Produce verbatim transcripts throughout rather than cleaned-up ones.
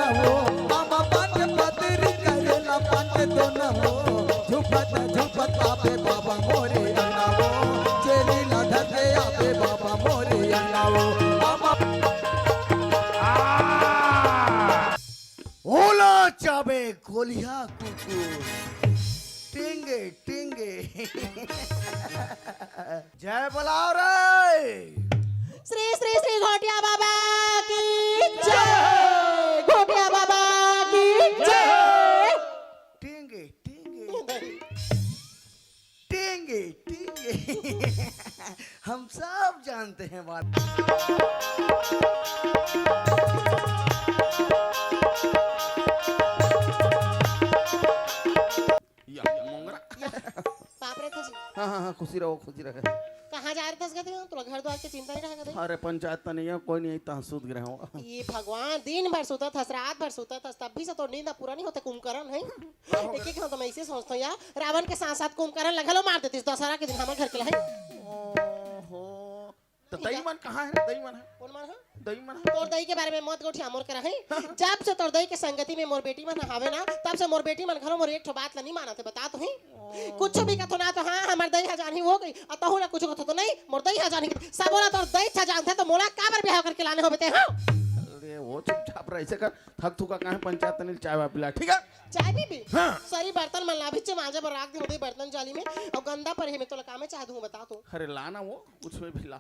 हो, हम पंच पतरी करेला पंच तो न हो, झुपत झुपत आबे बाबा मोरे अंगना हो, चेली ला धर के आबे बाबा मोरे अंगना हो, हम ओला चाबे गोलिया कुकुर। टिंगे, टिंगे। जय बोलाव रे। श्री श्री श्री घोटिया बाबा की जय, घोटिया बाबा की जय। टिंगे, टिंगे। टिंगे, टिंगे। हम सब जानते हैं बात। या मोंगरा। बाप रे, खुशी। हाँ, हाँ, हाँ, खुशी रहो, खुशी रहे। कहाँ जा रहे थे इसके दिन? तोला घर द्वार के चिंता नहीं रहा कदे? अरे, पंचायत तो नहीं है, कोई नहीं, तहाँ सूत गए हो। ये भगवान, दिन भर सुतत हस, रात भर सुतत हस, तब भी से तोर नींद पूरा नहीं होते, कुंभकर्ण है। एक एक घंटा मैं इसे सोचता हूँ यार, रावण के साथ साथ कुंभकर्ण ला घलो मार देतीस दशहरा के दिन हमर घर के ला है। ओहो। तो दई मन कहाँ है? दई मन है? कौन मन है? दई मन है? तोर दई के बारे में मत गोठिया मोर करा है। जब से तोर दई के संगति में मोर बेटी मन हावे ना, तब से मोर बेटी मन घलो मोर एक ठो बात ला नहीं मानत है, बता तो ही। कुछ भी कथो ना तो हाँ, हमर दई ह जानही हो गई, और तहू ना कुछ कथो तो नहीं, मोर दई ह जानही। सब बोला तोर दई ह जानथे तो मोला काबर ब्याह करके लाने हो बेटे, हाँ? अरे वो चुपचाप रह, ऐसे कर, थक थुका काहे पंचायत तनिल चाय वाय पिला, ठीक है? चाय पीबे? हाँ। सरी बर्तन मन ला अभी से मांजे बर राख दे होबे बर्तन जाली में, और गंदा परे हे में तोला कामे चाय दूं बता तो। अरे ला ना वो, कुछ में भी ला।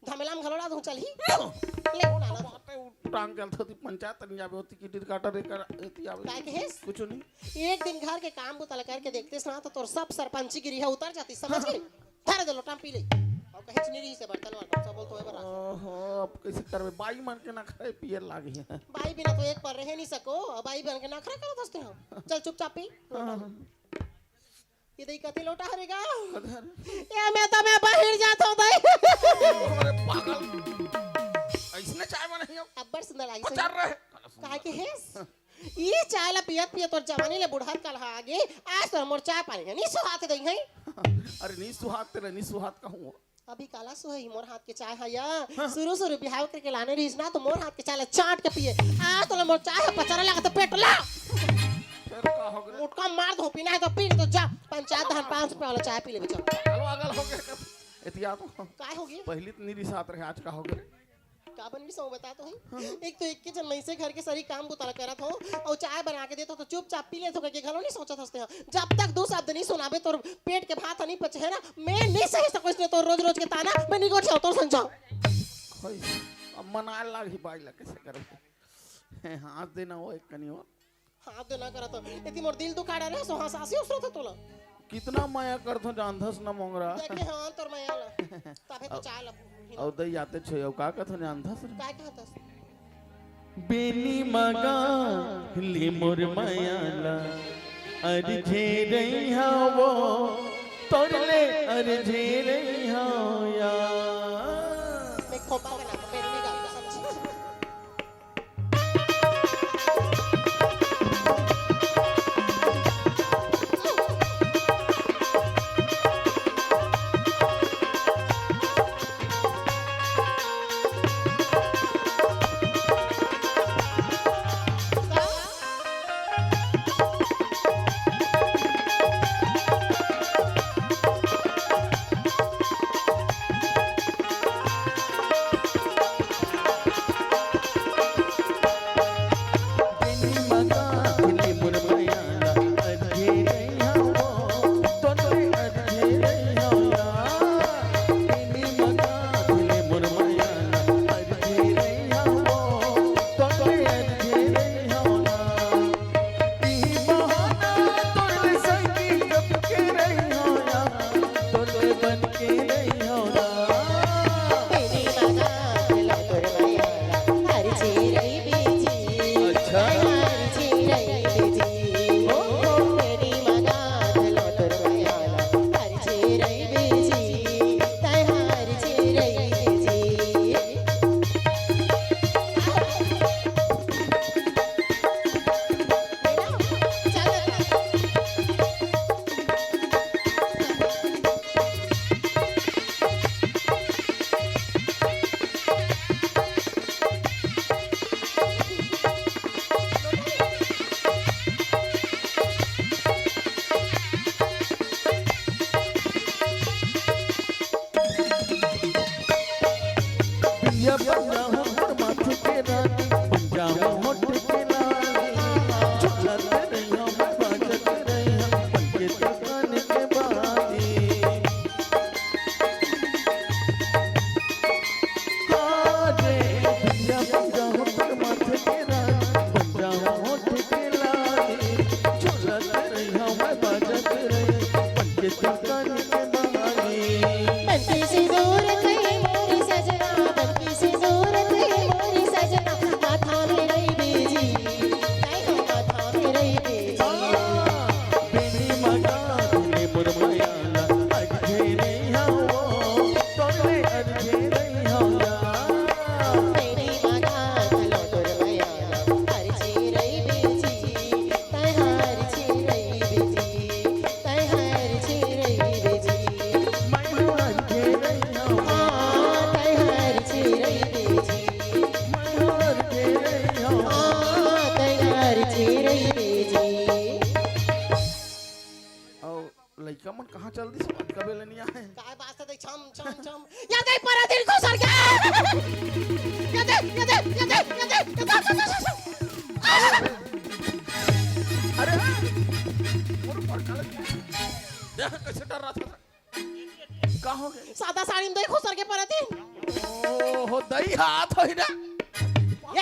धमेला में घलो ला दूं चलही? ले उठा ला। बापे, उ टांग के अलथा ती पंचायत तनिल जाबे होती कि टिरकाटर एकर एती आवे। काय कहेस? कुछ नहीं। एक दिन घर के काम बुता ला करके देखतेस ना तो तोर सब सरपंची गिरी है उतर जाती, समझ गई? धर दे लोटा में पी ले। और कहीं चीनी रही से बर्तन वर्तन सब बोल तो है बरा। ओहो, अब कैसे करबे? बाई मन के नखरे पियर लागी है। बाई बिना तो एक पर रह नहीं सको, और बाई बन के नखरा करो दस्ते हो। चल चुपचाप पी। हाँ। ये दई कते लोटा हरे गा? कते हरे? ये मैं तो मैं बाहर जात हूँ दई। अरे पागल। ऐसने चाय बनाई हम। अब्बड़ सुंदर लागी पचार सही। रहे। काहे के हेस? ये चाय ला पियत पियत तोर जवानी ले बुढ़त काल हा आगे, आज तो मोर चाय पानी है, नी सुहात दई है। अरे नी सुहात तेरा, नी सुहात कहूँ। अभी काला सुहाई मोर हाथ के चाय हा या? हाँ। शुरू शुरू बिहाव करके लाने रहीस ना, तो मोर हाथ के चाय ला चाट के पिए। आज तो मोर चाय हा पचरा लगा तो पेट ला। फिर का हो गया? मुटका मार दो, पीना है तो पी, नहीं तो जा। पंचायत धान पाँच रुपया वाला चाय पी ले बेचारा। चलो, अगल हो गया। एतिया तो। काय हो गया? पहली तो नी रिसात रहे, आज का हो गया? का बन गिस हो बता तो ही। हाँ, हाँ। एक तो एक के जन मइसे घर के सरी काम बुता ला करत हो, अउ चाय बना के देत हो तो चुपचाप पी लेत हो करके घलो नहीं सोचत हसते हो। जब तक दो शब्द नहीं सुनाबे तोर पेट के भात नहीं पचे है ना, मैं नहीं सही सको इसने तोर रोज रोज के ताना, मैं नहीं गोठियाओ तोर संग जाओ। खोई, अब मना लाग ही बाई ला कैसे करबे? हाथ देना हो एक कनी हो। हाथ देना करत हो। एती मोर दिल दुखा डारे, सो हंसासी उसरो तो तोला। कितना मया करथो जानथस न मोंगरा। देखे हाँ तोर मया ला। तबे तो चाय ला। अउ दई आते छो, अउ का कथो जानथस? काय कहतस? बेनी मगा ले मोर मया ला, अरझे रही हाँ वो, तोर ले अरझे रही हाँ यार। मैं खोपा बना, बेनी गा, कसम से। या बन जाहूं तोर माथे के रानी, बन जाहूं होठ के लाली, चलत रहिहूं मैं बाजत रहिहूं, बन के तोर कान के बाली। हाँ रे, या बन जाहूं तोर माथे के रानी, बन जाहूं होठ के लाली, चलत रहिहूं मैं बाजत रहिहूं, बन के तोर कान के बाली। बनके सिंदूर कई मोरी सजना, बनके सिंदूर कई मोरी सजना, माथा में रही बेजी, तै हो माथा में रही बेजी। बेनी मगा तूने मोर मयाला, अरझे नहीं हो, तोरे अरझे नहीं हो या। बेनी मगा तलो तोर मयाला, अरझे रही बेजी, तै हर छे रही बेजी। तैहर छे रही बेजी। मैं हर छे रही हूँ। हाँ, तैहर छे रही बेजी। मैं हर छे रही हूँ। हाँ, तैहर छे रही बेजी। अउ लइका मन कहाँ चल दिस? कबे ले नहीं आए? काय बात है, देख, छम, छम, छम। या देख, परत दिन को सर गया। या देख, या देख, या देख, या देख, या देख। अरे, मोर ऊपर चढ़ गया। देख, कैसे डर रहा था। का हो गया? सादा साड़ी में देखो सर के परती। ओहो, दई हाथ होई ना।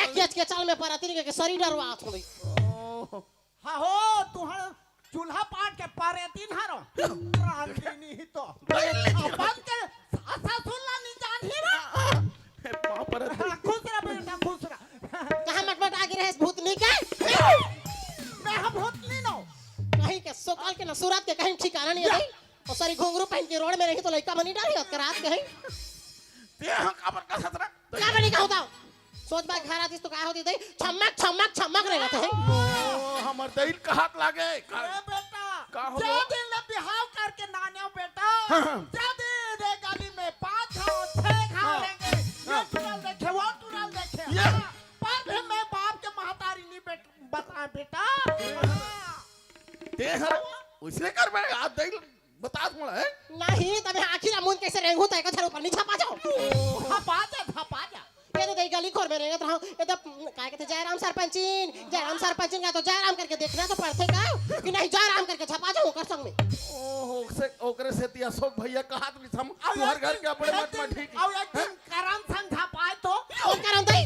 एक केच के चाल में परती के सरी डरवा हाथ होई। ओहो। हाँ हो, तुहर चूल्हा पाट के परती हरो। रांधी नहीं तो। दई ले अपन के सासा सुनला नहीं जान ही बा। हे, पाँव परत। हाँ, खुश रह बेटा, खुश रह। कहाँ मटमटा के रहे भूतनी के? मैं हम भूतनी नो। कहीं के सोकाल के न सूरत के कहीं ठिकाना नहीं है या। भाई। और सारी घुंघरू पहन के रोड में रही तो लइका मनी डाली होत के रात के है। ते हाँ काबर का खतरा? का बनी का होता? सोच बात घर आतीस तो का होती दई? छमक, छमक, छमक रहे होते हैं। ओ, हमर दई ल कहत लागे। का, ए बेटा, का हो जो गया? दिन ले बिहाव करके नाने हो बेटा, हाँ, हाँ। जो दिन रे गली में पाँच घाव, छह घाव हाँ। रहेंगे। ये हाँ। टुरल देखे, वो टुरल देखे। ये। हाँ, पर भी मैं बाप के महतारी नहीं बेट-, बता बेटा। हाँ। ते हर उसे कर मैं आज दई ल बता थोड़ा है। नहीं, तब आखिर अमून कैसे रेंगू तय का झरो पर नहीं छपा जाओ। छपा जा, छपा जा। ये तो दई गली खोर में रेंगत रहा। ये तो, काय कहते, जयराम सरपंचिन, जयराम सरपंचिन का तो जयराम करके देखना तो पड़ते का कि नहीं, जयराम करके छपा जाओ ओकर संग में। ओहो, से, ओकरे से ती अशोक भैया कहत भी हम अब तुहर एक घर दिन, के अपने एक मत में दिन, ठीक। अब एक दिन करण संग छपाए तो। कौन करण दई?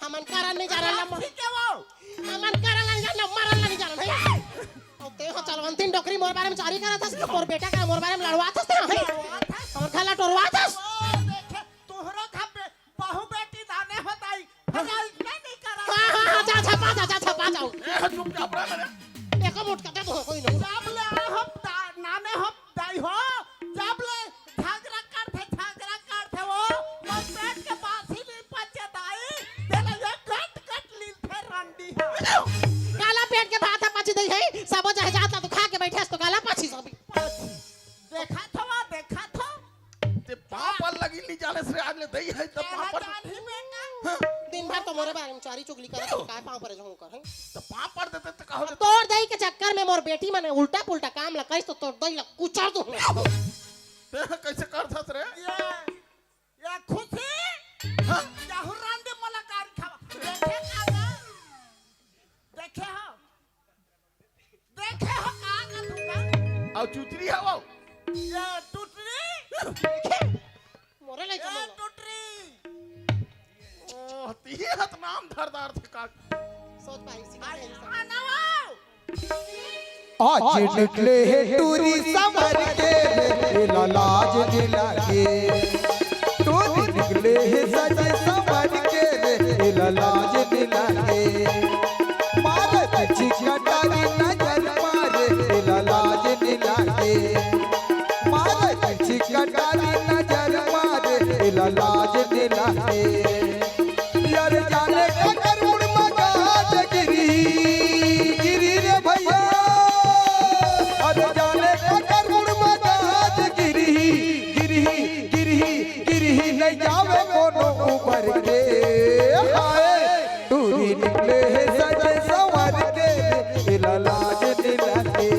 हमन करण नहीं जाना लम्मा। ठीक है वो। हमन करण नहीं जाना, मरण नहीं जाना भैया। अब ते हो चलवंतिन डोकरी मोर बारे में चारी करत हस, मोर बेटा का मोर बारे में लड़वात हस ते, हैं? हमर घर ला टोरवात हस। ओ, देखे, तोहरो घर पे बहू बेटी दाने होताई, भैया इतना नहीं करा। हाँ, हाँ, हाँ, जा छपा जा, जा छपा जाओ। ए, चुपचाप रह मेरे। एको मुठ कते तो कोई नहीं। जब ले हम दा-, नाने हम दाई हो, जब ले झगड़ा करथे, झगड़ा करथे वो, मोर पेट के बासी नहीं पचे दाई, तेला ये कट कट लीलथे रंडी हा। काला पेट के भात ह पची दई है, सबो चाहे जात ला तो खा के बैठे हस तो काला पची सब। देखा थो, देखा थो। ते पाँव पर लगी नहीं जाने से आज ले दई है तो पाँव पर। जान ही बेटा। हाँ। दिन भर तो मोरे बारे में चारी चुगली करत, काय पाँव पर जाऊं कर, हैं? तो पाँव पर देते तो कहो देते। तोर दई के चक्कर में मोर बेटी मने उल्टा पुल्टा काम ला करिस तो तोर दई ला कुचर दूं। ते कैसे करथस रे? ये, ये खुशी। हाँ? जाहु रांधे मला गारी खावा। देखे का ना? देखे हो? देखे हो का ना तू ना? अउ चुचरी हवो। ये टुटरी। मोरे ले ए चलो। टुटरी। ओ, तिही हत नाम धरदार थे का। सोच पाई, सिखा आई दे, सिखा। आना वो। आज निकले हे टूरी संवर के रे, एला लाज नइ लागे। टूरी निकले हे सजे संवर के रे, एला लाज नइ लागे। मारे तिरछी कटारी नजर मारे, एला लाज नइ लागे। मारे तिरछी कटारी नजर मारे, एला लाज नइ लागे। यार जाने काकर मुड़ म गाज गिरी, गिरी रे भैया। अरे जाने काकर मुड़ म गाज गिरी, गिरी, गिरी, गिरी नहीं जावे कोनो उबर के। हाय, टूरी निकले हे सजे संवर के, एला लाज नइ लागे।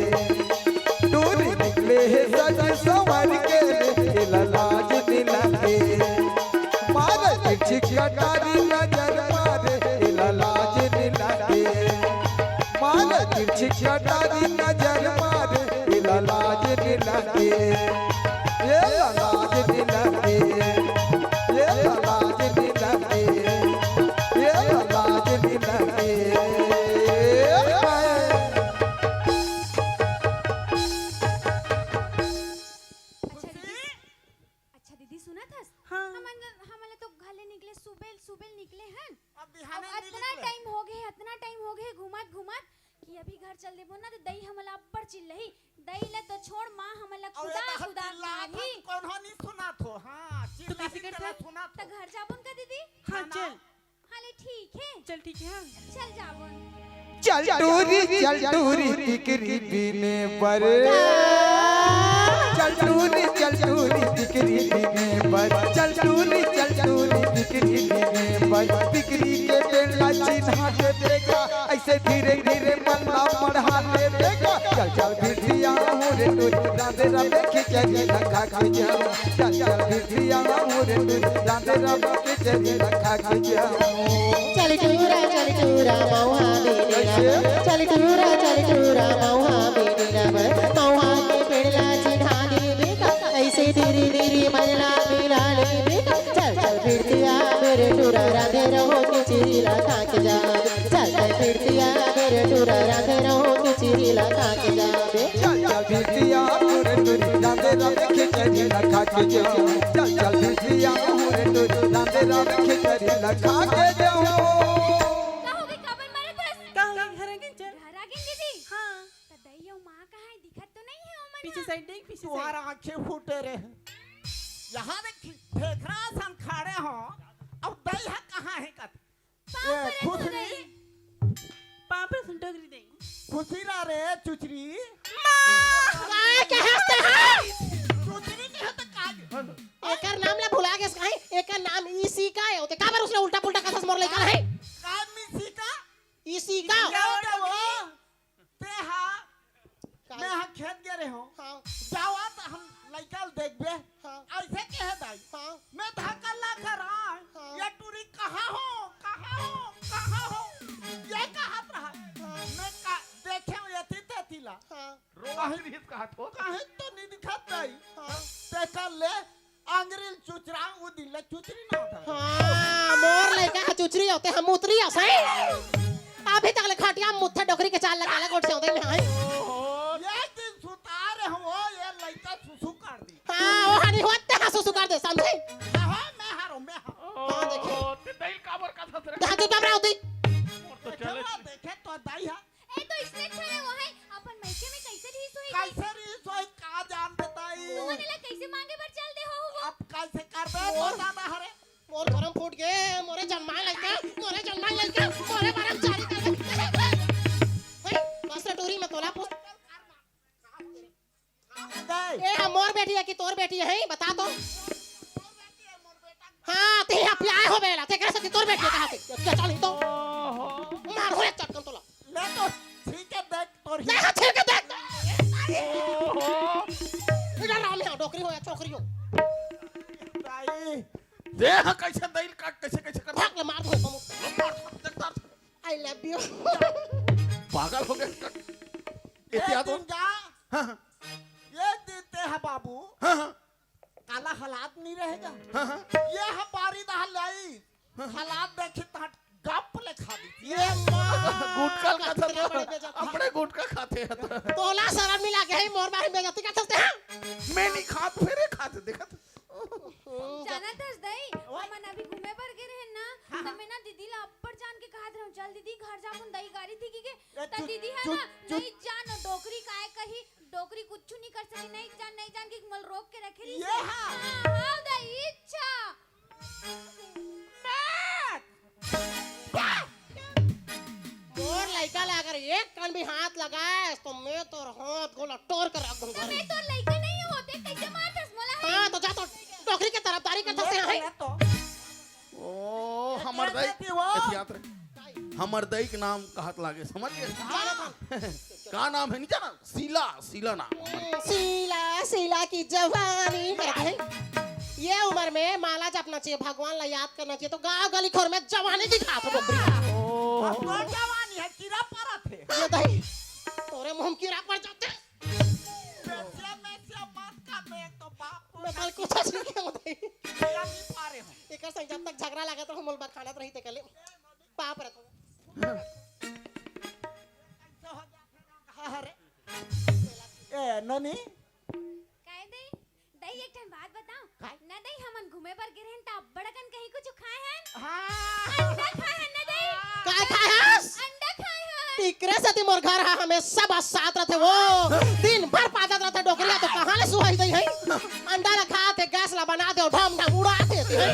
टूरी निकले हे सजे संवर के, एला लाज नइ लागे। मारे लगे, ये लाज नी लगे, ये लाज नी लगे, ये लाज नी लगे। अच्छा दीदी, सुनत हस? हाँ। हमन, हमन ला तो घर ले निकले, सुबेल, सुबेल निकले हन। अब बिहाने अब नहीं अतना निकले। टाइम हो गए, अतना टाइम हो गए घूमत, घूमत कि अभी घर चल देबो ना, तो दई हमन ला अब्बड़ चिल्लही। दई ला तो छोड़, माँ हमन ला अउ खुदा, एतहर खुदा चिल्लात मारही। हन, कोनो नहीं सुनत हो। हाँ, तो चिल्लाही कइसे तेला करथन? सुनत तो हो। घर जाबो न का दीदी? हाँ, खाना चल। हाँ, ले ठीक है। चल, ठीक है, हाँ। चल जाबो न। चल टूरी, चल टूरी, टिकरी बीने बर। चल टूरी, चल टूरी, टिकरी बीने बर। चल टूरी, चल टूरी, टिकरी बीने बर। टिकरी के पेड़ ला चिन्हा देबे गा, अइसे धीरे धीरे मन ला मढ़ा देबे गा। चल चल भिड़िया हो रे टूरी, रांधे रबे खिचड़ी ला खा के जाओ। चल चल भिड़िया हो रे टूरी, रांधे रबे खिचड़ी ला खा के जाओ। चल टूरा, चल टूरा, मउहा बीने रब। चल टूरा, चल टूरा, मउहा बीने रब। मउहा के पेड़ ला चिन्हा देबे गा, अइसे धीरे धीरे मन ला मिला लेबे गा। चल चल भिड़िया मेरे टूरा, रांधे रहो खिचड़ी ला खा के जाबे। चल चल भिड़िया मेरे टूरा, रांधे रहो खिचड़ी ला खा के जाबे। चल चल भिड़िया मेरे टूरी, रांधे रबे खिचड़ी ला खा के जाओ। चल चल भिड़िया मेरे टूरी, रांधे रबे खिचड़ी ला खा के जाओ। का हो गई, काबर मारत हस? का हो गई, घर आ गई चल? घर आ गई दीदी? हाँ। त दई अउ माँ कहाँ है? दिखत तो नहीं है ओमन पीछे ह। साइड देख, पीछे तुम्हारा साइड। आंखें फूटे रे। यहाँ देख, फेखरा सन खड़े हो, अब दई ह कहाँ है कत? पाँव ए, परत हो खुसरी। दई। पाँव परत हो डोकरी दई। खुशी ला रे, चुचरी। माँ! काय कहत हे? चुचरी कहे त काय? एकर नाम ला भुला गेस काहे? एकर नाम इशिका हे। ओते काबर उसने उल्टा पुल्टा कथस मोर लइका हे? काय मिशिका? इशिका। क्या हो गया वो? तेहा, का? मैं हा खेत गे रहे हूँ। हाँ। जावा त हम लइका ल देखबे। हाँ। अइसे कहे दाई। हाँ। मैं धक्का ला कर आए। हाँ। ये टूरी कहाँ हो, कहाँ हो, कहाँ हो? ये कहत रहा। हाँ। मैं का, देखे हूँ एती तेती ला। हाँ। रोवत रिहिस कहत हो। कहीं तो नहीं दिखत दाई। हाँ। तेकर ले अंगरी ल चुचरा, उ दिन ले चुचरी ना होता। हाँ, मोर लइका ह चुचरी होते, हम उतरी हो सही। अभी तक ले खटिया मुत्थे डोकरी के चाल लगा ले गोठ से होते में, हाँ। ओहो। एक दिन सुता रहे हो, ये लइका सुसु कर दी। हाँ, वो हनी होते हाँ सुसु कर दे, समझे? हाँ, हाँ, मैं हारो, मैं हारो। हाँ, देखे। ओ, ते दई ल काबर कथस रे? हाँ, तू तब रहा होती। मोर तो चले देखे, देखे तो दाई हा। ए, तो इसने अच्छा है वो है, अपन मइके में कैसे रहीस होही? कैसे रहीस होही, का जान बताई? तुमन एला कैसे मांगे बर चल दे हो वो? अब कैसे करबे, मोर, बता ना हरे। मोर करम फूट गे, मोरे जन्माए लइका, मोरे जन्माए लइका, मोरे बरम चारी कर दे। हे, बस टूरी में तोला पूछ। दे। ए, हा मोर बेटी है कि तोर बेटी है, बता तो। हाँ, ते हा प्याय हो बेला, ते कैसे कि तोर बेटी है, कहा ते? क्या चल तो? ओहो। मार हो एक चटकन तोला। ले तो, ठीक है, देख, तोर ही। ले, हाँ, ठीक है, देख। ओहो। इधर राम है, डोकरी हो या छोकरी हो। दाई। दे, हाँ, कैसे दई ल काट, कैसे, कैसे कर? भाग ले, मार दो, तुम। मार, देख, मार। I love you। पागल हो गया। एक एहतियात हो। दिन जा। हाँ, हाँ। एक दिन ते हा बाबू। हाँ, हाँ। काला हालात नहीं रहेगा। हाँ, हाँ। ये हा बारी दहा लाई। हाँ, हाँ। हालात देखी तात गप ले खा दी। ये माँ। गुटखा ल खाथे कतरा तो। बड़े बेइज्जती। अपने गुटखा खाथे ह तो। तोला शरम नहीं लागे हे, मोर बारे में बेइज्जती करथस ते, हाँ? मैं नहीं खात, फेर ये खाथे, देखत। हम्म, जा- जानत हस दई, ओए। हमन अभी घूमे बर गे रहेन ना, हाँ, त हाँ। मैं ना दीदी ला अब्बड़ जान के कहत रहूं, "चल दीदी, घर जाबो न, दई गारी थी की के।" ए, त चुप, दीदी है चुप, ना, चुप। "नहीं जान, डोकरी काय कही, डोकरी कुछु नहीं कर सके, नहीं जान, नहीं जान," के मोला रोक के रखे रहिस। ये हाँ। हाँ, हाँ, दई, इच्छा। मोर लइका ला अगर एक कन भी हाथ लगाएस, तो मैं तोर हाथ गोला टोर के रख दूं तो घर मैं में। तोर लइका नहीं होते, कैसे मारथस मोला? हाँ, तो जा तो डोकरी के तरफदारी करथस, ले, हाँ। ले तो। ओ, हमर दई, एतियात रे। हमर दई के नाम कहत लागे, समझ गे? हाँ। का नाम है, नहीं जाना? शीला, शीला नाम। शीला, शीला की जवानी करत हे। ये उमर में माला जपना चाहिए, भगवान ला याद करना चाहिए, तो गाँव गली खोर में जवानी दिखात हो डोकरी। ओ। अब तो जवानी है, कीड़ा परत हे। ये दई, तोरे मुंह में कीड़ा पर जाथे। बेचिया, बेचिया, कल कुछ नहीं होता है। मेरा भी पारे हो। एकर संग जब तक झगड़ा लागत रहो, मोल बखानत रही ते कले। पाप रत। अरे। ए, नोनी। काय दे? दई, एक ठन बात बताओ। काय? न दई, हमन घूमे बर गे रहेन, त अब्बड़ अकन कहीं कुछ खाए हन? हाँ। अंडा खाए हन न दई? काय खाए हस? अंडा खाए हन। इकरे सेती मोर घर हा हमेशा बरसात रथे वो। दिन भर पादत रथे डोकरिया, तो कहाँ ले सुहाई दई है? अंडा ला खाथे, गैस ला बना दे, ढम ढम उड़ा देती है।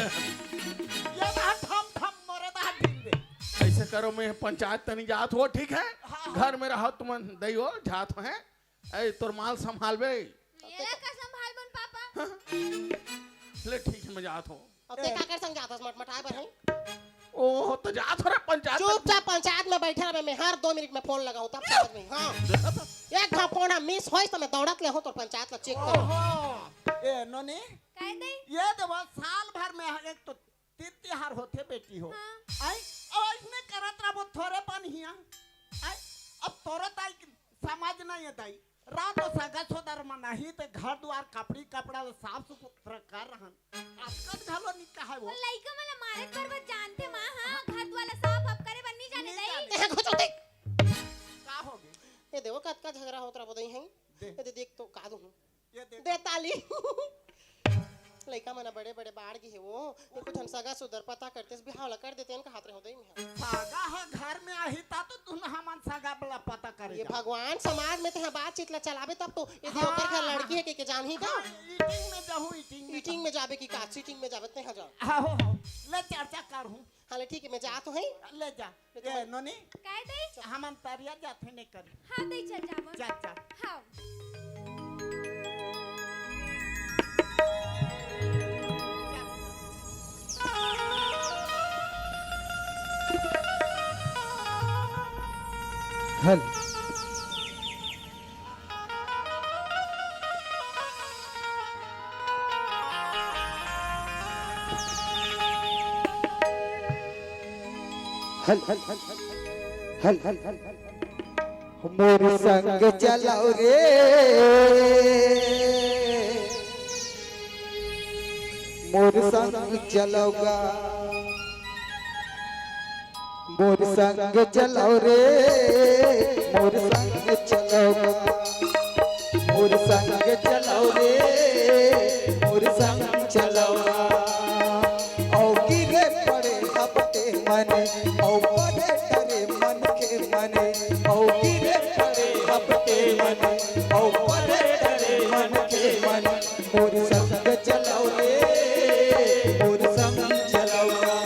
ये बात हम हम मरे दा दिन दे। ऐसे करो, मैं पंचायत तनी जात हो, ठीक है? हाँ, हाँ। घर में रहो तुमन दई हो, जात हो, हैं? ए, तोर माल संभालबे। मेला का संभालबन पापा? ले ठीक है, मैं जात हूँ। अब ते ए। काकर संग जात हस, मटमटाए बर है? ओ, तो जात हो रे पंचायत में। चुपचाप पंचायत में बैठे रहे, मैं हर दो मिनट में फोन लगाऊँ, तब समझ में। हाँ। देखा था? एक घा फोन हम मिस होइस तो मैं दौड़त ले हूँ तोर पंचायत ला चेक करूँ। ओहो। ए, नोनी। काय दे? ये देखो, साल भर में एक तो तीज तिहार होथे बेटी हो। हाँ। आई, अउ अइसने करत रहबो थोरे पन हिया। आई, अब तोरो ताई समझ नहीं है दाई। रात को सगा सोदर मन आही ते घर दुआर कपड़ी कपड़ा ल साफ सुथरा कर रहन। अतकन घलो नी कहाय वो। वो लइका मन ला मारे बर बस जानथे माँ, हाँ, घर दुआर ला साफ वाफ करे बर नी जाने नी दाई। जाने। ए, घुचो देख। का हो गे? ये देखो कतका झगड़ा होत रहबो दई है। दे। ये दे देख तो का दूँ। ये देख। दे ताली। लइका मन बड़े-बड़े बाढ़ गे हे वो। ये कुछ हम सगा सुदर पता करते, बिहाव ला कर देते, इनका हाथ रहो दे इहाँ। सगा ह घर में आही ता तो तुम हमन सगा वाला पता करे ये जाओ। भगवान, समाज में तेहा बातचीत ला चलाबे तब तो। ये हाँ। ओकर घर लड़की है के, के जानही का? हाँ, ईटिंग में जाहूँ, ईटिंग में ईटिंग जाहूँ। में जाबे की का? सीटिंग में जाबे तेहा जा। हाँ, हो, हो। ले चर्चा करहूँ। हाँ, ले ठीक है, मैं जात हूँ, हैं? ले जा। ए, नोनी, काय दई? हमन तरिया जाथे ने कर। हाँ, दई चल जाबो। जा, जा। हाँ। हल। हल, हल, हल, हल। मोर संग चलव रे, मोर संग चलव गा। मोर संग चलव रे, मोर संग चलव गा। मोर संग चलव रे, मोर संग चलव गा। अउ गिरे पड़े हपटे मन, अउ पड़े डरे मन के मन। अउ गिरे पड़े हपटे मन, अउ पड़े डरे मन के मन। मोर संग चलव रे, मोर संग चलव गा।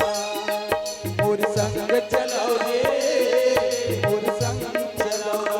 मोर संग चलव रे, मोर संग चलव गा।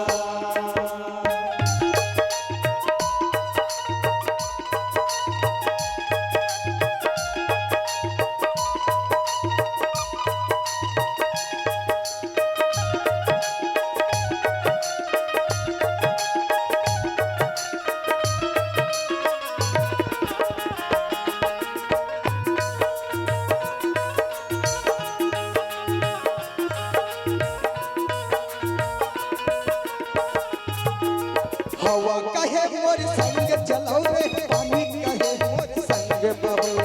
हवा कहे मोर संग चलव रे, पानी कहे मोर संग बहव।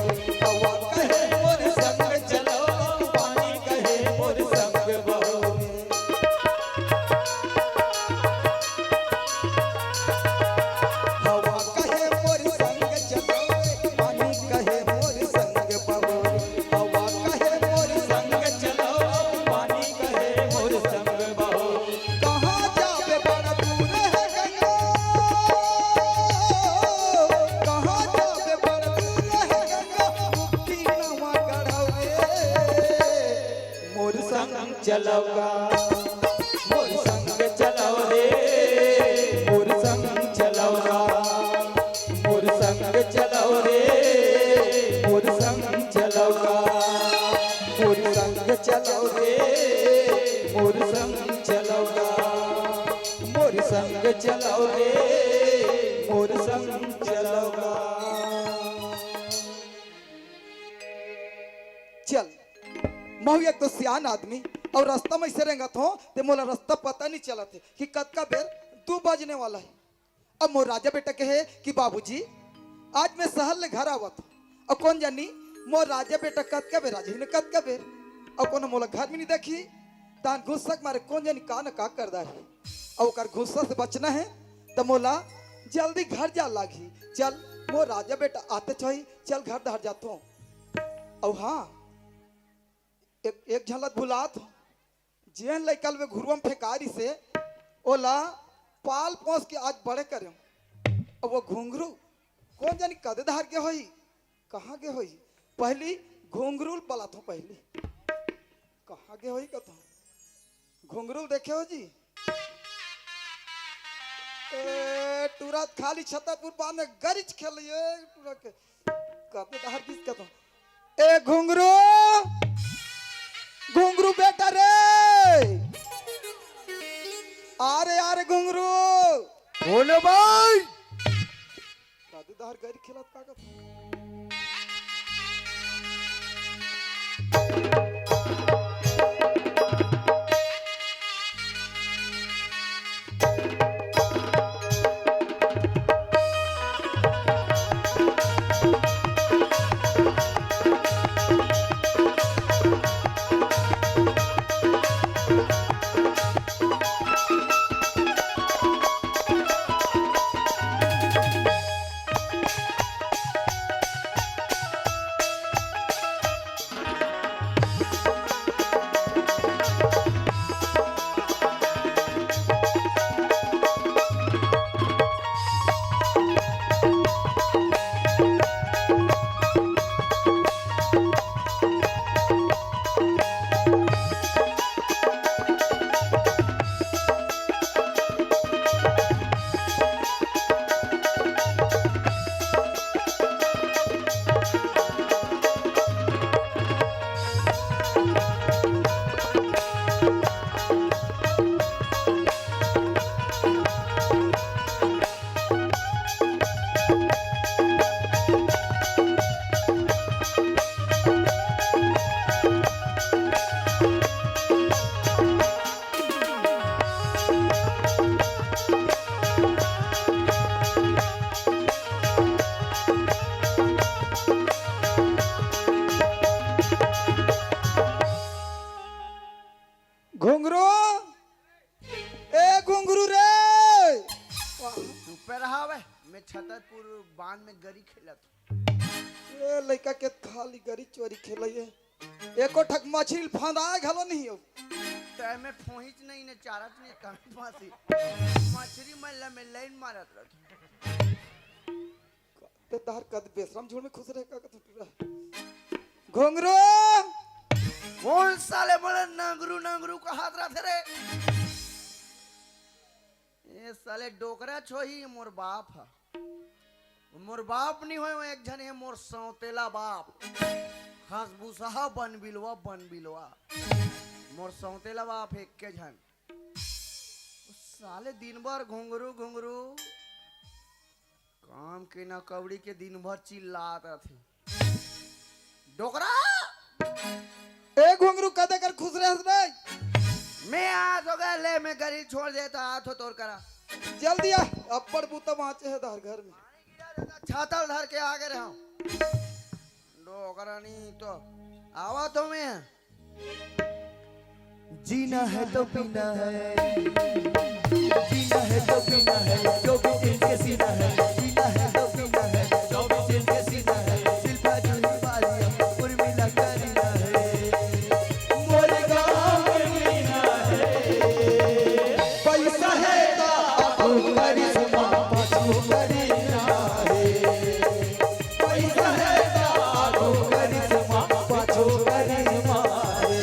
हवा कहे मोर संग चलव, पानी कहे मोर संग बहव। हवा कहे मोर संग चलव, पानी कहे मोर संग बहव। हवा कहे मोर संग चलव, पानी कहे मोर संग बहव। कहाँ जाबे बड़ा दूर हे गंगा, कहाँ जाबे बड़ा दूर हे गंगा, मुक्ति नवा गढ़व रे। मोर संग चलव गा, मोर संग चलव रे, मोर संग चलव गा। मोर संग चलव रे, मोर संग चलव गा। मोर संग चलव रे, मोर संग चलव गा। मोर संग चलव रे, मोर संग चलव गा। चल, महू एक तो सियान आदमी अउ रस्ता में अइसे रेंगत हों, ते मोला रस्ता पता नहीं चलत हे कि कतका बेर दू बजने वाला हे। अब मोर राजा बेटा कहे कि बाबूजी, आज मैं सहर ले घर आवत हूँ, अउ कोन जानी मोर राजा बेटा कतका बेर आही न कतका बेर, अउ कोनो मोला घर में नहीं देखी, तहान गुस्सा के मारे कोन जानी का न का कर डारही। अउ ओकर गुस्सा से बचना हे, त मोला जल्दी घर जा लागही। चल, मोर राजा बेटा आते छही, चल घर डहर जाथों। अउ हाँ, एक, एक झलक भुलात हूँ, जेन लइका ल वे घुरुवा म फेंकारिस हे, ओला पाल पोस के आज बड़े करेंव। अउ वो घुंघरू कोन जानी कदे डहर गे होही, कहाँ गे होही? पहिली घुंघरू ल बलाथों, पहिली कहाँ गे होही कथों। घुंघरू ल देखे हो जी? ए, टूरा खाली छतरपुर बांध में गरीच खेलही, ए, टूरा के कदे डहर गिस कथों। ए घुंघरू, घुंघरू बेटा रे, आ रे, आ रे घुंघरू। बोलो भाई। दादी डहर गरी खेलत का कथों। घुंघरू, ए घुंघरू रे। चुपे रहा बे, मैं छतरपुर बांध में गरी खेलत हूँ। ए लइका के खाली गरी चोरी खेलइए, एको ठक मछरी ल फंदाए घलो नहीं हो। तय में फोहिच नहीं ने चारत नहीं कम फांसी। मछरी मन ला मैं लाइन मारत रहत हूँ। ते तार कद बेसरम झूठ में खुश रहे का कथों टूरा। घुंघरू। कोन साले मोला नंगरू नंगरू कहत रथे रे? ए साले डोकरा छो ही मोर बाप ह। मोर बाप नहीं होय, वो एक झन हे मोर सौतेला बाप। खसबूसहा बनबिलवा, बनबिलवा। मोर सौतेला बाप हे एक के झन। साले दिन भर घुंघरू घुंघरू। काम के ना कौड़ी के दिन भर चिल्लात रथे। डोकरा! ए घुंघरू, कदे कर खुश रहस रे? मैं आज हो गया ले, मैं गरीब छोड़ देता, आ तो तोर करा। जल्दी आ, अब्बड़ बूता बांचे हे तार घर में। छाता धर के आगे रहा। डोकरा नहीं तो आवा तो मैं। जीना है तो पीना है, जीना है तो पीना है, जो भी दिल के सीना है। जीना है तो पीना है, जो भी दिल के सीना है। सिल्फा जूही मारिया, उर्मिला करीना है। मोरे गाँव में जीना है। पैसा है तो आगू करिश्मा, पाछू करीना है। पैसा है तो आगू करिश्मा, पाछू करीना है।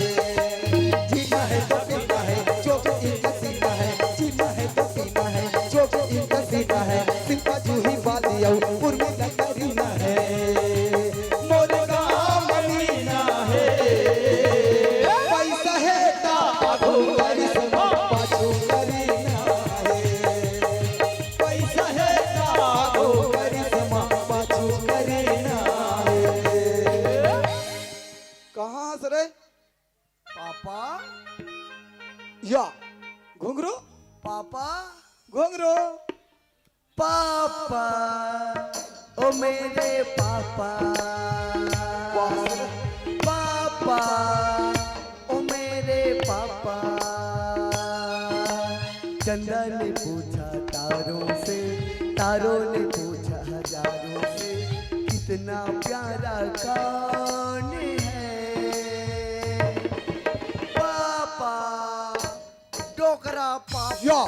जीना है तो पीना है, जो भी दिल के सीना है। जीना है तो पीना है, जो भी दिल के सीना है। सिल्फा जूही पापा, पापा, ओ मेरे पापा। चंदा ने पूछा तारों से, तारों ने पूछा हजारों से, कितना प्यारा कौन है? पापा, डोकरा पापा। या।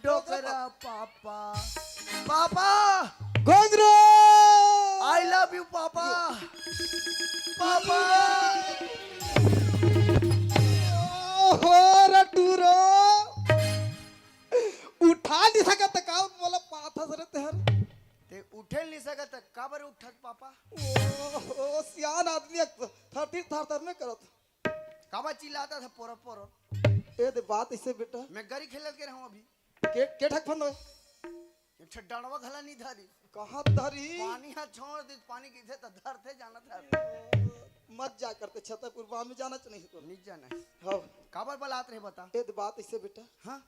डोकरा पापा। पापा। गोंदरो। I love you पापा। पापा। ओहो रे टूरो। उठा नहीं सकत का मोला पाथा सरे तेहर। ते उठे नहीं सकत काबर उठत पापा? ओ, ओ सियान आदमी थरथर थरथर में करत। काबर चिल्लाता था पोरो पोरो? ए दे बात इसे बेटा। मैं गरी खेलत के रहूं अभी। के, के ठक फंदो? एक ठे डंडवा घला नहीं धरी। कहाँ धरी? पानी हाथ छोड़ दे, पानी गिरथे त धरथे जाना था। मत जा करते छतरपुर बांध में जाना च नहीं तो। नहीं जाना है। हाँ। काबर बलात रहे बता? ए दे बात इसे बेटा। हाँ।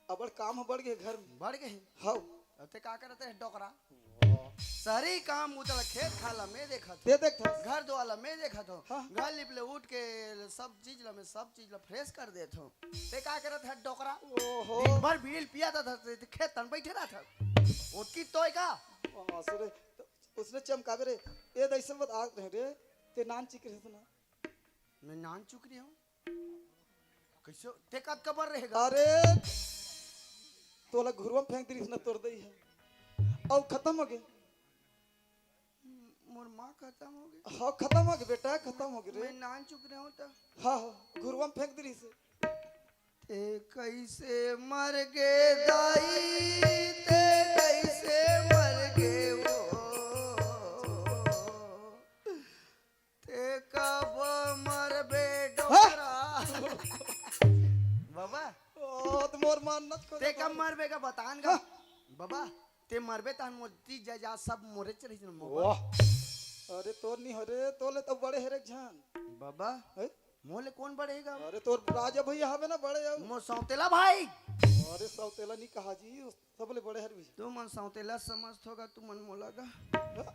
अबड़ काम ह बढ़ गए घर में। बढ़ गए? हाँ। अब ते का करत रहे डोकरा? वाह। सारी काम उतल खेत खाला मैं देखत हूँ। ते देखत हस? घर दुआला मैं देखत हूँ। हाँ। घर लिपले उठ के सब चीज ला मैं सब चीज ला fresh कर देत हूँ। ते का करत है डोकरा? ओहो। दिन भर बीड़ी पिया था, था, ते खेत तन बैठे रहा था। ओतकी तोय का? वाह, सुने, तो उसने चमकावे रे। ए दैसे बता रहे रे। ते नान चिक रहे ना। मैं नान चुक रही हूँ। कैसे? ते कतका बर रहेगा? अरे, तोला घुरुआ में फेंक दिस ना तोर दई है। अउ खत्म हो गए। मोर माँ खत्म हो गए। हाँ, खत्म हो गए बेटा, खत्म हो गए रे। मैं नान चुक रहे हूँ तो। हाँ, हाँ, घुरुआ में फेंक दिस। ते कैसे मर गे दाई, ते कैसे मर गे वो? ते कब मरबे डोकरा? बाबा। ओ, तो मोर मान नत को ते कब मरबे का बतान का? हाँ। बाबा, ते मरबे तहन मोर तीज जा, जा सब मोरे चली जन बाबा। वाह। अरे तोर नहीं हो रे, तोले तो बड़े हरे जान। बाबा, हैं? मोले कौन बड़े गा? अरे तोर राजा भैया हवे ना बड़े हो। मोर सौतेला भाई। अरे सौतेला नहीं कहा जी, सबले बड़े हर भी। तू मन सौतेला समझत होगा, तू मन मोला गा। हाँ?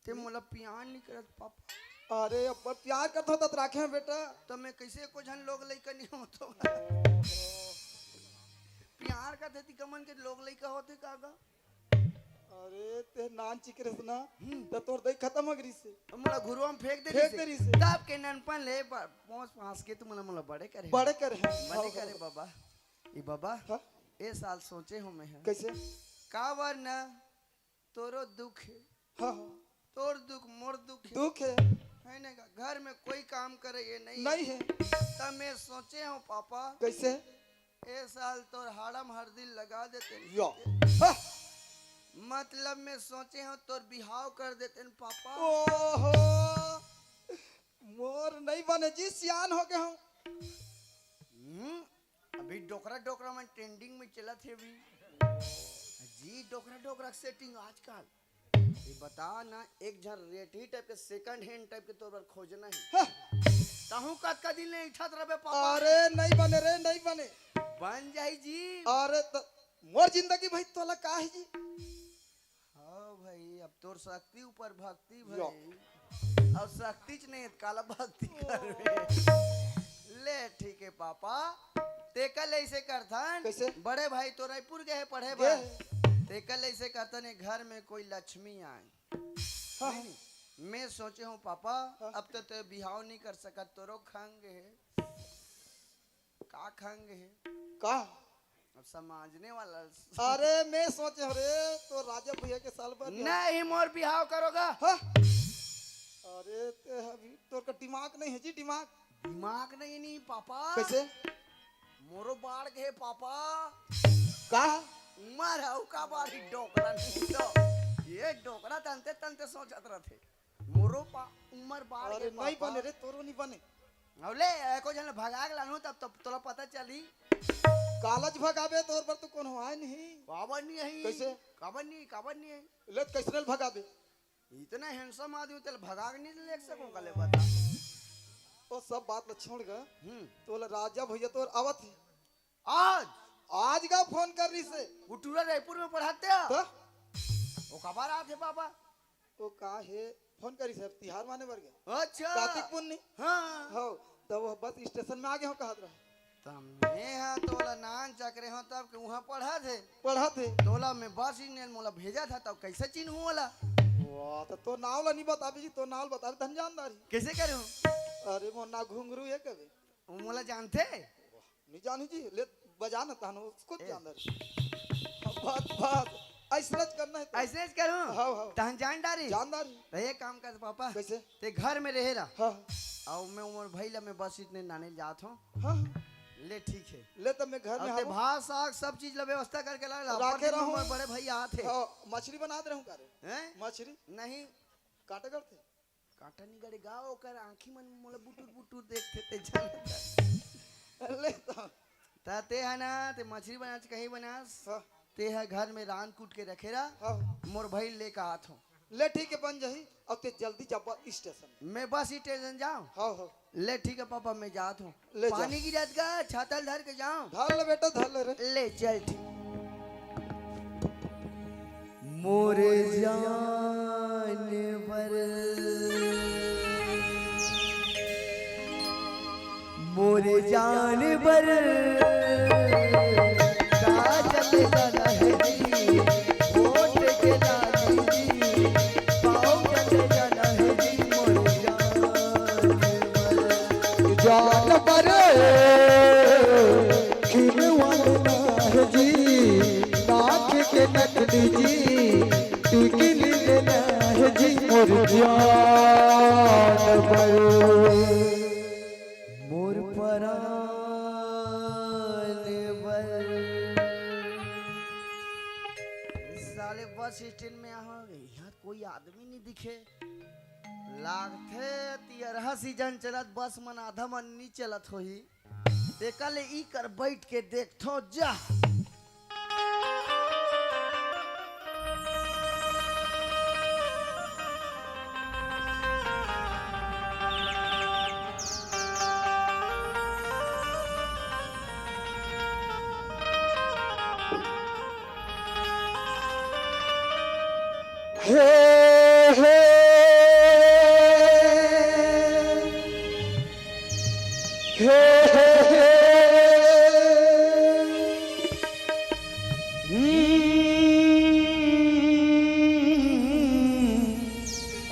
ते मोला प्यार नहीं करत पापा। अरे अब प्यार करत हो त राखे हैं बेटा। तो मैं कैसे को झन लोग लइका नहीं होत हो? प्यार का धरती कमन के लोग लइका होते का गा? अरे ते नान चिकरेस ना, हम्म। त तोर दई खत्म हो गई से। अब मोला घुरुआ में फेंक दे फेंक रही दे रही से। से। तब के ननपन ले ब-, पहुंच पास के तू मोला, मोला बड़े करे। बड़े करे हैं। बड़े हाँ, करे हाँ। बाबा। ई बाबा, हाँ? ए साल सोचे हो मैं है। कैसे? काबर न तोरो दुख है। हाँ, हाँ। तोर दुख, मोर दुख है। दुख है। है ना? घर में कोई काम करे ये नहीं नहीं है। है। तब मैं सोचे हूँ पापा। कैसे? ए साल तोर हाड़म हरदी लगा देते हैं। या। हाँ। मतलब मैं सोचे हूँ तोर बिहाव कर देते हैं पापा। ओहो। मोर नहीं बने जी, सियान हो गए हूँ। हम्म। अभी डोकरा डोकरा में trending में चलत हे अभी। जी, डोकरा डोकरा setting आजकल। ये बता ना, एक झन रेटही type के, second hand type के तोर बर खोजना हे। हाँ। तहूँ कतका दिन ले इठत रबे पापा? अरे, नहीं बने रे, नहीं बने। बन जाही जी। अरे, त-, मोर जिंदगी भाई तोला का हे जी? हाँ भाई, अब तोर शक्ति ऊपर भक्ति यो। भाई। अब शक्ति च नहीं है, काला भक्ति करबे। ले ठीक है पापा, तेकर ले ऐसे करथन। कैसे? बड़े भाई तो रायपुर गए हैं पढ़े गे बर। हैं। तेकर ले ऐसे करथन, ये घर में कोई लक्ष्मी आए। हाँ, नहीं, हाँ। नहीं। मैं सोचे हूँ पापा, हाँ। अब तो ते बिहाव नहीं कर सकत, तोरो खंग है। का खंग है? का? अब समझने वाला। अरे, मैं सोचे हूँ रे, तो राजा भैया के साल बाद नहीं, मोर बिहाव करोगा? हाँ? अरे, ते अभी तोर का दिमाग नहीं है जी, दिमाग। दिमाग नहीं, नहीं, पापा। कैसे? मोरो बाढ़ गए, पापा। का? उमर है, का बाढ़ी डोकरा नहीं तो। ये डोकरा तनते, तनते सोचत रहते। मोरो पा-, उमर बाढ़ अरे, के नहीं पापा। बने रे, तोरो नहीं बने। अब ले, एको झन भगा के लानू, तब तो तोला पता चली। कालज भगाबे, तोर बर तो कोनो आए नहीं। काबर नहीं आई? कैसे? काबर नहीं, काबर नहीं आई? ले, कैसने भगाबे? इतना handsome आदमी, तेल भगा के नहीं ले सको, कले बता। ओ, सब बात ल छोड़ गा। हम्म। तोला राजा भैया तोर आवत है। आज? आज का फोन कर रही से। वो टूरा रायपुर में पढ़ाते हैं। तो? वो काबर आथे पापा? वो का हे, फोन करिस हे, तिहार माने बर गे। अच्छा। कार्तिक पुन्नी। हाँ। हव, त वो बस स्टेशन में आ गे हंव कहत रहा। त मेंहा तोला नान चकरे हंव तब के उहां पढ़त हे। पढ़त हे। तोला मैं बस स्टैंड मोला भेजत हे, तब कइसे चिन्हूं ओला? वाह, त तोर नाव ला नइ बताबे जी, तोर नाव ला बताबे तहन जान डारही। कइसे करहूं? अरे मोर नाव घुंघरू हे कबे। वो मोला जानथे? नइ जानही जी, ले बजा ना तहन, उसको जान डारही। बस, बस, अइसनेच करना हे तो। अइसनेच करहूं? हव, हव। तहन जान डारही? जान डारही। त एक काम कर पापा। कइसे? तें घर में रहे रह। हाँ। अउ मैं मोर भाई ला मैं बस स्टैंड लाने जात हंव। हाँ। ले ठीक हे। ले तब मैं घर में अउ तें हंव। भात साग सब चीज ला व्यवस्था करके ला, ला। राखे रहूं। मोर बड़े भइया आथे। हाँ, मछरी बनात रहूं का रे? हैं? मछरी? नहीं। कांटा गड़थे? कांटा नइ गड़े गा, ओकर आंखी मन मोला बुटुर बुटुर देखथे, तें जानत हस। ले तो। त तें ह ना, तें मछरी बनास, कहीं बनास। हाँ। तें ह घर में रांध कूट के रखे रह। हाँ। मोर भाई लेके आत हंव। ले ठीक हे, बन जाही। अब तें जल्दी जा बस स्टेशन। मैं बस स्टेशन जांव? हाँ, हाँ। ले ठीक हे पापा, मैं जात हंव। ले जा। पानी गिरत गा, छाता ल धर के जांव। धर ले बेटा, धर ले रे। ले चल ठीक। मोर जान बर, मोर जान बर, काजल जाना हे जी, होठ के लाली जी, पाँव चले जाना हे जी, मोर जान बर। जान बर खिलवाना हे जी, नाक के नथनी जी, टिकली लेना हे जी, मोर जान बर। मोर परान बर। साले बस स्टैंड में आवा, इहां कोई आदमी नइ दिखे। लागथे तियरहा सीजन चलत, बस मन आधा मन नइ चलत होही। तेकर ले इही कर बइठ के देखथंव जा। हे, हे, हे, हे, हे। हम्म।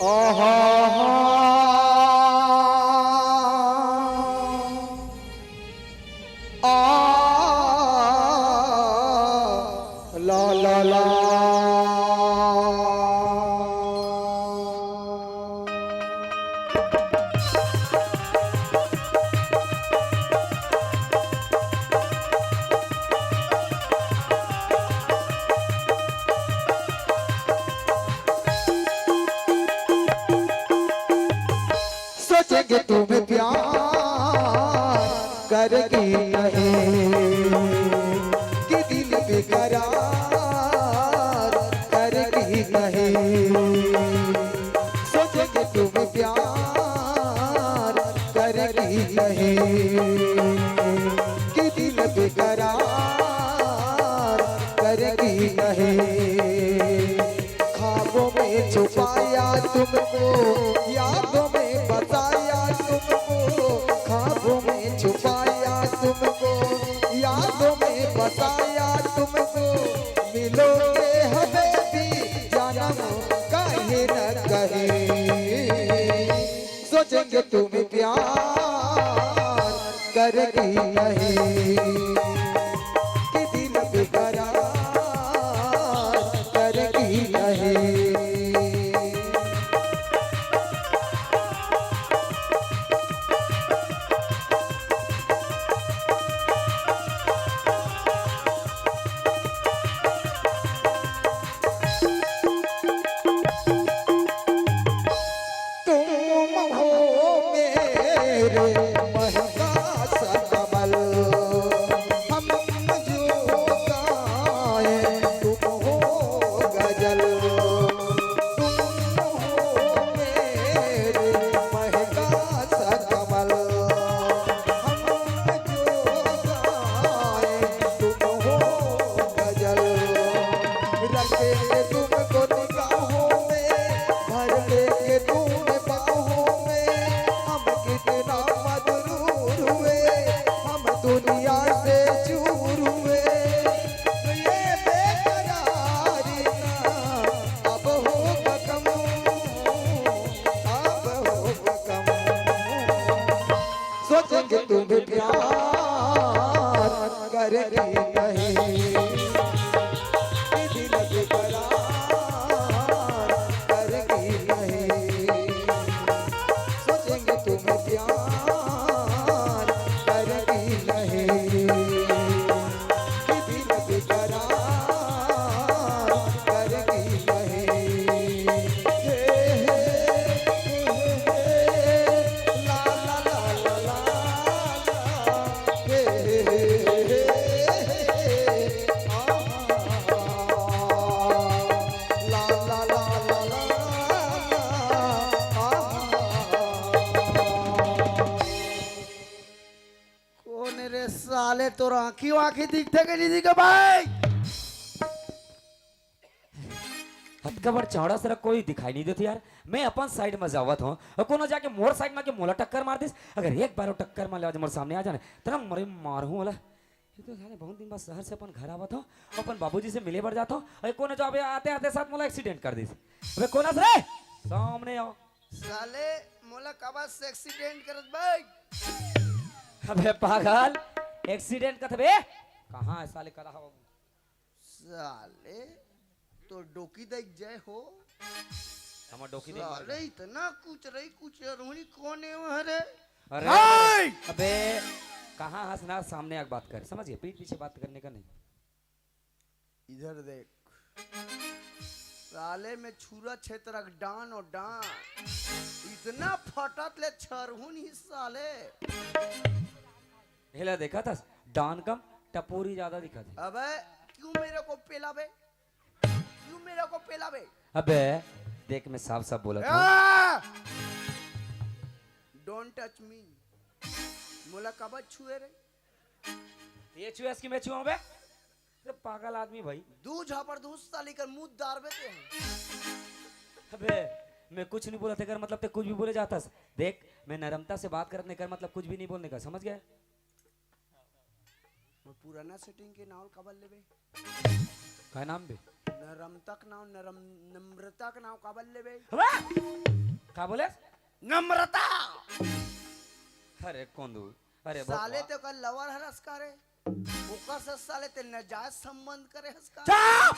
आहा, हा। आ, ला, ला, ला। सोचेंगे तुम्हें प्यार करेगी नहीं, कि दिल बेकरार करेगी नहीं। सोचेंगे तुम्हें प्यार करेगी नहीं, कि दिल बेकरार करेगी नहीं। ख्वाबों में छुपाया तुमको, यादों में बसाया तुमको, ख्वाबों में छुपाया तुमको, यादों में बसाया तुमको। मिलोगे हबीबी जानम कहीं न कहीं, सोचेंगे तुम्हें प्यार करेगी नहीं, कि दिल बेकरार करेगी नहीं। तुम हो मेरे महका सा कमल, हम तोर आंखी वांखी दिखथे के नहीं दिखे भाई? हतका बड़ चौड़ा सड़क कोई दिखाई नहीं देत यार। मैं अपन साइड में जावत हूँ और कोनो जाके मोर साइड में के मोला टक्कर मार दिस। अगर एक बार वो टक्कर मार ले आज मोर सामने आ जाने, त ना मरे मारहूँ वाला। ये तो साले बहुत दिन बाद शहर से अपन घर आवत हूँ, अपन बाबूजी से मिले बर जात हूँ और कोनो जो अबे आते आते साथ मोला एक्सीडेंट कर दिस। अबे कोन हस रे? सामने आओ। साले मोला काबर से एक्सीडेंट करत भाई? अबे पागल, एक्सीडेंट कथबे? कहाँ है साले कला हवा? साले तो डोकी देख जय हो। हमर डोकी देख साले इतना कुछ रही कुछ रोनी कौन है वहाँ रे? अरे नहीं! अबे कहाँ हंसना, सामने आके बात कर, समझ गए? पीठ पीछे बात करने का नहीं। इधर देख, साले में छुरा छेतरा डान और डान इतना फटत ले छरहुन ही साले। हेला देखा था, डान कम टपोरी ज्यादा दिखा था। अबे क्यों मेरे को पेला बे? क्यों मेरे को पेला बे? अबे देख, मैं साफ साफ बोला था। Don't touch me। मोला कब छुए रे? ये छुएस कि मैं छुआऊं बे? अरे पागल आदमी भाई। दू झापड़ दू साली कर मुंह दारबे ते। अबे मैं कुछ नहीं बोला था कर, मतलब ते कुछ भी बोले जाता। देख, मैं नरमता से बात करत नहीं कर, मतलब कुछ भी नहीं बोलने का, समझ गया? मैं पुराना सेटिंग के नाव काबर लेबे? का नाम बे? नरमता के नाव, नरम, नम्रता के नाव काबर लेबे? अबे का बोले? नम्रता। अरे कौन दू? अरे साले भगवान। ते ओकर लवर हरस का रे? ओकर से साले ते नाजायज संबंध करे हस का? चुप!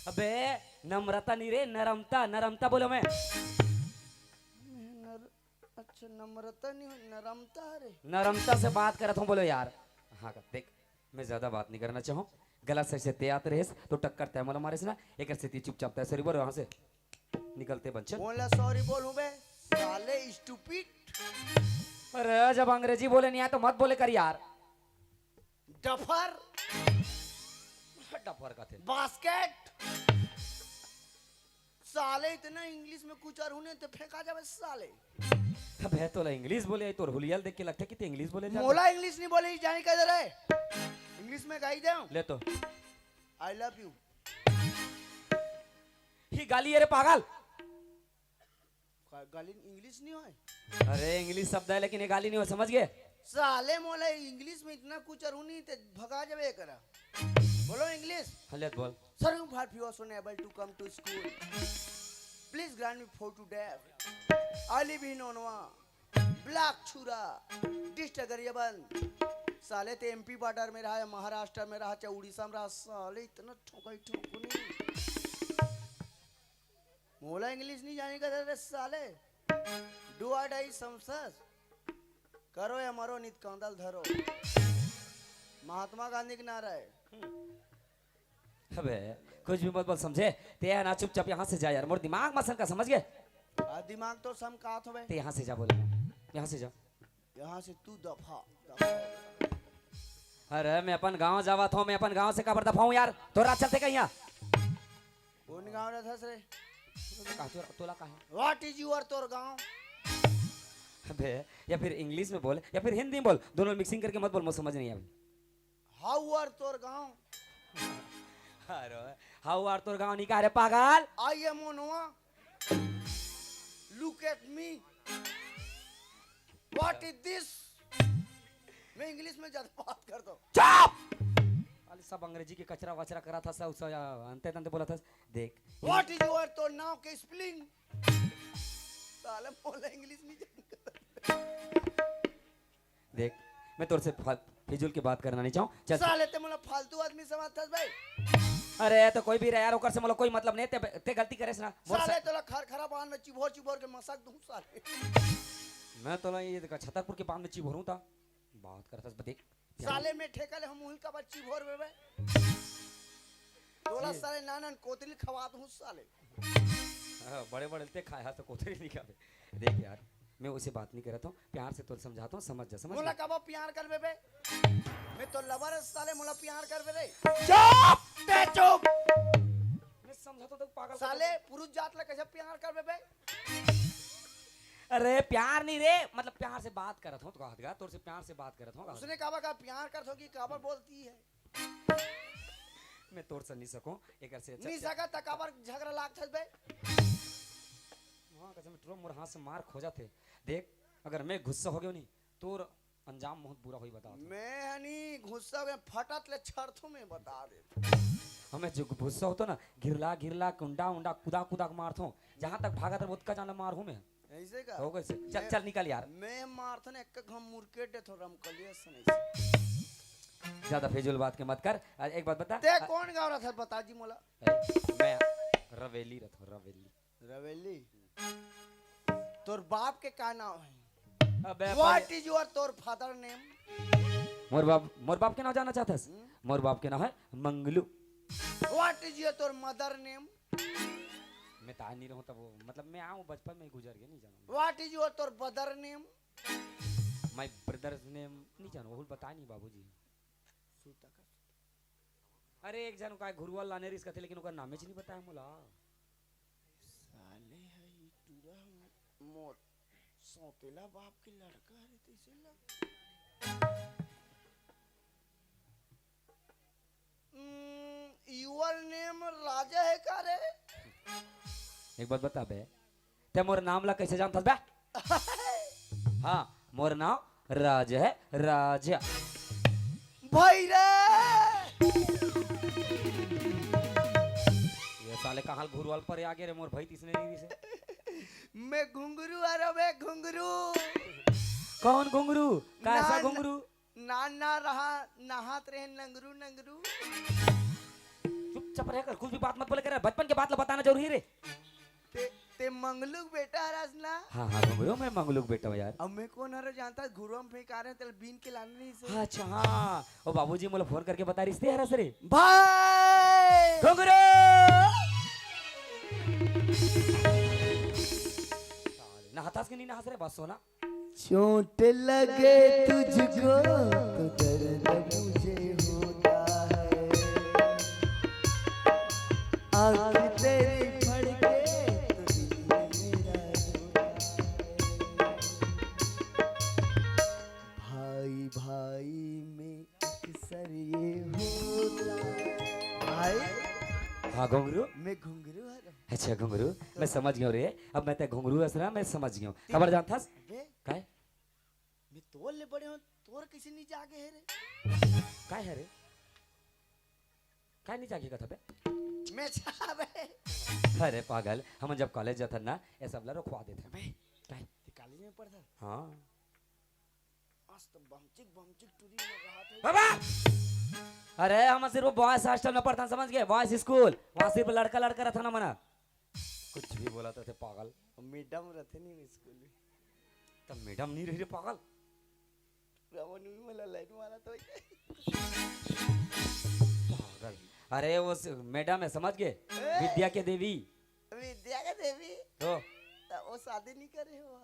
अबे नम्रता नहीं रे, नरमता, नरमता बोलो मैं। नर-, अच्छा नम्रता नहीं हो, नरमता रे। नरमता से बात करत हूँ, बोलो यार। हाँ देख, मैं ज्यादा बात नहीं करना चाहूँ। गलत सही से ते आत रहेस तो टक्कर तय मोला मारेस ना, एकर सेती चुपचाप तय सॉरी बोल, वहां से निकलते बंचन। बोला सॉरी बोलूं बे, साले स्टूपिड। अरे जब अंग्रेजी बोले नहीं आए तो मत बोले कर यार। डफर। डफर का थे। बास्केट। साले इतना इंग्लिश में कुछ अरहू नहीं तो फेंका जावे साले। अबे तोला इंग्लिश बोले, तोर हुलिया ल देख के लगथे कि ते इंग्लिश बोले जाथे। मोला इंग्लिश नहीं बोले, जानी कह दे रहे। इंग्लिश में गाई दे। ले तो। I love you। ही गाली है रे पागल। का-, गाली इंग्लिश नहीं होय? अरे इंग्लिश शब्द है लेकिन ये गाली नहीं हो, समझ गए? साले मोला इंग्लिश में इतना कुछ अरहू नहीं ते भगा जावे करा। बोलो इंग्लिश। हाँ, ले बोल। Sir, you are unable to come to school। Please grant me photograph। I live in Onwa। Black छुरा, डिस्ट्रिक्ट गरियाबंद। साले ते एमपी बॉर्डर में रहा या महाराष्ट्र में रहा चाहे उड़ीसा में रहा, साले इतना ठोकाई ठोकनी। मोला इंग्लिश नहीं जाने का रे साले। डू और डाई समझस। करो या मरो, नित कांदल धरो। महात्मा गांधी के नारा है। अबे कुछ भी मत बोल, समझे? ते है ना, चुपचाप यहाँ से जा यार, मोर दिमाग मत सनका, समझ गए? आ, दिमाग तो समकात होवे। ते यहाँ से जा, बोले, यहाँ से जा। यहाँ से तू दफा, दफा। अरे मैं अपन गांव जावत हूँ, मैं अपन गांव से काबर दफाऊं यार? तोरा चलते कहीं यहाँ। कौन गांव रहता रे? का तोरा, तोला का है? What is your तोर गांव? अबे या फिर इंग्लिश में बोल या फिर हिंदी में बोल, दोनों मिक्सिंग करके मत बोल, मुझे समझ नहीं आवे। How are तोर गांव? अरे how are तोर गांव नहीं कहा रे पागल? I am Onwa। Look at me। What is this? मैं इंग्लिश में ज्यादा बात करता हूँ। चुप! खाली सब अंग्रेजी के कचरा वचरा करा था, सब सब अंते तंते बोला था। देख। What is your तोर नाव के स्पेलिंग? साले मोला इंग्लिश नहीं जानता। देख, मैं तोर से फा-, फिजूल की बात करना नहीं चाहूँ। चल। साले ते मोला फालतू आदमी समझथस भाई। अरे तो कोई भी रहे यार, ओकर से मोला कोई मतलब नहीं। ते, ते गलती करेस ना। मोर साले से तोला खर खरा बांध में चिभोर चिभोर के मसक दूं साले। मैं तोला ये देखा छतरपुर के बांध में चिभोरूं था। बात करथस बे देख। साले मैं ठेका ले हम उही का बच्ची भोर बेबे। तोला जी। साले नानन कोतरी खवात हूँ साले। हाँ, बड़े बड़े ते खाया तो कोतरी नहीं खावे। देख यार, मैं उसे बात नहीं करता हूँ, प्यार से तो समझाता हूँ, समझ जा, समझ मोला जा। कब प्यार कर बेबे? मैं तो लवर है साले, मोला प्यार कर बेबे। चुप, ते चुप। मैं समझाता हूँ तो पागल साले, पुरुष जात ला कैसे प्यार कर बेबे? अरे प्यार नहीं रे, मतलब प्यार से बात करत हूँ तो कहत गा, तोर से प्यार से बात करत हूँ। उसने काबर का प्यार करत हो कि काबर बोलती है? मैं तोर से नहीं सकूं, एकर से अच्छा नहीं सकत त काबर झगड़ा लागत हस बे? हाँ, कसम टुरा मोर हाथ से मार खोजत हे। देख, अगर मैं गुस्सा हो गयो नहीं, तोर अंजाम बहुत बुरा होई, बता दो। मैं हनी गुस्सा हो गया, फटत ले छड़थू मैं, बता दे। हमें जो गुस्सा होतो ना, गिरला गिरला, कुंडा उंडा, कुदा कुदा के मारथो। जहाँ तक भागत रहे, ओतका जान मारहूँ मैं। ऐसे का? हो गए से। चल, मैं, चल निकल यार। मैं मारथन एक घम मुरकेट देथो रमकलिया से नहीं से। ज्यादा फिजूल बात के मत कर। आ, एक बात बता। ते आ, कौन गाँव रहा था बता जी मोला? ए, मैं रवेली रहा था, रवेली। रवेली। तोर बाप के का नाम है? अबे What is your तोर father name? मोर बाप, मोर बाप के नाम जानना चाहता है? हम्म। मोर बाप के नाम है मंगलू। What is your तोर mother name? मैं ताय नहीं रहूं तब वो, मतलब मैं आऊं बचपन में ही गुजर गया, नहीं जानूं। What is your तोर brother name? My brother's name नहीं जानूं, वो बताए नहीं बाबूजी। सूता का सूता। अरे एक जन का घुरुआ लाने रिस कथे, लेकिन ओकर नामे च नहीं बताया मोला। साले है ई टूरा मोर सौतेला बाप के लड़का हरे तैसे लग। हम्म, your name राजा है का रे? एक बात बता बे, ते मोर नाम ला कैसे जानथस बे? हाँ, मोर नाम राज है, राज। भाई रे, ये साले कहाँ घुरवाल पर आगे रे, मोर भाई तीसने नहीं से। मैं घुंगरू आ रहा, मैं घुंगरू। कौन घुंगरू? कैसा ना, घुंगरू? ना, ना रहा, नहात रहे नंगरू, नंगरू। चुपचाप रह कर, कुछ भी बात मत बोले कर, बचपन के बात ला बताना जरूरी रे। ते, ते मंगलू के बेटा हरस ना? हाँ, हाँ, घुंगरू, मैं मंगलू के बेटा हूँ यार। अब मैं कौन हरो जानता, घुरवा में फेंका रहे, तेल बीन के लाने नहीं से। अच्छा, हाँ, वो बाबूजी मोला फोन करके बता रिस ते हरस रे। भाई! घुंगरू! नहातास के नहीं नहास रे, बस सोना। चोट लगे तुझको तो दर्द मुझे होता है, आंख तेरी फड़के तो दिल मेरा रोता है, भाई भाई में अक्सर ये होता है। भाई, हाँ घुंगरू। मैं घुंगरू हूँ। अच्छा घुंगरू, मैं समझ गयो रे। अब मैं ते घुंगरू हस ना, मैं समझ गयो। काबर जानथस? बे, काय? मैं तोर ले बड़े हूँ, तोर कैसे नहीं जागे है रे? काय है रे? काय नहीं जागे कथा बे? मैं जाबे। अरे पागल, हम जब कॉलेज जाथन ना, ये सब ला रखवा देथन। अबे, काय? ते कॉलेज में पढ़थस? हाँ। आज तो बमचिक, बमचिक टूरी में रहा था। बाबा! अरे, हम सिर्फ बॉयज हॉस्टल में पढ़थन, समझ गए? Boys school. वहाँ सिर्फ लड़का, लड़का रहता ना मना। कुछ भी बोला तो थे पागल। मैडम रहते नहीं स्कूल में। तब मैडम नहीं रही रे पागल। रमन भी मला लाइन वाला तो पागल। अरे वो स-, मैडम है, समझ गए? ए? विद्या के देवी। विद्या के देवी? तो? तो वो शादी नहीं करे हो?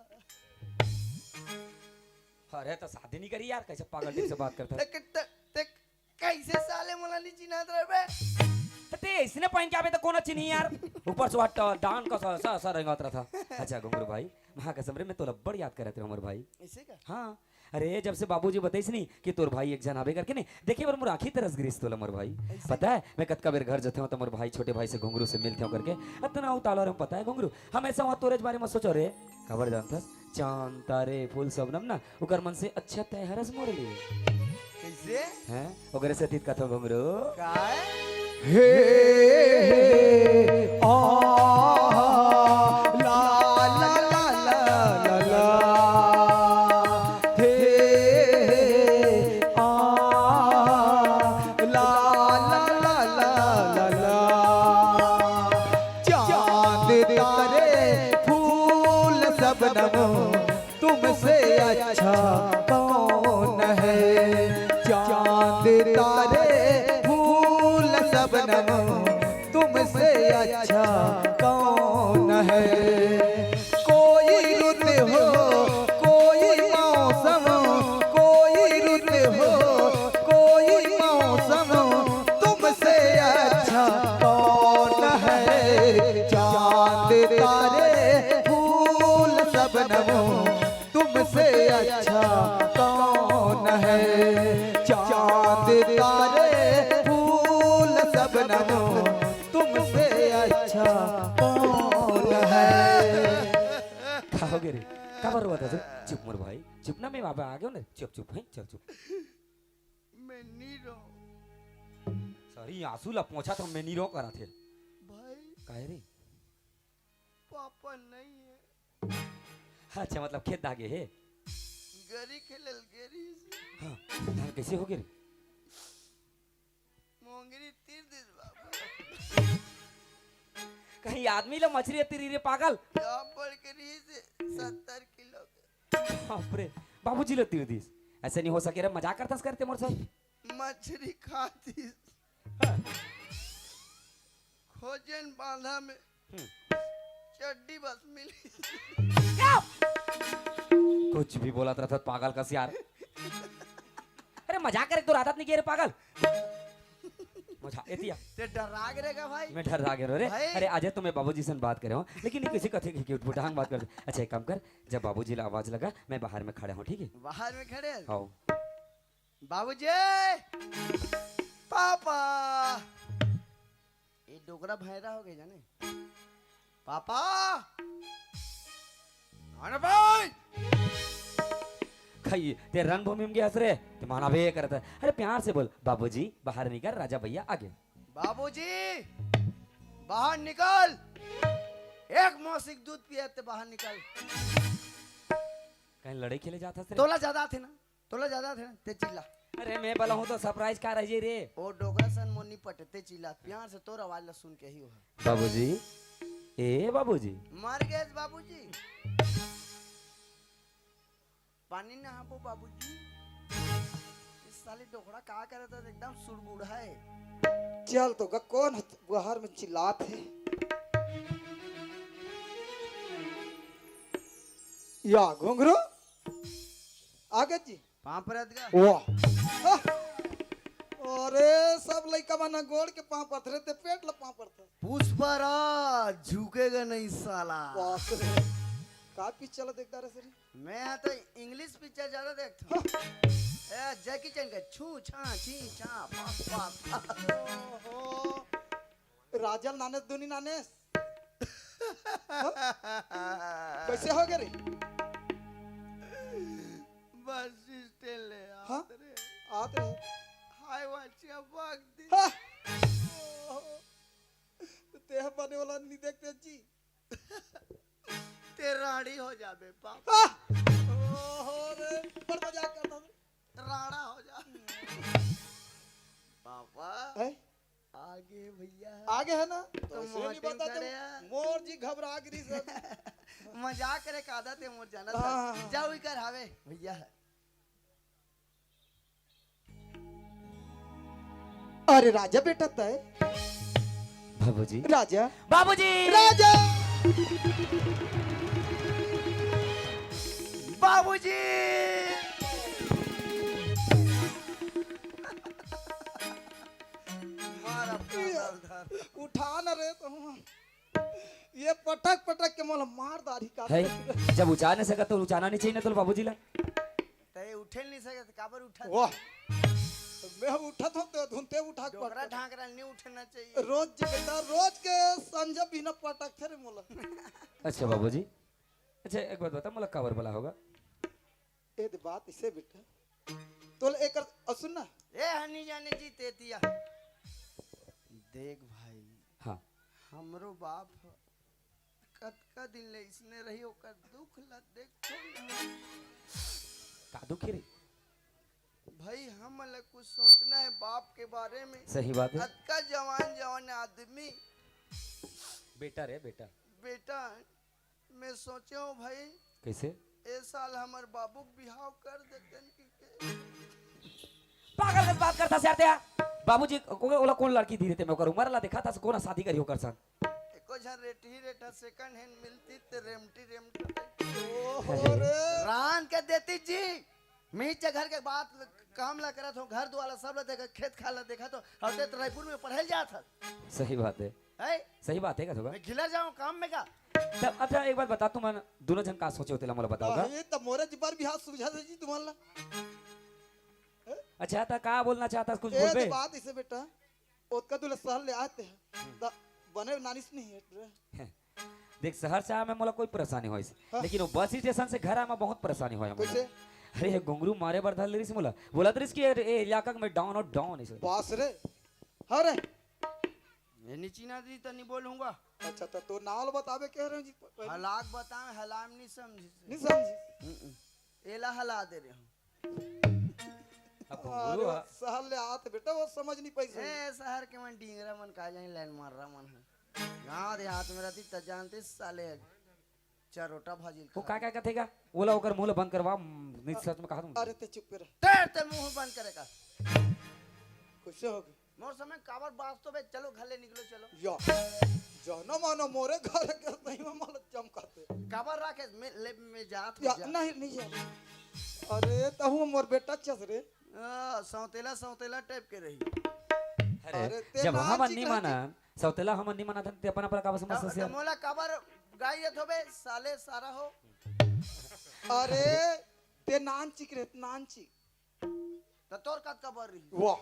अरे तो शादी नहीं करी यार, कैसे पागल टाइप से बात करता है? तक, तक, तक, कैसे साले मोला नहीं चिन्हात रहे बे? तो ते इसने पहन के आवे तो कौन चिन्ही यार? ऊपर से वाट डांड का सा, सा, सा रेंगात रहा था। अच्छा घुंगरू भाई, महाकसम रे, मैं तोला बड़ याद करत रहे हमर भाई। ऐसे का? हाँ। अरे जब से बाबूजी बताइस नहीं कि तोर भाई एक जन आबे करके नहीं, देखे बर मोर आँखी तरस गिरिस तोला मोर भाई। ऐसे? पता है मैं कतका बेर घर जाते हूँ तो मोर भाई, छोटे भाई से घुंगरू से मिलते हूँ करके अतना उतावला रहे हूँ, पता है घुंगरू? हमेशा वहाँ तोरे बारे में सोचो रे। काबर जानथस? चांद तारे फूल सबनम ना, ओकर मन से अच्छा तय हरस मोर लिए। कैसे? हैं? ओकरे से अतीत कथो घुंगरू। काय? हे, आ, ला, ला, ला, ला, ला, ला। हे, आ, ला, ला, ला, ला, ला, ला। चांद तारे फूल सबनम तुमसे अच्छा कौन है? चांद तारे फूल सबनम तुमसे अच्छा कौन है? कोई रुत हो, कोई मौसम, कोई रुत हो, कोई मौसम, तुमसे अच्छा कौन है? चांद तारे फूल सबनम अच्छा कौन है? चांद तारे फूल शबनम, तुमसे अच्छा कौन है? का हो गे रे? काबर रोवत हस? चुप मोर भाई, चुप ना, मैं वहाँ पे आ गया ना। चुप, चुप, हैं, चुप, चुप। मैं नी रो। सॉरी, आंसू ला पोंछा तो मैं नी रो करा थे। भाई। काहे रे? पापा नहीं है। अच्छा, मतलब खेत दा गे हे? गरी खेलल गेरी। हाँ, धान कैसे हो गे रे? मोंगरी तीर दिस बाबू। कहीं आदमी ला मछरी तीरी रे पागल। यहाँ पड़ के रही से सत्तर किलो के। बाप रे, बाबूजी ला तीर दिस। ऐसे नहीं हो सके रे, मजाक करतस करते मोर साथ। मछरी खा दिस। हाँ। खोजन बांधा में हम्म। चड्डी बस मिली। कुछ भी बोलत रहत पागल कस यार। अरे मजाक करे तो आदत नहीं किया रे पागल। मजा एतिया। ते डरा गे रे का भाई? मैं डरा गे रे। भाई। अरे अजय, तो मैं बाबूजी से बात करे हूँ, लेकिन ये किसी कथे की उठपुटांग बात कर। अच्छा एक काम कर, जब बाबूजी ला आवाज लगा, मैं बाहर में खड़े हूँ, ठीक है? बाहर में खड़े हैं? हाँ। बाबूजी, पापा। ये डोकरा भैरा हो गए जाने। पापा, आना भाई। खाइए, ते रणभूमि में गया रे, ते माना बे करता है। अरे प्यार से बोल, "बाबूजी, बाहर निकल, राजा भैया आगे।" बाबूजी, बाहर निकल। एक मौसिक दूध पिया ते बाहर निकल। कहीं लड़ाई खेले जाता रे? तोला ज्यादा थे ना। तोला ज्यादा थे ना, ते चिल्ला। अरे मैं बला हूँ तो सरप्राइज का रह जाई रे। ओ डोकरा सन मोनी पटे, ते चिल्ला। प्यार से तोर आवाज ला सुन के ही हो। बाबूजी, ए बाबूजी। मर गए बाबूजी। पानी ना हापो बाबूजी। इस साले डोकरा का करत है, एकदम सुड़बुड़ा है। चल तो ग, कौन ह-, बाहर में चिल्लात है? या घुंघरू, आगे जी। पाँव परत गा। वाह। हाँ। अरे, सब लइका मन गोड़ के पाँव परत रहे, ते पेट ल पाँव परत। पुष्पराज झुकेगा नहीं साला। बाप रे। का पिक्चर ल देखता रहे सर? मैं यहाँ तो इंग्लिश पिक्चर ज्यादा देखता हूँ। हाँ। ए, जैकी चैन का छू, छा, छी, छा, पा, पा, पा। ओहो। राजल नानेस, दुनी नानेस। हाँ? कैसे हो गए रे? बस स्टैंड ले हाँ? आत रे। आत रे। हाय वाचिया भाग दी। हाँ? ते बने वाला नहीं देखते जी। ते राड़ी हो जाबे पाप। हाँ? ओहो रे, बड़ मजाक करता हूँ। राड़ा हो जा। पापा। है? आगे भैया। आगे है ना? तो तो ऐसे नहीं मोहटिम बताते। खड़े हैं। मोर जी घबरा गिरी सर। मजाक करे का आदत है मोर जाना हाँ, था। हाँ, हाँ। जाओ इकर हावे भैया। अरे राजा बेटा तय। बाबूजी। राजा। बाबूजी। राजा। बाबूजी। मार अपना ये उठा ना रे तुम। ये पटक पटक के मोला मार दारी का। है, जब उठा नहीं सकत तो उठाना नहीं चाहिए ना तो बाबूजी ला। तय उठे नहीं सकत, काबर उठत? वाह। मैं उठत हूँ तो धुनते उठा के डोकरा पटक। ढांकरा नहीं उठना चाहिए। रोज जी बेटा, रोज के संझा बिना पटक थे रे मोला। अच्छा बाबूजी, अच्छा एक बात बता, मोला काबर बोला होगा? ए दे बात इसे बेटा। तोल एकर, अ, सुन ना। ए हनी जाने जी तेतिया। देख भाई। हाँ। हमरो बाप ह। कतका दिन ले इसने रही, ओकर दुख ला देख। का दुख हे रे? भाई, हमन ला कुछ सोचना है बाप के बारे में। सही बात है। अतका जवान, जवान आदमी। बेटा रे, बेटा। बेटा, मैं सोचे हूँ भाई, कैसे? ए साल हमर बाबू के बिहाव कर देतेन कि के? पागल कस बात करता से यार ते। बाबूजी को ओला कौन लड़की दी रहते, मैं ओकर उम्र ला देखा था, कौन शादी करी ओकर संग? एको झन रेटही रेटा second hand मिलती ते रेमटी रेमटी। ओहो रे। रान के देती जी। मीच घर के बात काम ला करत हो, घर दुआला सब ला देखा, खेत खार ला देखा तो, और ते तो रायपुर में पढ़े जात हस। सही बात है। हैं? सही बात है का थोड़ा? मैं घिला जाऊं काम में का? तब अच्छा, एक बात बता, तुमन दोनों झन का सोचे हो, तेला मोला बताओ गा। अरे, तब मोरे बर बिहाव सुलझा दे जी तुमन ला। अच्छा, त का बोलना चाहत हस, कुछ ए, बोलबे? तो बात इसे बेटा, ओतका दूर सहर ले आते हैं, त बने नानिस नहीं है रे। देख, सहर से आए में मोला कोई परेशानी होइस, हाँ। लेकिन वो बस स्टेशन से घर आए में बहुत परेशानी होय मोला। कैसे? अरे, ये घुंघरू मारे बर धर ले रिस मोला, बोलत रिस कि ए, ए इलाका में डॉन और डॉन इसे। बास रे, हाँ रे। ये नीची ना दी त नहीं बोलूंगा। अच्छा, त तो नाव ल बतावे कह रहे हो जी, पहले। हलाक बतावे, हलाम नहीं समझी। नहीं समझी। हम्म। एला हला दे रहे हो। अब घुंघरू अरे, हा। सहर ले आत बेटा, वो समझ नहीं पाई। ए, सहर के मन डींगरा मन का जाए, लाइन मार रहा मन है। गाँव देहात में रहती त जानते साले चरोटा भाजी वो खा। का, का कथेगा? ओला ओकर मुंह ल बंद करवा, म, नहीं सच में कहा तुम। अरे, ते चुप रह। तेरे ते मुंह बंद करेगा। कैसे होगे? मोर समय काबर बास तो बे, चलो घर ले निकलो, चलो। या, जानो मानो मोरे घर के सही में मालूम चमकाते। काबर राखे, मैं, ले, मैं जात हूँ, या, जा। नहीं, नहीं जा। अरे, तहु मोर बेटा चस रे। आ, सौतेला, सौतेला टाइप के रही। अरे, अरे, ते जब नान हमन चिक नहीं रहती। मानन, सौतेला हमन नहीं मानत हन, ते अपन, अपन काबर समझ तब, से तब मोला काबर गाई देत होबे, साले सारा हो। अरे, ते नान चिक रे, नान चिक। त तोर कतका बर रही? वाह।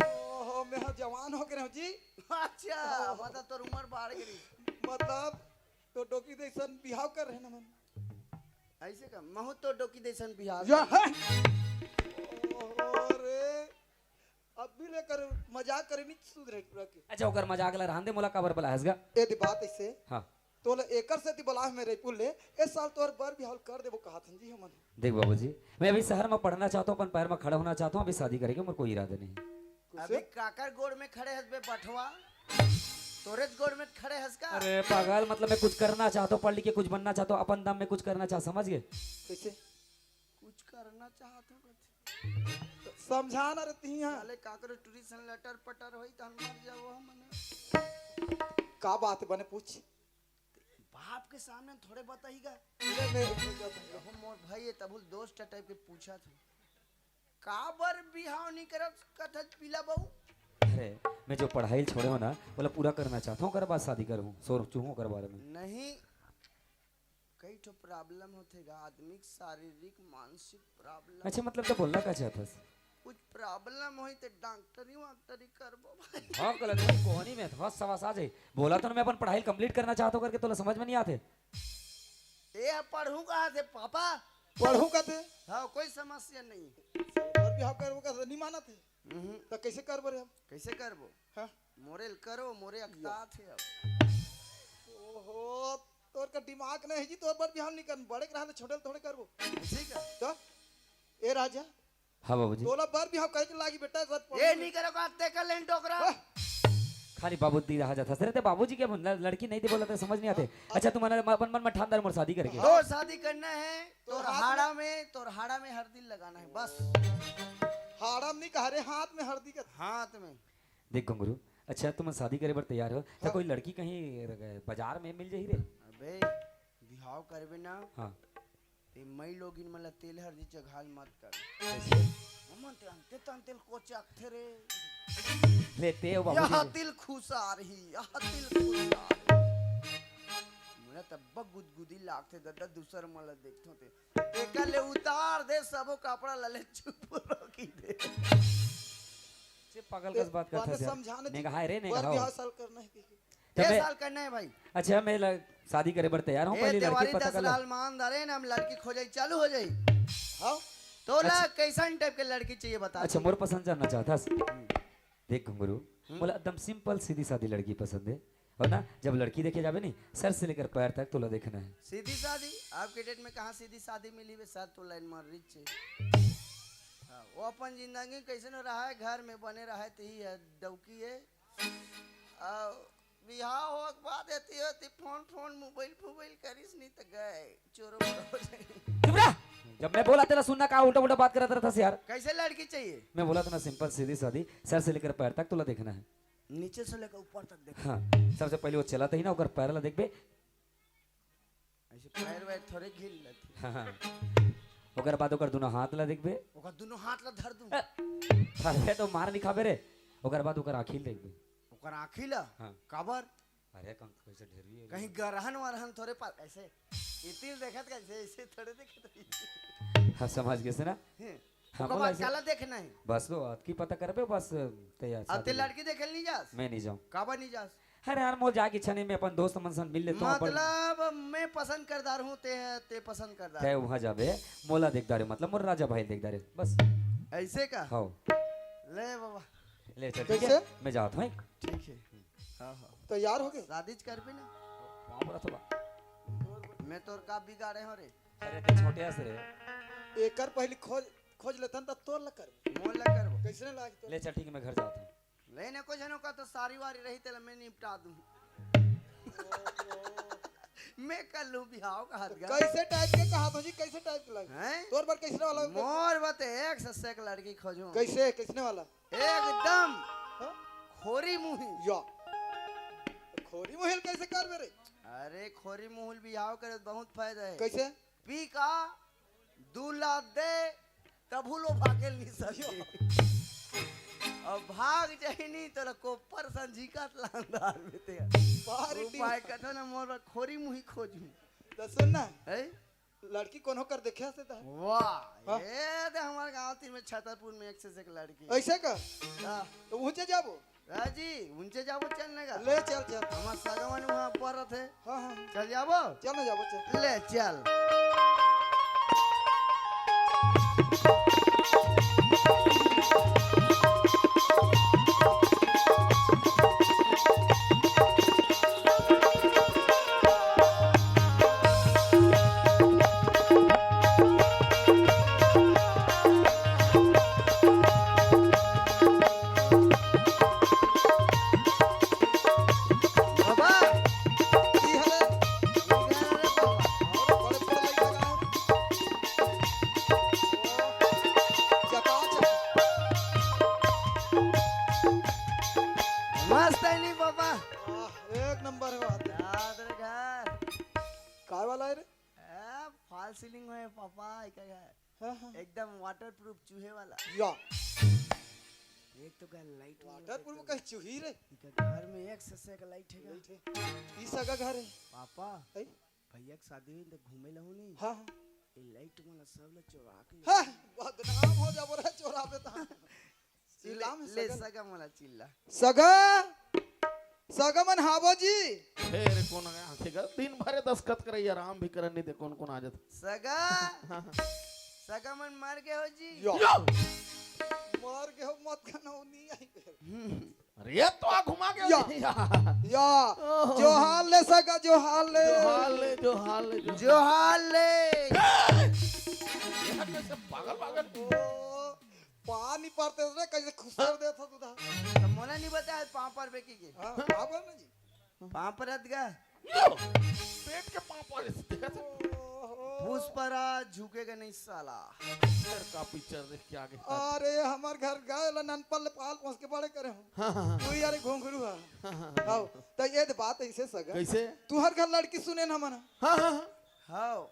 ओहो, मैं ह जवान हो गए हूँ जी। अच्छा, हाँ। मतलब तोर उम्र बढ़ गई। मतलब, तो डोकी जैसन बिहाव कर रहे ना मन। ऐसे का? महू तो डोकी जैसन बिहाव या कर। है। ओहो रे, अब भी लेकर मजाक करे नहीं सुधरे पूरा के। अच्छा, ओकर मजाक ला रहन दे, मोला काबर बला हंसगा? ए दे बात ऐसे। हाँ। तोला एकर सेती बलाह में रइपुर ले, ए साल तोर बर बिहाव कर देबो कहत हन जी हमन। देख बाबूजी, मैं अभी शहर में पढ़ना चाहता हूँ, अपन पैर में खड़ा होना चाहता हूँ, अभी शादी करे के मोर कोई इरादा नहीं। कुछ? अभी काकर गोड़ में खड़े हस बे बठवा? तोरेच गोड़ में खड़े हस का? अरे पागल, मतलब मैं कुछ करना चाहता हूँ, पढ़ लिख के कुछ बनना चाहता हूँ, अपन दम में कुछ करना चाह, समझ गए? कैसे? कुछ करना चाहत हो कथे। समझा ना रहती यहाँ। साले काकरो टूरी सन लटर पटर होई त हम मर जाबो हमन। का बात है बने पूछ। बाप के सामने थोड़े बताईगा। ले, ले, ले, ले, ले। हो मोर भाई ये तबहुल दोस्त टाइप के पूछा था। काबर बिहाव नहीं करत कथच पीला बहू? अरे, मैं जो पढ़ाई छोड़े हो ना, बोला पूरा करना चाहता हूँ, ओकर बाद शादी करूँ, सोचूँ ओकर बारे में। नहीं, कई ठो प्रॉब्लम होथे गा, आदमी के शारीरिक, मानसिक प्रॉब्लम। अच्छा, मतलब, तो बोलना का चाहत हस? कुछ प्रॉब्लम होई त डॉक्टरी वॉक्टरी करबो भाई। हाँ, गलत नहीं, कोहनी में थोड़ा सवास आ जाए। बोला तो ना, मैं अपन पढ़ाई कंप्लीट करना चाहता हूँ करके, तोला समझ में नहीं आते। ए, पढ़ूं कहाँ से पापा? पढ़ूं कहते? हाँ, कोई समस्या नहीं। और भी हाँ करबो कहते, नहीं मानत है। हम्म। तो कैसे करबो रे हम? कैसे करबो? हाँ। मोरे ल करो, मोरे अकतात है अब। ओहो, तोर का दिमाग नहीं है जी, तोर बर बिहाव नहीं करन, बड़े के रहने छोटे ल थोड़े करबो। ठीक है। तो, ए राजा। हाँ बाबूजी। तोला बर बिहाव करे के लागी बेटा, जब ए नहीं करो का, ते कर लेन डोकरा। वाह। खाली बाबू दी रहा जाता सर, ते बाबूजी के मन ल-, लड़की नहीं दे बोला तो समझ नहीं आते। हाँ। अच्छा, तुम्हारा म-, अपन मन में ठानदार मोर शादी करके। हाँ। तो शादी करना है, तो तोर हाथ में हाड़ा में, तोर हाड़ा में हरदी लगाना है, बस। हाड़ा में नहीं कहा रे, हाथ में हरदी का। हाथ में। देख घुंगरू, अच्छा, तुम शादी करे बर तैयार हो, त हाँ। कोई लड़की कहीं बाजार में मिल जाही रे? अबे, बिहाव करबे ना, हाँ। ते मई लोगिन मन ला तेल हरदी चघाल मत कर। कैसे? हमन ते अंते तंते ल कोचकथे रे। ले ते ओ बाबूजी। यह तिल खुसार ही, यह तिल खुसार। मोला तब्बा गुदगुदी लागथे ददा, दूसर मन ला देखथों ते। एकर ले उतार दे सबो कपड़ा ला, ले चुप रोकी दे। से पागल कस बात करत हस यार। समझाने नेंगहाय रे, बर नेंगहाय। बिहाव साल करना है कि, कि? तब ए मैं साल करना है भाई। अच्छा, मैं ल-, शादी करे बर तैयार हूँ, ए पहले लड़की देवारी पता कर ला। दसराल मान दारे ना, हम लड़की खोजे चालू हो जाई। हाँ? तोला अच्छा। कैसन टाइप के लड़की चाहिए बता अच्छा, दे। मोर पसंद जानना चाहत हस। हम्म। देख घुंगरू, हम्म। मोला एकदम सिंपल सीधी सादी लड़की पसंद है। और ना, जब लड़की देखे जाबे नहीं, सर से लेकर पैर तक तोला देखना है। सीधी सादी? आपके डेट में कहाँ सीधी सादी मिली बे सर, तो लाइन मार रिच है। हाँ, वो अपन जिंदगी कैसे न रहा है, घर में बने रहा है, तो ही है, डौकी है। आ, बिहाव होक बाद एती ओती फोन, फोन, मोबाइल, फोबाइल करिस नहीं तो गए, चोरो मोरो हो जाए। चुप रह। जब मैं बोला तेरा सुनना, का उल्टा उल्टा बात करत रहत हस यार। कैसे लड़की चाहिए? मैं बोला तो ना, सिंपल सीधी सादी, सर से लेकर पैर तक तोला देखना है। नीचे से लेकर ऊपर तक देख। हाँ, सबसे पहले वो चलत ही ना, ओकर पैर ला देखबे। ऐसे पैर वैर थोड़े घिल लेते। हाँ, हाँ। ओकर बाद ओकर दोनों हाथ ला देखबे। ओकर दोनों हाथ ला धर दूं। अ, धरबे तो मार नहीं खाबे रे। ओकर बाद ओकर आँखी ला देखबे। ओकर आँखी ला? हाँ। काबर? अरे कंक कैसे ढेरी है रे? कहीं गरहन वरहन थोड़े पास ऐसे इतिल देखत कैसे ऐसे थोड़े देखत रही। हाँ, समझ गए से ना? हैं। हाँ, ओकर बोला बाद ऐसे। काला देखना है। बस तो अतकी पता करबे बस। तैयार अब ते शादी। लड़की देखे नहीं जास? मैं नहीं जाऊँ। काबर नहीं जास? अरे यार, मोर जाके छने में अपन दोस्त मन संग मिल लेता हूँ अपन। मतलब मैं पसंद करदार हूँ ते ते पसंद करदार। तय वहाँ जाबे, मोला देखदा रे, मतलब मोर राजा भाई देखदा रे, बस। ऐसे का? हाँ। ले बाबा। ले चल, ठीक कैसे? है, मैं जात हूँ। ठीक है। हाँ हाँ। तैयार हो गए? शादी च करबे ना। वहाँ पर थोड़ा। मैं तोर का बिगाड़े हो रे? अरे ते छोटे से रे। एकर पहली खोज खोज लेथन त तोर ला कर। मोर ला करबो। कैसे लाग तो? ले चल, ठीक है, मैं घर जाता हूँ। लेने को जनो का तो सारी वारी रही तेला मैं निपटा दूँ। मैं कर लूँ बिहाव का हाथ गा। कैसे टाइप के कहा तो जी, कैसे टाइप के लगे? हैं? तोर पर कैसे वाला? मोर बते एक से एक लड़की खोजूँ। कैसे, कैसने वाला? एकदम हाँ? खोरी मुही। या। खोरी मुहिल कैसे कर मेरे? अरे खोरी मुहुल बिहाव करे त बहुत फायदा है। कैसे? पी का दूल्हा दे तभू लो भागे नहीं सके। अब भाग जाई नहीं तो कोपर संझिका त लांदार बेते। बाहर ही उपाय कथो ना मोर खोरी मुही खोजू। तो सुन ना, है? लड़की कोनो कर देखे से तो। वाह, हाँ। ये दे हमारे गांव तीन में छतरपुर में एक से एक लड़की। ऐसे का? हाँ। तो ऊंचे जाबो। राजी, उनचे जाबो चलने का। ले चल चल। हमार सगवन वहाँ पर थे। हाँ हाँ। चल जाबो। चल ना जाबो चल। ले चल। बाबा, की हले? ये गाना रे बाबा। और बड़े बड़े लइका गाए। चकाचक। मस्त है नहीं बाबा। आह, एक नंबर है बात। याद रे घर। काय वाला है रे? ए, फॉल सीलिंग है पापा, इका घर। हाँ हाँ। एकदम वाटरप्रूफ चूहे वाला। या। एक तो का लाइट वाटरप्रूफ कहीं चूही रे। इका घर में एक से एक लाइट है। ई सगा घर है। पापा, है? भैया के शादी हुई तो घूमे लहू नहीं। हाँ हाँ। ये लाइट वाला सब ला चोरा के हाँ, बदनाम हो जाबो रे चोराबे ता। चिल्ला में ले सगा। सगा मला चिल्ला। सगा, सगा मन हाबो जी। फेर कोन आंखे गा? दिन भरे दस्खत करे, आराम भी करन नहीं दे। कोन कोन आ जात? सगा, सगा मन मर गए हो जी। यो। यो! मर गए हो मत खाना, वो नहीं आई फिर। अरे ये तो आ घुमा के या। नहीं आ। या, ओहो। जोहार ले सगा, जोहार ले। जोहार ले, जोहार ले, जोहार। जोहार ले। ये कैसे पागल पागल? ओ, पानी पड़ते रे कैसे खुसर दे था तू था। तो मोला नहीं बताया पाँव पर बेकी के। हाँ, आप ना जी। पाँव पर रत गा। यो! पेट के पाँव पर इस देखा था। ओहो। पुष्पराज झुकेगा नहीं साला। पिक्चर का पिक्चर देख के आगे। अरे हमार घर गए ला ननपल ले पाल पोस के बड़े करे हूँ। हाँ, हाँ, तू यार घुंघरू है। हाँ, हाँ। हाँ, तो ये तो बात ऐसे सगा। कैसे? तू हर घर लड़की सुने ना मना। हाँ, हाँ, हाँ। हाओ,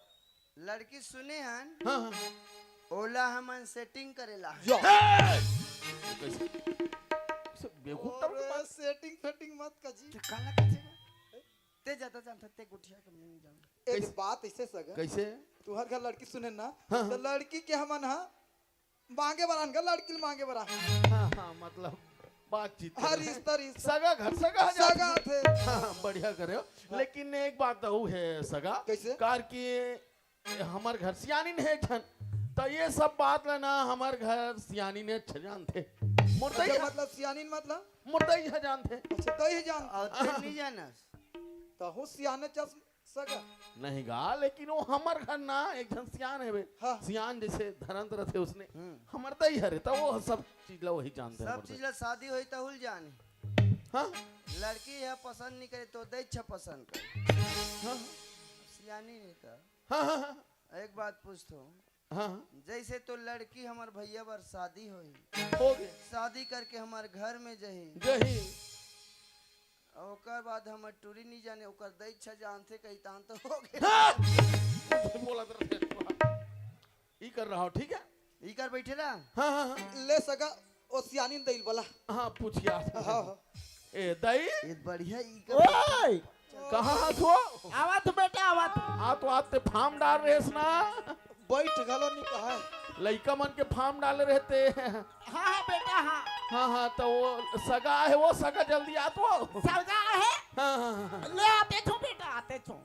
लड़की सुने हन, हाँ, हाँ। ओला हमन सेटिंग करेला। यो। हे! कैसे? कैसे बेवकूफ टाइप की अरे बात? सेटिंग फेटिंग मत कजी। ते काला कचे? ते ज्यादा जानता, ते गुठिया के मैं नहीं जानता। एक कैसे? बात ऐसे सगा। कैसे? तू हर घर लड़की सुने ना, हाँ, तो हाँ। लड़की के हमन हा मांगे बरान का लड़की मांगे बरान। हाँ, हाँ, मतलब बातचीत हर कर। रिश्ता रिश्ता सगा घर सगा जा। सगा थे। हाँ, बढ़िया करे हो। लेकिन एक बात तो है सगा। कैसे? कार की हमार घर सियानी ने है झन, तो ये सब बात ला ना हमार घर सियानी ने अच्छा जानते। मुर्दा ही अच्छा, मतलब सियानी मतलब? मुर्दा ही है जानते। अच्छा, तो ही जान। और ते नहीं जानस। तो हूँ सियाने चस सगा। नहीं गा, लेकिन वो हमार घर ना एक झन सियान है बे। हाँ। सियान जैसे धरंत रहते उसने। हम्म। हमार दई हरे तो वो सब चीज ला वही जानते हैं सब मुर्दा। चीज ला शादी होई तहुल जाने। हाँ। लड़की है पसंद नहीं करे तो दे इच्छा पसंद कर। हाँ। सियानी नहीं तो। हाँ, हाँ, हाँ। एक बात पूछतो, हाँ, हाँ। जैसे तो लड़की हमार भैया बर शादी होई, हो गए। शादी करके हमार घर में जही, जही। और ओकर बाद हमार टूरी नहीं जाने, ओकर दई इच्छा जानते कही तान तो हो गए। हाँ। कुछ बोला तरह से। ई कर रहा हो, ठीक है? ई कर बैठे रहा। हाँ, हाँ, हाँ। ले सगा, ओ सियानी ने दिल बला। हाँ, पूछ यार। हाँ, हाँ। ए, दई? ये बढ़िया, ई का ओए! कहाँ हस वो? आवत बेटा, आवत। आ तो आते फार्म डाल रहे हस ना? बैठ घलो नहीं कहा। लइका मन के फार्म डाले रहते। हाँ, हाँ, बेटा, हाँ। हाँ, हाँ, तो वो सगा है, वो सगा जल्दी आ तो। सगा है? हाँ, हाँ, हाँ। ले आते छो बेटा, आते छो।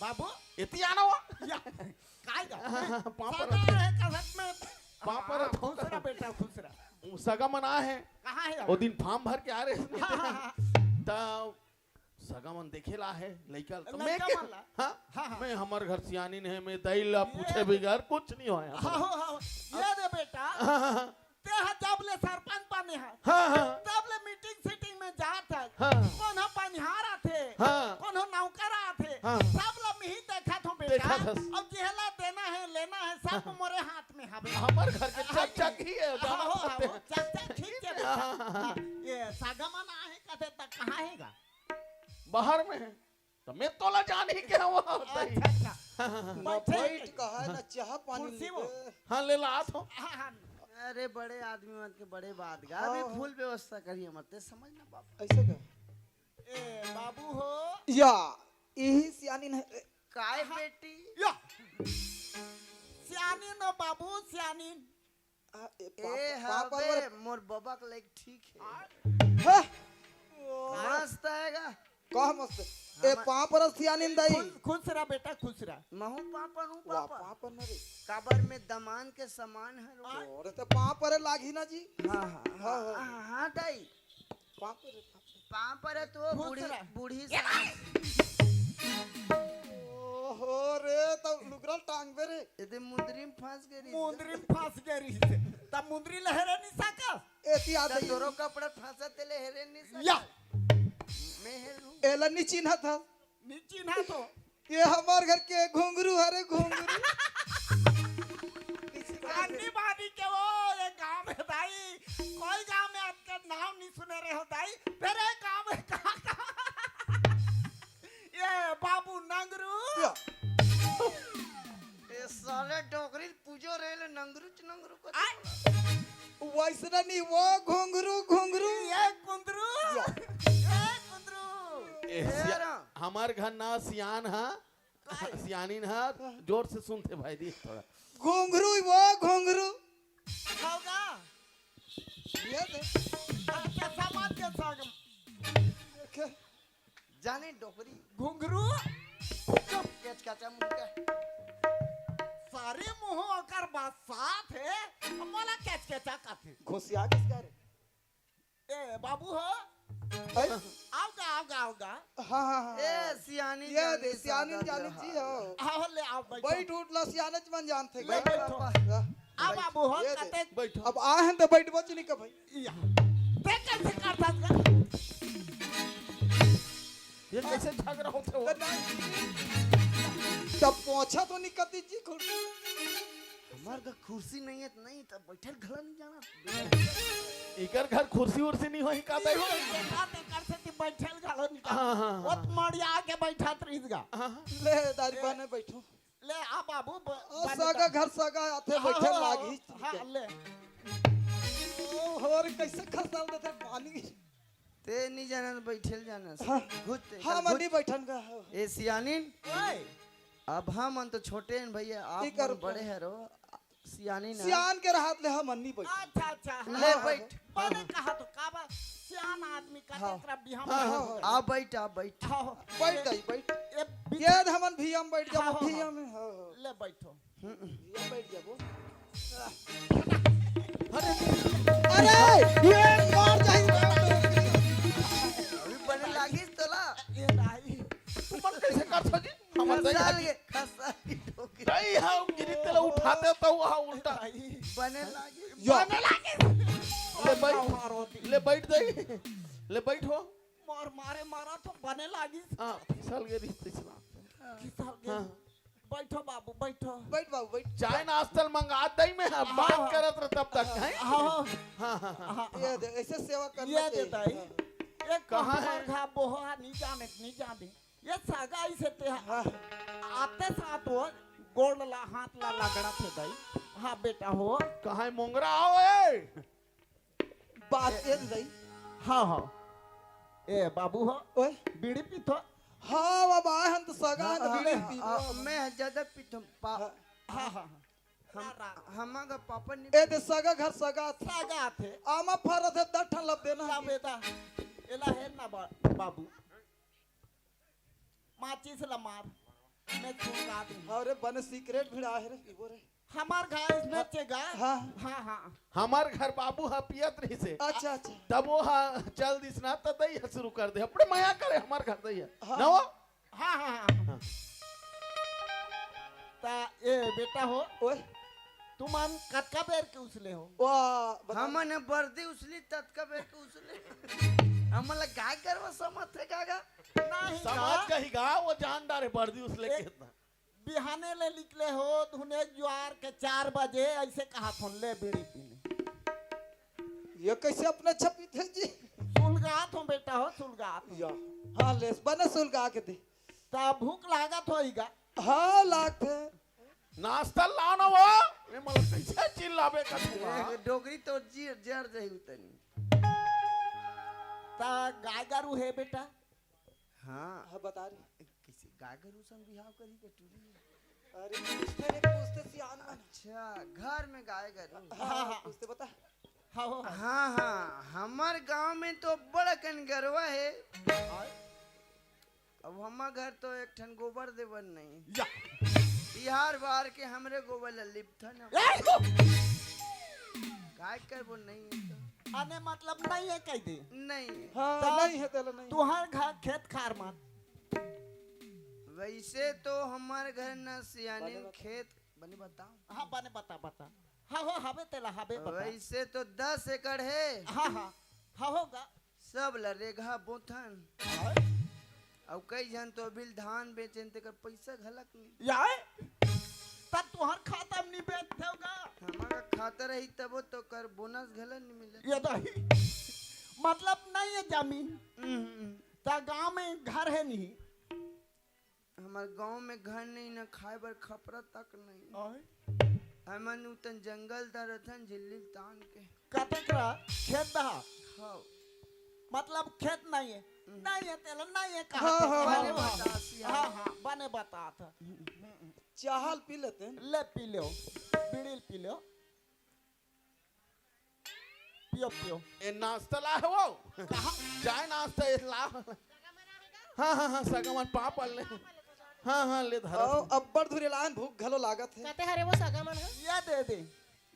बाबू, एती आना हुआ? या, काय गा? पापड़ सदा है कसक में। पापड़ हाँ, तो खुश रहा बेटा, खुश रहा। सगा मन आए हैं। कहाँ है? वो दिन फार्म भर के आ रहे हैं। हाँ, हाँ, हाँ। त सगा मन देखे ला है, लइका ला। तो मैं लइका के-, मन ला। हाँ? हाँ, हाँ। मैं हमर घर सियानिन है, मैं दई ला ये पूछे बगैर कुछ नहीं होया। हाँ, हाँ, हाँ। ये दे बेटा। हाँ, हाँ, हाँ। ते ह जब ले सरपंच बने ह, हाँ, हाँ। तब ले मीटिंग सीटिंग में जात ह। हाँ। कोनो बनिहार आथे, हाँ। कोनो नौकर आथे, हाँ। सब ला मिही देखत हूँ बेटा। देखत हस। अब जेहला देना है, लेना है, सब हाँ। मोरे हाथ में हवे। हमर घर के हाँ, चकचक ही है, हाँ, जाना हो, पड़ते हाँ, हैं। चकचक ठीक है बेटा। हाँ, हाँ, हाँ। हाँ, ये सगा मन आहे कथे त कहाँ है गा? बाहर में है। त मैं तोला जान ही क्या हुआ होता ही। अच्छा, अच्छा। ना बैठे बैठ नहीं। कहा है, ना चाह पानी कुर्सी वो। लेके। हाँ, ले ला, आ तो। हाँ, हाँ। अरे, बड़े आदमी मन के बड़े बात गा। हाँ, अभी हाँ। फुल व्यवस्था करिए मत, ते समझ ना बाप। ऐसे का? ए, बाबू हो। या, यही सियानी नहीं। काय हाँ। बेटी? या। सियानी न बाबू, सियानी। आ, ए, ए, पापा, पापा हवे, रे। मोर बबा के लाइक ठीक है। हाँ। मस्त आएगा। का मस्त? ए, हमार पापा रे सियानिन दाई। खुश, खुश रह बेटा, खुश रह। महू पापा रू वाह, पापा। पापा न रे। काबर में दमान के समान है रो। हाँ। अरे, तो पापा रे लागी ना जी। हाँ, हाँ, हाँ, हाँ, हाँ। हाँ, हाँ, दाई। पापा रे, पापा। पापा रे तो खुश बूढ़ी, रह। बूढ़ी सास। ओहो रे, तब लुगरा टांगबे रे। एदे मुंदरी में फंस गए रही। मुंदरी में फंस गए रही। तब मुंदरी लहरे नहीं सकस। एती आ त गई। तोरो कपड़ा फंसा ते लहरे नहीं सकस। या। मैं हेरू। एला नहीं चिन्हा था। नहीं चिन्हा तो। ये हमार घर के घुंघरू हरे, घुंघरू। आनी बानी के वो, ये गांव में दाई, कोई गांव में आपका नाम नहीं सुने रहे हो दाई, फिर ये गांव में कहाँ, कहाँ? ये बाबू नंगरू। या। ए साले डोकरी पूजो रे ले नंगरू च नंगरू को। आय। वैसना नहीं, वो घुंघरू, घुंघरू। ये कुंदरू। या। ये कुंदरू। ए, ए सिया-, रा। हमार घर ना सियान हा। काय? सियानिन हा, जोर से सुनते भाई दी थोड़ा। घुंघरू, वो घुंघरू। होगा। ये दे। अच्छा, समाज के संग। देखे। जाने डोकरी। घुंघरू। चुप, केचकेचा मुंह के। सारे मुंह ओकर बात साफ है, अब मोला केचकेचा कथे। घुसिया किस करे? ए, बाबू हो। भाई? आओगा, आओगा, आओगा। हाँ, हाँ, हाँ। ए, सियानी ये जानी दे, सियानी सादा जानी दे, जी हाँ। हो। आओ, ले, आओ, बैठो। बैठ उठ ला, सियाने च मन जानते ले, गए। बैठो। हाँ। आ, बाबू हो, ये दे। कते बैठो। अब आ हैं तो बैठ बच नहीं का भाई। या। ते कैसे करता था? ये कैसे झगड़ा होते हो? तो नहीं। तब पहुंचा तो नहीं कती जी खुद। हमार का कुर्सी नहीं है, तो नहीं, तब बैठल घला नहीं जाना। इकर घर कुर्सी उर्सी नहीं होही का दाई? नहीं, नहीं, देखा, देखा से ती बैठल घलो नहीं जाना। हाँ, हाँ, वो हाँ। मड़िया के बैठा त रहिस गा। हाँ, हाँ। ले, दारी बने बैठो। ले, आ बाबू, ब-, आ, बने सगा ता। घर सगा आथे, हाँ, बैठल हाँ, लागी। हाँ, ले। ओ, और कैसे खसाल देते पानी? ते नहीं जाना, बैठल जाना। हाँ। घुस ते, हाँ, घुस। मनी बैठन का। ए, सियानिन। ओए। अब हमन तो छोटे हैं भैया, आप इकर मन बड़े हैं रो, सियानी ना। सियान के रहत ले हमन नहीं बैठ। अच्छा, अच्छा, ले हाँ, बैठ। हाँ, बने हाँ। कहा तो का बा, सियान आदमी का हाँ। तेकरा बिहाव हाँ, में हाँ, होगा। हाँ। आ बैठ, आ बैठ। हाँ, हाँ। बैठ ले, गई, बैठ। ए, बीच ये हमन भी हम बैठ जाबो, हाँ, हाँ, भी हाँ। हम, हाँ, हाँ। ले बैठो। हम्म। ये बैठ जाबो। अरे, अरे, ये मार जाई। अभी बने लागिस तोला। ये दाई। तुमन कैसे कर सो जी? हमर दाई खसाल हा के, खसाल के ठोके। दाई हा, गिरी तेला उठाते तो वहाँ उल्टा। दाई। बने लागिस। यो। बने लागिस। ले बैठ। मारो दी। ले बैठ दाई। ले बैठ हो। मार मारे मारा तो बने लागिस। हाँ, फिसल गिरी, फिसला। फिसल गिरी। हाँ। बैठो बाबू, बैठो। बैठ बाबू, बैठ। चाय नाश्ता ल मंगा दई मैं, हाँ, बात हाँ। करत रह तब तक, हैं? हाँ, हाँ। हाँ, हाँ, हाँ। हाँ, ये हाँ। दे, ऐसे सेवा करना ये दे चाहिए। दाई। हाँ। एक कहाँ है? कहाँ बोहा, नहीं जाने, नहीं जाने। ये सगा इसे ते हाँ। आते साथ वो गोड़ ला, हाथ ला लगड़ा थे दाई। हाँ बेटा हो। कहाँ है मोंगरा आओ ए? बात ए दे दाई। हाँ, हाँ। ए बाबू हो। ओए। बीड़ी पीथो। हाँ बाबा, हम तो सगा हैं तो हाँ, बीड़ी हाँ, पीबो। हाँ, मैं ज्यादा पीथो। पा- हाँ। हाँ, हाँ, हाँ। हम, हमार पापा नहीं ए दे सगा घर सगा थे। सगा थे। आमा फरत है, दस ठन लब देना ला है। बेटा, एला है ना बा-, बाबू। माचिस ला मार। मैं सुलगा दूँ। अरे बने सिगरेट भिड़ा है रे, पीबो रे। हमार घर इसने हाँ। चेगा। हाँ। हाँ, हाँ। हमार घर बाबू हा पियत रहिसे। अच्छा, अच्छा। तब वो हा चल दिस ना, त दई हा शुरू कर दे। अपने मया करे हमार घर दई हा। हाँ। ना वो? हाँ, हाँ, हाँ। हाँ। ता ए बेटा हो, ओए। तुमन कतका बेर के उसले हो? वाह, बता। हमन बरदी उसली ततका बेर के उसले। हमन ला गाय गरवा समझ थे का गा? नहीं समझ का? गही गा, वो जान डारे बरदी उसले ए, कितना। बिहाने ले निकले हो, धुने जुआर के चार बजे, ऐसे कहा थोन ले बीड़ी पीने। ये कैसे अपने छपी थे जी? सुलगात हो बेटा हो, सुलगात हो। या, हाँ, ले, बने सुलगा के दे। ता भूख लागत होइगा। हाँ, लागत है। नाश्ता लाना वो। ये मतलब कैसे चिल्लाबे का तू, हाँ? ए, डोकरी तो जी जर जाई उतनी। ता गाय गरू है बेटा? हाँ। हाँ, बता रही। कैसे गाय गरू संग बिहाव करी के टूरी? अरे, पूछते रे, पूछते सियान मन। अच्छा, घर में गाय गरू। हाँ, हाँ, हाँ। पूछते बता। हाँ, हो, हाँ। हाँ, हाँ, हमार गांव में तो बड़ कन गरवा है। आय। अब हमार घर तो एक ठन गोबर देवन नहीं। या। बिहार बाहर के हमरे गोबर ला लिपथन। ए, को- काय करबो नहीं है तो। अने मतलब नहीं है कह दे। नहीं। हाँ, तब नहीं है, तेला नहीं। तुहार घर खेत खार मन। वैसे तो हमार घर न सियानिन बने बता। खेत, बने बताओ। हाँ, बने बता, बता। हाँ, हो, हवे तेला, हवे बता। वैसे तो दस एकड़ है। हाँ, हाँ। हाँ, होगा। सब ल रेगहा बोथन। हाँ। अउ कई झन तो अभी धान बेचेन, तेकर पइसा घलक नहीं। याय? तब तुहर खाता में नहीं बेचते होगा? हमारा खाता रही तब तो कर बोनस घला नहीं मिले। ये दही। मतलब नहीं है जमीन। हम्म, हम्म। ता गांव में घर है नहीं। हमर गांव में घर नहीं, न खाए बर खपरा तक नहीं। आय? हमन उतन जंगल त रथन झिल्ली तान के। कतेक रहा? खेत दहा? हाँ। मतलब खेत नहीं है? हम्म। नहीं है तेला, नहीं है कहा हाँ, तो? हाँ, बने हाँ, बता, हाँ। सिया। हाँ, हाँ, बने बता था। चाहल पी लेते हैं। ले P low, beedi P low. पियो, पियो। ए, नाश्ता ला हो। कहाँ? चाय नाश्ता ए ला। हाँ, हाँ, हाँ, सगा मन पापा ले। हाँ, हाँ, ले धरा। अउ, अब्बड़ धुरे लान, भूख घलो लागत है। कहते हरे वो सगा मन है? ये दे दे।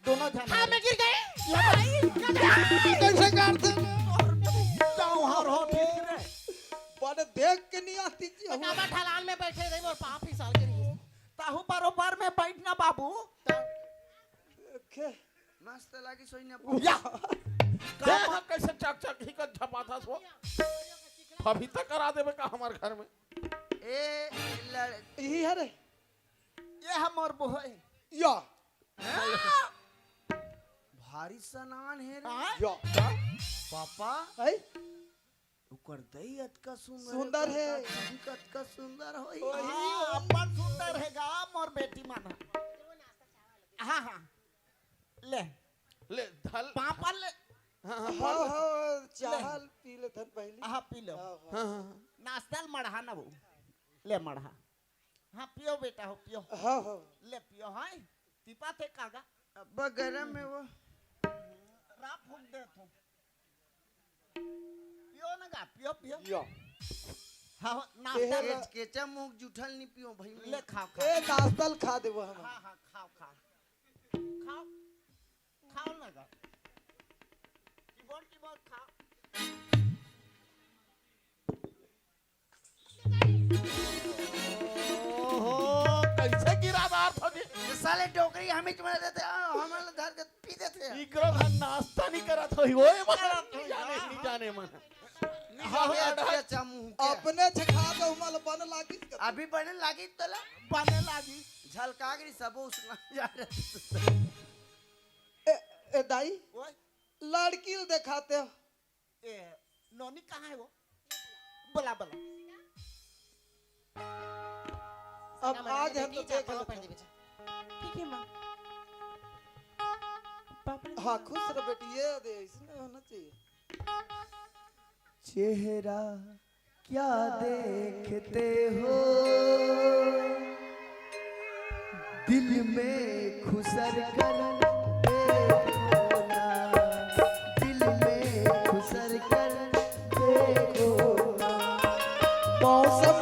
दोनों झन हाँ, हरे। मैं गिर गए। ये भाई, ये भाई। कैसे करते हैं? जाओ, हर हो, ठीक रे। बड़े देख के नहीं आती जी। काबा ढलान में बैठे रही, मोर पाँव फिसल के नहीं। ताहू बरोबर में बैठना बाबू। देखे। मस्त लागी सोइना। या। देख कैसे चक चक ही का झपाथा सो। फफीता करा देबे का हमार घर में। ए लड़ यही है रे। ये हमर बोहय। या। हाँ? भारी सनान है रे। हाँ? या। पापा। है? ओकर दई अतका सुंदर सुंदर हे। ओकर दई अतका सुंदर होही। ओही। हाँ, अब्बड़ सुंदर हे गा मोर बेटी मन। हाँ, हाँ। ले। ले, धल। पापा ले। हाँ, हाँ, हाँ, बोल। हाँ, ले। चाहल पी ले धन पहली। हाँ, पी लो। हाँ, हाँ। हाँ, हाँ, हाँ। नाश्ता ल मढ़ा ना वो। ले मढ़ा। हाँ, पियो बेटा हो, पियो। हाँ, हाँ। ले पियो, हाँ। टिपा थे कागा। अब्बा गरम में वो। राप फूंक दे तू। पियो ना गा, पियो, पियो। पियो। हाँ, हो, नाश्ता ए, लो। केच-, केचा मुख जुठल नहीं पियो भाई मैं। ले खाओ, खाओ। ए, नाश्ता ल खा देबो हम। हाँ, हाँ, खाओ, खाओ। खाओ। खाओ ना गा। टिबोर, टिबोर खाओ। ओहो, कैसे गिरा दार था जी? ये साले डोकरी हमें तुम्हें देते हैं, हमारे धर के पी देते हैं। इकरो घर नाश्ता नहीं करा था, ओए, मगर करत नहीं होई जाने, ना। नहीं जाने मन। हाँ, हाँ, अतके अच्छा मुंह के। अपने झखा दे, उमल बन लागिस का। अभी बने लागिस तोला? बने लागिस। झलका गरी सबो उसना जा रहा। ए, ए दाई, ओए। लड़की ल देखाते हो। ए, नोनी कहाँ है वो? बुला, बुला। अब आ गए हम तो देख लेते हैं। ठीक है माँ। बाप रे। हाँ, खुश रह बेटी, ये दे, इसमें होना चाहिए। चेहरा क्या देखते हो, दिल में खुसर कर देखो ना, दिल में खुसर कर देखो ना। मौसम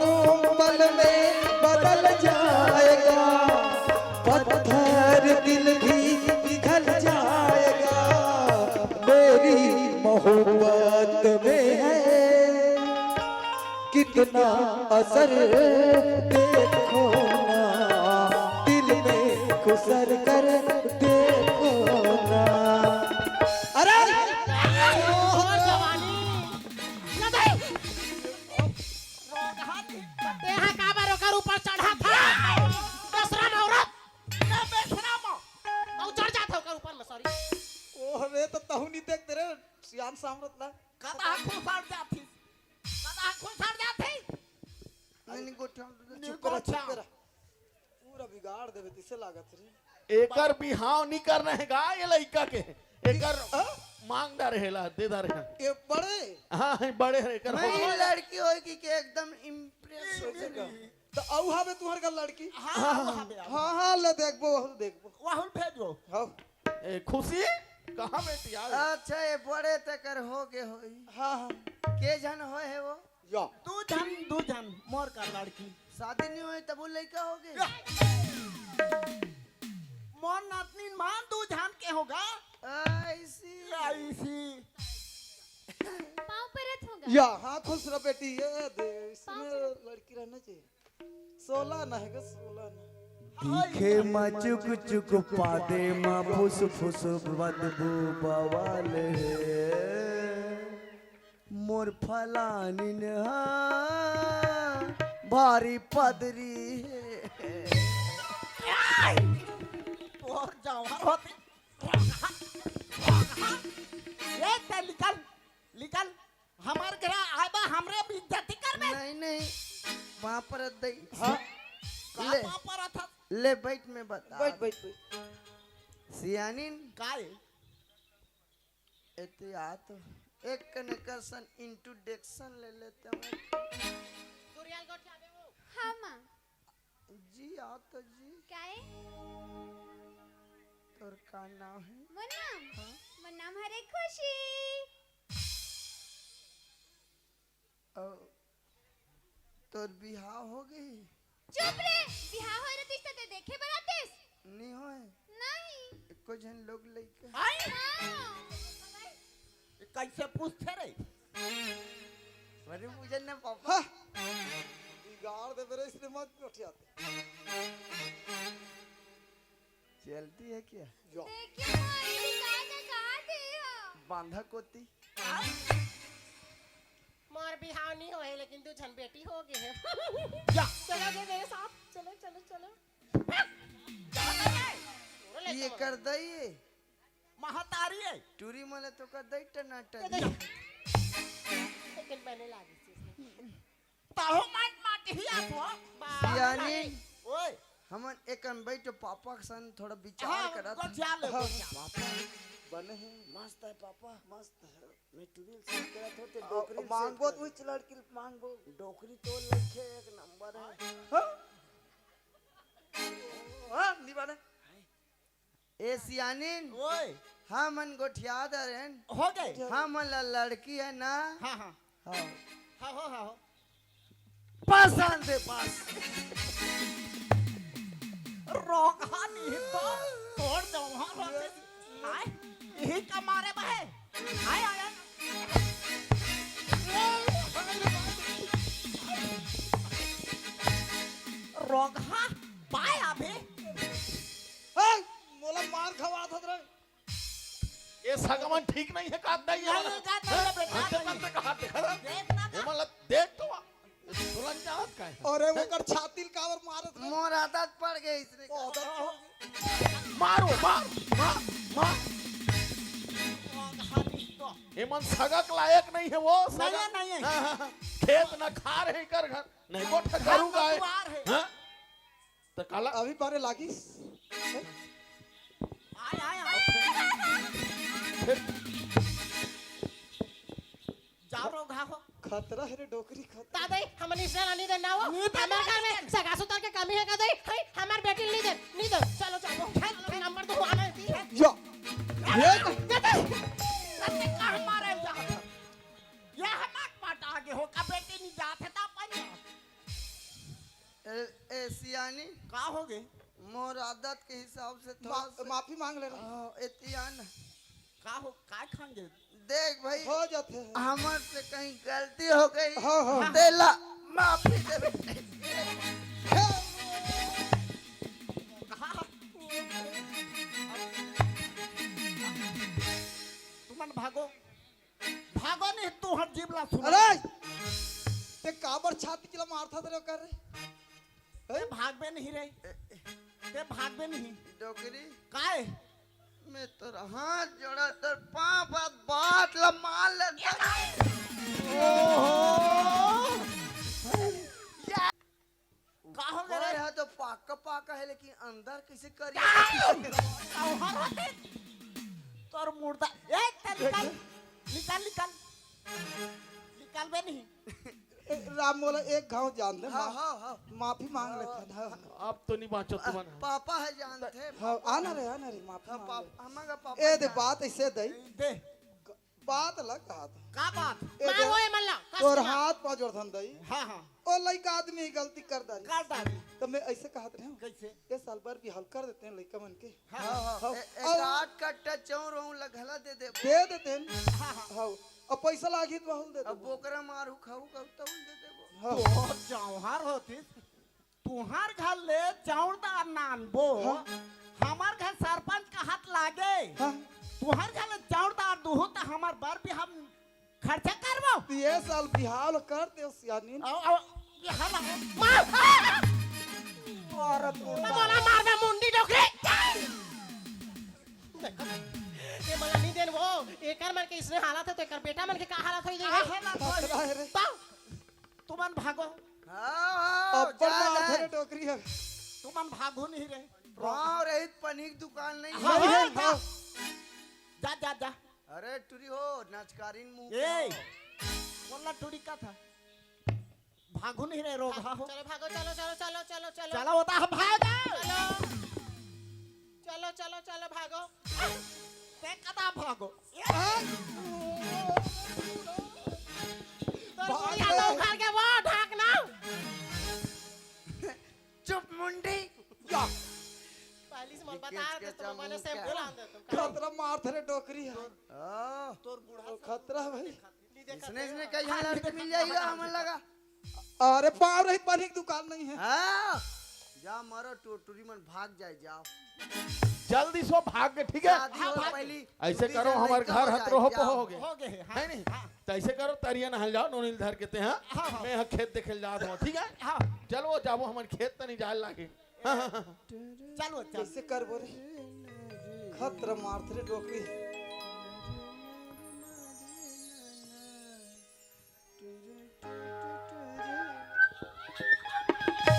पल में बदल जाएगा, पत्थर दिल भी पिघल जाएगा। मेरी मोहब्बत में है कितना असर, देखो ना, दिल में खुसर कर देखो ना। अरे! ओहो, जवानी! ना दे! तेहा काबर ओकर ऊपर चढ़ा था? बेशरम औरत! ना बेशरम! तू चढ़ जात है ओकर ऊपर में, sorry। ओह रे, तो तहू नहीं देखते रे, सियान सामरत ला। कदा खुसर जात ही। कदा खुसर जाथे। नहीं, नहीं, गोठिया, नहीं, चुप करा, चुप गोठिया। करा। पूरा बिगाड़ देबे, तिसे लागत रे। एकर बिहाव नहीं करना है गा, ये लइका के। एकर हाँ? मांग दा रहेला, दे दा रहेला। ये बड़े? हाँ, हाँ, बड़े है, एकर मैं हो ये गया। लड़की होई कि के एकदम impress हो गई। तो अउ हवे तुहर का लड़की? हाँ, हाँ, हाँ, हाँ, हाँ, ले देखबो, वहुल देखबो। वहुल भेजो। हाँ। ए, खुशी, कहाँ बेटी आवे? अच्छा, ये बड़े तेकर हो गए होई। हाँ, हाँ। के झन होए है वो? या। दू झन, दू झन, मोर का लड़की। शादी नहीं होई तब वो लइका हो गए? या। मोर नातनी मान दू झन के होगा। ऐसी। ऐसी। पाँव परत होगा। या, हाँ, खुश रह बेटी, ये दे, इसमें पाँव परत। लड़की रहना चाहिए। सोला ना है गा, सोला ना। दिखे म चुक चुक पादे म फुस फुस बदबू बवाल हे। मोर फलानिन हा भारी पदरी हे। तोर जवान होती। ए, ते निकल, निकल। हमार घर आए बा, हमरे बेइज्जती करबे? नहीं, नहीं, वहाँ पर दई। हाँ? का ले, पापा रहा था? ले, बैठ, मैं बता। बैठ, बैठ, बैठ। सियानिन। का है? ए, तो या तो एक कने कसन introduction ले लेते हैं। हाँ, माँ। जी, आ तो जी। काहे? तोर का नाम है? मोर नाम? हाँ। मोर नाम हरे खुशी। अउ तोर बिहाव हो गई? चुप रे, बिहाव होय रतिस त ते देखे बर आतेस? नहीं होय। नहीं। एको झन लोग लइका। आई? हाँ। कैसे पूछते रे? अरे मुझे ना पापा। हाँ। बिगाड़ दे मेरे, इसने मत उठियाते। चलती है क्या? यो। देखिए माँ, ये का का कहा थे हो? बांधा कोती। मार बिहाव नहीं होए, लेकिन दू झन बेटी हो गए हैं। या। चलो गए मेरे साथ, चलो, चलो, चलो। ये कर दई। महतारी है। टूरी मले तो कर दई टनाटन। लेकिन बने लागी चीज। ताहो माट माटी ही आत हो। सियानी। ओए। हमन एकन बैठ पापा के संग थोड़ा विचार हाँ, करत। गोठिया ले, हाँ, गोठिया। पापा। बने हैं। मस्त है पापा। मस्त है। मैं टूरी से करत हो, ते आ, डोकरी से मांगबो कर। तू इच लड़की मांगबो। डोकरी तो लइके एक नंबर है। हाँ? हाँ, नहीं बने। ए सियानिन, ओए। हमन गोठिया दरेन। हो गए। हमन ला लड़की है ना? हाँ, हाँ। हाँ। हाँ, हो, हाँ, हो। पसंद है, बस। रोगहा नहीं तो तोड़ दो वहाँ रोते। हाय, यही का मारे बहे। हाय, आया। रोगहा पाए अभी। ए, मोला मार खवात हत रे। एस ठगवन ठीक नहीं है, काट नहीं है। नहीं, काट नहीं है, बेटा, अंते नहीं। तंते कहा देखा था? देख ना, ये मतलब देख तो आ। तुरंत जावत का है? अरे, ओकर छाती ल काबर मारत रे? मोर आदत पड़ गई इसने। ओ, आदत पड़ गई। मारो, मार, मार, मार। ये मन सगक लायक नहीं है वो, नहीं है, सगक। नहीं है। हाँ, हाँ, हाँ। खेत न खार है कर घर, नहीं को ठकरू हम गाय। बटुआर है। हाँ? तो काला अभी बारे लागिस। आय, आय, आय। फिर जाओ रो घा हो। खतरा है रे डोकरी, खतरा। दादा, हमन इसने नहीं देना हो। नहीं देना। हमारे घर में सगा सुतार के कमी है का दाई? है, हमार बेटी नहीं दे, नहीं दे। चलो, चलो। चल, चल, नंबर तो आना है। या। ये दादा, दादा, कहाँ मारे जा? ये हमार पाटा आगे हो, का बेटी नहीं जात है, ता अपन। ए, ए, सियानी। का हो गे? मोर आदत के हिसाब से थोड़ा मा-, सा माफी मांग ले रहा। हाँ, एतियान। का हो, का खांगे? देख भाई, हो जाते हैं। हमर से कहीं गलती हो गई, हाँ, हाँ। तेला माफी दे। कहा? तुमन भागो। भागो नहीं, तू हर जीव ला सुन। अरे, ते काबर छाती किला मारथा तेरे कर रे? ते भागबे नहीं रे। ते भागबे नहीं। डोकरी। काय? मैं तोर हाथ जोड़ा, तोर पाँव पर बात ला मार लेता। ओहो। का हो गया रे? ओए, हा तो पाका पाका है, लेकिन अंदर कैसे करिया? तोहर होते। तोर मुर्दा। ए, चल निकाल। निकाल, निकाल। निकाल बे नहीं। ए, राम मोला एक घाव जान दे, हाँ, मा-, हाँ, हाँ। माफी मांग लेथन, हाँ। अब तो नहीं बाँचो तुमन। पापा है जानथे। हाँ, आना रे, आना रे, माफी हाँ, मांग पाप-, ले। हमारा पापा ए दे जान- बात ऐसे दे। दे। बात अलग कहा था। का बात? ए मार दे, ओए मल्ला, कस तोर के मार। हाथ पाँव जोड़थन दई। हाँ, हाँ। ओ लइका आदमी गलती कर डारी। कर डारी। तो मैं ऐसे कहत रहे हूँ। कैसे? ये साल भर बिहाव कर देते हैं लइका मन के। हाँ, हाँ। हाँ, ए-, और एक आध कट्टा चौर वहूँ ला घला दे देबो। दे देते हैं। हाँ, हाँ। हाँ, अब पैसा लागही तो वहूँ दे अब देबो। बोकरा मारू खाऊ का तहूँ दे देबो। हाँ। तो चौहार होतिस, तुहार घर ले चौरदार नानबो, हाँ। हमार घर सरपंच का हाथ लागे। हाँ। तुहार घर ले चौरदार दुहू त हमार बर भी हम खर्चा करबो। ये साल बिहाव कर दे सियानी। आओ, आओ, ये हला, मार। अरे तो बोला मार में मुंडी डोकरी। ये मला नहीं देन वो, एकर मन के इसने हालत है तो एकर बेटा मन के का हालत होई का देखे? हालत होई? खतरा है रे। तो तुमन भागो। हाँ, हाँ, अब्बड़ जा, मार जा। रे डोकरी है। तुमन भागो नहीं रे। पाँव रहित पनीक दुकान नहीं हाँ, है। हाँ, जा। हाँ। जा, जा, जा। अरे टुरी हो, नचकारीन मुंह ए, के हो। बोलना टुरी का था? भागो नहीं रे, रोगहा हो। चलो भागो, चलो, चलो, चलो, चलो, चलो। चलो, वो तो हम भागो। चलो। चलो, चलो, चलो, भागो। ते कदा भागो। तो भाग बुढ़िया तो ले। उखाड़ के वो ढाक ना। चुप मुंडी। या। पहली से मोल बता के दे, तुम चमुंडा। मैंने शैम्पू ला दे तुम। खतरा मार थे रे डोकरी है। हाँ। तोर बूढ़ा खतरा भाई। नहीं देखा इसने, इसने कहीं लड़की मिल जाएगा, हमें लगा। अरे पाँव रहित पनीक दुकान नहीं है। हाँ। जा मारो टोटरी मन भाग जाए, जाओ। जल्दी सो भाग के, ठीक है? शादी हो हाँ, भाग। पहली ऐसे दू करो, तीन हमारे लड़का घर हो हत जाए, रहो जाओ। पहो हो गए। हो गए, हाँ, है नहीं? हाँ। तो ऐसे करो, तरिया नहल जाओ, नोनी ल धर के ते, हाँ? हाँ, हाँ। मैं यहाँ खेत देखे ल जात हूँ, ठीक है? हाँ। चलो, जाबो, हमारे खेत तनी जाए लागे। हाँ, हाँ, हाँ। चलो, चल। कैसे करबो रे? खतरा मारत रे डोकरी।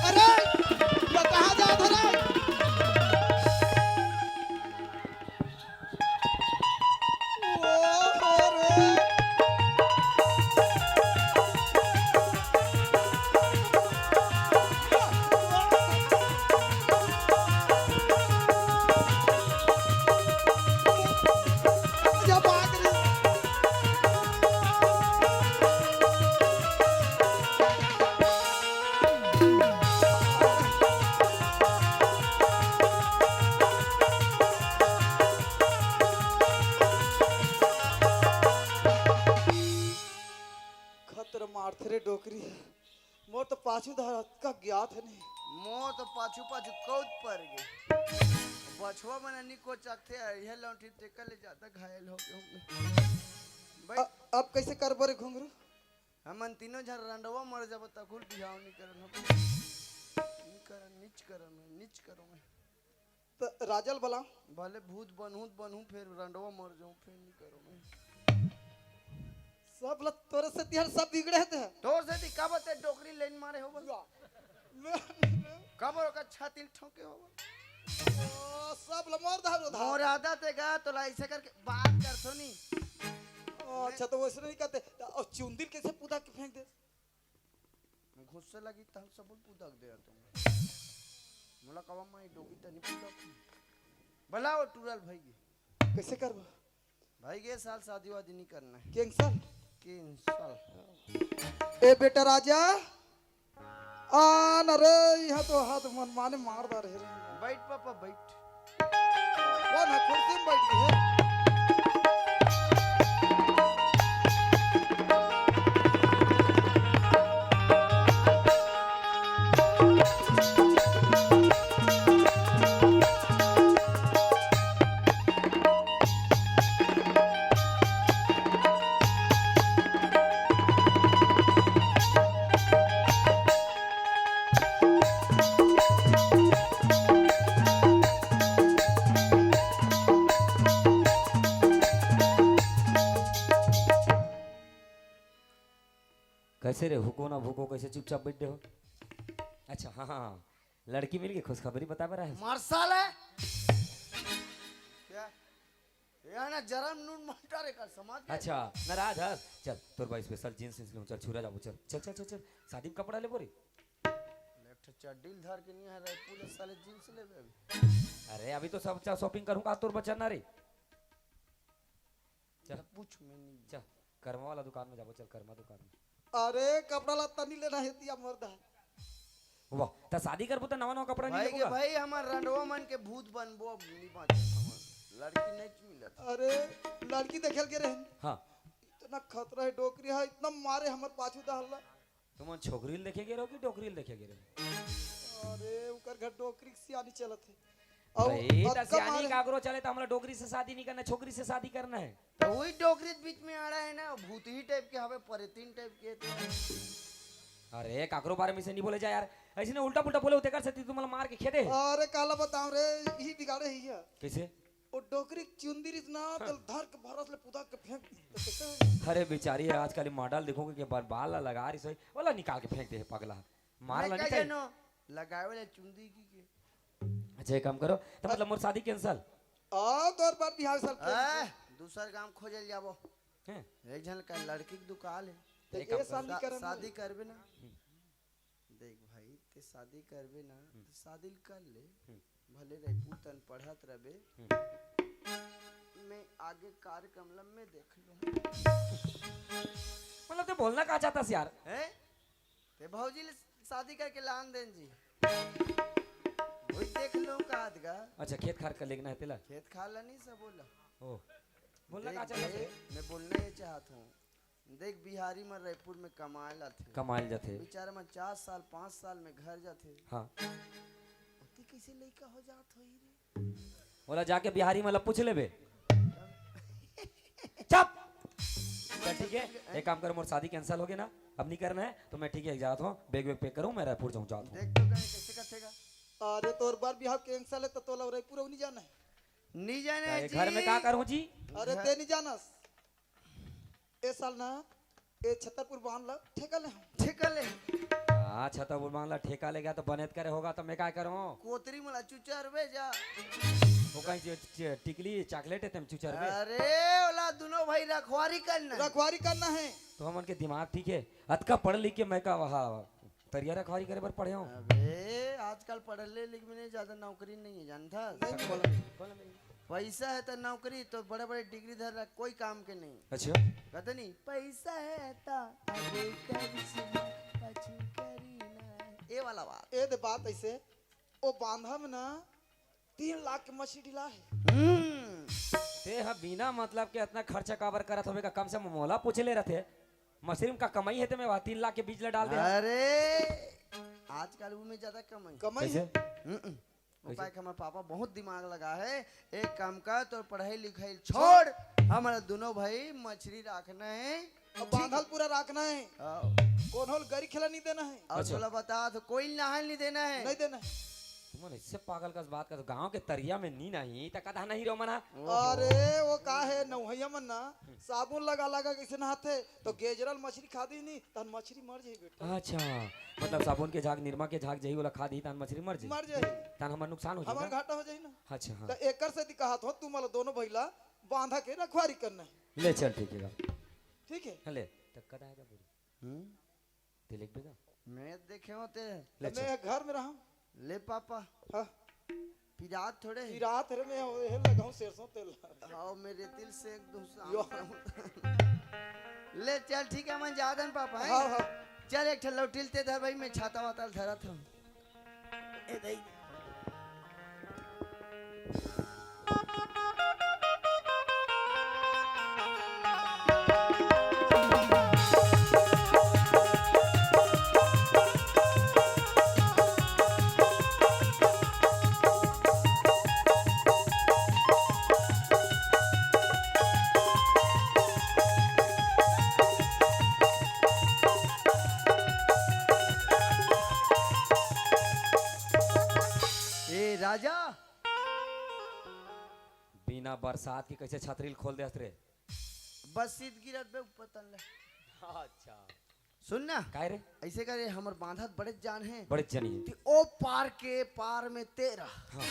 अरे, ये कहाँ जात हरे? ओ, अरे। खतरा मारथे रे डोकरी। मोर तो पाछू धार अतका ज्ञात हे नहीं। मोर तो पाछू पाछू कूद पर गे। पछवा मन नी कोचकथे, अइहे लौंठी तेकर ले जादा घायल हो गे होंगे। भाई, अ-, अब कइसे करबो रे घुंघरू? हमन तीनों झन रंडवा मर जाबो, तकुल बिहाव नी करन हम। नी करन, नीच करन मैं, नीच करन मैं। त राजा ल बला। भले भूत बनहूं त बनहूं, फेर रंडवा मर जाऊं, फेर नी करन मैं। सब ल तोरे सेती हर सब बिगड़े हे ते। तोर सेती काबर ते डोकरी लेन मारे हो बस? ले, ले। काबर ओकर छाती ल ठोके हो बस? ओ, सब ल मोर धारो धार। मोर आदत हे गा, तोला अइसे करके बात करथो नी। ओ, अच्छा, त वइसने नी करते। त अउ चुंदी ल कइसे पुदा के फेंक दे? गुस्सा लगी त हम सब पुदा के दे तुम। मोला कवा माई डोकी त नी पुदा। बला ओ टूरा ल भइगे। कइसे करबो? भइगे, ए साल शादी वादी नी करना हे। Cancel? Cancel। ए बेटा राजा, आ न रे, इहां तो हाथ मन माने मार डारे हे रे। बइठ पापा, बइठ। कोन ह कुर्सी में बइठ गे हे? कइसे रे, हुको ना भूको, कइसे चुपचाप बइठ गे हो? अच्छा, हां, हां, हां, लड़की मिल गे, खुशखबरी बताबे रहे। मार साले। का? ये ना जरम नून मटर हे का, समझ गे? अच्छा, नाराज हस? चल, तोर बर special jeans लूं, चल, छुरा जाबो, चल, चल, चल, चल, चल, शादी में कपड़ा लेबो रे। एक ठो चड्डी ल धर के नी हे रे, पूरे साले jeans लेबे अभी। अरे, अभी तो सब चा-, shopping करूंगा तोर बर चल ना रे। चल। पूछ, मैं नहीं। चल, कर्मा वाला दुकान में जाबो, चल, कर्मा दुकान में। अरे, कपड़ा लत्ता नहीं लेना हे तिया मर्दा। वाह, त शादी करबो त नवा नवा कपड़ा नहीं भाई लेबो के का? भाई, हमर रंडवा मन के भूत बनबो, अब नहीं बाँचत हमन। लड़की नहीं मिलत। अरे, लड़की देखे ल गे रहेन। हाँ। इतना खतरा हे डोकरी हे, इतना मारे हमर पाछू दहला। तुमन छोकरी ल देखे गे रहो कि डोकरी ल देखे गे रहो? अरे, उकर घर डोकरी के सियानी चलत हे। अउ भाई, त अतका सियानी मारे। काकरो चले त हमला डोकरी से शादी नहीं करना, छोकरी से शादी करना हे। त वही डोकरी के बीच में आड़ा हे ना, भूतही type के हवे, परेतीन type के हे। अरे, काकरो बारे में से नहीं बोले जा यार, अइसने उल्टा पुल्टा बोले होते कर सकती, तुमला मार के खेदे। अरे, काला बताऊं रे, इही बिगाड़े हे। कइसे? ओ डोकरी के चुंदी रिस ना, हाँ। तेला धर के भरस ले पुदा के फेंक। अरे बिचारी हे, आजकल model देखोगे के बार बाल ला लगा रिस हे, ओला निकाल के फेंक दे हे पगला। मार मैं ला का निकाल। जानो, लगाए वाला चुंदी की के। अच्छा, एक काम करो, त मतलब मोर शादी cancel? आ, तोर बर बिहाव साल cancel। ए, दूसर गांव खोजे ल जाबो। हैं? एक झन का लड़की के दुकाल हे। त एक काम ए साल करो। नहीं करम। शादी करबे ना। हम्म। देख भाई, ते शादी करबे ना, हम्म। त शादी ल कर ले। हम्म। भले रइपुर तन पढ़त रबे। हम्म। मैं आगे कार्यक्रम ल मैं देख लूं। मतलब, ते बोलना का चाहता यार? हैं? ते भौजी ले शादी करके लान देन जी। वही देख लूं का आदगा। अच्छा, खेत खार कर लेना हे तेला? खेत खार ला नहीं सब बोला। ओ। बोलना देख का चाहता बे, से? मैं बोलना ये चाहत हूँ। देख, बिहारी मन रइपुर में कमाए ल आथे। कमाए ल जाथे। बेचारा मन चार साल, पाँच साल में घर जाथे। हाँ। ओती कइसे लइका हो जात होही रे? ओला जाके बिहारी मन ला पूछ लेबे। चुप। चल ठीक हे, एक काम कर, मोर शादी cancel हो गे ना, अब नहीं करना हे, त मैं ठीक हे, जात हूँ, bag वैग pack करूँ, मैं रइपुर जाऊँ, जात हूँ। देख तो कहे कइसे कथेगा। अरे तोर बर बिहाव cancel हे, त तोला रइपुर नहीं जाना हे। नहीं जाना हे जी। घर में का करूँ जी? अरे ते नहीं जानस। ए साल ना, ए छतरपुर बांध ला ठेका ले हम। ठेका ले। हाँ, छतरपुर बांध ला ठेका ले गा त बने त करे होगा, त मैं काय करूँ? कोतरी मला चुचरबे जा। वो कहीं जो च-, टिकली chocolate हे, तेम चुचरबे। अरे, ओला दुनो भाई रखवारी करना हे। रखवारी करना हे। त हमन के दिमाग ठीक हे, अतका पढ़ लिख के मैं का वहाँ तरिया रखवारी करे बर पढ़े हूँ। अबे, आजकल पढ़ले लिख में नहीं, ज्यादा नौकरी नहीं हे, जानता? नहीं, नहीं। पैसा हे त नौकरी, त बड़े-बड़े degree धर रख, कोई काम के नहीं। अच्छा। कहते नहीं, पैसा हे त आगे करिस ना, पाछू करी ना। ए वाला बात। ए दे बात अइसे, ओ बांधा में ना तीन लाख के मछली डिला हे। हम्म। ते ह बिना मतलब के अतना खर्चा काबर करत होबे का? कम से कम मोला पूछ ले रहते। मछली में का कमाई हे ते में वहाँ तीन लाख के बीज ला डाल दे। अरे, आजकल वो में ज्यादा कमाई। कमाई कइसे? हे? हम्म। वो कइसे? काहे कि हमर पापा बहुत दिमाग लगा है। एक काम कर, तोर पढ़ाई लिखाई छोड़, हमर दुनों भाई मछरी राखना है। अब बांधल पूरा राखना है। हाँ। कोनो ल गरी खेला नहीं देना है। अउ अच्छा। तोला बता तो कोई नहाय नहीं देना है। नहीं देना है। तुमन ऐसे पागल कस बात कर, गांव के तरिया में नी नहाही, त कदा नहाही रे मन ह? ओहो। अरे, वो का है, नवहइया मन ना साबुन लगा लगा कइसे नहाथे, तो गेजरल मछरी खा दी नी, तहन मछरी मर जाही बेटा। अच्छा, मतलब साबुन के झाग, निरमा के झाग जही ओला खा दी, तहन मछरी मर जाही? मर जाही। तहन हमर नुकसान हो जाही हमर ना? घाटा हो जाही ना। अच्छा, हाँ। त एकर सेती कहत हो, तुमन ला दोनों भइला बांधा के रखवारी करना है। ले चल, ठीक है। ठीक है? हाँ, ले। त कदा आएगा बोल। हम्म? ते लिख बेगा? मैं देखे होते। ले त मैं चल। घर में रहूं। ले पापा। हाँ। पिरात थोड़े है। पिरात रे, मैं ये लगाऊं सरसों तेल। हाँ, मेरे दिल से एक दो साल यो। ले चल, ठीक है, मैं जादन पापा, हैं? हाँ, हाँ। चल, एक ठे लौटिल ते धर भाई, मैं छाता वाता धरत हूँ। ए दई। ए राजा, बिना बरसात के कइसे छतरी ल खोल देस रे? बस सीत गिरत बे ऊपर तन ले। अच्छा। सुन ना। काय रे? अइसे करे, हमर बांधत बड़े जान है। बड़े जानी है। ती ओ पार के पार में तेरा। हाँ।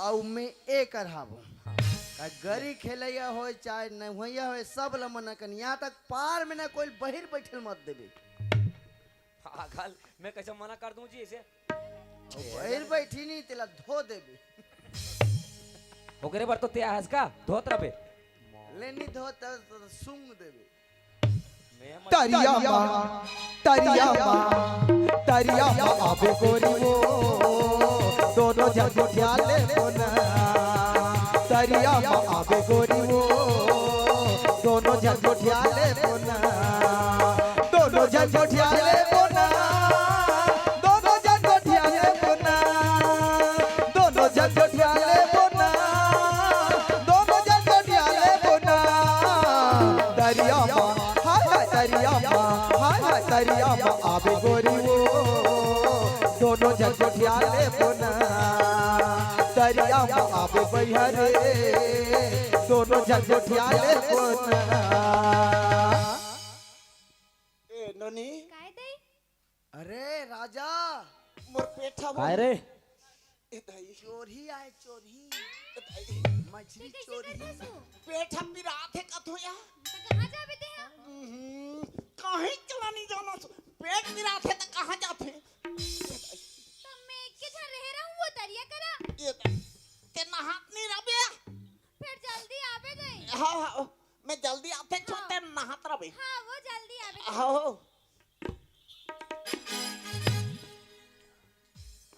अउ मैं ए कर हाबो। हाँ। का गरी खेलैया होय, चाहे नवहइया होय, सब ल मना करन। यहाँ तक पार में ना कोई बहिर बैठल मत देबे। पागल, मैं कइसे मना कर दूं जी इसे? बहिर बैठी नहीं, तेला धो देबे। ओकरे बर तो ते आहस का? धोत रबे। ले नहीं धोत, त सूंघ देबे। मैं मत तरिया मा, तरिया मा, तरिया मा आबे गोरी वो, दोनों झन गोठिया लेबो ना। तरिया मा आबे गोरी वो, दोनों झन गोठिया लेबो ना। दोनों झन गोठिया लेबो ना, दोनों झन गोठिया लेबो ना, दोनों झन गोठिया लेबो ना, दोनों झन गोठिया लेबो ना। तरिया मा, हाय हाय तरिया मा, हाय हाय तरिया मा आबे गोरी वो, दोनों झन गोठिया लेबो ना। तरिया मा आबे बइहा रे, दोनों झन गोठिया लेबो ना। ए नोनी। काय दई? अरे राजा। मोर पेट हा काय रे? ए दाई। चोरही आय, चोरही। ए दाई। मछरी चोरही। पेट हा पिरात हे कथो या। त कहाँ जाबे ते हा? हम्म, कहीं चला नहीं जाना सु। पेट पिरात हे त कहाँ जाथे? ए दाई। त मैं के झन रहे रहूं वो तरिया करा। ए दाई। ते नहात नहीं रबे। फिर जल्दी आबे दई। हाँ, हाँ, मैं जल्दी आथे छो, हाँ। ते नहात रबे। हाँ, वो जल्दी आबे दई। हाँ।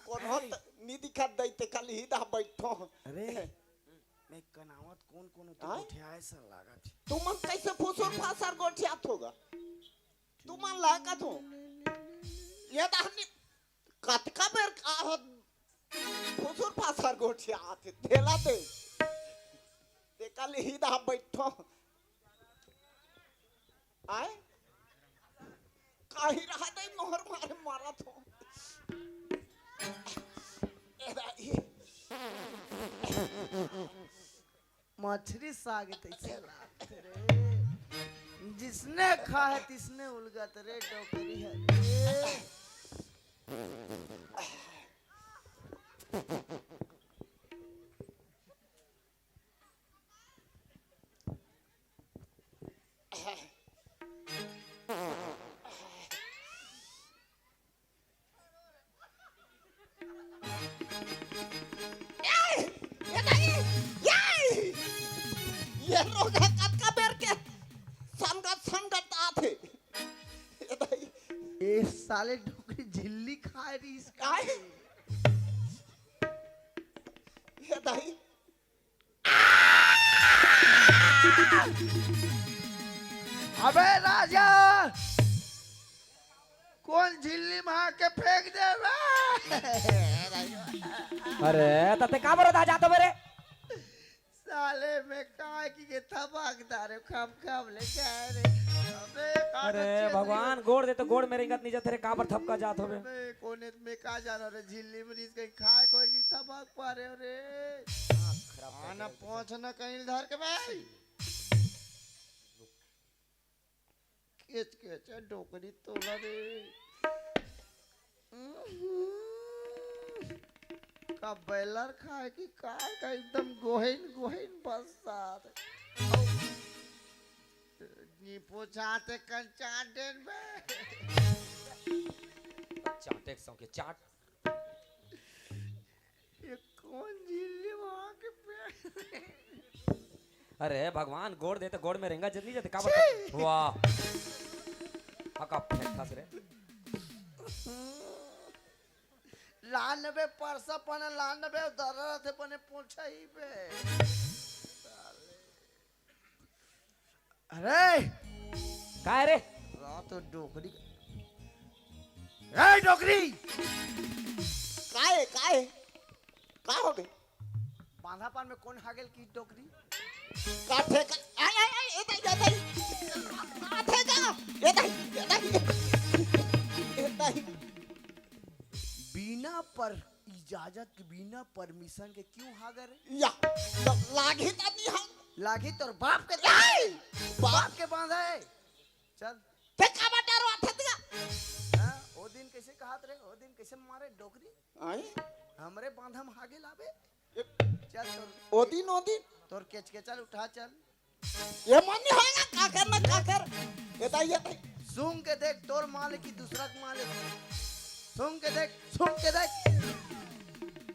कोनो त नी दिखत दई ते खाली ही दा बैठो। अरे, मैं कनावत कोन कोन तो आय? गोठियाए सन लागत हे। तुमन कइसे फुसुर फासर गोठियात होगा? तुमन लागत हो। ये दा हमनी कतका बेर का हो फुसुर फासर गोठियात हे, धेला दे। ते खाली ही दा बैठो। आय? काही रहा दे मोहर मारे मारत हो। ए दाई। मछरी साग तैसे लागत रे। जिसने खा है तिसने उलगत रे डोकरी है रे। ए, ए दाई, ए! ये रोगा कतका बेर के संगत, संगत आथे। ए दाई। ए साले डोकरी झिल्ली खाए रहिस का? काय? ए दाई। अबे राजा, कोन झिल्ली मा के फेंक देवे? अरे, त तें काबर ओदे जात हस बे रे? साले में काय की के थपक डारे, खप खप ले जाए रे। अबे, का अरे भगवान, गोड़ दे त गोड़ में रेंगत नइ जात हे रे, काबर थपका जात हस बे? अबे, कोने में का जानो रे, झिल्ली में रिस के खाए कोई की थपक पा रे। आना पहुंच ना कहीं धर के भाई। केच केच डोकरी तोला रे। का बैलर खाए कि काय का एकदम गोहिन गोहिन बस्सात। नी पूछाते कन चाट देन बे। चाटे के सौंके चाट। ये कौन झिल्ली वहाँ के पेड़? अरे भगवान, गोड़ दे त गोड़ में रेंगत नइ जात हे, काबर छी! वाह। हका फेंकथस रे। लान बे परसा पने लान बे दर्रा रथे पने पोछा ही बे। अरे! काय रे? रात डोकरी। ए डोकरी! काय, काय? का हो गे? बांधा पान में कोन हागेल की डोकरी? का ठेका? आय, आय, आय, ए दाई, ए दाई। का ठेका? ए दाई, ए दाई। ए दाई। बिना पर इजाजत के, बिना permission के क्यों हागे रे? या, जब लागी त नहीं हम। लागी तोर बाप के, ए! बाप के बांधा हे। चल। ते काबर डरो आथे तगा? हाँ, ओ दिन कैसे कहत रे? ओ दिन कैसे मारे डोकरी? आई? हमरे बांधा में हागे लाबे? चल तोर ओ दिन, ओ दिन। तोर केच के चल उठा चल। ये मन नहीं होएगा, का करना, का कर? ये ताई, ये ताई। सूंघ के देख, तोर माल की दूसरा के माल है। सूंघ के देख, सूंघ के देख।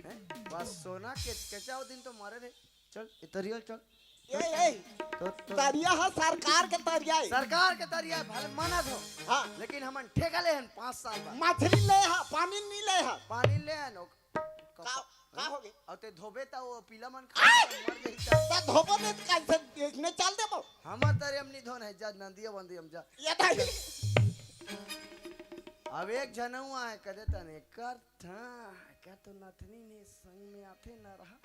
हैं? बस सोना केच केचा ओ दिन तो मारे रे। चल, ये तरिया चल। ए, ए, तो, तो तरिया ह सरकार के तरिया हे। सरकार के तरिया हे, भले मानत हो। हाँ। लेकिन हमन ठेका ले हन पाँच साल बाद। मछली ले ह, पानी नहीं ले ह। पानी ले हन, ओ, का, का हो गे? अउ ते धोबे त ओ पीला मन खा आय! मर जाही त। त धोबो नहीं त कैसे इसने चल देबो? हमर तरिया म नहीं धोन हे, जा नदिया बंदी हम जा। ये दाई। अब एक झन अउ आहे, कदे तने कर था, का तो नथनी ने संग में आथे न रहा।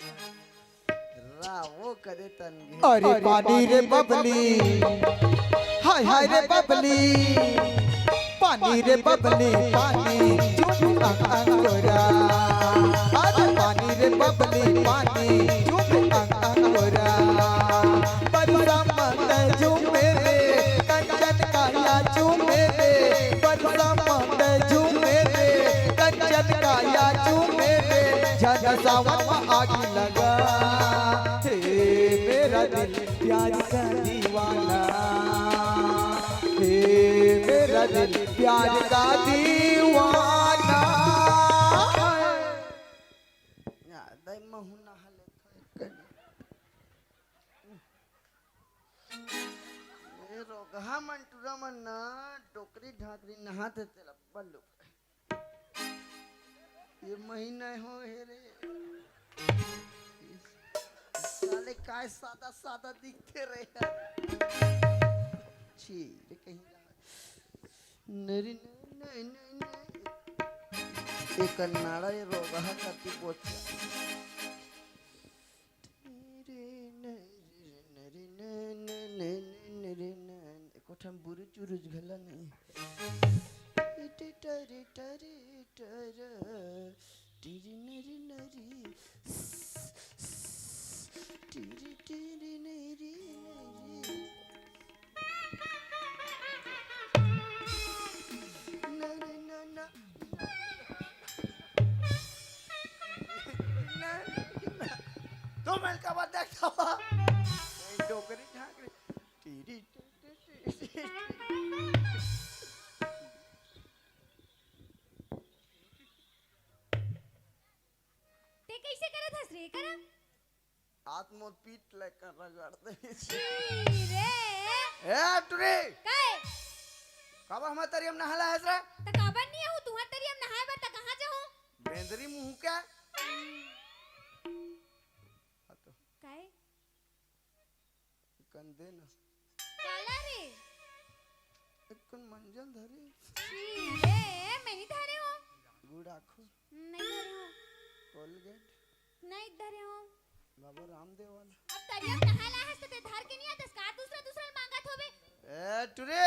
रावो करे तन गे। अरे पानी रे बबली, हाय हाय रे बबली, पानी रे बबली, पानी चुप अंग अंगोरा। अरे पानी रे बबली, पानी चुप अंग अंगोरा। बरसा मंद झूमे रे, कंचन काया झूमे रे, बरसा मंद झूमे रे, कंचन काया झूमे रे, झन सावन म आगी लगा। हे मेरा दिल प्यार का दीवाना, हे मेरा दिल प्यार का दीवाना। या, दई महू नहा ले। ए रोगहा मन टूरा मन ना डोकरी ढाकरी नहात हे तेला बल्लू। ये महीना हो हे रे। साले काय सादा सादा दिखते रे यार। छी, रे कहीं जा। नरी नरी नरी नरी नरी। एक नाड़ा ये रोगहा कति बोचा। एको ठन बुरुज उरुज घला नहीं। टरी टरी टरी। टिरी नरी नरी। टिरी टिरी नरी नरी। नरी नरी। दो मिनट का बाद देखा हुआ। डोकरी ठाकरी। Teary, teary, teary. ते कैसे करत हस रे, करा? हाथ मोर पीठ लेकर रगड़ दे। छी रे। ए, टुरी। काय? काबर हमर तरिया म नहाय ला हस रे? त काबर नहीं आहूं, तुंहर तरिया म नहाय बर त कहाँ जाहूं? बेंदरी मुंह के। हाँ तो। काय? कन दे ना। काला रे? एक कन मंजन धरे। छी रे, मैं नहीं धरे हूँ। गुड़ आखो। नहीं धरे हो। कोलगेट। नहीं धरे हो। बाबा रामदेव वाला। अब तरिया में नहाए ला हस ते धर के नहीं आतस का? दूसरा दूसरा मांगत होबे। ए टुरे,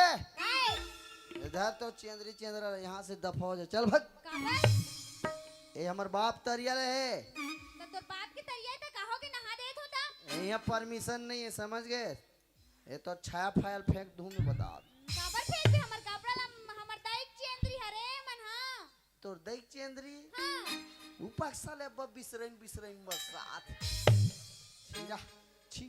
ए, इधर तो चेंदरी चेंदरा, यहाँ से दफा हो जा, चल भग। काबर? ये हमर बाप तरिया ले है। तो तोर बाप के तरिया है तो कहो के नहा देत होता। यहाँ परमिशन नहीं है, समझ गए? ये तो छाया फायल फेंक दूँ मैं, बता। काबर फेंक दे हमर कपड़ा ला, हमर दाई के चेंदरी हरे मन हा। तोर दाई के चेंदरी? हाँ। ऊ पक्सा ले अब बिसरइन बिसरइन बरसात। छीरा, छी।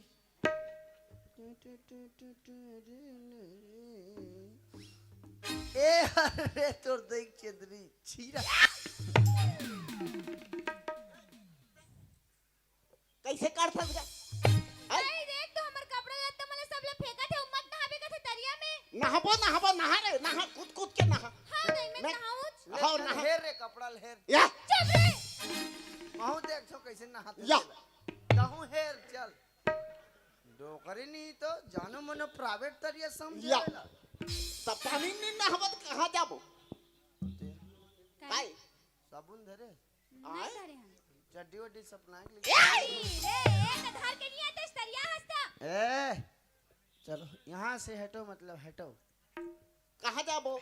ए अरे तोर दाई के चेंदरी, छीरा। कैसे काटथस गा? दाई देख तो हमर कपड़ा लत्ता मन ला सब ला फेंकत हे, मत नहाबे कथे तरिया में। नहाबो, नहाबो, नहा रे, नहा, कूद कूद के नहा। हाँ दाई मैं मैं- नहाऊंच। ले, हौ, चल, नहा। हेर रे कपड़ा ले हेर। या। चुप रे। महू देख तो कैसे नहाते या। चला। कहूँ हेर चल। डोकरी नहीं तो जानो मनो प्राइवेट तरिया समझे या। वाला। तब पानी नहीं नहाबो त कहाँ जाबो? काहे? काय? साबुन धरे। नहीं धरे हम। चड्डी वड्डी सपना के ए, रे, एक धर के नहीं आते तरिया हंसता। ए, चलो यहाँ से हटो, मतलब हटो। कहाँ जाबो?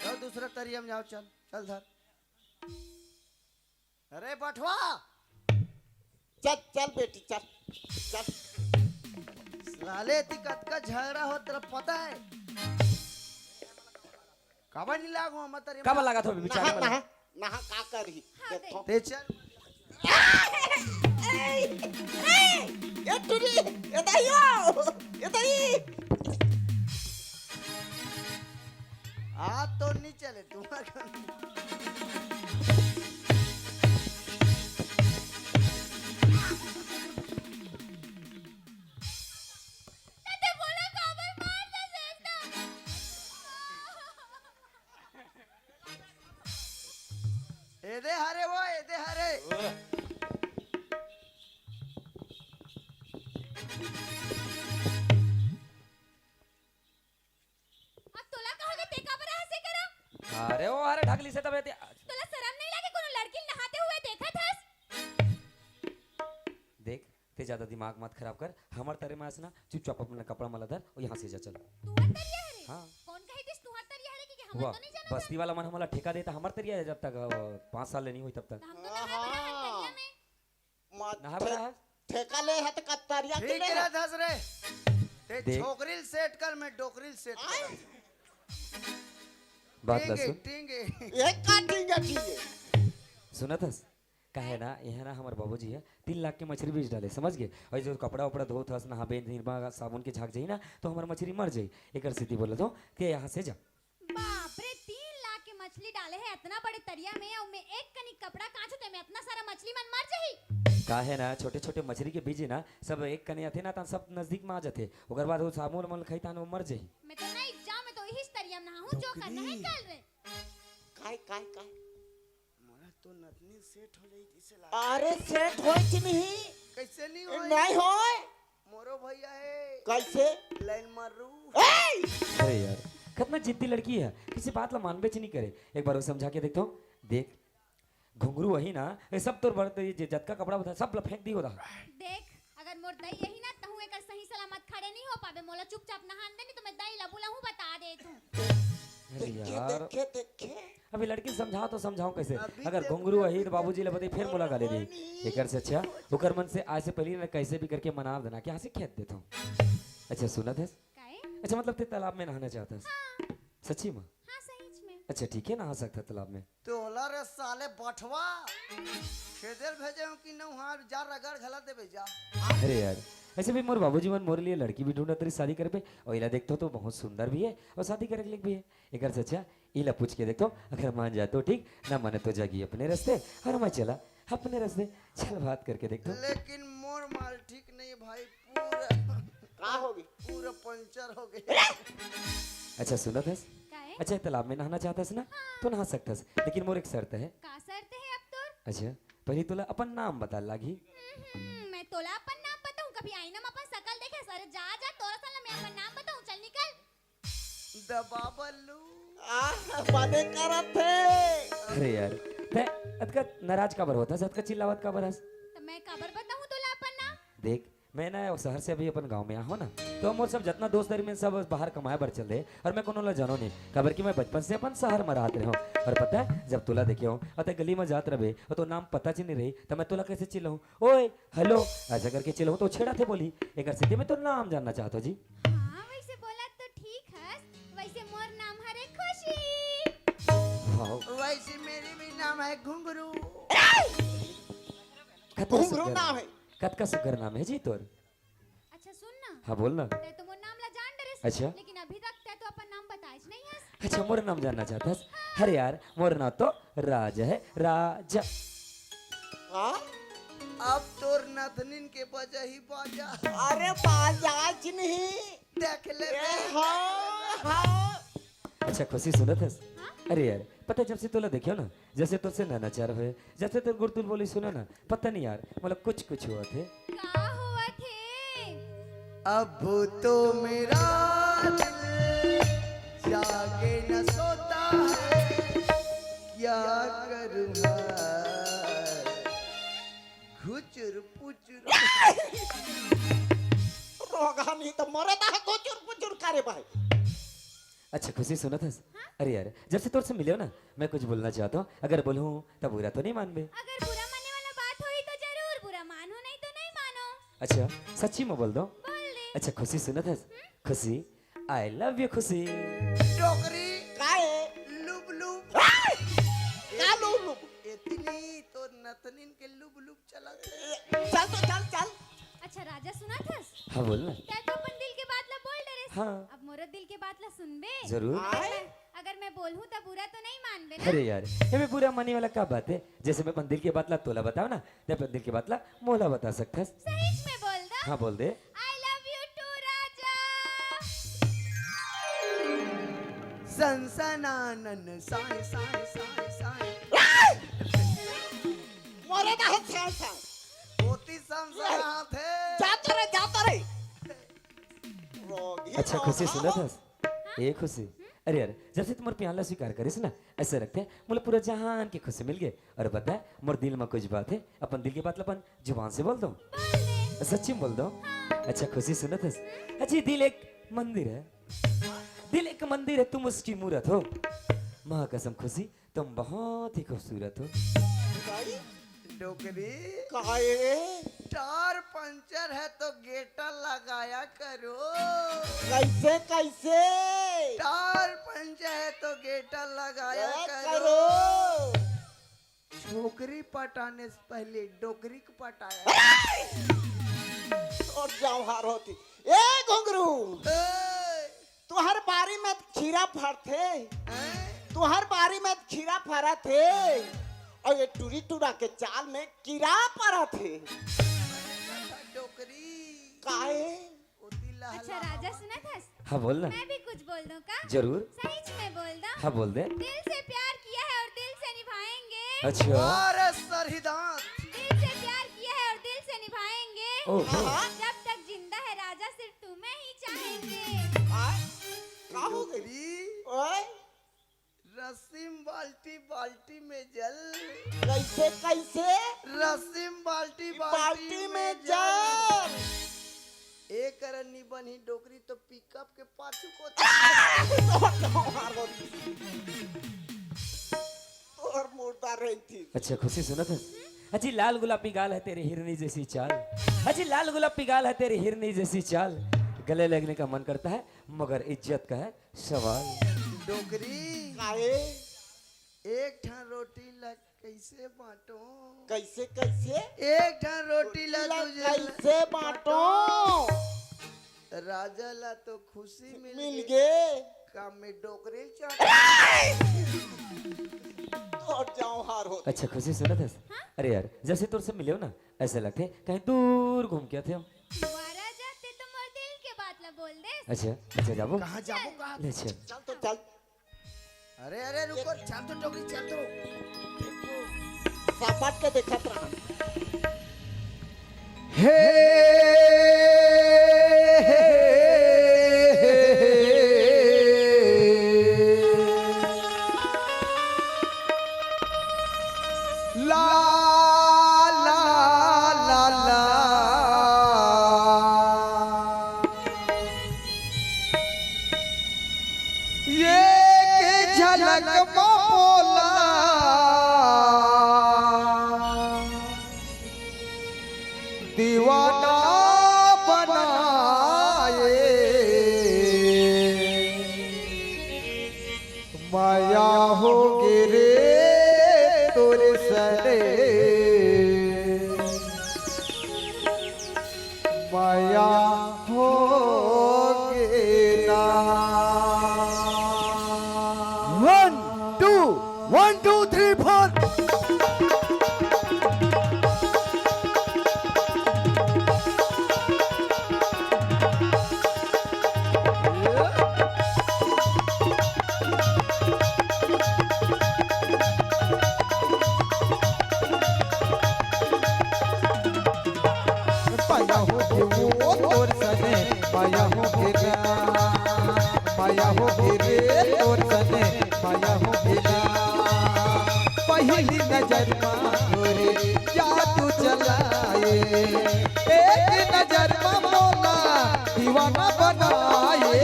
जाओ दूसरा तरिया में जाओ, चल चल धर। अरे बठवा, चल चल बेटी चल चल। साले ती कतका झगड़ा हो तेरा पता है? काबर नहीं लागू हम तरिया काबर में? लागत हो बिचारे नहा वाला? नहा नहा का करही? हाँ, देखो। ते चल। ए टुरी, ए दाइयो, ए दाई। हाथ तो नहीं चले तुम्हारा। ते बोला काबर मार दे देता। एदे हरे वो, एदे हरे। अब तोला कहा के ते काबर हंसे करा? अरे वो हरे ढकली से तबे ते- तोला शरम नहीं लागे कोनो लड़की नहाते हुए देखत हस? देख, ते ज्यादा दिमाग मत खराब कर। हमर तरे में आस ना, चुपचाप अपना कपड़ा मला धर और यहाँ से जा चल। तुहर तरिया हरे। हाँ। कौन कही दिस तुहर तरिया हरे कि, कि हमर वाह, तो नहीं जाना बस्ती वाला मन हमला ठेका देता हमर तरिया जब तक अ, पाँच साल ले नहीं होई तब तक। था। हम तो नहा बना हन तरिया में। मत नहा बना है? ठेका ले हत कत्तरिया के ठीक ले है हत। धस रे। ते देख। छोकरी सेट कर, मैं डोकरी सेट कर। बात ला टींगे, सुन। टींगे। एक का ठीक है, ठीक है। सुनत हस? काहे ना, यहाँ ना हमर बाबूजी है, तीन लाख के मछली बेच डाले, समझ गए? और जो कपड़ा उपड़ा धोत हस, नहाबे, निरमा साबुन के झाग जाई ना, तो हमर मछली मर जाई। एकर सेती बोलत हो कि यहाँ से जा। बाप रे, तीन लाख के मछली डाले है इतना बड़े तरिया में, और मैं एक कनी कपड़ा कांचू ते में इतना सारा मछली मन मर जाही। काहे ना, छोटे छोटे मछली के बीज ना, सब एक कने आथे ना, तन सब नजदीक में आ जाथे। ओकर बाद वो साबुन मन खाई, तन वो मर जाही। मैं तो नहीं जा, मैं तो इही तरिया में नहाऊं, जो करना है कर रे। काय, काय, काय? मोला तो नतनी सेट हो जाई जैसे लाग। अरे सेट होय कि नहीं? कैसे नहीं ए, होई? नहीं होय। मोरो भैया है। कैसे? लाइन मारू। ए! अरे यार, कितना जिद्दी लड़की है, किसी बात ला मानबे च नहीं करे। एक बार वो समझा के देखता हूँ। देख, घुंघरू वही ना, ये सब तोर बड़, ये जे जतका कपड़ा बता, सब ला फेंक दी होता। देख, अगर मोर दई यही ना, तहूँ एकर सही सलामत खड़े नहीं हो पाबे। मोला चुपचाप नहान दे, नहीं तो मैं दई ला बुलाहूँ, बता दे तू। अरे देखे, यार, देखे, देखे। अभी लड़की समझाओ तो समझाओ कैसे? अभी अगर देख घुंघरू लो, वही अभी तो बाबूजी देख ले बते, फिर मुलाकात दे दी। एकर से अच्छा ओकर मन से आज से पहले ना कैसे भी करके मना देना कि यहाँ से खेत देता हूँ। अच्छा सुनत है? काहे? अच्छा, मतलब ते तालाब में नहाना चाहता है? हाँ। सच्ची में? हाँ, सही में। अच्छा ठीक है, नहा सकता है तालाब में। तोला रे साले बठवा, खेदेल भेजे हूँ कि न, वहाँ जा रगड़ घला देबे जा। अरे यार, ऐसे भी मोर बाबूजी मन मोर लिए लड़की भी ढूंढत रही शादी करबे, और इला देखतो तो बहुत सुंदर भी है और शादी करे के लिए भी है। एकर से अच्छा इला पूछ के देखतो, अगर मान जाए तो ठीक, ना माने तो जागी अपने रास्ते और मैं चला अपने रास्ते। चल बात करके देखतो। लेकिन मोर माल ठीक नहीं है भाई, पूरा का होगी? पूरा पंचर हो गई। अच्छा सुनत हस? काहे? अच्छा तालाब में नहाना चाहत हस ना, तो नहा सकत हस, लेकिन मोर एक शर्त है। का शर्त है अब तोर? अच्छा, पहले तोला अपन नाम बता लागी। हम्म, मैं तोला अपन नाम बताऊं, कभी आईना में अपन शकल देखे? अरे जा जा, तोरा साला मैं अपन नाम बताऊं, चल निकल। दबा बल्लू। आ, बने करत थे। अरे यार, तैं अतका नाराज काबर होत हस, अतका चिल्लावत काबर हस? त मैं काबर बताहूँ तोला अपन नाम? देख, मैं ना शहर से अभी अपन गांव में आए हों ना, तो मोर सब जतना दोस्त हर में सब बाहर कमाए बर चल दे, और मैं कोनो ला जानों नहीं, काबर कि मैं बचपन से अपन शहर में रहत रहे हों। और पता है, जब तोला देखे हों और तैं गली में जात रहे और तोर नाम पता च नहीं रही, त मैं तोला कैसे चिल्लाहूँ, "ओए, हेलो", ऐसा करके चिल्लाहूँ त छेड़ाथे बोलही। एकर सेती मैं तोर नाम जानना चाहत हों जी। हाँ, वैसे बोला तो ठीक हस। वैसे मोर नाम हरे खुशी। वाओ। वैसे मेरी भी नाम है घुंघरू। कतका घुंघरू सुग्घर नाम है। कतका सुग्घर नाम है जी तोर। अच्छा सुन ना। हाँ, बोल ना। तैं तो मोर नाम ला जान डरेस। अच्छा। लेकिन अभी तक तैं तो अपन नाम बताएच नहीं हस। अच्छा, मोर नाम जानना चाहत हस? अरे यार, मोर नाम तो राज है, राज। हाँ? अब तोर नथनिन के बजा ही बाजा। अरे बाजा च नहीं। देख ले ए, बे। हाँ, हाँ। अच्छा खुशी, सुनत हस? हाँ? अरे यार, पता है, जब से तोला देखे हों ना, जब से तोर से नैना चार होए, जब से तोर गुरतुल बोली सुनों ना, पता नहीं यार, मतलब कुछ कुछ होवत हे। का होवत हे? अब तो मेरा दिल जागे न सोता है, क्या करूँ हाय, घुचुर पुचुर। रोगहा नहीं तो मरत हे घुचुर पुचुर करे भाई। अच्छा खुशी, सुनत हस? हाँ? अरे यार, जब से तोर से मिले हों ना, मैं कुछ बोलना चाहत हों। अगर बोलहूँ त बुरा तो नहीं मानबे? अगर बुरा माने वाला बात होही तो जरूर बुरा मानहूँ, नहीं तो नहीं मानों। अच्छा, सच्ची में बोल दो। बोल दे। अच्छा खुशी, सुनत हस? हम्म? खुशी, I love you खुशी। डोकरी। काय? लुब लुब। का लुब लुब? इतनी तो नथनिन के लुब लुब चलत हे। चल तो चल, चल। अच्छा राजा, सुनत हस? हाँ, बोल ना। तैं तो अपन दिल के बात ला बोल डरेस। हाँ। अब मोरो दिल के बात ला सुनबे? जरूर। अगर आय? मैं, अगर मैं बोलहूँ त बुरा तो नहीं मानबे ना? अरे यार, एमे बुरा माने वाला का बात हे? जैसे मैं अपन दिल के बात ला तोला बतावों ना, तैं अपन दिल के बात ला मोला बता सकत हस। सही में बोल दो। हाँ, बोल दे। I love you too राजा। सनसनानन साय साय साय साय। मरत हे साय साय। ओती सनसनाथे। जा तो रे, जा तो रे। रोगी अच्छा, खुशी, रोगहा। सुनत हस? ए खुशी, अरे यार, जब से तैं मोर प्यार ला स्वीकार करेस ना, ऐसा लगथे मोला पूरा जहान के खुशी मिल गे। और बता, मोर दिल में कुछ बात हे, अपन दिल के बात ला अपन जुबान से बोल दो। बोल दे। सच्ची में बोल दो। हाँ। अच्छा खुशी, सुनत हस? अजी, दिल एक मंदिर है, दिल एक मंदिर है, तुम उसकी मूरत हो। माँ कसम खुशी, तुम बहुत ही खूबसूरत हो। डोकरी। काहे? टायर पंचर है तो गेटा लगाया करो। कैसे, कैसे? टायर पंचर है तो गेटा लगाया करो। छोकरी पटाने से पहले डोकरी को पटाया। और जाओ हार होती। ए घुंघरू। ए। तुहर बारी में खीरा फरथे। हैं? तुहर बारी में खीरा फरत हे। अउ ये टूरी टूरा के चाल में कीरा परत हे। डोकरी। काहे? ओती लहला अच्छा, राजा हवा। सुनत हस? हाँ, बोल ना। मैं भी कुछ बोल दूं का? जरूर। सही में बोल दूं? हाँ, बोल दे। दिल से प्यार किया है और दिल से निभाएंगे। अच्छा। अरे सरहिदान। दिल से प्यार किया है और दिल से निभाएंगे। ओहो। हाँ। जब तक जिंदा है राजा, सिर्फ तुम्हें ही चाहेंगे। आ? का हो गई? डोकरी। ओए? रसीम बाल्टी, बाल्टी में जल। कैसे, कैसे? रसीम बाल्टी, बाल्टी बाल्टी में में जल। जल। ए करन नी बनही डोकरी तो पिकअप के पाछू को। तोर मुर्दा रही थी। अच्छा, खुशी सुनत हस? अजी लाल गुलाबी गाल है तेरी हिरनी जैसी चाल। अजी लाल गुलाबी गाल है तेरी हिरनी जैसी चाल। गले लगने का मन करता है मगर इज्जत का है सवाल। डोकरी। काहे? एक ठन रोटी ला कैसे बांटो? कैसे, कैसे? एक ठन रोटी ला रोटी ला तुझे ला- कैसे बांटो? राजा ला तो खुशी मिल मिल गे। गे। काम में डोकरी चाट। और जाओ हार हो। अच्छा, खुशी सुनत हस? हाँ? अरे यार, जैसे तोर से मिले हो ना, ऐसे लगथे कहीं दूर घूम के आथे हो। वाह राजा, ते तो मोर दिल के बात ला बोल दे। अच्छा, अच्छा, जाबो? कहाँ जाबो, कहाँ? ले, चल। चल तो चल। अरे, अरे, रुको, चल तो डोकरी, चल तो। देखो। सापाट के देखत रहा। हे। मया होगे ना। One, two, one, two, three, four। मया होगे वो तोर सने, मया होगे ना। मया होगे रे तोर सने, मया होगे ना। पहली नजर मा तोरे जादू चलाए, एक नजर मा मोला दीवाना बनाए।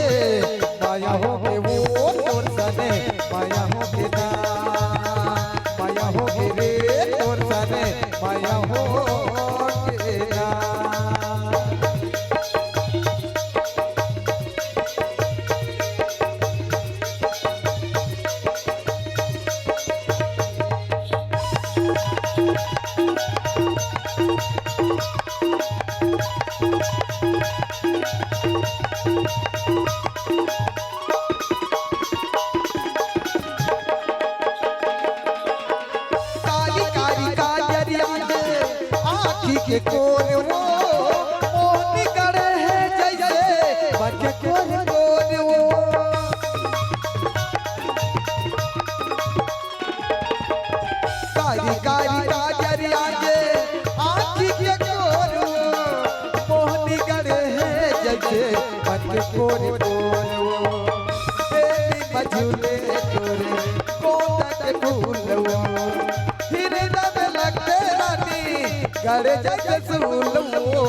मया होगे वो तोर सने, मया होगे ना। मया होगे रे तोर सने, मया होगे ना। कारी कारी काजरिया के आँखी के कोर वो, मोहनी करे है जैसे बन के कोर कोर वो। कारी कारी काजरिया के आँखी के कोर वो, मोहनी करे है जैसे बन के कोर कोर वो। बेली मा झूले तोरे गोंदा के फूल वो, हिरदा में लगथे रानी गड़े जैसे सूल वो।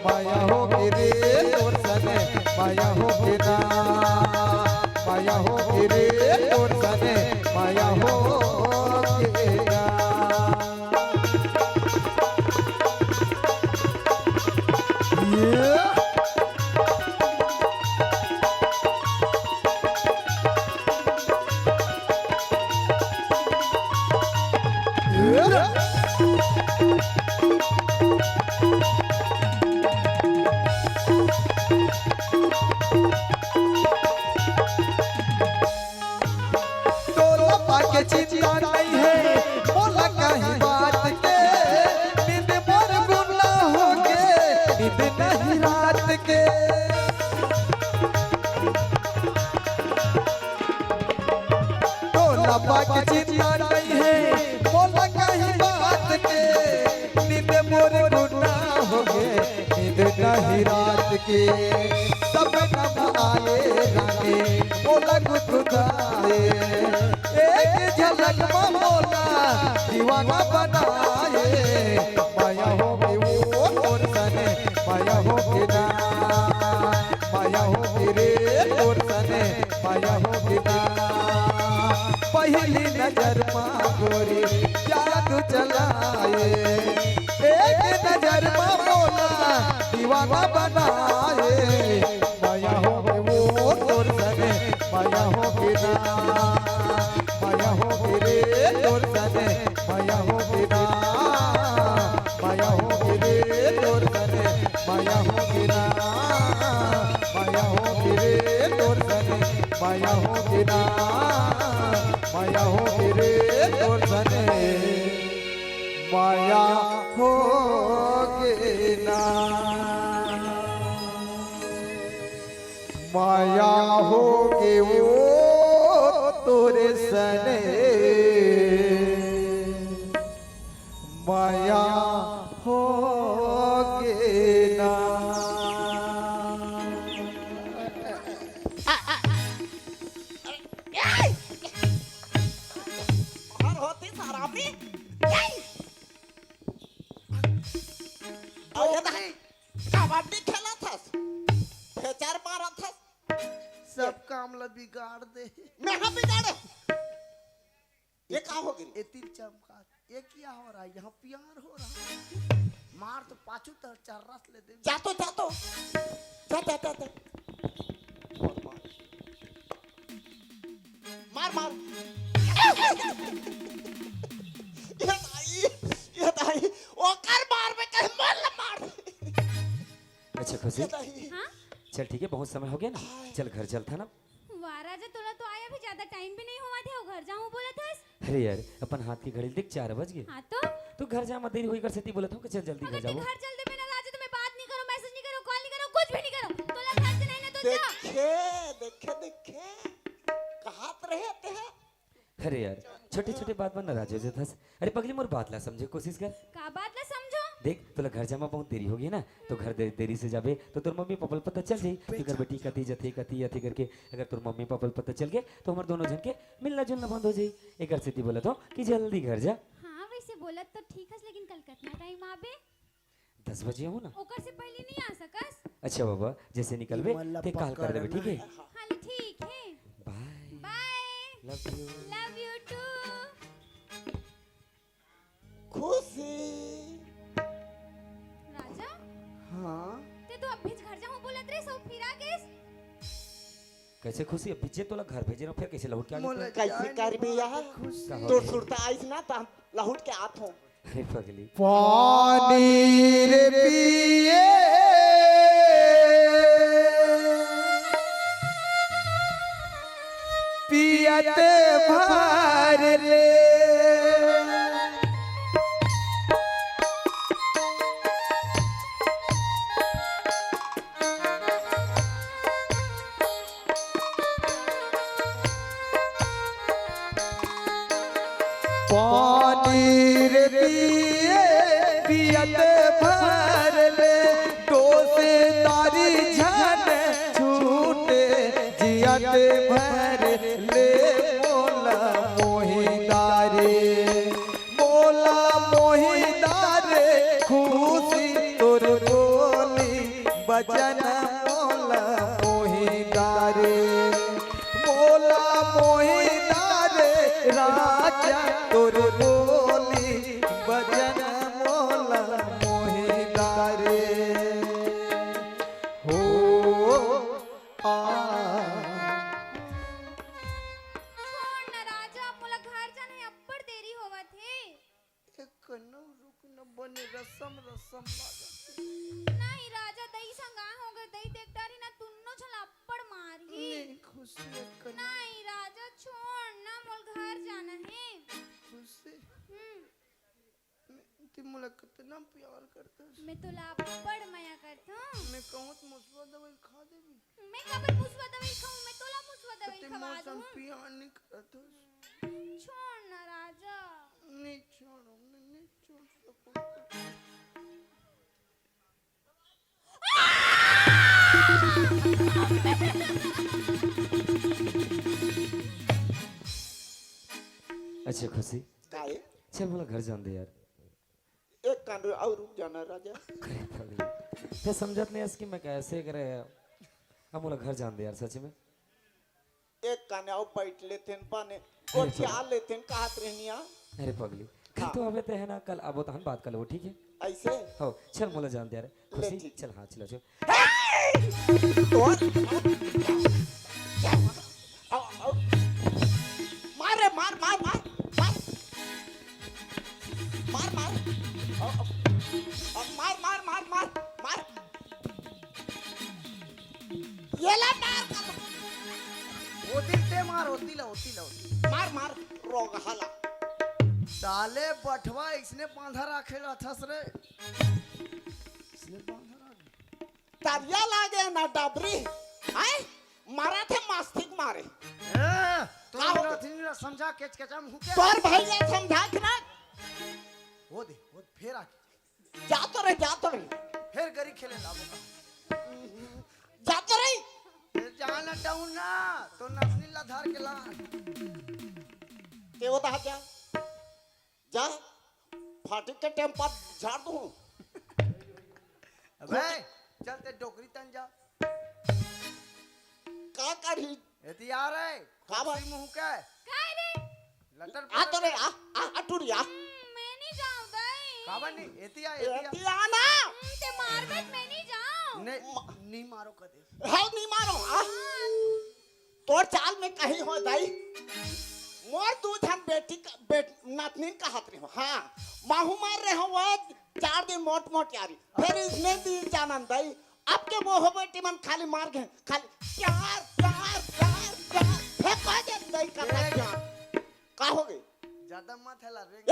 मया होगे रे तोर सने, मया होगे ना। मया होगे रे तोर सने, मया होगे ना। ये तोला पाके चिंता नहीं है मोला कहीं बात के, नींद मोर गुना होगे, नींद नहीं रात के। तोला पाके चिंता नहीं है मोला कहीं बात के, नींद मोर गुना होगे, नींद नहीं रात के। सपना मा आए रानी मोला गुदगुदाए, एक झलक मा मोला दीवाना बनाए। मया होगे वो तोर सने, मया होगे ना। मया होगे रे तोर सने, मया होगे ना। पहली नजर मा गोरी जादू चलाए, एक नजर मा मोला दीवाना बनाए। मया होगे वो तोर सने, मया होगे ना। मया होगे रे तोर सने, मया होगे ना। मया होगे रे तोर सने, मया होगे ना। मया होगे रे तोर सने, मया होगे ना। मया होगे रे तोर सने, मया होगे ना। मया होगे वो तोर सने, मया होगे ना। हर होती सराबी। अरे, ये तो है। कबड्डी खेलत हस, फेचर मारत हस। सब काम ला बिगाड़ दे। मैं हा बिगाड़े। ये का हो गे? ए तीर चमका। ये क्या हो रहा है? यहाँ प्यार हो रहा है। मार तो पाछू तर चर्रस ले दे। जा तो, जा तो। जा, जा, जा, जा। मार, मार। ये दाई, ये दाई। ओकर मार में कहीं मोर ला मार। अच्छा खुशी, ये नहीं। हाँ? चल ठीक है, बहुत समय हो गया ना, चल घर चलथा ना। वाह राजा, तोला तो आय अभी ज्यादा टाइम भी नहीं होवत हे, अउ घर जाहूँ बोलत हस। अरे यार, अपन हाथ के घड़ी देख, चार बज गए। हाँ तो? तो घर जा, मैं देरी होही कर सेती बोलत हूँ कि चल जल्दी घर अगर तैं जाबो। घर चल देबे ना राजा, तो मैं बात नहीं करूँ, मैसेज नहीं करूँ, कॉल नहीं करूँ, कुछ भी नहीं करूँ। तोला घर जाना हे ना तो जा। देखे, देखे, देखे। कहात रहे ते हैं। अरे यार, छोटे-छोटे बात बर नाराज हो जाथस। अरे पगली, मोर बात ला समझे कोशिश कर। का बात ला समझो? देख, तोला घर जामा बहुत देरी हो गई ना, तो घर दे-, देरी से जाबे, तो तोर मम्मी पापा ल पता चल जाई कि घर बेटी कती जथे, कती आथे करके। अगर तोर मम्मी पापा ल पता चल गए, तो हमर दोनों झन के मिलना जुलना बंद हो जाई। एकर सेती बोलत हो कि जल्दी घर जा। हाँ, वैसे बोलत तो ठीक हस, लेकिन कल कतना टाइम आबे? दस बजे हो ना। ओकर से पहले नहीं आ सकस? अच्छा बाबा, जैसे निकलबे, ते कॉल कर देबे, ठीक है? हाँ, ले ठीक है। बाय। बाय। Love you। Love you too। खुशी। राजा? हाँ? ते तो अभी घर जाहूँ बोलत रहे, सब फिर आ गए। कैसे खुशी, अभी जे तोला घर भेजे ना, फिर कैसे लौट के आ गए? कैसे कर भी यह? का हो तोर गया? सुरता आइस ना, तो हम लहुट के आत हो। अरे पगली। पानी रे पिए पियत भर ले। पानी रे पिए पियत भर ले, दोष दारी झन छूटे जियत भर ले। मोला मोहि दारे, मोला मोहि दारे, खुशी तोर बोली बचन मोला मोहि दारे। मोला मोहि दारे राजा तोर बोली बचन मोला मोहि दारे। हो आ। छोड़ ना राजा, मोला घर जाना हे, अब्बड़ देरी होवत हे। ए कनऊ रुक न बने रसम रसम लागत हे। नहीं राजा, दई संगा हो गए, दई देख डारी ना, तुन्नो झन अब्बड़ मारही। नहीं खुशी, ए कनऊ। नहीं राजा, छोड़ ना, मोल घर जाना हे। खुशी। हम्म। मैं, ते मोला कितना प्यार करथस। मैं तोला अब्बड़ मया करथों। मैं कहूँ त मुसवा दवाई खा देबे। मैं काबर मुसवा दवाई खाऊं? मैं तोला मुसवा दवाई खवा दूं। प्यार नहीं करत हस। छोड़ ना राजा। नहीं छोड़ो, मैं नहीं छोड़ सकूं। अच्छा खुशी, काहे? चल मोला घर जान दे यार। एक कान अउ रुक जाना राजा। अरे पगली, ते समझत नहीं हस कि मैं कैसे करे। अब मोला घर जान दे यार, सच में। एक कान अउ बैठ लेतेन पाने, अरे गोठिया पगली। लेतेन कहत रहनिया। अरे पगली, कल हाँ। तो आबे ते है ना, कल आबो तहन बात कर लेबो, ठीक है? ऐसे? हो, चल मोला जान दे यार। ले खुशी, ठीक। चल हाँ, चलो, चलो। ए! तोर आओ, आओ। मार रे, मार, मार, मार, मार। मार, मार। आओ, आओ। मार, मार, मार, मार, मार। येला मार। ओती ते मार, ओती ला, ओती ला, ओती। मार, मार, रोगहा ला। साले बठवा इसने बांधा राखे रहथस रे। इसने बांधा राखे। तरिया लागे ना डबरी, हैं? मारा थे मास्तिक मारे। ए, तोर का हो? नथिनी ला समझा, केचकेचा मुंह के। तोर भैया समझा के ना। वो दे, वो दे, फेर आ गया। जा तो रे, जा तो रे। फेर गरी खेले लाबो का। जा तो रे। ए, जा ना डाउन ना, तो नथिनी ला धार के ला। ते वो दहा जा। जा, फाटक के टेम पर झाड़ दूं। अबे, चल ते डोकरी तन जा। का करही? एती आ रे, का बा? खोपड़ी मुंह के। का रे? लटर आ तो रे, आ, आ, आ टूरी, आ। हम्म, मैं नहीं जाऊं, दाई। का बा नहीं? एती आ, एती आ। एती आ ना। हम्म, ते मार मत, मैं नहीं जाऊं। नहीं, म- नहीं मारो कदे। हाँ, नहीं मारो, आ। हाँ। तोर चाल में कहीं हो दाई, मोर दू झन बेटी क-, बेट-, नतनीन कहत रहे हो। हाँ, महू मार रहे हो वो चार दिन मोट मोट यारी। फिर इसने दी जानन दाई, अब के मोह बेटी मन खाली मार के, खाली प्यार, प्यार, प्यार, प्यार, फेंका दे दई का प्यार। का हो गई? ज्यादा मत हला रे। ए!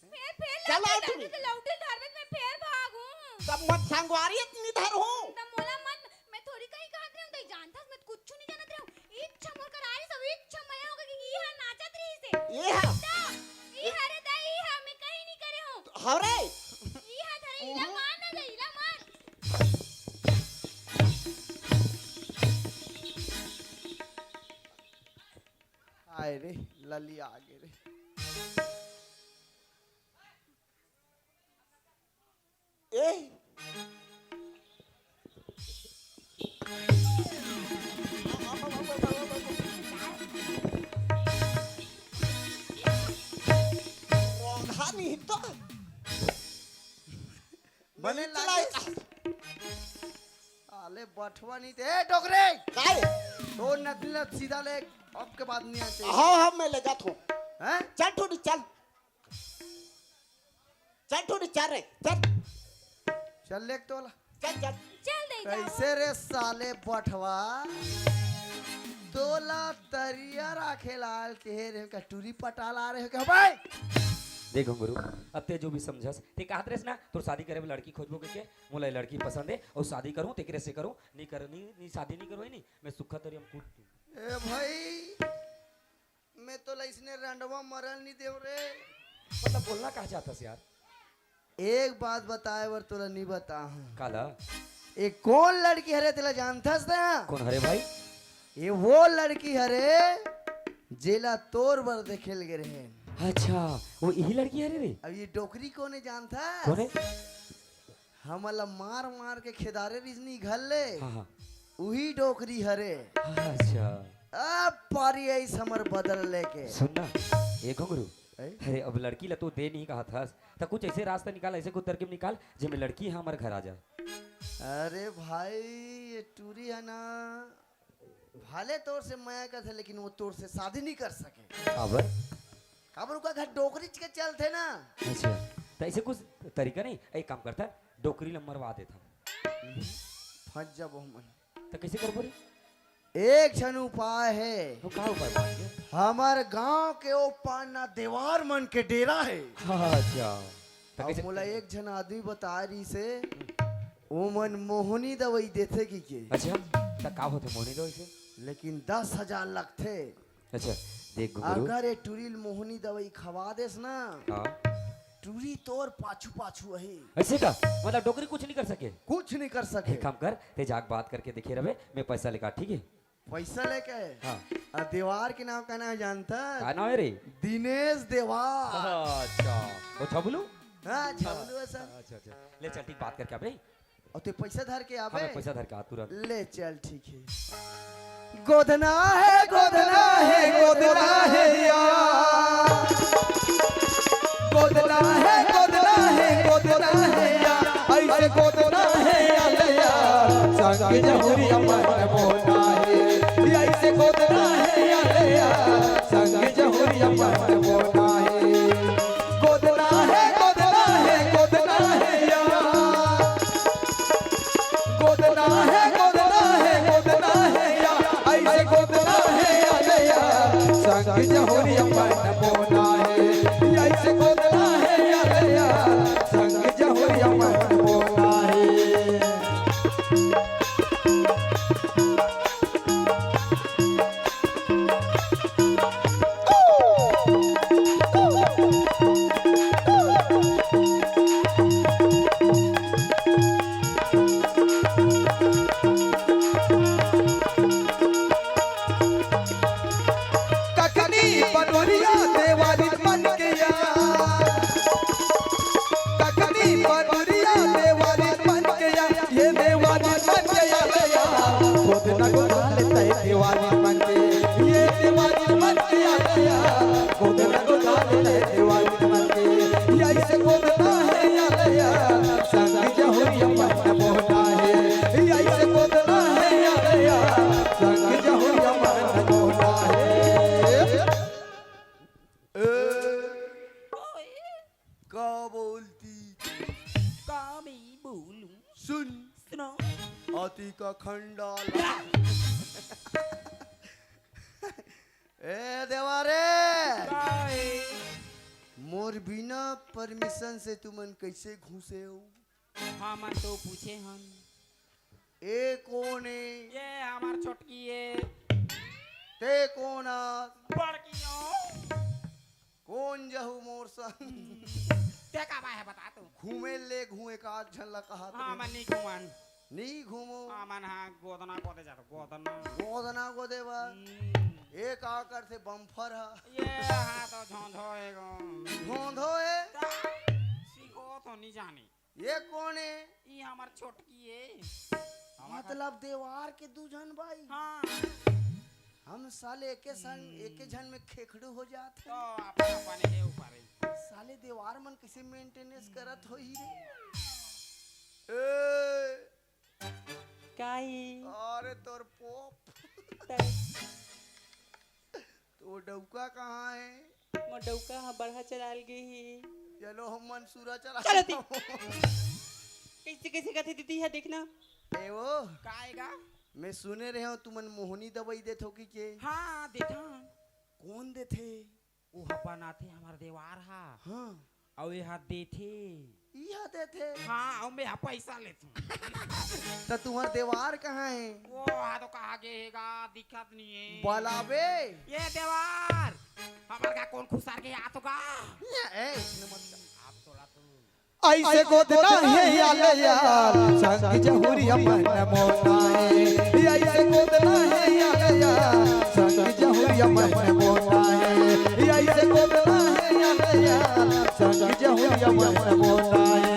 फेर, फेर चल लौटे आओ तुम। धरबे त लौटे धरबे त मैं फेर भागूं। तब मत संगवारी इतनी धर हूँ। तब मोला मत, मैं थोड़ी कहीं कहत रहूं, तई जानथस, मैं कुछ नहीं जानत रहूं। इच्छा मोर करा रही सब, इच्छा मया हो गई कि ई हा नाचत रही से। ये हा। दा, ई हरे दा, ई हा, मैं कहीं नहीं करे हूं। हरे। ई हा धरे, इला हम्म। मार ना दे, इला मार। आए रे, लली आगे रे। ए। रोधा नहीं तो। बने चलाई लागे। साले बठवा नहीं ते। ए, डोकरे! काय? तो नकली सीधा ले, अब के बाद नहीं आते। हाँ, हाँ, मैं ले जात हूँ। हैं? चल, ठुरी, चल। चल, ठुरी, चल रे, चल। चल, ले तोला। चल, चल। चल दे जाओ। कैसे रे साले बठवा? तोला तरिया राखे लाल के रे का टूरी पटाल आ रहे हो क्या भाई? देख घुंगरू, अब ते जो भी समझस, ते कहत रेस ना, तोर शादी करे बर लड़की खोजबो के, के, मोला ये लड़की पसंद है, और शादी करूँ, तेकरे से करूँ, नहीं कर, नहीं, नहीं शादी नहीं करूँ, नहीं, मैं सुखा तरिया में कूद दूँ। ए भाई, मैं तो इसने रंडवा मरल नहीं देव रे। मतलब बोलना कहाँ चाहता से यार? एक बात बताए बर तोला नहीं बताहूँ। काला? ये कौन लड़की हरे तेला जानथस ना? कौन हरे भाई? ये वो लड़की हरे जेला तोर बर देखेल गे रहे। अच्छा, वो यही लड़की हरे रे? अब ये डोकरी कौन है जानथस? कौन है? हमला मार मार के खेदारे रिजनी घर ले। हाँ, हाँ। उही डोकरी हरे। अच्छा। अब पारी आइस हमर बदल लेके। सुन ना, ए घुंगरू। ए? अरे, अब लड़की ला तो दे नहीं कहत हस, त कुछ ऐसे रास्ता निकाल, ऐसे कुछ तरकीब निकाल, जेमे लड़की ह हमर घर आ जाए। अरे भाई, ये टूरी है ना, भले तोर से मया करथे, लेकिन वो तोर से शादी नहीं कर सके। काबर? काबर ओकर घर डोकरी के चलथे ना। अच्छा, त ऐसे कुछ तरीका नहीं, एक काम करता, डोकरी ला मरवा देता। फंस जाबो हमन। त कैसे करबो रे? एक झन उपाय है। तो का उपाय बात है? हमर गांव के ओ पार ना देवार मन के डेरा है। अच्छा। त अब कैसे मोला एक झन आदमी बता रही से, ओमन मोहनी दवाई देथे की के। अच्छा, त का होथे मोहनी दवाई से? लेकिन दस हजार लगथे। अच्छा, देख घुंगरू। अगर ये टूरी ल मोहनी दवाई खवा देस ना, हाँ। टूरी तोर पाछू पाछू अही। ऐसे का? मतलब डोकरी कुछ नहीं कर सके? कुछ नहीं कर सके। एक काम कर, ते जाके बात करके देखे रहे, मैं पैसा लेकर, ठीक है? पैसा लेके? हाँ। आ देवार के नाम का नाम जानता? का नाम है रे? दिनेश देवार। अच्छा, वो छबलू? हाँ, छबलू है सर। अच्छा, अच्छा, ले चल, ठीक, बात करके आबे। अउ ते पैसा धर के आबे। हाँ, मैं पैसा धर के आ तुरंत। ले चल, ठीक है। गोदना है, गोदना है, गोदना है यार। गोदना है, गोदना है, गोदना है यार। ऐसे गोदना है यार, यार। संग जहुरिया मन मोना है। ऐसे गोदना है यार, यार। संग जहुरिया मन मोना है। गोदना है, गोदना है, गोदना है यार। गोदना है, गोदना है, गोदना है यार। ऐसे गोदना है यार, यार। संग जहुरिया मन मोना है। ऐसे गोदना है यार, यार। संग जहुरिया मन मोना है। सुन। सुनो। अति का खंडाला। ए देवा रे। काय? मोर बिना परमिशन से तुमन कैसे घुसे हो? हमन तो पूछे हन। ए कोन ए? ये हमर छोटकी ए। ते कोन आ? बड़की ओ। कोन जहू मोर संग? ते का बाय हे बता तू। घूमे ले घूमे का झन ला कहा हाँ, तू। मन नी घूमन। नी घूमो। हाँ, मन हाँ गोदना गोदे जातो, गोदना। गोदना गोदे बर। हम्म। ए का करथे बम्फर हा? ये हाँ तो झोंझो एगो। झोंझो ए? ता, सीखो तो नी जानी। ये कोन ए? ई हमर छोटकी ए। मतलब देवार के दू झन बाई? हाँ। हम साले एके संग, हम्म। एके झन में खेखड़ू हो जात तो हन। अपन, अपन हे ऊपर हे। साले देवार मन कैसे मेंटेनेंस करत होही रे? ए! काई? अरे तोर पोप। तै- तो डउका कहाँ हे? मोर डउका ह बड़हा चराल गे हे। चलो, हमन सुरा चरा चलो ती। लेथन। कैसे, कैसे कथे दीदी ह, देखना। ए वो, काय गा? मैं सुने रहे हूँ, तुमन मोहनी दवाई देथो कि के? हाँ, देथन। कोन देथे? वो ह बनाथे हमर देवार हा। हाँ। अउ ये ह देथे। इहा देथे। हाँ, अउ मैं ह पैसा लेथूं। त तुम्हर देवार कहाँ हे? वो हा तो कहाँ गे हे गा, दिखत नहीं हे। बलाबे। ये देवार, हमर का कोन खुसर के आत हो गा? ए, इसने मत कर। आप तोला तू। ऐसे गोदना हे याले यार, संग जहुरिया मन मोटा हे। ऐसे गोदना हे याले यार, संग जहुरिया मन मोटा हे। ऐसे गोदना हे याले यार, संग जहुरिया मन मोटा हे।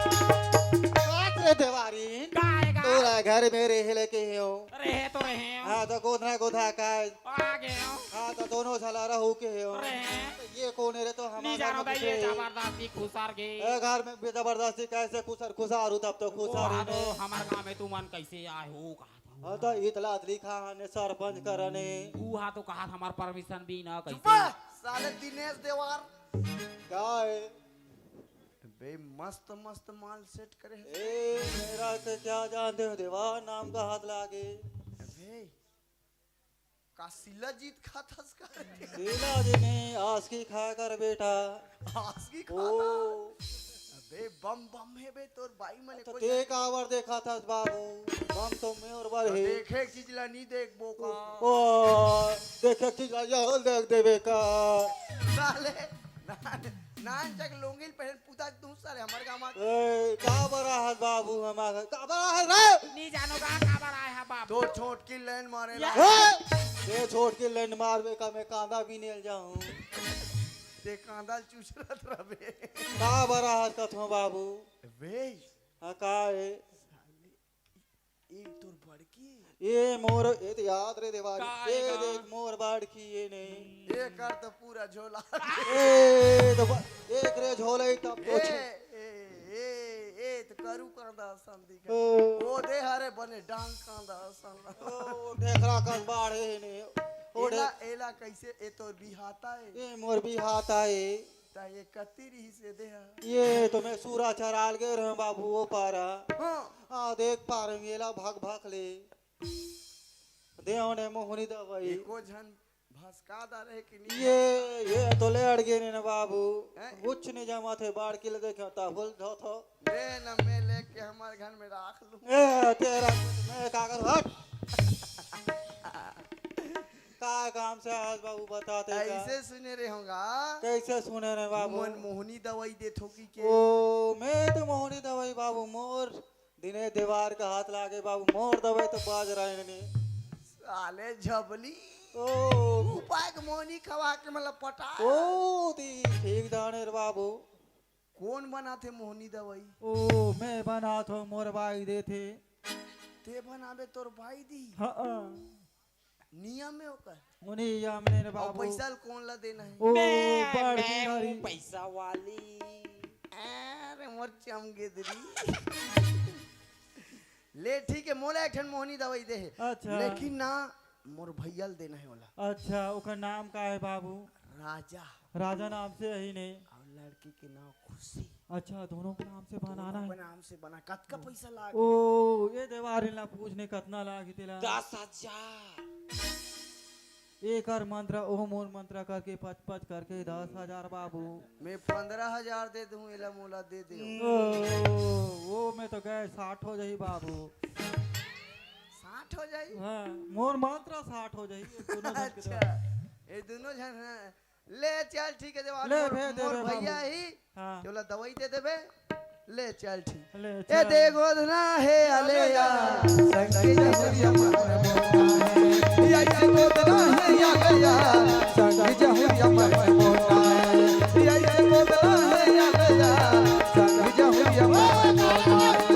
बात रे देवारी, काय गा? तोला घर में रहे लेके हे हो। रहे तो रहे हो। हाँ, तो गोधना गोधा का। आ गए हो। हाँ, तो दोनों झला रहू के हे हो। रहे। तो ये कोन हे रे तो हमारा नी जानो घर में भाई, ये घुसे। जबरदस्ती खुसर गे। ए, घर में भी जबरदस्ती कैसे खुसर, खुसर हूँ तब तो वो खुसर ही हा तो नहीं। हमर गाँव में तुमन कैसे आए हो कहा था। हाँ, तो इतला लिखा हने सरपंच करने। वो हा तो कहा था हमार परमिशन भी ना चुप कैसे। बे, साले दिनेश देवार। का हे? बे मस्त मस्त माल सेट करे हे। ए, मेरा के क्या जानते हो देवा, नाम का हाथ लागे। अबे, का शिलाजीत खाथस का रे? शिलाजीत नहीं, आसकी खाया कर बेटा। आसकी ओ। खाथस? अबे, बम बम हे बे, तोर बाई मने तो कोई ते काबर देखा था बाबू? बम तो मोर बर तो हे। देखे चीज ला नहीं देखबो का? ओ, देखे चीज ला ये देख देबे का? साले, ना, नान चक लुंगी पहन पूता तू साले हमर गाँव में। ए, का बड़ा हाथ बाबू हमार, का बड़ा हाथ रे? नी जानो का, का बड़ा है बाबू। तो छोटकी लाइन मारे या। ला। ए, ये छोटकी लाइन मारबे का मैं कांदा बीने ल जाहूँ। ते कांदा ल चुचरत रबे। का बड़ा हाथ कथो बाबू? बे। हाँ, का हे? ए तोर बड़की? ए मोर, ए तो याद रे देवारी। का ए हे का? देख मोर बड़की ए नहीं। ए कर तो पूरा झोला। ए तो ब-, एक रे झोला ही तब ए, तो छे। ए, ए, ए तो करू कांदा असन दिखे। ओ। ओ दे हरे बने डांग कांदा असन। ओ ढेकरा कस बाढ़े हे ने। ओ एला, ढे- एला कैसे ए तोर बिहाता हे? ए मोर बिहाता हे। ता ये कत्ती रहिस ए देहा? ये तो मैं सूरा चराल गे रहे बाबू, वो पारा। हाँ। आ, देख पार मेला भग भग ले। दे होने मोहनी दवाई। एको झन भसका दा रहे कि नहीं? ये, ये तो ले अड़ गए ने ना बाबू। हैं? कुछ नहीं जमा थे, बाढ़ के ले देखे, ता बोल धो थो। ले न मैं लेके हमारे घर में राख लूँ। ए, तेरा, मैं कागज हट। का काम से आज बाबू बताते का? ऐसे सुने रहे होगा। कैसे सुने रहे बाबू? मन मोहनी दवाई देथो की के? ओ, मैं तो मोहनी दवाई बाबू, मोर दिने देवार का हाथ लागे बाबू, मोर दवाई तो बाज रहे ने। साले झबली। ओ। उपाय के मोहनी खवा के मतलब पटा। ओ, दी ठीक जाने रे बाबू। कौन बनाथे मोहनी दवाई? ओ, मैं बनाथो, मोर बाई देथे। ते बनाबे, तोर बाई दी? हाँ। नियम में ओकर? ओ नियम में रे अउ बाबू। पैसा ल कौन ला देना है? ओ, मैं, बड़की मैं हरी। हूँ पैसा वाली। अरे मोर चमगेदरी। ले ठीक है, मोला एक ठन मोहनी दवाई दे हे। अच्छा। लेकिन ना, मोर भैया ल देना है ओला। अच्छा, ओकर नाम का है बाबू? राजा। राजा नाम से ही नहीं। अउ लड़की के नाम खुशी। अच्छा, दोनों के नाम से बनाना दोनों है। के नाम से बना। कतका पैसा लाग? ओ, ये देवारी ला पूछने कतना लाग तेला? दस हजार। एकर मंत्र, ओ मोर मंत्र करके पच पच करके दस हजार बाबू। मैं पंद्रह हजार दे दूं, एला मोला दे दे। ओ, वो में तो गए साठ हो जाही बाबू। साठ हो जाही? हाँ, मोर मंत्र साठ हो जाही, ये दोनों झन के अच्छा, द्वारा। ये दोनों झन, हाँ। ले चल, ठीक है, देवा, ले, मोर, भेज दे मोर रे भैया बाबू। ही, हाँ। तोला दवाई दे देबे। ले चल, ठीक। ले ए चल। दे गोदना हे आले या, संगी जहुरिया मन मोना हे। या, या गोदना हे आले या, संगी जहुरिया मन मोना हे। या, या गोदना हे आले या, संगी जहुरिया मन मोना हे।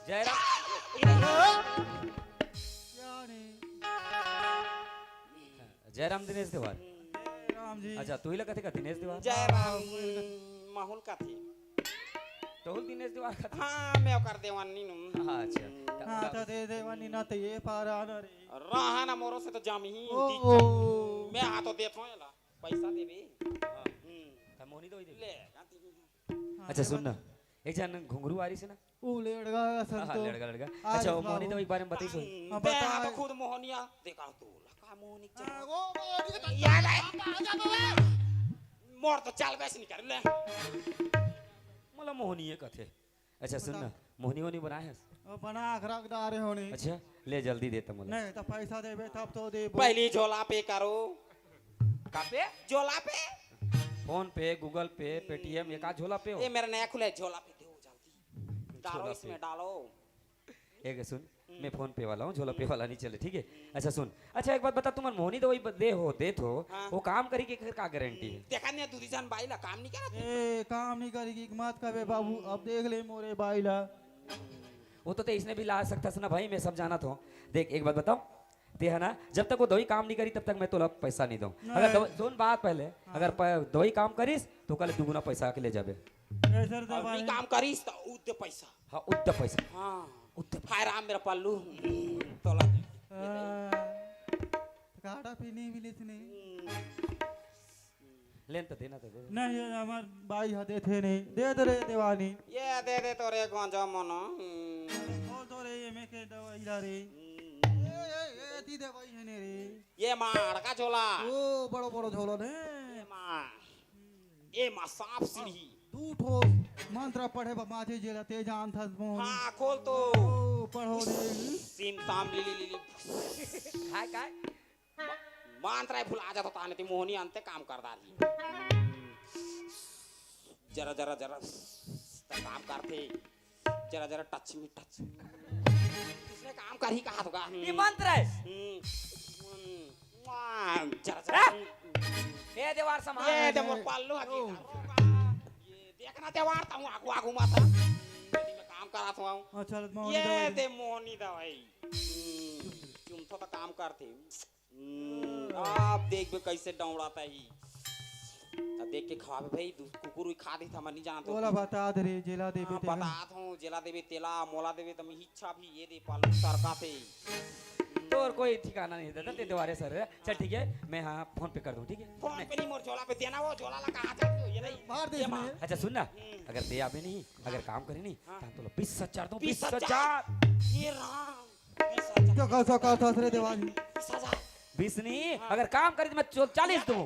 जयराम। जयराम दिनेश देवार। राम जी। अच्छा, तू ही ला कथे का दिनेश देवार? जयराम माहुल कथे। तोहू ल दिनेश देवार कथे? हाँ, मैं ओकर देवानी नू। हाँ, अच्छा। हाँ, त दे देवानी ना, त ये पारा ना रे। रहा ना मोरो से तो जाम ही। ओ, ओ। मैं हाथों देत हूँ एला। पैसा देबे। हाँ। हम्म। त मोहनी दवाई देबे। ले, गाती। हाँ, अच्छा, सुन ना, एक झन घुंघरू आ रही से ना? ओ, लेड़गा सन हाँ, हाँ, तो। लेड़गा, लेड़गा। आ अच्छा, वो मोहनी दवाई के बारे में बताई सुन। हाँ, बे, हाँ, बता। तो खुद मोहनिया। देखा तू, लका मोहनी हाँ, चल। वो, वो, वो, याद आए। मोर तो चाल बैस नहीं कर ले। मोला मोहनी ये कथे। अच्छा, सुन ना, बता। मोहनी वोहनी बनाए हस? ओ, बना के रख डारे होनी। अच्छा, ले जल्दी दे त मोला। नहीं, त पैसा देबे तब तो देबो। पहली झोला पे करो। का पे? झोला पे। PhonePe, Google Pay, Paytm, ये का झोला पे हो? ये मेरा नया खुला है, झोला पे दो जल्दी। डालो झोला इसमें, पे। डालो। एक सुन, हम्म। मैं PhonePe वाला हूँ, झोला पे वाला नहीं चले, ठीक है? अच्छा सुन, अच्छा एक बात बता, तुमन मोहनी दवाई ब-, दे हो, देत हो, हाँ। वो काम करी के का गारंटी है? देखा नहीं, दूधी जान बाई ला काम नहीं करा थे। ए, काम नहीं करी की मत कबे बाबू, अब देख ले मोरे बाई ला। वो तो ते इसने भी ला सकता ना भाई, मैं सब जाना था। देख, एक बात बताओ, ते है ना, जब तक वो दवाई काम नहीं करी, तब तक मैं तोला पैसा नहीं दूँ। नहीं। अगर दवा-, सुन बात पहले, हाँ। अगर प-, दवाई काम करिस, तो कल दुगुना पैसा के ले जाबे। कैसे रे और दवाई? नहीं काम करिस, तो उद्दे पैसा। हाँ, उद्दे पैसा। हाँ। उद्दे पैसा। हाय राम, मेरा पल्लू। तोला। हाँ। काटा पीने मिले थे नहीं। हम्म। लेन तो देना तो दे। नहीं, ये हमार बाई हा देथे नहीं। दे दे रे देवानी। ये दे दे तोरे गांजा मना। हम्म। बोल तो रे, ये में के दवाई ला रे। हम्म। ए, ए, ए, ती दवाई है ने रे। ये मार का झोला। ओ, बड़ो, बड़ो झोला ने। ये मार। ये मार सांप सीढ़ी। दू ठो मंत्र पढ़े बा माझे जेला ते जानथस मोहनी। हाँ, खोल तो। ओ, पढ़ो रे। सीम ताम ली, ली, ली, ली। काय, काय? म-, मंत्र भुला जात होता ने, ते मोहनी अंते काम कर डाली। जरा, जरा, जरा, त काम करथे। जरा, जरा touch me, touch me। इसने काम कर ही कहा होगा। हम्म। ये मंत्र है। हम्म। हम्म। जरा, जरा। हाँ? ये दीवार संभाल। ये दे मोर पल्लू आके। ओ। ये देखना दीवार, तहूँ आगू, आगू मत। यदि मैं काम करात हूँ। अच्छा, लत मोहनी ये दवाई। दे मोहनी दवाई। हम्म। चुमथो तो काम करथे। हम्म, आप देखबे कैसे डौड़ाता ही। अब देख के खवाबे भाई, दू-, कुकुर भी खा देही त हमन नहीं जानत ओला होती। बता दे रे, जेला देबे हाँ, तेला। बतात हूँ, जेला देबे तेला, मोला देबे त मैं इच्छा भी ये दे पालू सरका से। तोर कोई ठिकाना नहीं दादा, ते देवारे सर। चल ठीक है, मैं हाँ फोन पे कर दूँ, ठीक है? फोन मैं पे नहीं, मोर झोला पे देना, वो झोला ला कहाँ जाती हो? ये नहीं, मार दे ये इसमें। मार। अच्छा सुन ना, हम्म। अगर ते आबे नहीं, अगर हाँ। काम करे नहीं, हाँ। त हम तोला बीस हजार दूँ, बीस हजार। बीस हजार। ये राम, बीस हजार। क्या कहत हस, कहत हस रे देवारी? बीस हजार। बीस नहीं, हाँ। अगर काम करे त मैं चो-, चालीस दूँ।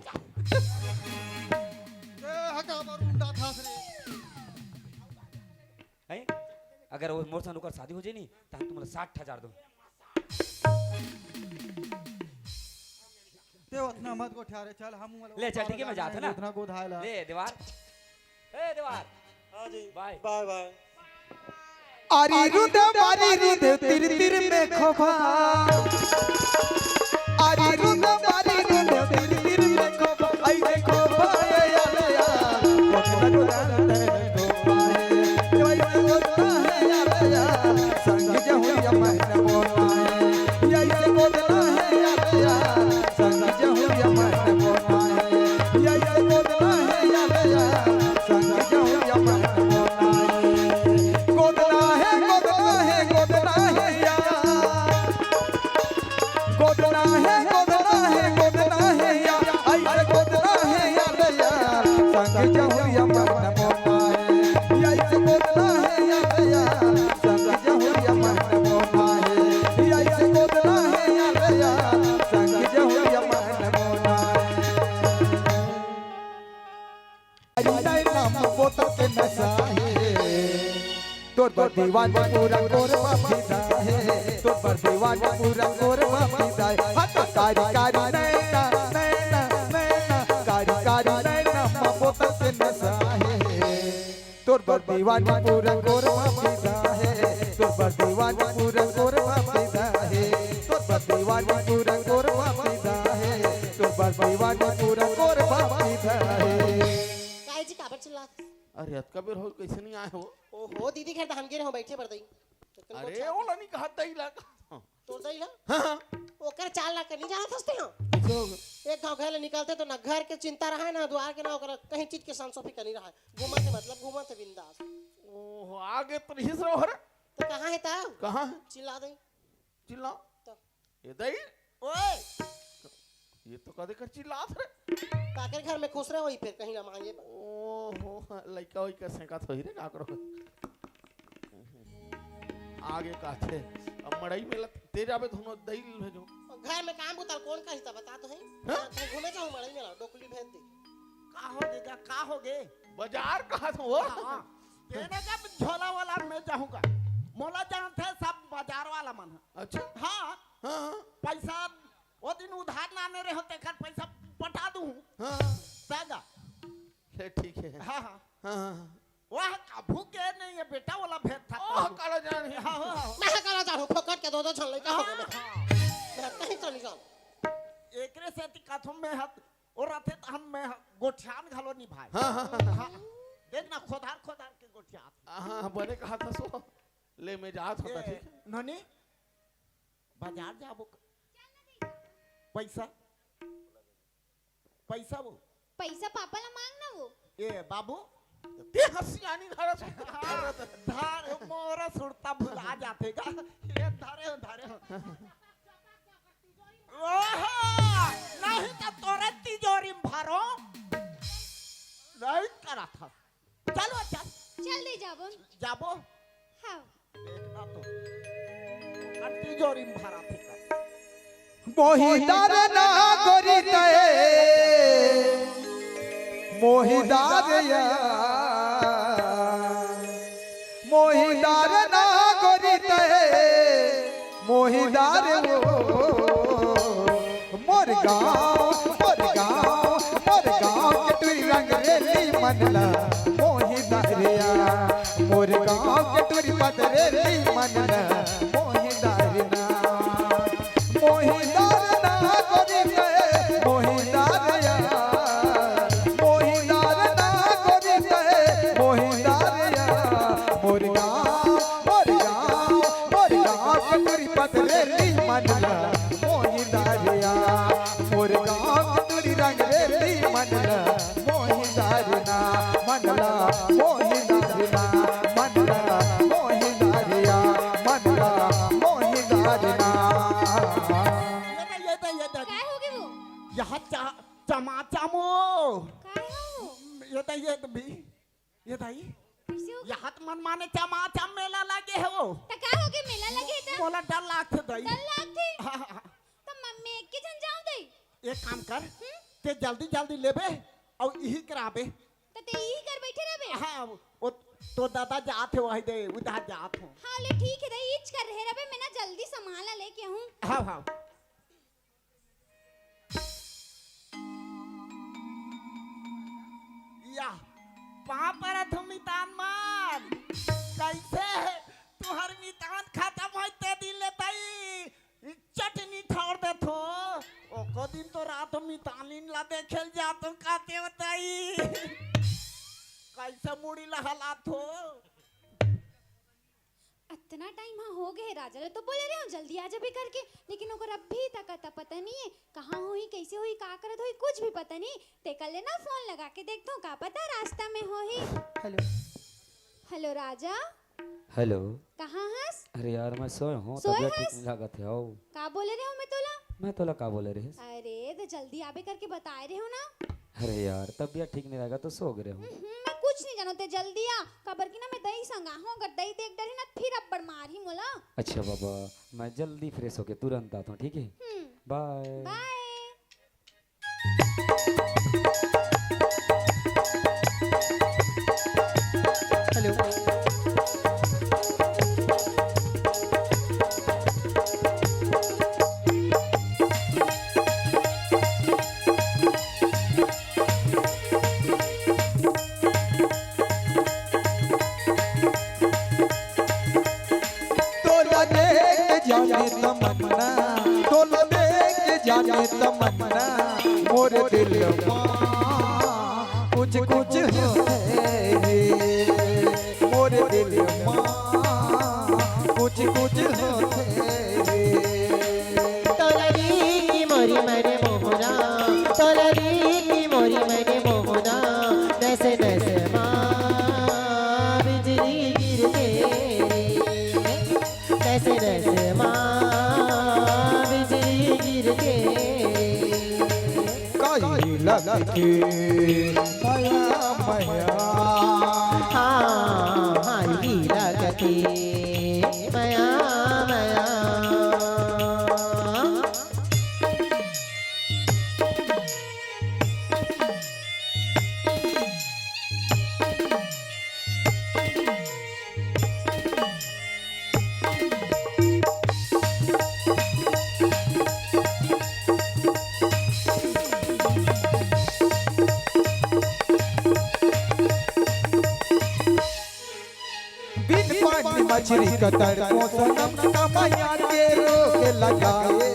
ए, हका मारू उंडा खास रे। हैं? अगर वो मोर संग ओकर शादी हो जाए नी, त हम तुमला साठ हजार दूँ। ते उतना मत गोठिया रे, चल, हम ले, चल, ठीक है, मैं जात हूँ ना। उतना गोधाए ला। ले, देवार। ए, देवार। हाँ जी। बाय। बाय, बाय। आरी रुद, बारी रुद, तिर तिर में खोभा। आरी रुद, बारी रुद, तिर तिर में खोभा। ऐसे खोभा, ए, ए, ए, ए। कोन लगो रंग है खोभा है। जो ऐसे होता है, ए, ए, ए। संग जहुरिया महन बोला है। ये ऐसे गोदना है, ए, ए, ए। संग जहुरिया महन बोला है। ये ऐसे गोदना है, ए, ए, ए। संग जहुरिया महन बोला है। गोदना है, गोदना है, गोदना है या। गोदना है, गोदना है, गोदना है या। ऐसे गोदना है या दया। संग जहुरिया मन मोना है। ऐसे गोदना है या दया। संग जहुरिया मन मोना है। ऐसे गोदना है या दया। संग जहुरिया मन मोना है। अरे नैना में बोतल के नशा है, तोर बर दीवाना पूरा कोरबा फिदा है, तोर बर दीवाना पूरा कोरबा फिदा है। हट कारी कारी नैना, नैना, नैना, कारी कारी नैना में बोतल के नशा है, तोर बर दीवाना पूरा कोरबा फिदा है, तोर बर दीवाना पूरा कोरबा फिदा है, तोर बर दीवाना पूरा कोरबा फिदा है, तोर बर दीवाना पूरा कोरबा फिदा है। काहे जी, काबर चिल्लात? अरे, अतका बेर हो, कैसे नहीं आए हो? ओहो, दीदी घर धान गिरे हो, बैठे बर दई। अरे, ओला नहीं कहा, दई ला कहा। तोर दई ला? हाँ, हाँ। ओकर चाल ला के नहीं जानत हस ते हो? कैसे होगा? एक घांव घर ले निकलते तो ना घर के चिंता रहे, ना द्वार के, ना ओकर कहीं चीज के संसोफी करनी रहे। घूमत है, मतलब घूमत है बिंदास। ओहो, आगे तो नहीं सो हर। तो कहाँ है ता? कहाँ है? चिल्ला दे। चिल्ला। तो। ए दई। ओए। ये तो कदे कर चिल्लात रे। काकर घर में खुश रहे वही फिर कहीं ना मांगे। ओहो, लइका वइका सेंकत होही रे काकरो। आगे काथे। अब मड़ई में लत-, ते जाबे दोनों दई भेजो। घर में काम बुता कौन कही था बता तो है? हाँ? कहीं घूमे जाऊँ मड़ई में ला, डोकली भेज दे। का हो गे जा, का हो गे? बाजार कहा था वो? हाँ, हाँ। तेने जब झोला वाला मैं जाऊंगा, मोला जानते सब बाजार वाला मन है। अच्छा। हाँ। हाँ, हाँ। पैसा वो दिन उधार नाने रहे हो, तेकर पैसा पटा दूँ। हाँ, हाँ। दादा। ले, ठीक है। हाँ, हाँ। हाँ, हाँ, हाँ। वह कभू के नहीं है बेटा, वाला भेद था ओह, कभू। काला जान है। हाँ, हाँ, हाँ। मैं काला जान हूँ, फोकट के दो दो झन लइका हो गए। हाँ। मैं कहीं तो नहीं जाऊँ। एकरे से ती कथम में हत, और रथे त हम में ह-, गोठियान घलो नहीं भाई। हाँ, हाँ, हाँ, हाँ। हाँ। देख ना, खोदार खोदार के गोठियात। हाँ, हाँ, बने कहा था सो। ले, मैं जात होता, ए, ठीक है? नोनी, बाजार जाबो क-, पैसा? पैसा वो? पैसा पापा ला मांग ना वो। ए, बाबू? ते हसियानी धरा से। हाँ, धार, मोरा सुरता भुला जाते का। ये धारे हो, धारे हो। ओहो, नहीं तो तोरे तिजोरी में भरो। नहीं करा था। चलो, चल। चल दे जाबो। जाबो? हाँ। देखना तो। आ तिजोरी में भरा थे का। मोहिदार ना गोरी तय, मोहिदार या, मोहिदार ना गोरी तय, मोहिदार वो। मोर गाँव, मोर गाँव, मोर गाँव के टुरी रंग रेली मन ला मोहिदार या। मोर गाँव के टुरी पत रेली मन ला मोहिदार ना। मोहिदार ना गोरी तय, मोहिदार या। मोहिदार ना गोरी तय, मोहिदार या। मोर गाँव, मोर गाँव, मोर गाँव के टुरी पत रेली मन ला मोहिदार या। मोर गाँव के टुरी रंग रेली मन ला मोहिदार चा, चमाचम ओ। काय हो? ये दाई, ये तो भी, ये दाई। कइसे हो? यहाँ तो मन माने चमाचम मेला लगे हे ओ। त का हो गे, मेला लगे हे त? मोला डर लागथे दाई। डर लागथे? हाँ, हाँ, हाँ। त म-, मैं एक के झन जाऊं दाई? एक काम कर, हम्म? ते जल्दी जल्दी लेबे अउ इही कराबे। त ते इही कर बइठे रहबे? हाँ, ओ तो दादा जात हे वही दे, उधर जात हे। हाँ, ले ठीक हे दाई, इच कर रहे रहबे, मैं ना जल्दी सामान ला लेके आहूं। हाँ, हाँ। या, पाँव परत हंव मितान मन। कइसे हे? तुंहर मितान खतम होय ते दिन ले दाई चटनी ठोर देथों। एको दिन तो रात मितानिन ला देखे ल जाथों, काते बताई। कइसे मुड़ी ला हलाथों। अतना टाइम हाँ हो गे हे, राजा ल तो बोले रहे हंव जल्दी आ जाबे करके, लेकिन ओकर अभी तक अता पता नइ हे, कहाँ होही, कइसे होही, का करत होही, कुछ भी पता नइ। तेकर ले ना फोन लगा के देखथों, का पता रास्ता में होही। हेलो। हेलो राजा। हेलो। कहाँ हस? अरे यार, मैं सोए हंव, सोए तबियत ठीक हस? नइ लागत हे। हव। का बोले रहे हंव मैं तोला? मैं तोला का बोले रहेंव? अरे, त जल्दी आबे करके बताए रहे हंव ना। अरे यार, तबियत ठीक नइ लागत हे त सो गे रहे हंव। हम्म, मैं कुछ नइ जानों, ते जल्दी आ, काबर कि ना मैं दई संग आहूं, अगर दई देख डरही ना त फिर अब्बड़ मारही मोला। अच्छा बाबा, मैं जल्दी फ्रेश होके तुरंत आथों, ठीक हे? हम्म। बाय। बाय। हेलो। तोला देख जाने तमन्ना, तोला देख जाने तमन्ना, मोर दिल मा कुछ कुछ होथे रे, मोर दिल मा कुछ कुछ होथे रे। तोला देख मोरी मन मोहना, तोला देख मोरी मन मोहना, नस नस मा बिजली गिरथे रे। नस नस मा बिजली गिरथे। काई लगथे मया मया। हाँ, हाँ, ही लगथे मया मया। बिन पानी मछरी कतड़ को सनम, कमैया के रोग लगाए।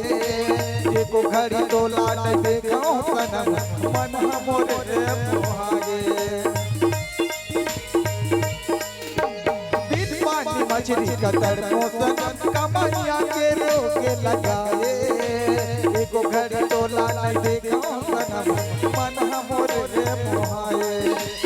एको घड़ी तोला न देखाओ सनम, मन हमर मोहाए। बिन पानी मछरी कतड़ को सनम, कमैया के रोग लगाए। एको घड़ी तोला न देखाओ सनम, मन हमर मोहाए।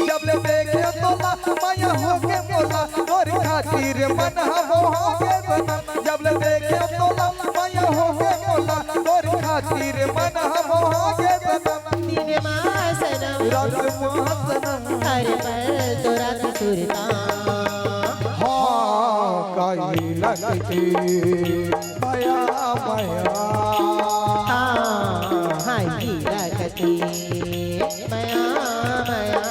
जब ले देखे तोला, मया होगे मोला, तोर खातिर मन ह मोहा गे सनम। जब ले देखे तोला, मया होगे मोला, तोर खातिर मन ह मोहा गे सनम। दिन मा सनम, रात मा सनम, हर पल तोर सुरता। हाँ, काई लगथे मया मया। हाँ, हाँ, ही लगथे मया मया।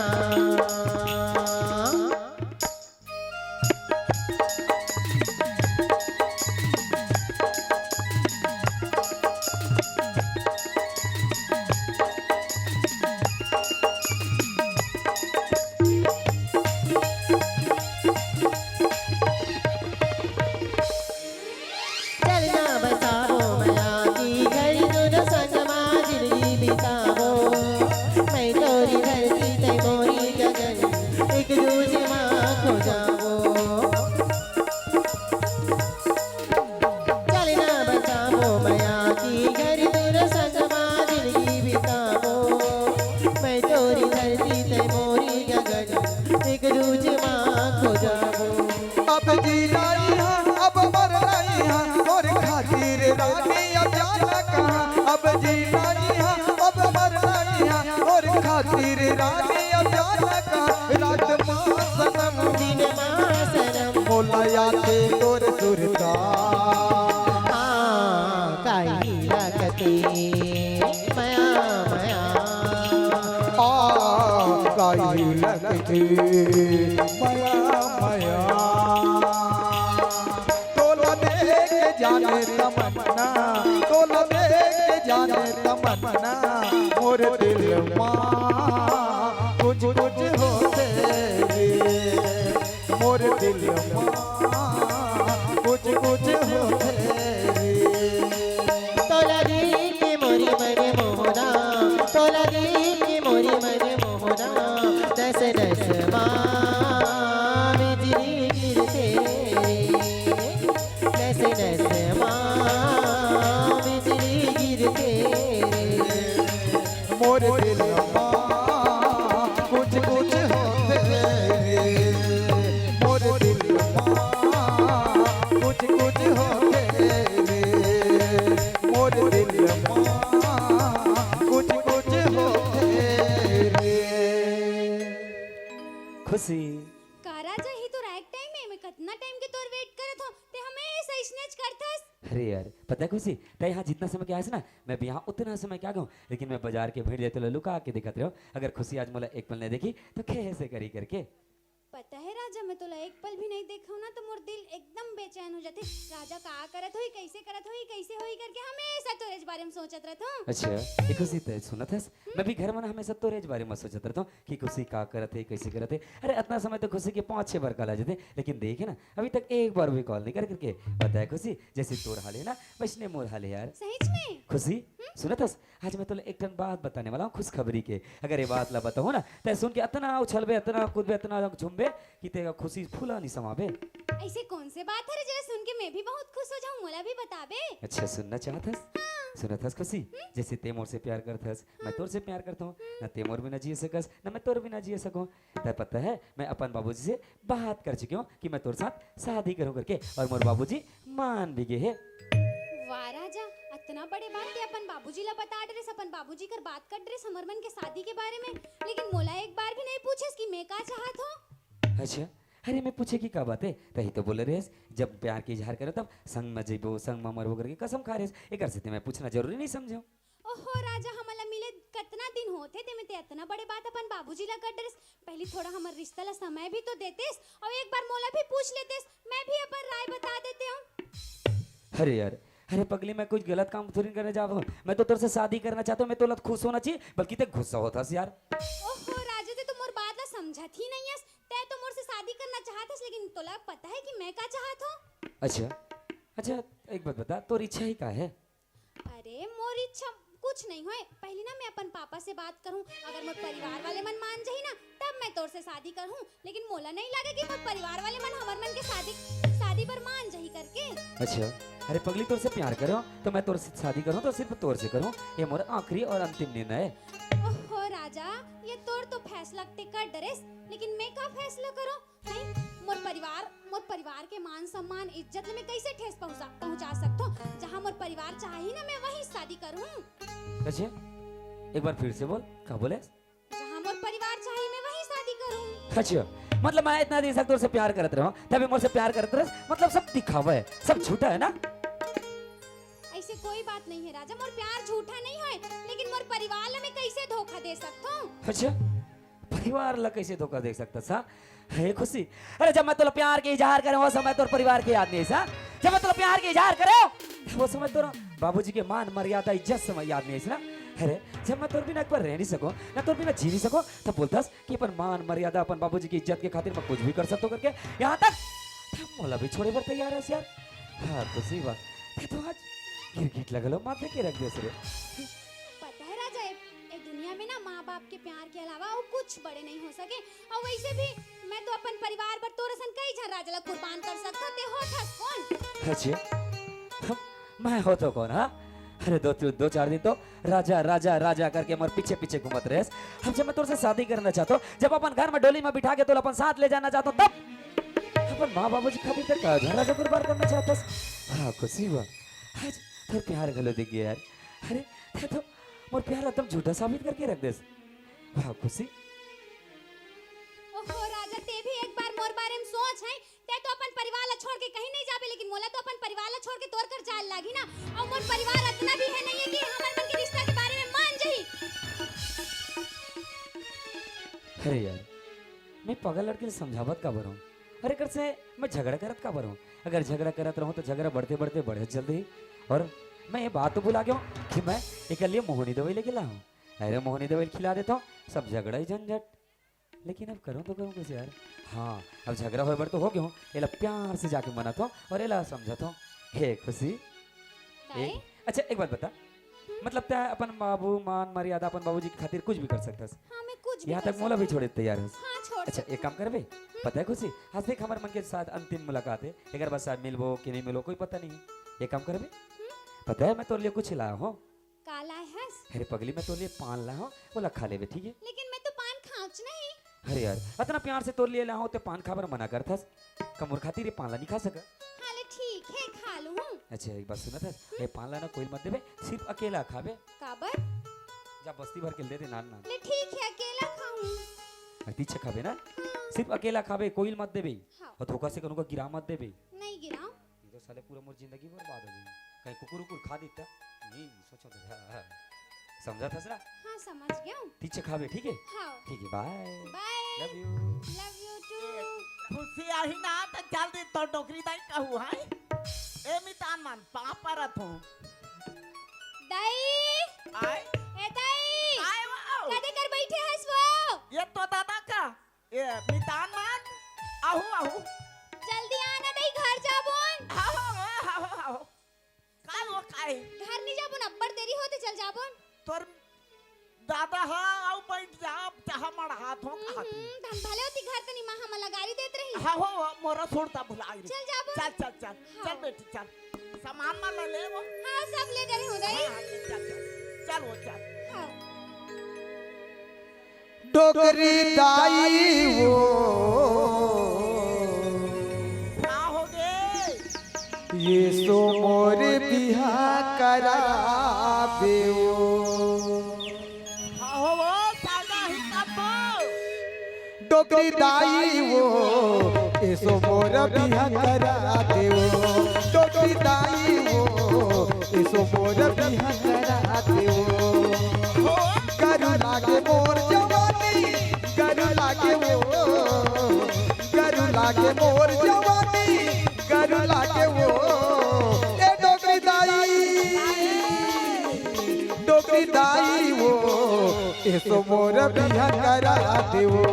खातिर रानी अचानक रात मा सनम, दिन मा सनम, मोला आथे तोर सुरता। हाँ, काई लगथे मया मया। आ, काई लगथे मया मया। तोला देख के जाने तमन्ना, तोला देख के जाने तमन्ना, मोर दिल मा कुछ कुछ होथे रे, मोर दिल मा कुछ कुछ होथे रे। तोला देख के मोरी मन मोहना, तोला देख के मोरी मन मोहना, नस नस मा बिजली गिरथे रे। नस नस मा बिजली गिरथे रे। मोर दिल मा कुछ कुछ होथे रे। मोर दिल मा कुछ कुछ होथे रे। मोर दिल मा कुछ कुछ होथे रे। खुशी। का राजा, ही तो राइट टाइम है। मैं कतना टाइम के तोर वेट करत हूँ, ते हमेशा इसनेच करथस। अरे यार, पता है खुशी, तै यहाँ जितना समय के आयस ना, मैं भी यहाँ उतना समय के आ गया हूँ, लेकिन मैं बाजार के भीड़ देते लुका के दिखत रहो। अगर खुशी आज मोला एक पल नहीं देखी तो कैसे करी करके। पता है राजा, मैं तोला एक पल भी नहीं देखा हूँ ना तो मोर दिल एकदम बेचैन हो जाते। राजा का करत होही, कैसे करत होही, कैसे होही करके हमेशा तोरे बारे में सोचत रहत हूँ। अच्छा, ये खुशी, तै सुनत हस, मैं भी घर में ना हमेशा तोरे बारे में सोचत रहता हूँ कि खुशी का करत है, कैसे करत है। अरे, इतना समय तो खुशी के पाँच छह बार कॉल आ जाते, लेकिन देखे ना, अभी तक एक बार भी कॉल नहीं कर करके। पता है खुशी, जैसे तोर हाल है ना, वैसने मोर हाल है यार। सही में? खुशी, सुनत हस, आज मैं तोला एक ठन बात बताने वाला हूँ, खुशखबरी के। अगर ये बात ला बताहूँ ना, तै सुन के इतना उछलबे, इतना कूदबे, इतना झूमबे कि तेरा खुशी फूला नहीं समाबे। ऐसे कौन से बात है रे, जेला सुन के मैं भी बहुत खुश हो जाऊँ, मोला भी बताबे? अच्छा, सुनना चाहत हस? हाँ। सुनत हस खुशी, जैसे ते मोर से प्यार करत हस, मैं तोर से प्यार करता हूँ। ना ते मोर बिना जी सकस, ना मैं तोर बिना जी सकूँ। तै पता है, मैं अपन बाबूजी से बात कर चुके हूँ कि मैं तोर साथ शादी करूँ करके, और मोर बाबूजी मान भी गए है। वाह राजा, इतना बड़े बात ते अपन बाबूजी ला बता डरेस, अपन बाबूजी कर बात कर डरेस हमर मन के शादी के बारे में, लेकिन मोला एक बार भी नहीं पूछेस कि मैं का चाहत हूँ। अच्छा, अरे, मैं पूछे कि का बात है, तही तो बोले रहेस, जब प्यार के इजहार करे तब संग में जइबो, संग में मरबो करके कसम खा रहेस, एकर से ते मैं पूछना जरूरी नहीं समझे। ओहो राजा, हमन ला मिले कतना दिन होथे, तेमे ते अतना बड़े बात अपन बाबूजी ला कर डरेस। पहली थोड़ा हमर रिश्ता ला समय भी तो देतेस, और एक बार मोला भी पूछ लेतेस, मैं भी अपन राय बता देते हूँ। अरे यार, अरे पगली, मैं कुछ गलत काम थोड़ी करने जा रहा हूँ। मैं तो तोर से शादी करना चाहता हूँ, मैं तोला खुश होना चाहिए, बल्कि ते गुस्सा होत हस यार। ओहो राजा, ते तो मोर बात ला समझत ही नहीं हस। ते तो मोर से शादी करना चाहत हस, लेकिन तोला पता है कि मैं का चाहत हूँ? अच्छा, अच्छा, एक बात बता, तोर इच्छा ही का है? अरे, मोर इच्छा कुछ नहीं होय। पहली ना मैं अपन पापा से बात करूँ, अगर मोर परिवार वाले मन मान जाही ना, तब मैं तोर से शादी करहूँ। लेकिन मोला नहीं लगे कि मोर परिवार वाले मन हमर मन के शादी, शादी पर मान जाही करके। अच्छा, अरे पगली, तोर से प्यार करो तो मैं तोर से शादी करूँ तो सिर्फ तोर से करूँ। ये मोर आखिरी और अंतिम निर्णय है। ओहो राजा, ये तोर तो फैसला ते कर डरेस, लेकिन मैं का फैसला करूँ? हैं? मोर परिवार, मोर परिवार के मान सम्मान, इज्जत ले मैं कैसे ठेस पहुँचा, पहुँचा सकथों? जहाँ मोर परिवार चाही ना, मैं वहीं शादी करूँ। अच्छा, एक बार फिर से बोल, का बोले? जहाँ मोर परिवार चाही, मैं वहीं शादी करूँ। अच्छा, मतलब मैं इतना दिन तक तोर से प्यार करत रहा हूँ, तभी मोर से प्यार करत रहा, मतलब सब दिखावा है, सब झूठा है ना? ऐसे कोई बात नहीं है राजा, मोर प्यार झूठा नहीं होय, लेकिन मोर परिवार ला मैं कैसे धोखा दे सकथों? अच्छा, परिवार ला कैसे धोखा दे सकता सा? हे खुशी, अरे जब मैं तोला प्यार के इजहार करे, वो समय तोर परिवार के याद नहीं सा। जब मैं तोला प्यार के इजहार करे, वो समय तोर बाबूजी के मान मर्यादा इज्जत समय याद नहीं सा। अरे जब मैं तोर बिना एक बार रह नहीं सको, ना तोर बिना जी नहीं सको, तब बोलता कि अपन मान मर्यादा, अपन बाबूजी की इज्जत के खातिर मैं कुछ भी कर सकता हूँ करके। यहाँ तक तब मोला भी छोड़े बर तैयार है यार। हाँ खुशी बा, ते तो आज गिरगिट लगलो माथे के रख दे रे। पता है राजा, ए, ए दुनिया में ना माँ बाप के प्यार के अलावा और कुछ बड़े नहीं हो सके। और वैसे भी मैं तो अपन परिवार बर तोर असन कई झन राजा ला कुर्बान कर सकता, ते होत हस कौन? अच्छा, हम, मैं हो तो कौन, हाँ? अरे दो, दो चार दिन तो राजा, राजा, राजा करके मोर पीछे पीछे घूमत रहेस। अब जब मैं तोर से शादी करना चाहता हूँ, जब अपन घर में डोली में बिठा के तोला अपन साथ ले जाना चाहता हूँ, तब अपन माँ बाबूजी खातिर ते का झन राजा कुर्बान करना चाहता हस? हाँ, खुशी हुआ। आज तोर प्यार घलो दिख गया यार। अरे, ते तो मोर प्यार एकदम झूठा साबित करके रख देस। वाह खुशी। ओहो राजा, ते भी एक बार मोर बारे में सोच, हैं? ते तो अपन परिवार ला छोड़ के कहीं नहीं जाबे, लेकिन मोला तो अपन परिवार ला छोड़ के तोर घर जाए लागी ना। अउ मोर परिवार अतना भी हे नहीं हे कि हमर मन के रिश्ता के बारे में मान जाही। अरे यार, मैं पगल लड़की ला समझावत काबर हूँ? अरे एकर से मैं झगड़ा करत काबर हूँ? अगर झगड़ा करत रहूँ तो झगड़ा बढ़ते बढ़ते बढ़त चल देही। और मैं ये बात तो भुला गया हूँ कि मैं एकर लिए मोहनी दवाई लेके लाया हूँ। अरे मोहनी दवाई खिला देता हूँ, सब झगड़ा ही झंझट। लेकिन अब करूँ तो करूँ कैसे यार? हाँ, अब झगड़ा होए बर तो हो गया हूँ, एला प्यार से जाके मनात हूँ और एला समझात हूँ। हे खुशी, ताई? ए, अच्छा एक बात बता, हम्म? मतलब तैं अपन बाबू मान मर्यादा अपन बाबूजी के खातिर कुछ भी कर सकथस। हाँ, मैं कुछ भी यहाँ कर तक मोला भी सकती हूँ। छोड़े तैयार हस। हाँ, छोड़ अच्छा सकती एक काम हूँ। करबे, हम्म? पता है खुशी, आज देख हमारे मन के साथ अंतिम मुलाकात है, एक बार शायद मिलबो कि नहीं मिलबो कोई पता नहीं है। एक काम करबे, हम्म? पता है मैं तोर लिए कुछ लाया हूँ। का लाए हस? अरे पगली, मैं तोर लिए पान लाया हूँ, ओला खा लेबे, ठीक है? लेकिन मैं तो पान खाऊंच नहीं। अरे यार, अतना प्यार से तोर लिए लाया हूँ, ते पान खाबर मना करथस। का मोर खातिर ये पान ला नहीं खा सका? हाँ ले ठीक है, खा लूँ। अच्छा एक बात सुनत हस, ये पान ला ना कोई मत देबे, सिर्फ अकेला खाबे। काबर? जा बस्ती भर के दे दे नान नान। ले ठीक है, अकेला खाऊं। अरे पीछे खाबे ना, हाँ। सिर्फ अकेला खाबे, कोई मत देबे। हाँ। और धोखा से कोनो का गिरा मत देबे। नहीं गिराऊं। ये तो साले पूरा मोर जिंदगी बर्बाद हो जाए। कहीं कुकुर उकुर खा देता। नहीं, सोचो तो। हाँ, हाँ। समझा था सरा? हाँ, समझ गया हूँ। पीछे खाबे, ठीक है? हाँ। ठीक है, bye। Bye। Love you। Love you too। खुशी आही ना तो जल्दी तो डोकरी दाई कहू, हाँ? ए मितान मान, पापा रथो। दाई। आय? ए दाई। आय, वाओ। कदे कर बैठे हस वो? ये तो दादा का। ए, मितान मान, आहू, आहू। जल्दी आना दई, घर जाबोन। हाओ, हाओ, हाओ, हाओ। काय वो काय? घर नहीं जाबोन, अब्बड़ देरी होते, चल जाबोन। तोर दादा हा, आऊ बैठ जा, अब चाह मड़हात हो हम्म, कहत हम्म, हूँ। धन भले होती घर तनी माँ हमला गारी देत रही। हाँ हो, मोरा छोड़ता भुला रे। चल जाबोन। चल, चल, चल। हाँ। चल बेटी, चल। सामान मन ला ले वो। हाँ, सब ले डरे हो दाई। हाँ, हाँ, ले, चल, चल। चल वो, चल। हाँ। डोकरी दाई वो। का हो गे? ये सो मोर बिहा करा देवो। हाँ हो वो, सादा ही तब। डोकरी दाई वो, एसो मोर बिहा करा देवो। डोकरी दाई वो, एसो मोर बिहा करा देवो। गरु लागे मोर जवानी, गरु लागे वो, गरु लागे मोर जवानी, गरु लागे वो। ए डोकरी दाई, डोकरी दाई वो, एसो मोर बिहा करा देवो।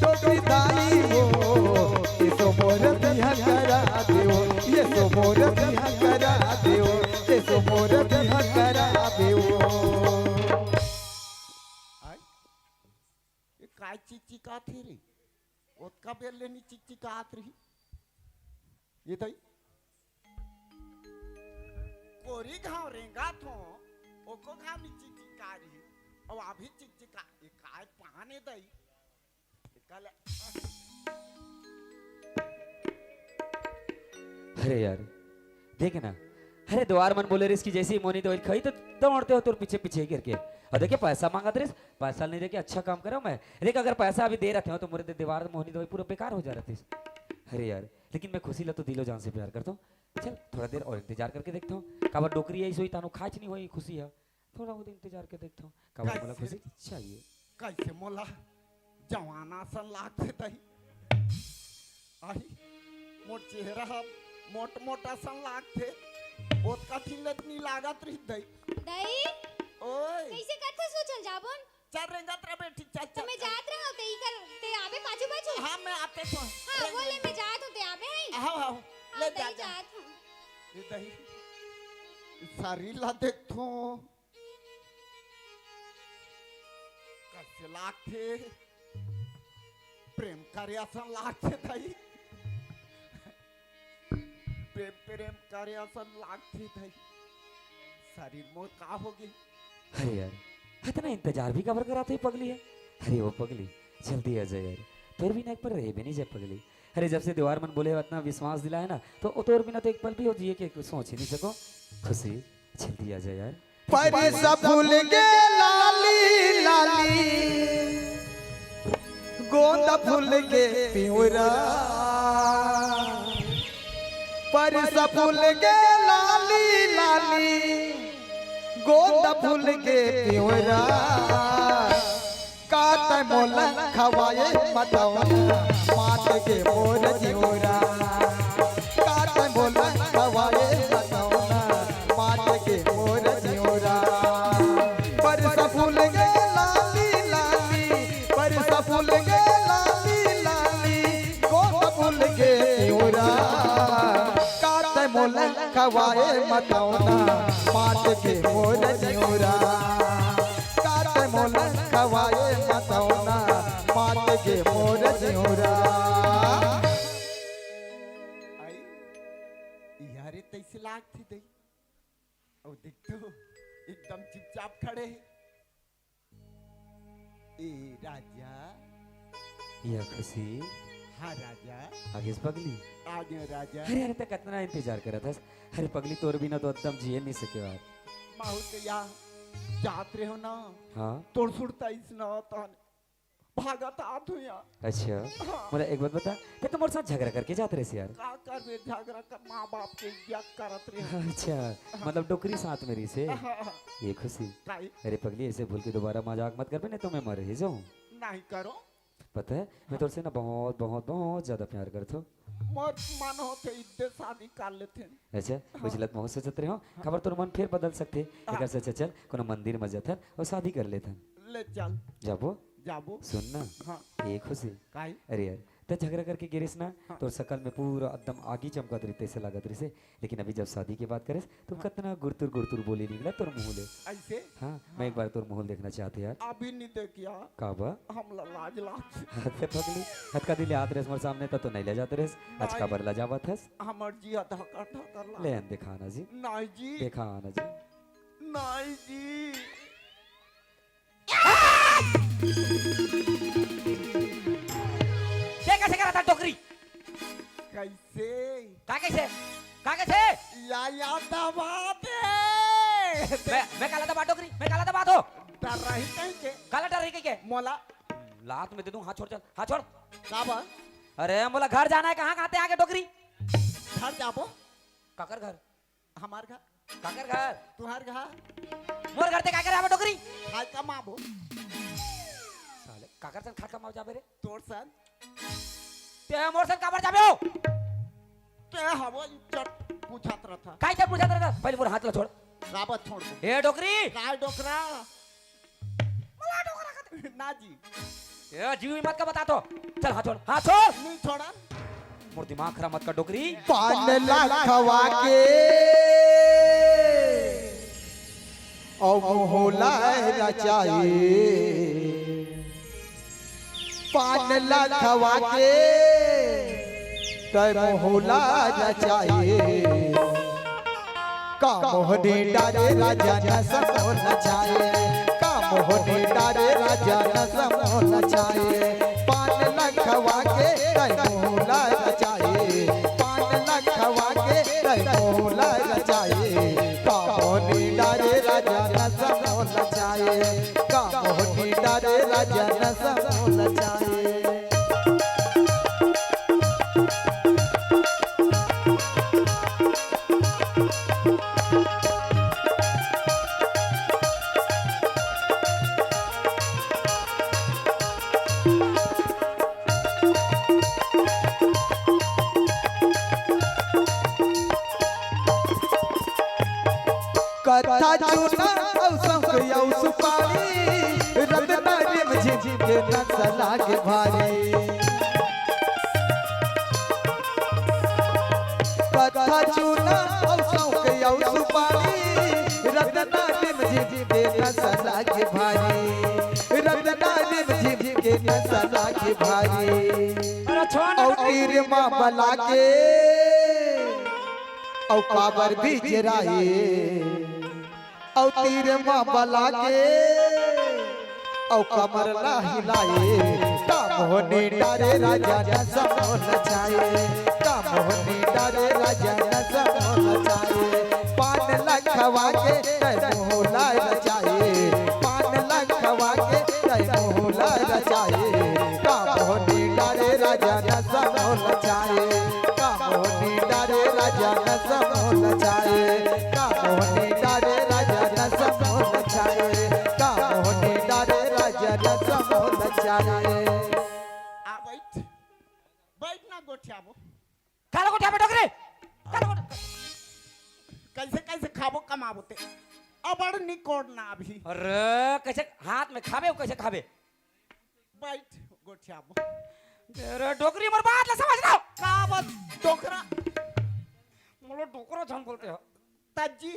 डोकरी दाई वो, एसो मोर बिहा करा देवो। एसो मोर बिहा करा देवो। एसो मोर बिहा करा देवो। आय? ये काय चिकचिकात हे रे? ओतका बेर ले नी चिकचिकात रही। ये दई। कोरी घाव रेंगात हो, ओको घाव नी चिकचिका रही। अब अभी चिकचिका, ये काय पान ए दई? ये काले अरे यार, देखे ना, अरे देवार मन बोले रिस कि जैसे ही मोहनी दवाई खाई तो दौड़ते हो तोर पीछे पीछे ही करके। और देखे पैसा मांगत रिस, पैसा नहीं देके अच्छा काम करो मैं। देख अगर पैसा अभी दे रहते हो तो मोरे दे-, देवार मोहनी दवाई पूरा बेकार हो जा रहती। अरे यार, लेकिन मैं खुशी ला तो दिलो जान से प्यार करता हूँ। चल थोड़ा देर और इंतजार करके देखता हूँ, काबर डोकरी आई सोई तानो खाच नहीं होई खुशी है। थोड़ा बहुत इंतजार के देखता हूँ, काबर मोला कैसे? खुशी चाहिए। कैसे मोला जवान असन लागथे दई? आही, मोर चेहरा ह मोट मोट असन लागथे। ओतका ठिल्लत नी लागत रही दई। दई, ओए। कैसे करथे सो चल जाबोन? चल रेंगत रह बेटी, चल, तो चल, मैं चल। जात रहा, ते इकर, ते आबे पाछू पाछू। हाँ, मैं आते तो। हाँ, रेंग, वो ले, रेंग। मैं जात हूँ, ते आबे है। हाँ, हाँ, हाँ, ले दई जा, जा। जात हूँ। ये दई, सारी ला देख तो। कइसे लागथे? प्रेम करे असन लागथे दई। प्रेम, प्रेम करे असन लागथे दई। शरीर मोर का होगे? अरे यार, इतना इंतजार भी काबर करात हे पगली ह? अरे ओ पगली, जल्दी आ जा यार। तोर बिना एक पल रहे भी नहीं जाय पगली। अरे जब से देवार मन बोले हे, इतना विश्वास दिलाए ना, तो ओ तोर बिना तो एक पल भी ओ जिए के सोच ही नहीं सको। खुशी, जल्दी आ जा यार। परसा फूल के लाली फूल के पिंवरा, परसा फूल के लाली लाली, गोंदा फूल के पिंवरा। का तैं मोला खवाए मतौना, मात गे मोर जिउरा। का तैं मोला खवाए मतौना, मात गे मोर जिउरा। परसा फूल के लाली लाली, परसा फूल के लाली लाली, गोंदा फूल के पिंवरा। का तैं मोला खवाए मतौना, मात गे मोर जिउरा। का तैं मोला खवाए मतौना, मात गे मोर जिउरा। आई, यारे तैसे लागथे दई। अउ देख तो, एकदम चुपचाप खड़े हे। ए राजा। या खुशी। हाँ राजा। आगेस पगली। आगे राजा। अरे, अरे, तैं कतना इंतजार करत हस। अरे पगली, तोर बिना तो एकदम जिए नहीं सके यार। बहुत या जात रहे हो ना। हाँ। तोर सुरता इस ना तन भागत आत हो यार। अच्छा। हाँ। मोला एक बात बता, तैं तो मोर साथ झगड़ा करके जात रहे यार। का करबे झगड़ा कर, माँ बाप के इज्जत करत रहे। अच्छा, हाँ। मतलब डोकरी साथ में रहिसे। हाँ, हाँ। ये खुशी। काई? अरे पगली, ऐसे भूल के दोबारा मजाक मत करबे, नहीं तो मैं मर ही जाऊँ। नहीं करो। पता है, मैं तोर से ना बहुत, बहुत, बहुत ज्यादा प्यार करत हूँ। मोर मन होथे इद्दे शादी कर लेथे। अच्छा, हाँ। उजलत बहुत सोचत रहे हो, हाँ। खबर तोर मन फिर बदल सकथे। हाँ। एकर से अच्छा चल, कोनो मंदिर में जथन और शादी कर लेथन। ले चल। जाबो? जाबो। सुन ना। हाँ। ए खुशी। काई? अरे यार, तैं झगड़ा करके गिरिस ना, हाँ। तोर शकल में पूरा एकदम आगी चमकत रहिस, तैसे लागत रहिस। लेकिन अभी जब शादी के बात करेस, तो हाँ। कतना गुरतुर गुरतुर बोली निकला तोर मुंह ले। ऐसे? हाँ, मैं एक हाँ। बार तोर मुंह देखना चाहते यार। अभी नहीं देखिया। का बा? हमला लाज लाग। हद से पगली, हद का दिल आत रहिस मोर सामने, त तो नहीं ले जात रहिस। आज नहीं। काबर ला जावत हस? हमर जी धकर धकर ला। ले आन देखा ना जी। नहीं जी। देखा ना जी। नहीं जी। के कइसे करत हस डोकरी? कइसे? का कइसे? का कइसे? या, या दबा दे। मैं, मैं काला दबा डोकरी? मैं काला दबा दो? डर रही कहीं के? काला डर रही कहीं के? मोला। लात में दे दूं, हाथ छोड़ चल, हाथ छोड़। का बा? अरे, मोला घर जाना है, कहाँ, कहाँ ते आगे डोकरी? घर जाबो। काकर घर? हमार घर। काकर घर? तुहार घर। मोर घर ते का करे आबे डोकरी? खाए कमाबो। साले, काकर सन खाए कमाबो जाबे रे? तोर सन। ते मोर सन काबर जाबे हो? ते हवो इज्जत पूछत रथा। काय इज्जत पूछत रथा? पहले मोर हाथ ला छोड़। काबर छोड़ दो? ए डोकरी! काय डोकरा? मला डोकरा कहते। ना जी। ए, जीव मत का बता तो। चल, हाथ छोड़, हाथ छोड़। नहीं छोड़ा। मोर दिमाग खराब मत कर, डोकरी। पान ला खवा के, अउ मोहला रचाए। पान ला खवा के, तै मोहला रचाए। का मोहनी डारे राजा नस मोला छाए, का मोहनी डारे राजा नस मोला छाए। पान ला खवा के तै मोहला रचाए, पान ला खवा के तै मोहला रचाए। का मोहनी डारे राजा नस मोला छाए, का मोहनी डारे राजा नस मोला छाए। कत्था चूना अउ सौंफ अउ सुपारी, रतना रिमझिम के नस लागे भारी। कत्था चूना अउ सौंफ अउ सुपारी, रतना रिमझिम के नस लागे भारी। रतना रिमझिम के नस लागे भारी। अउ तीर मा बला के, अउ काबर बिजराए। अउ तीर मा बला के, अउ कमर ला हिलाए। का मोहनी डारे राजा नस मोला छाए, का मोहनी डारे राजा नस मोला छाए। पान ला खवा के तै मोहला रचाए, पान ला खवा के तै मोहला रचाए। का मोहनी आ बइठ, बइठ ना गोठियाबो। काला गोठियाबे डोकरी? काला गोठिया-, कइसे कइसे खाबो कमाबो ते? अबड़ निकोर ना अभी। अरे कइसे हाथ में खाबे, कइसे खाबे? बइठ गोठियाबो। अरे डोकरी मोर बात ला समझ ना। का बात डोकरा? मोला डोकरा झन बोलते हो। तज्जी।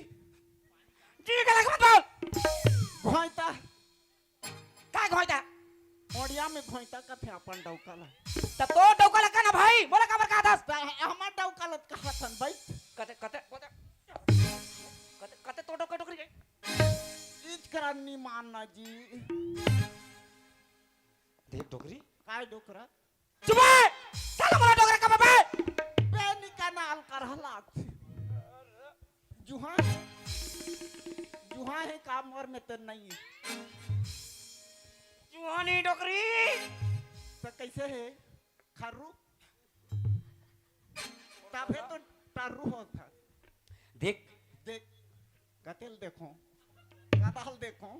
जी के लगे मत बोल। घोइता। का घोइता? ओड़िया में घोइता कथे अपन डौका ला। त तोर डौका ला का ना भाई? मोला काबर कहा थस? त हमर डौका ला कहा थन भाई। कते, कते, कते, कते, कते तोर डौका डोकरी के? इच करा नी मानना जी। देख डोकरी। काय डोकरा? चुप बे! साला मोला डोकरा कबे बे? बे निका नाल कर हलाक। जुहा, जुहा हे काम और में तो नहीं। जुहा नहीं डोकरी। तो कैसे है? खर्रू? तभे तो टर्रू होता। देख। देख। कतेल देखो, कदाल देखो।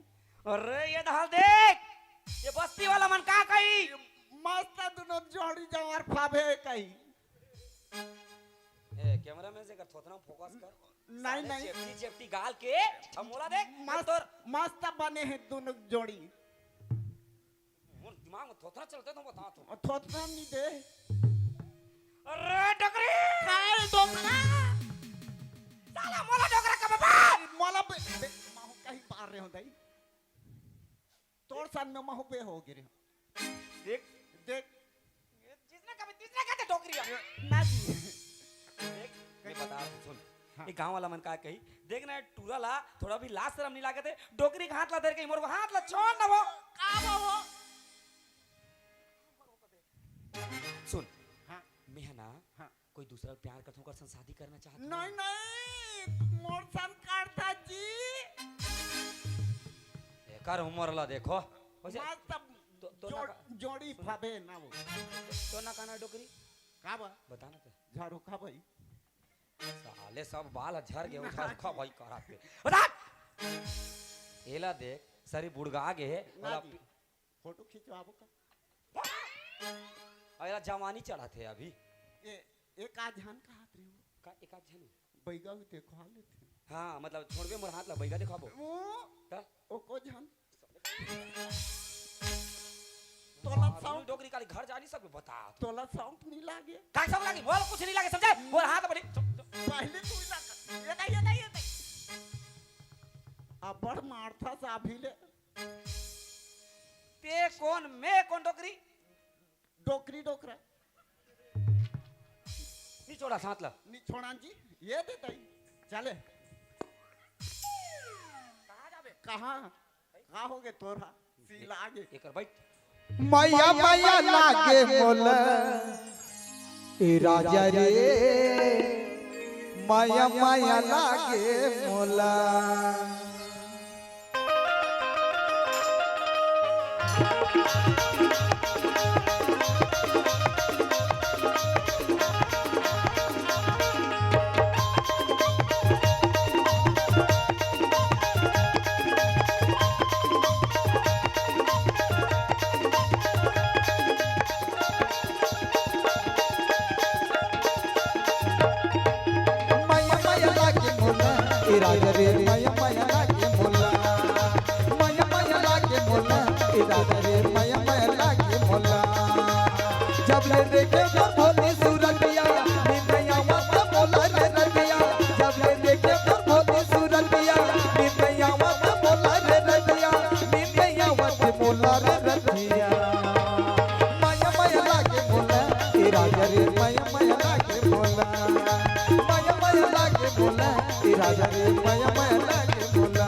अरे ये दहाल देख, ये बस्ती वाला मन का कही? मस्त दुनो जोड़ी जवार फाबे कही। ए, कैमरा मैन से कर थोथना फोकस कर। नहीं, साले नहीं। चेपटी, चेपटी गाल के, हम बोला देख, मस्त, तोर मस्त बने हैं दुनो जोड़ी। मोर दिमाग में थोथना चलते तो बता तू। और थोथना नहीं दे। अरे डोकरी! काय डोकरा? साला मोला डोकरा कबे बे? मोला बे, बे, माहू कहीं पार रहे हो दाई। तोर साथ में माहू बे हो गिरे। देख। देख। जिसने कभी, जिसने कहते डोकरी है। ना जी। देख, मैं बता रहा हूँ, सुन। हाँ। ये गांव वाला मन का कही, देख ना टूरा ला, थोड़ा भी लाज शरम नहीं लागत हे, डोकरी के हाथ ला धर के मोर हाथ ला छोड़ ना वो। का बा वो? सुन, हाँ। मैं है ना, हाँ। कोई दूसरा प्यार करता हूँ, ओकर संग शादी करना चाहता हूँ। नहीं, नहीं, मोर संग करता जी। एकर उम्र ला देखो। वैसे मस्त तो, तो ना जोड़-, का-, जोड़ी सुन। फाबे ना वो। तो ना कहना डोकरी। का बा? बता ना तो। झारू का भाई? साले सब बाल झर गए, झारू का भाई करा के। बता! एला देख, सरी बुड़गा गे हे, ना ओला जी। पी- फोटो खिंचवाबो का? अरे जवानी चढ़त हे अभी। ए, एक आध झन कहत रही हो। का एक आध झन? बैगा भी देखवा लेते। हाँ, मतलब छोड़बे मोर हाथ ला, बैगा देखवाबो। वो त? ओको झन। तोला हाँ, शौक डोकरी काली घर जानी सब बता। तोला शौक नहीं लागे? का शौक लागे? मोला कुछ नहीं लागे, समझे? मोर हाथ बड़ी। पहले तू ही लगा। ये नहीं, ये नहीं, ये नहीं। अबड़ मारथा साभी ले। ते कौन, मैं कौन डोकरी? डोकरी डोकरा। नी छोड़ा साथ ला। नी छोड़ा जी, ये दे ताई। चले। कहाँ जाबे? कहाँ? का हो गे तोरा? सीला आगे। एकर बैठ। मया मया लागे मोला, ए राजा रे, मया मया लागे मोला। मया मया लागे मोला, ए राजा रे, मया मया लागे मोला। मया मया लागे मोला, ए राजा रे, मया मया लागे मोला। जब ले देखे तो भोली सूरतिया, निंदया मत मोला रे रतिया। जब ले देखे तो भोली सूरतिया, निंदया मत मोला रे रतिया। निंदया मत मोला रे रतिया। मया मया लागे मोला, ए राजा रे, मया मया लागे मोला। मया मया लागे मोला, ए राजा रे, मया मया लागे मोला।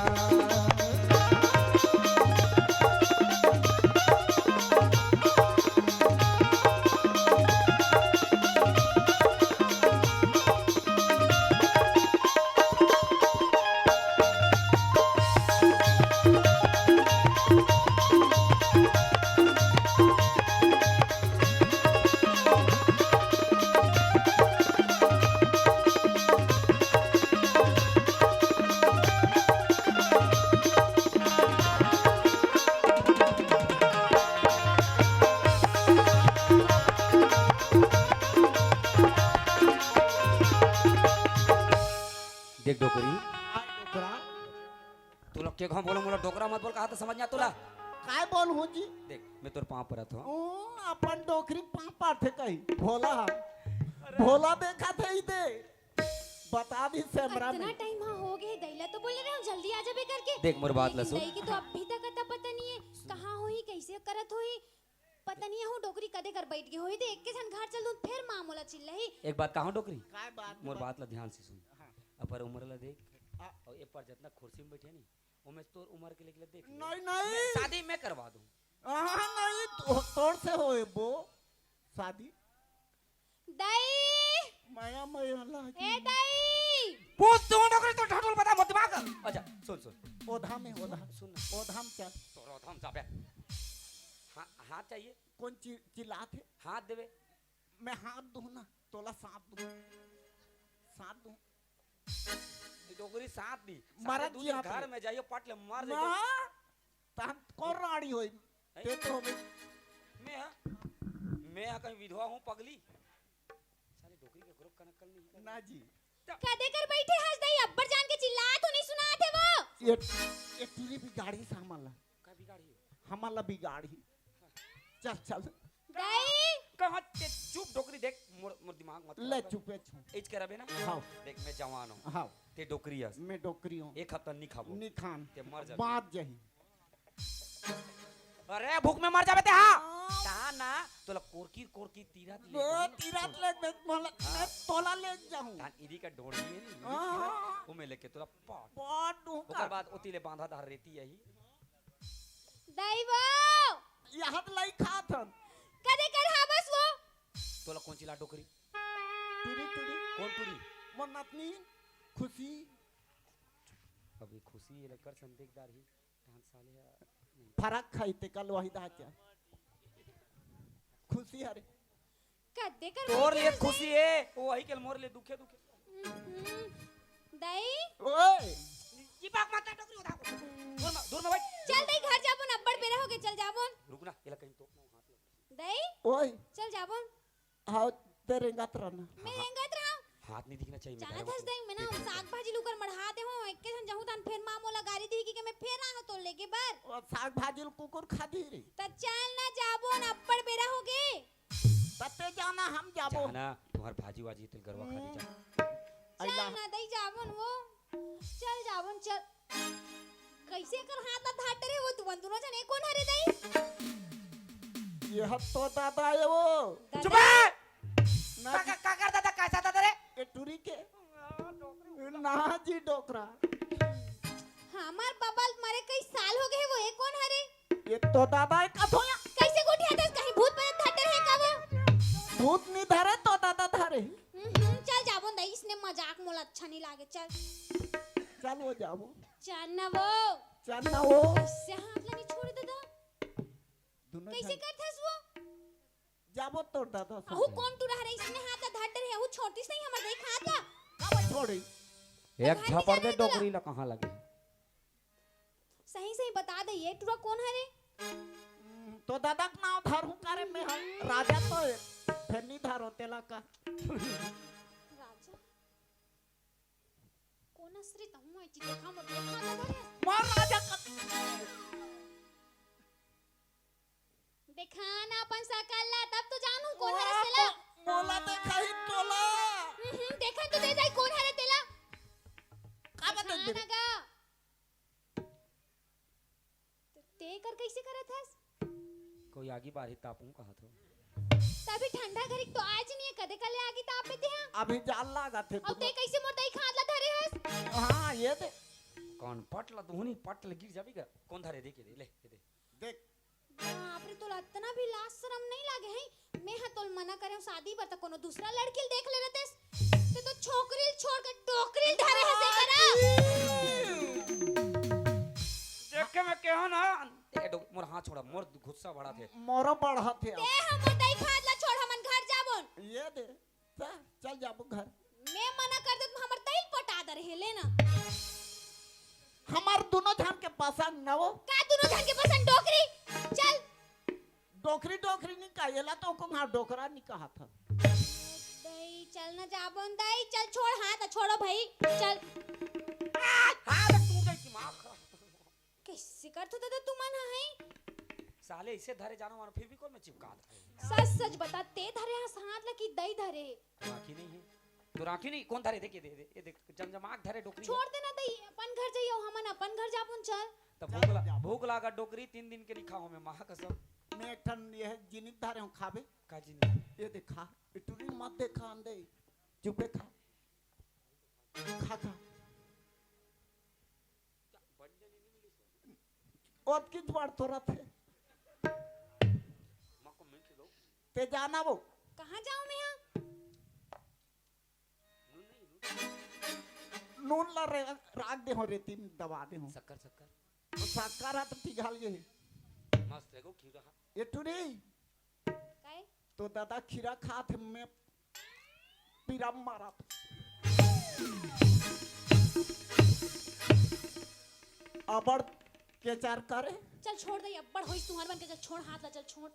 हाँ, बोलो, बोलो, डोकरा मत बोल, कहा तो समझ नहीं आता तोला। काय बोलहूँ जी? देख, मैं तोर पाँव परत हूँ। ओ, अपन डोकरी पाँव परथे कही। भोला, भोला देखा थे ही दे। बता दी से हमरा इतना में। टाइम हाँ हो गए, दई ला तो बोले रहे हूँ जल्दी आ जाबे करके। देख मोर बात ला लेकिन सुन। दई के तो अभी तक अता पता नहीं है, कहाँ होही, कैसे करत होही। पता नहीं हूँ डोकरी कदे कर बैठ गए होही, तो एक के झन घर चल दूँ, फिर माँ मोला चिल्लाही। एक बात कहा डोकरी, काय बात मोर बता? बात ला ध्यान से सुन। हाँ। अपर उम्र ला देख, हाँ। और ए पर जितना कुर्सी में बैठे नहीं, वो मैं तोर उम्र के लेके देख ले। नहीं, नहीं। मैं शादी मैं करवा दूँ। हाँ, नहीं, तो, तोर से होए वो शादी। दई। माया, माया लागी। ए दई। पूछ तू डोकरी तो ढाटुल बता मोर दिमाग। अच्छा, सुन, सुन। ओधा में, ओधा। सुन ना। ओधा में चल। तोर ओधा में जाबे। हाँ, हाथ चाहिए। कौन चि-, चिल्लात है? हाथ देबे। मैं हाथ दूँ ना, तोला साथ दूँ। साथ दूँ। ये डोकरी साथ दी। मरत सारे दूध जी आप घर लोग। में जाइए, पट ले, मर जाइए। माँ, तहन कौन रानी होई? हैं? ते तो होबे। मैं हा, मैं हा कहीं विधवा हूँ पगली। साले डोकरी के ग्रुप कनक्कल नहीं कर। ना जी। कदे कर बैठे हस दई, अब्बड़ जान के चिल्लात हो, नहीं सुनात है वो। ये, ये टूरी बिगाड़ी सामान ला। का बिगाड़ी हो? हमन ला बिगाड़ी। चल, चल। दई। कहाँ ते चुप डोकरी देख, मोर, मोर दिमाग मत ले खराब कर। चुपे छु। इच करबे ना? हाँ। देख, मैं जवान हूँ। हाँ। ते डोकरी हस। मैं डोकरी हूँ। एक हफ्ता नहीं खाबो। नहीं खान। ते मर जाबे। बात जही। अरे, भूख में मर जाबे ते, हाँ। हाँ। कहा ना, तोला कोरकी, कोरकी तीरथ ले ओ, जाऊँ। तीरथ ले दे, मोला, हाँ। मैं तोला ले जाऊँ। तान इदी का ढोंढी है नहीं, हाँ। वो मैं लेके तोला पाट। पाट दूँ ओकर का? बाद ओती ले बांधा धार रेती यही। दई वो। यहाँ तो लाई खात हन। कदे कर हाँ बस वो। तोला कौन चिल्ला डोकरी? टूरी, टूरी। कौन टूरी? वो नतनी, खुशी। अभी खुशी ये लकर संदेशदार ही। तहन साले ह-, नहीं। फरक खाई ते कल वही दा क्या? खुशी हरे। कद्दे कर तोर बैठे लिए हस खुशी दई? है, वो वही के मोर लिए दुखे, दुखे। हम्म, दई? ओए! चिपक मत डोकरी उठा को। दूर में, दूर में बैठ। चल दई, घर जाबो न, अब्बड़ बेरा हो गए, चल जाबो न। रुक ना, एला कहीं तो हाथ लग। दई? ओए! चल जाबो न। हाँ, ते रेंगत रहना। मैं हाँ। रेंगत रहा। हाथ नहीं दिखना चाहिए, मैं जानत हस दई, मैं ना साग भाजी लुकर मढ़ा दे हूँ, एक के झन जहूँ तहन फेर माँ मोला गारी दी कि मैं फेर आहा तो लेके बर। ओ, साग भाजी ल कुकुर खा दी रे। त चल ना जाबो न, अब्बड़ बेरा हो गे। तते जाना हम जाबो। जाना, तुम्हार भाजी वाजी तिल गरवा खा दी जा। हम्म। चल अइला। ना दई जाबो न वो। चल जाबो न, चल। कैसे कर हाथ ला धार डरे वो तुमन दोनों जने कोन हरे दई? ये हत तो दादा ये वो। दादा? चुप है! ना का, जी। का, का कर दादा, कैसा दादा रे? ये टूरी के। ना जी डोकरा। हमार बबल मरे कई साल हो गए वो, ये कोन हरे? ये तो दादा एक कथो या। कैसे गोठिया दस कहीं भूत प्रेत धर डरे है का वो? भूत नहीं धरे तो दादा धरे। हम्म, हम्म, चल जाबो न दई, इसने मजाक मोला अच्छा नहीं लागे, चल। चल वो जाबो। चल ना वो। चल ना वो। कैसे हाथ ला नहीं छोड़ दे दा? दोनों कैसे झन करथस वो? जाबो तोर दादा अहू संगे। कौन टूरा हरे इसने हाथ ला धर डरे, अहू छोड़तीस नहीं हमर देख हाथ ला। काबर छोड़ी? एक घर में झापड़ दे जाना है तोला। डोकरी ला कहाँ लगे? सही सही बता दे, ये टूरा कौन हरे? हम्म, तो दादा के नाव धरहूँ करे में हम राजा तो है, फेर नहीं धरो तेला का। राजा? कोन आश्रित हूँ मैं जी, देखा मोर, देखा ना धरे। मार राजा का। देखा ना अपन सकल ला, तब तो जानू कोन हरे तेला। मो-, मोला देखा ही तोला। हम्म, हम्म, देखा तो दे जाई कोन हरे तेला। का बता देखा दे? ना गा। ते कर कैसे करत हस? कोई आगी बारी तापूं कहा थो। तभी ठंडा घरी तो आज नहीं है, कदे कले आगी तापे ते हाँ। अभी जाल लागा थे और ते तुम। कैसे मोर दई खाद ला धरे हस? हाँ, ये दे। कौन पट ला दुहनी पट ले गिर जाबी का? कौन धरे दे के दे, ले, ये दे। देख। बाप रे, तोला इतना भी लाज शरम नहीं लागे है? मैं हा तोल मना करे हूँ शादी बर, त कोनो दूसरा लड़की ल देख ले रहतेस। ते तो छोकरी ल छोड़ के डोकरी ल धरे हसे करा। देखे मैं केहो ना, ए डो-, मोर हाथ छोड़ा, मोर गुस्सा बढ़ा थे। मोरो बढ़ा थे। ते हमर दई खाद ला छोड़, हमन घर जाबोन। ये दे, चल, चल जाबो घर। मैं मना कर दे, हमर दई ल पटा दे रहे, ले ना। हमर दोनों झन के पसंद न वो। का दोनों झन के पसंद डोकरी? चल। डोकरी, डोकरी नहीं कहा, एला तो को हाँ डोकरा नहीं कहा था। दई, चल ना जाबोन दई, चल छोड़, हाथ छोड़ो भाई, चल। आ, हाथ टूट गई, दिमाग खराब। सिकर तो दादा तुमन ह है। साले इसे धरे जानो मानो, फिर भी कौन में चिपका दे? सच सच बता, ते धरे हस हाथ ला कि दई धरे? आँखी नहीं है। तो राखी नहीं, कौन धरे? देखे, दे, दे, ये देख, जमजमाक धरे डोकरी। छोड़ देना दई, अपन घर जाइयो, हमन अपन घर जाबुन, चल। तब भूख ला-, भूख लागा डोकरी, तीन दिन के रिखा हो में, माँ कसम। मैं एक ठन ये जिनिस धरे हूँ, खाबे। का जिनिस? ये देखा, इटुरी मत देखा, अंदे। चुपे खा। खा, खा। ओतकीच बार तोरा थे। ते जाना वो। कहाँ जाऊँ मैं यहाँ? नून ला रे, राख दे हो, रेती में दबा दे हो। शक्कर, शक्कर। तो शक्कर हा तो पिघल गए। मस्त है गो खीरा हा। ये टुरी। काय? तो दादा खीरा खात है, मैं पीरा मारा। अबड़ के चार करे। चल छोड़ दे, अब्बड़ होइस तुहर मन के, चल छोड़ हाथ ला, चल छोड़।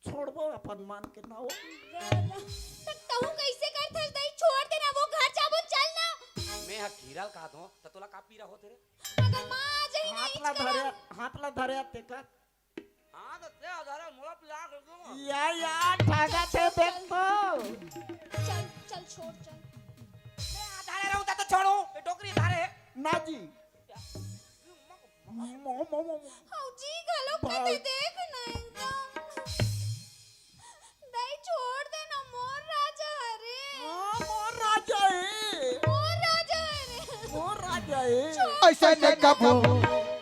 छोड़बो अपन मन के ना हो। त तहूँ कैसे करथस दई? छोड़ दे ना, वो घर जाबो, चल ना। मैं हा खीरा ल खात हों, त तोला का पीरा होथे रे? अगर माँ आ जाही ना, हाथ ला धरे, हाथ ला धरे तेकर। हाँ, त ते धरे, मोला पिला के दो। या, या, ठागा थे देख तो। चल, चल, छोड़, चल। मैं हा धरे रहूँ, त तो छोड़ूँ, ये डोकरी धरे। ना जी। मो, मो, मो, मो। हौजी घलो भाई। कते देख ना एकदम। दई छोड़ दे ना, मोर राजा हरे। हाँ, मोर राजा है। मोर राजा हरे। मोर राजा है। छोड़। ऐसा न कबू,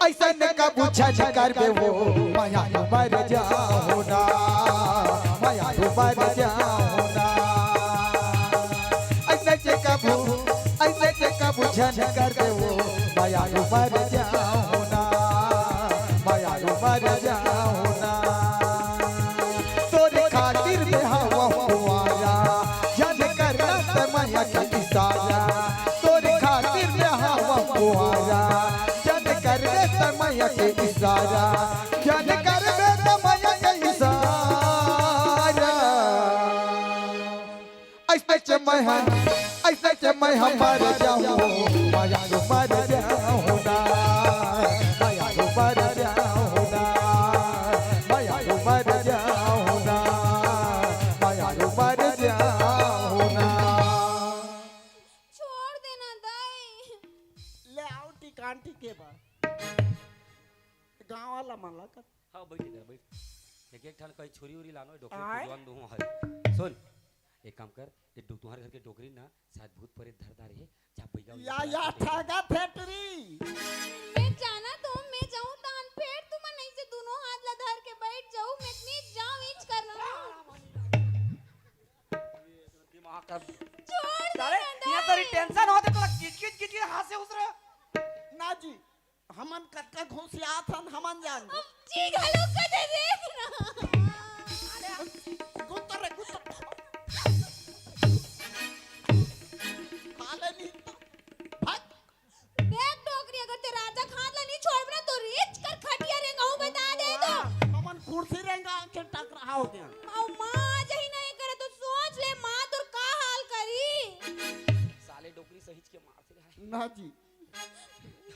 ऐसा न कबू झन करबे वो, मया मर जाओ ना, मया मर जाओ ना। ऐसे जे कबू, ऐसे जे कबू झन करबे वो, मया मर जाओ ना, मया मर जाओ ना। तोरे खातिर में हवा कुंवारा, झन करना समय के इशारा। तोरे खातिर में हवा कुंवारा, झन करबे समय के इशारा, झन करबे समय के इशारा। ऐसे च मैं हा, ऐसे च मैं हा मर जाहूँ, मया मर जाहूँ ना, मया मर जाहूँ ना, मया मर जाहूँ ना, मया मर जाहूँ ना। छोड़ देना दाई। ले आओ टिकान टिके बा। गाँव वाला मन ला कर। हाँ, बैठ इधर, बैठ। एक, एक ठन कहीं छुरी उरी लानो, डोकरी आय? कुदवान दूँ, हाँ। सुन, एक काम कर, ये डो-, तुम्हारे घर के डोकरी ना, शायद भूत प्रेत धर धारे हे, जा बैगा उइगा या, बुला या, के दे दे। ठागा फैक्ट्री। मैं जाना तो, मैं जाऊँ तान, फेर तुमन ऐसे दोनों हाथ ला धर के बैठ जाऊ, मैं इतनी जाऊँ इंच करना। दिमाग का छोड़ दे साले, ना, यहाँ तेरी दाई। टेंशन होते तो किट किट किट किट हाथ से उस रहे। ना जी, हमन कतका घुसियात हन, हमन जान। अब जी घलो कदे देख ना। अरे, गुत्तर रे, गुत्तर। खा ले नहीं तो। भाग। देख डोकरी, अगर ते राजा खान ला नहीं छोड़बे ना, तो रेच कर खटिया रेंगाहूँ, बता दे तो। वाह, हमन कुर्सी रेंगा के टकराओगे। अउ माँ जही नहीं करे तो सोच ले, माँ तोर का हाल करी। साले डोकरी सहिच के मारथे रे। ना जी।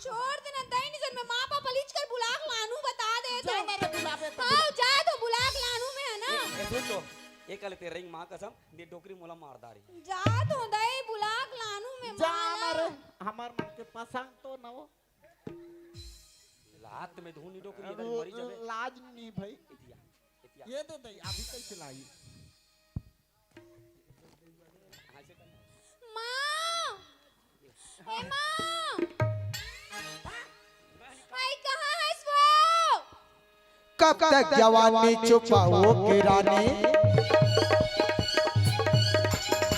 छोड़ देना, दई निजन में माँ पापा लीच कर बुलाक लानू, बता दे तो। जा ना रे बुलावे तो हाँ, बुला। जा तो बुलाक लानू में है ना। ए, ए, सुन तो, ए कल ते रिंग माँ कसम, दे डोकरी मोला मार डारी। जा तो दई बुलाक लानू में जा माँ ना ना। रे, हमार मन के पसंद तो न हो। लात में धूनी डोकरी, इधर मरी जाबे। लाज नहीं भाई। एतिया, एतिया। ये दे दे, अभी कैसे लाई? माँ! ए माँ! आई कहाँ हस वो? कब तक जवानी छुपाओगे रानी?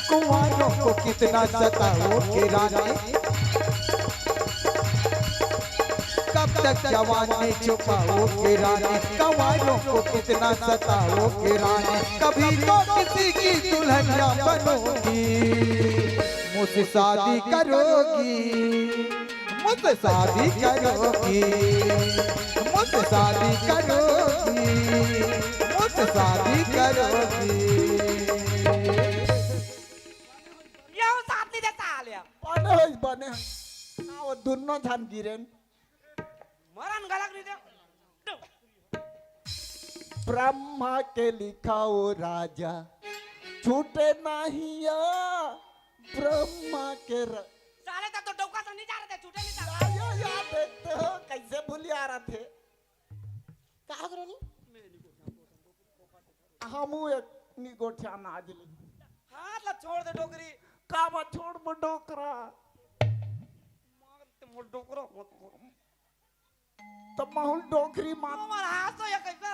कुंवारों को कितना सताओगे रानी? कब तक जवानी छुपाओगे रानी? कुंवारों को कितना सताओगे रानी? कभी तो किसी की दुल्हनिया बनोगी, मुझसे शादी करोगी, मुझसे शादी करोगी, मुझसे शादी करोगी, मुझसे शादी करोगी। ये साथ नहीं देता आलिया। बने होई, बने होई। ना, वो दोनों झन गिरेन। मर ब्रह्मा के लिखाओ राजा, छूटे नहीं या ब्रह्मा के र- साले तब तो डौका से नहीं जा रहे थे, छूटे नहीं था। आयो यार, देखते हो कैसे भूलिया रहे थे। का हो गया रोनी? हमू एक निगोठिया ना आज ले। हाथ ला छोड़ दे डोकरी। का बा छोड़ मो डोकरा। मार ते मो डोकरा मत बोल। त महूँ डोकरी मार। हमारा हाथ तो ये कैसा?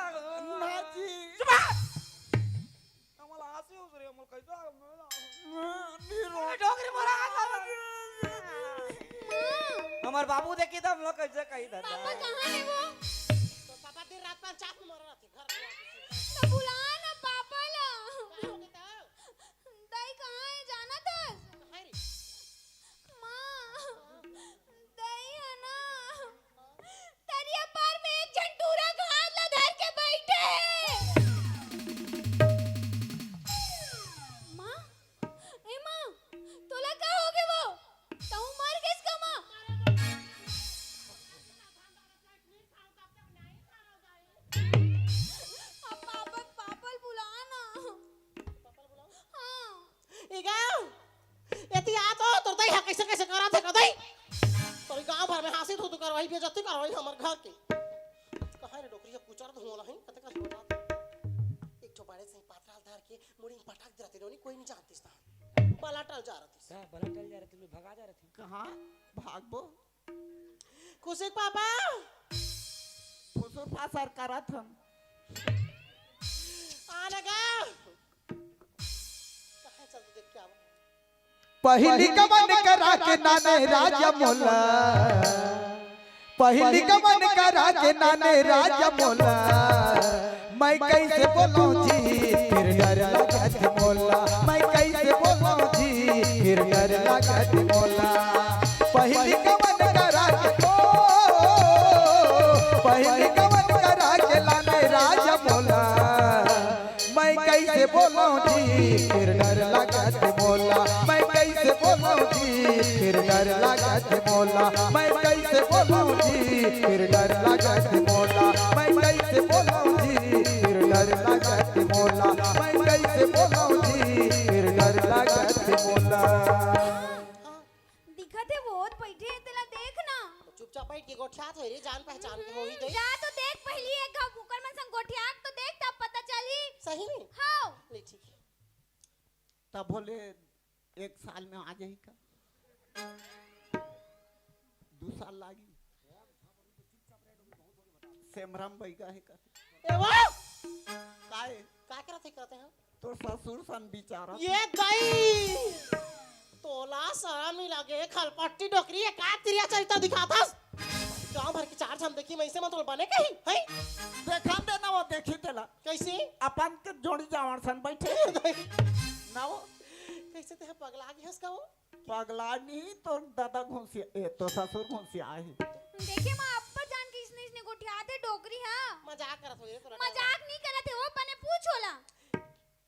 ना जी। चुप रह। हमारा हाथ से उस रे, हमारा कैसा? नी रो। डोकरी मारा हाथ। हमार बाबू देखी त हम लोग कैसे कही था। पापा कहाँ है वो? तो पापा दिन रात पाँच चाप में मर रहा थे घर में। तो बुला ना पापा ला। दाई कहाँ है, जाना था? माँ, दाई है ना, तरिया पार में एक झन टूरा घास ला धर के बैठे है। माँ, ए माँ, तोला का हो गे वो? तहूँ मर गेस का माँ? अब पापा, पापा ल बुला ना। हाँ। ए गा, एती आ तो, तोर दाई हा कैसे कैसे करत हे कदई। तोरी गांव भर में हांसी थू थू करवाही, बेइज्जती करवाही हमर घर के। कहाँ रे डोकरी, कुचर धुआं लाही, कते कर बता। एक ठो बड़े से पातरा ल धर के मुड़ी में पटक दे रहती रोनी, कोई नहीं जानतीस ता। बला टल जा रहतीस। का बला टल जा रहती, मैं भगा जा रहती। कहाँ भागबो? खुशी के पापा। फुसुर फासर करत हन। आने गा। कहाँ चल देख के आवा। पहिली गमन करा के नाने राजा मोला, पहिली गमन करा के नाने राजा मोला, मैं कैसे बोलूं जी, फिर डर लगत मोला, मैं कैसे बोलूं जी, फिर डर लगत मोला। पहिली गमन करा के, ओ, पहिली गमन करा के लाने राजा मोला, मैं कैसे बोलूं जी, फिर डर लगत मोला, मैं कैसे बोलूं जी, फिर डर लगत मोला, मैं कैसे बोलूं जी, फिर डर लगत मोला, मैं कैसे बोलूं जी, फिर डर लगत मोला, मैं कैसे बोलूं जी, फिर डर लगत मोला। दिखत हे, वो बइठे हे, तेला देख ना। चुपचाप बइठ के गोठियात होही रे, जान पहचान के होही दे। जा तो देख पहिली एक घाव ओकर मन संग गोठिया के तो देख, तब पता चलही। सही में? हाँ। ले ठीक हे। तब बोले एक साल में आ जाही का? दू साल लागी। सेमरम बइगा हे का? ए वो! काहे? का करत हे, करत हे, हाँ? तोर ससुर सन बिचारा। ए दाई! तोला सरम नइ लागे, खलपट्टी डोकरी, ए का तिरिया चरित्र दिखाथस? गांव भर के चार झन देखही, मइसे म तोला बने कही, हैं? देखन दे ना, वो देखही तेला। कइसे? अपन के जोड़ी जावड़ सन बइठे। ए दाई! ना वो। कइसे तेहा पगला गे हस का वो? पगला नहीं, तोर दादा घुसिया, ए, तोर ससुर घुसिया हे। देखे माँ, अब्बड़ जान के इसने, इसने गोठियाथे डोकरी, हाँ। मजाक करत होही रे तोला। मजाक नहीं करत हे, वो बने पूछ ओला।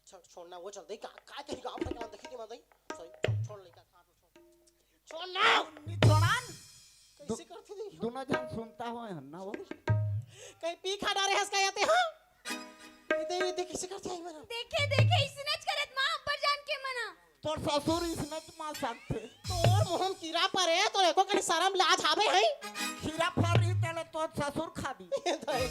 छोड़, छोड़ ना, वो चल दे, का, का कही गाँव भर के मन देखही के मन दे। सही, छोड़, छोड़ लइका, कहाँ छोड़, छोड़। छोड़ ना। नहीं छोड़न। कइसे करथे देखो। दोनों झन सुनता होय हन ना वो। कहीं पी खा डारे हस का या ते, हाँ? ये दे, ये दे, कइसे करथे आई मना। देखे, देखे, इसने च करत माँ, अब्बड़ जान के मना। तोर ससुर इसने च मार सकथे। तोर मुँह म कीरा परे, तोर एको कनी सरम लाज हावे है? खीरा फर रही तेला तोर ससुर खाबी। दाई।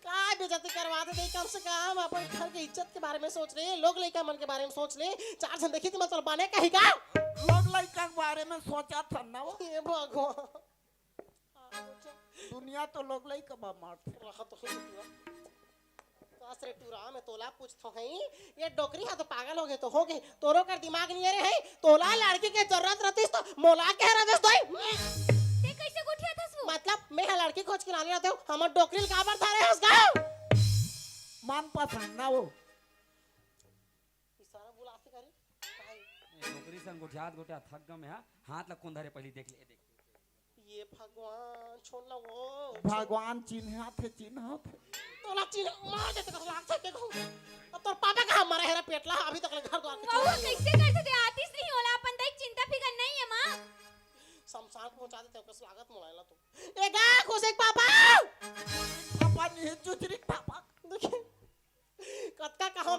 का बेइज्जती करवा दे, दाई, कम से कम अपन घर के इज्जत के बारे में सोच ले, लोग लइका मन के बारे में सोच ले, चार झन देखही त मतलब बने कही का? लोग लइका के बारे में सोचत हन ना वो। हे भगवान। दुनिया तो लोग लइका बा मारथे। रहा तो है टूरा। कस रे टूरा, मैं तोला पूछथो हई, ये डोकरी हा तो पागल हो गे तो हो गे, तोरो कर दिमाग नइ रे है, तोला लड़की के जरूरत रहतीस तो मोला कहे रहतेस दोई। ते कइसे गोठियाथस वो? मतलब, मैं हा लड़की खोज के लाने रहतेंव, हमर डोकरी ल काबर धरे हस गा? मन पसंद ना वो। इशारा बुलाथे का रे? भाई। ए, डोकरी सन गोठियात गोठियात थक गम हा, हाथ ला कोन धरे पहिली देख ले, देख। ये भगवान, छोड़ ना वो। भगवान चिन्हाथे, चिन्हाथे। तोला चिन्ह, मार देथे, कस लागथे के कहूँ। अब तोर पापा कहाँ मरे हे रे पेटला, अभी तक ले घर द्वार के रउआ छोड़। कइसे कर सकथे? आतिस नहीं होला, अपन दाई चिंता फिकर नहीं है माँ। शमशान पहुँचा देथे, कस लागत मोला एला तो। ए गा, खुशी के पापा। पापा नहीं, चुचरी के पापा।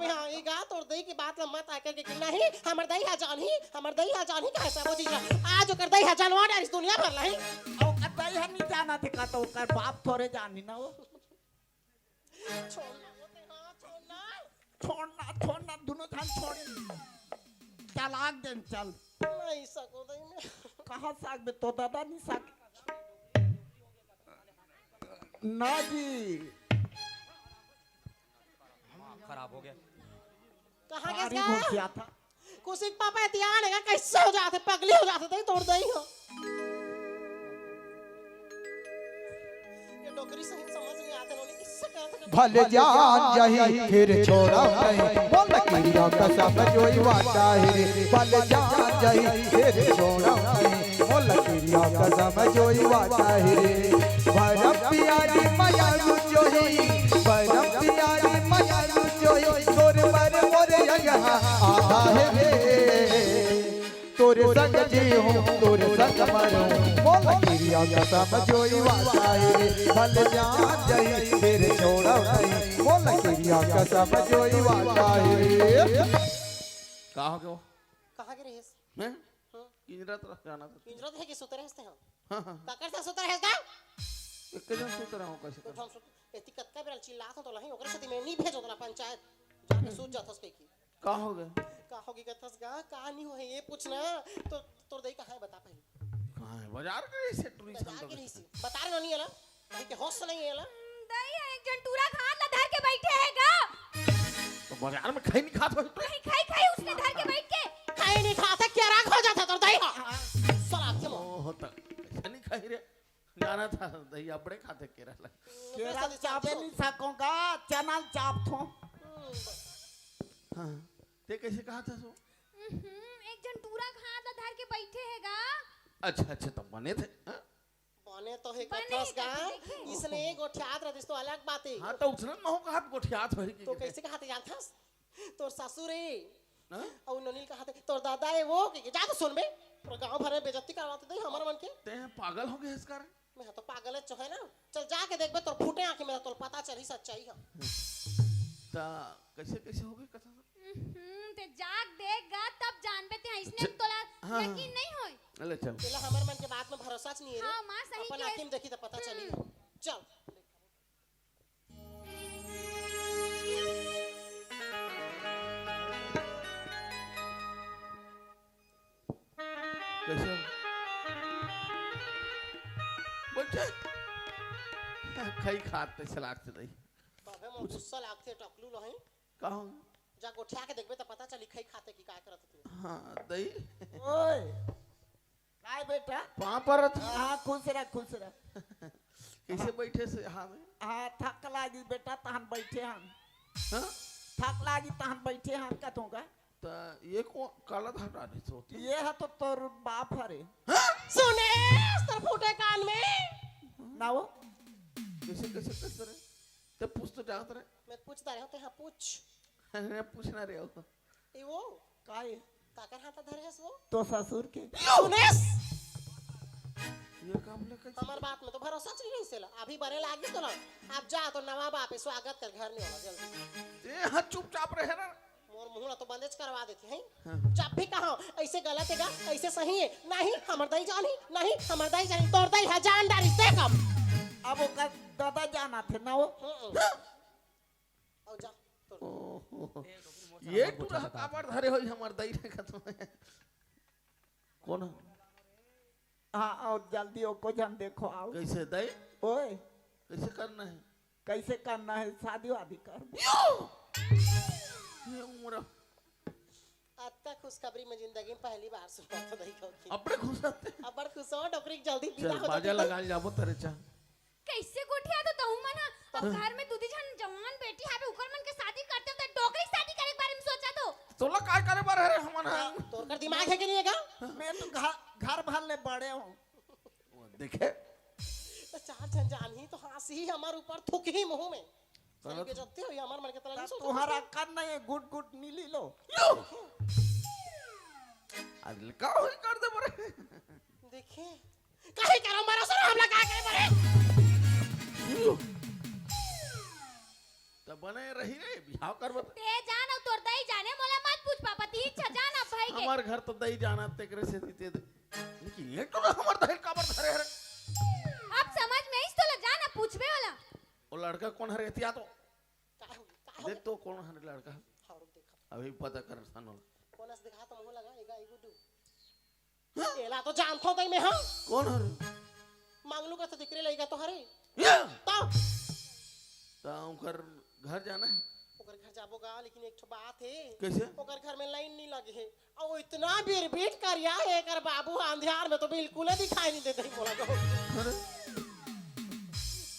हाँ, ये गा तोर दई के बात ला मत आकर के कि नहीं, हमर दई हा जानही, हमर दई हा जानही कहे सबो चीज ला। आज ओकर दई हा जानवा डारिस दुनिया भर ला ही। अउ ओकर दई हा नहीं जाना थे का, तो ओकर बाप थोरे जानी ना वो। छोड़ ना, वो ते, हाँ, छोड़ ना। छोड़ ना, छोड़ ना, दोनों झन छोड़। चल आग देन, चल। नहीं सको दई मैं। कहाँ साग बे, तो दादा नहीं साग। ना जी। दिमाग खराब हो गया। कहाँ गया भारी क्या? घुसिया था। कुसिक पापा एतियान है, कैसे हो जाते, पगली हो जाते, तई तोर दई हो। ये डोकरी सही समझ नहीं आते, उन्होंने किससे कहा था कि भल जान जाही फिर छोड़ा नहीं, बोल किरिया कसम जोई वादा है रे। भल जान जाही फिर छोड़ा नहीं, बोल किरिया कसम जोई वादा है रे। भरम प्यारी मया जोही, भरम प्यारी मया जोही, तोर बर मोर यंग आधा है रे। तोरे संग जीहूं, तोरे संग मरूं, बोल किरिया कसम जोई वादा है रे। भल जान जाही फिर छोड़ा नहीं, बोल किरिया कसम जोई वादा है रे। का हो गयो? कहाँ के रहिस? हैं? हाँ। पिंजरा तरफ जाना था। पिंजरा तो है कि सुते रहते हैं। हाँ, हाँ। काकर से सुते रहता? एक जन सुते रहो, कैसे तो कर? हम सुत-, एती कतका बेरा चिल्लात हो तो नहीं, ओकरे से मैं नहीं भेजो तोला पंचायत। जाके सूत जाथस कही की। का हो गए? का हो गए कथस गा? का नहीं हो है, ये पूछना। तो तोर दई कहाँ है, बता पहले। कहाँ है? बाजार के रही से टूरी बाजार संग के रही से। बता रहे नहीं है ना? कहीं के होश नहीं है ना? हम्म, दई है, एक जन टूरा घात ला धर के बैठे है गा। तो बाजार में खाई नहीं खात हो? नहीं खाई, खाई उसने धर के बैठ के। खाई नहीं खाते, क्या राख हो जाता तोर दई हा? साला, आके मो। ओह, तो कैसे नहीं खाई रे? जाना था, दही अबड़े खाते केरा ला। केरा चापे नहीं सकोगा, चना चाप थो। हाँ, ते कैसे कहा था सो? हम्म, एक जन टूरा घात ला धर के बैठे है गा। अच्छा, अच्छा, तब बने थे, हाँ? बने तो है बने कथस है गा, कथस, देखे? इसने गोठियात रहतिस तो अलग बात है। हाँ, तो उसने महू कहा गोठियात होई कि तो कैसे कहा थे जानथस? तोर ससुर हे। हाँ? अउ नोनी ल कहाथे, तोर दादा हे वो, के, के, जा तो सुन बे। पूरा गांव भर में बेइज्जती करवाथे दई हमर मन के। ते पागल हो गए इस कारण? मैं तो पागल हे, चोहे ना। चल जाके देख बे, तोर फूटे आंखी में तोर पता चली सच्चाई ह। ता कैसे, कैसे हो गई कथा? हम्म, ते जाग देख गा, तब जानबे ते, इसने च-, तोला हाँ, हाँ। यकीन नहीं होई। अले चल। तेला हमर मन के बात में भरोसा च नहीं है रे। हाँ, माँ सही अपन के। आंखी में देखी तो पता चली। हम्म। चल। कैसे? बोलचे? खई खात ते सलाद से दही। बाबे मोर गुस्सा लागथे टकलू लही। का हो? जा गोठिया के देखबे त पता चली खई खाते कि काय करत तू। हाँ, दही। ओए। काय बेटा? पाँव परत। हाँ, खुश रह, खुश रह। कैसे बैठे से हाँ में? हाँ, थक लागी बेटा, तहन बैठे हन। हाँ? थक लागी तहन बैठे हन, कथों का? त ये को काला धर डाले सोती? ये है तो तोर बाप हरे। हाँ? सुने, तोर फूटे कान में। ना वो? कैसे, कैसे, कैसे रे? ते पूछ तो जात रे। मैं पूछता रहे हो, ते हाँ पूछ। पूछना रे हो। ए वो? काय? काकर हाथ धरे हस वो? तो ससुर के। सुनेस? ये काम ले कैसे? हमर बात में तो भरोसा च नहीं रहिस एला। अभी बने लागिस तो ना। अब जा तो नवा बाप हे, स्वागत कर घर में वाला जल्दी। ए, हाँ, चुपचाप रहे ना। मोर मुंह ला तो बंदेच करवा देती है। हाँ। जब भी कहा, ऐसे गलत हे गा, ऐसे सही हे। नहीं, हमर दई जानी, नहीं, हमर दई जानी, तोर दई ह जान डारी, देख अब। अब ओकर दादा जाना थे ना वो। हम्म। हाँ। अउ जा, तोर ओहो। ये टूरा काबर धरे होई हमर दई रे कथों। कौन है? हाँ, अउ जल्दी ओको झन देखो, आओ। कैसे दई? ओए। कैसे करना है? कैसे करना है? शादी वादी कर। यो! ये उम्र। अतका खुशखबरी मैं जिंदगी में पहली बार सुना था दई कहो कि। अबड़े खुश होते। अबड़ खुश हो, डोकरी के जल्दी विदा चल, हो बाजा जाती। लगा जाबो तेरे चा। कैसे गोठिया तो तहू मन ह? अब हाँ। घर में दू दी झन जवान बेटी हावे, उकर मन के शादी करते हो, त डोकरी शादी करे के बारे में सोचा तो। तोला काय करे बर हरे हमन ह? हाँ, तोर कर दिमाग है कि नहीं है का? मैं तो घर, घर भर ले बड़े हूँ। वो देखे? तो चार झन जानही तो हंसही हमर ऊपर, थूकही मुंह में। चल के जत्ती हो, ये हमर मन के तला नहीं सोचा तुहरा तुमसे। कर नहीं है, गुट गुट नीली लो। लो। अरे का होई कर दे बरे? देखे? काहे करो मरो सर हमला का करे बरे? त बने रही रे, बिहाव करबो त। ते जान अउ हमार घर तो दई जाना तेकरे से दीते दे। लेकिन ये तो ना हमार दहेज काबर धरे हरे। अब समझ में आइस तोला, जा ना पूछबे वाला। वो लड़का कौन हरे एतिया तो? का हो, का हो? देख तो कौन हरे लड़का। हाँ, रुक देखा। अभी पता कर सानो। कौन अस देखा तो मुंह लगा, एगा, एगो दू। हाँ? एला तो जानथो तई में, हाँ? कौन हरे? मांगलू का तो दिकरे लइका तो हरे। या? ता? ता ओकर घर जाना है? ओकर घर जाबो गा, लेकिन एक ठो बात है। कैसे? ओकर घर में लाइन नहीं लगे है। और इतना बिरबिट करिया है एकर बाबू, अंधियार में तो बिल्कुल दिखाई नहीं देते ही बोला तो। अरे?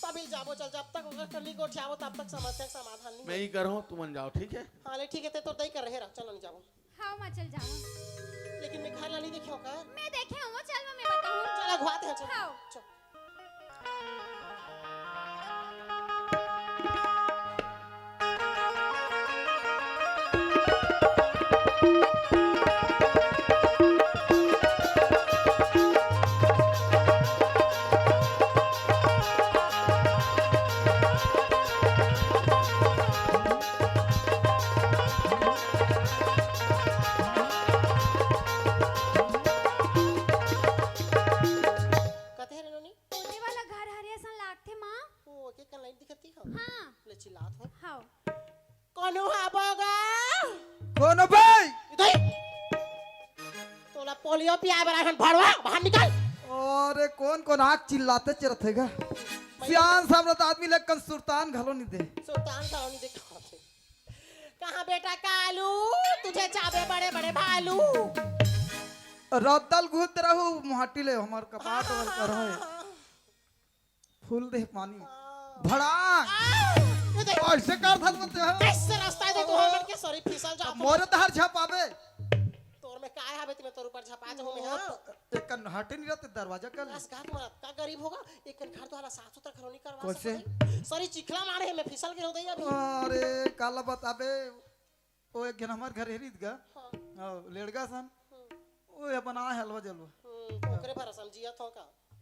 तभी जाबो, चल, जब तक ओकर कर नहीं गोठियाबो, तब तक समस्या के समाधान नहीं मैं होई। ही कर रहा हूँ, तुमन जाओ, ठीक है? हाँ, ले, ठीक है, ते तो दई कर रहे रहा, चलो नहीं जाबो। हाँ, माँ, चल जाओ। लेकिन मैं घर ला नहीं देखे ओकर। मैं देखे हूँ, चल, मैं बताऊँ। चल, अगुवाते हैं, चल। हाँ। चल। कते हरे नोनी? ओने वाला घर हरे असन लागथे, माँ। ओ, के कन लाइट दिखत थी, हाँ? हाँ। ले चिल्लात हो। हाँ। कोनो हा बोगा? कोनो भाई? इधर। तोला पोलियो पियाए बर आए हन भड़वा, बाहर निकल। अरे, कौन कौन आग चिल्लाते चिरत है गा? सियान सामरत आदमी ले कन सुरतान घलो नहीं दे। सुरतान घलो नहीं दे। कहाँ बेटा कालू, तुझे चाबे बड़े बड़े भालू। रद्दल घुद रहू माटी ले हमर कपाट हाँ, वर हाँ, कर हाँ, है। हाँ। फूल दे पानी। हाँ। भड़ा। आ, ये देख। ऐसे कर धन मत है। कैसे रास्ता है तो तू हमन के सॉरी फिसल जा। मोरे तहर झपाबे। तोर में काय हवे, तुम्हें तोर ऊपर झपा जाऊं मैं, हाँ? एक कन हटे नहीं रहते दरवाजा कर ले। बस गात मरत का गरीब होगा, एक कन घर तो वाला साफ सुथरा घलो नहीं करवा कैसे? सकते। सॉरी चिखला मारे है, मैं फिसल गिरो दई अभी। अरे काला बताबे, ओ एक जन हमार घर हेरित गा। हाँ। हाँ, लेड़गा सन। हम्म। ओ ये बना हलवा जलवा। हम्म, ओकरे भरोसा में जिया थो का?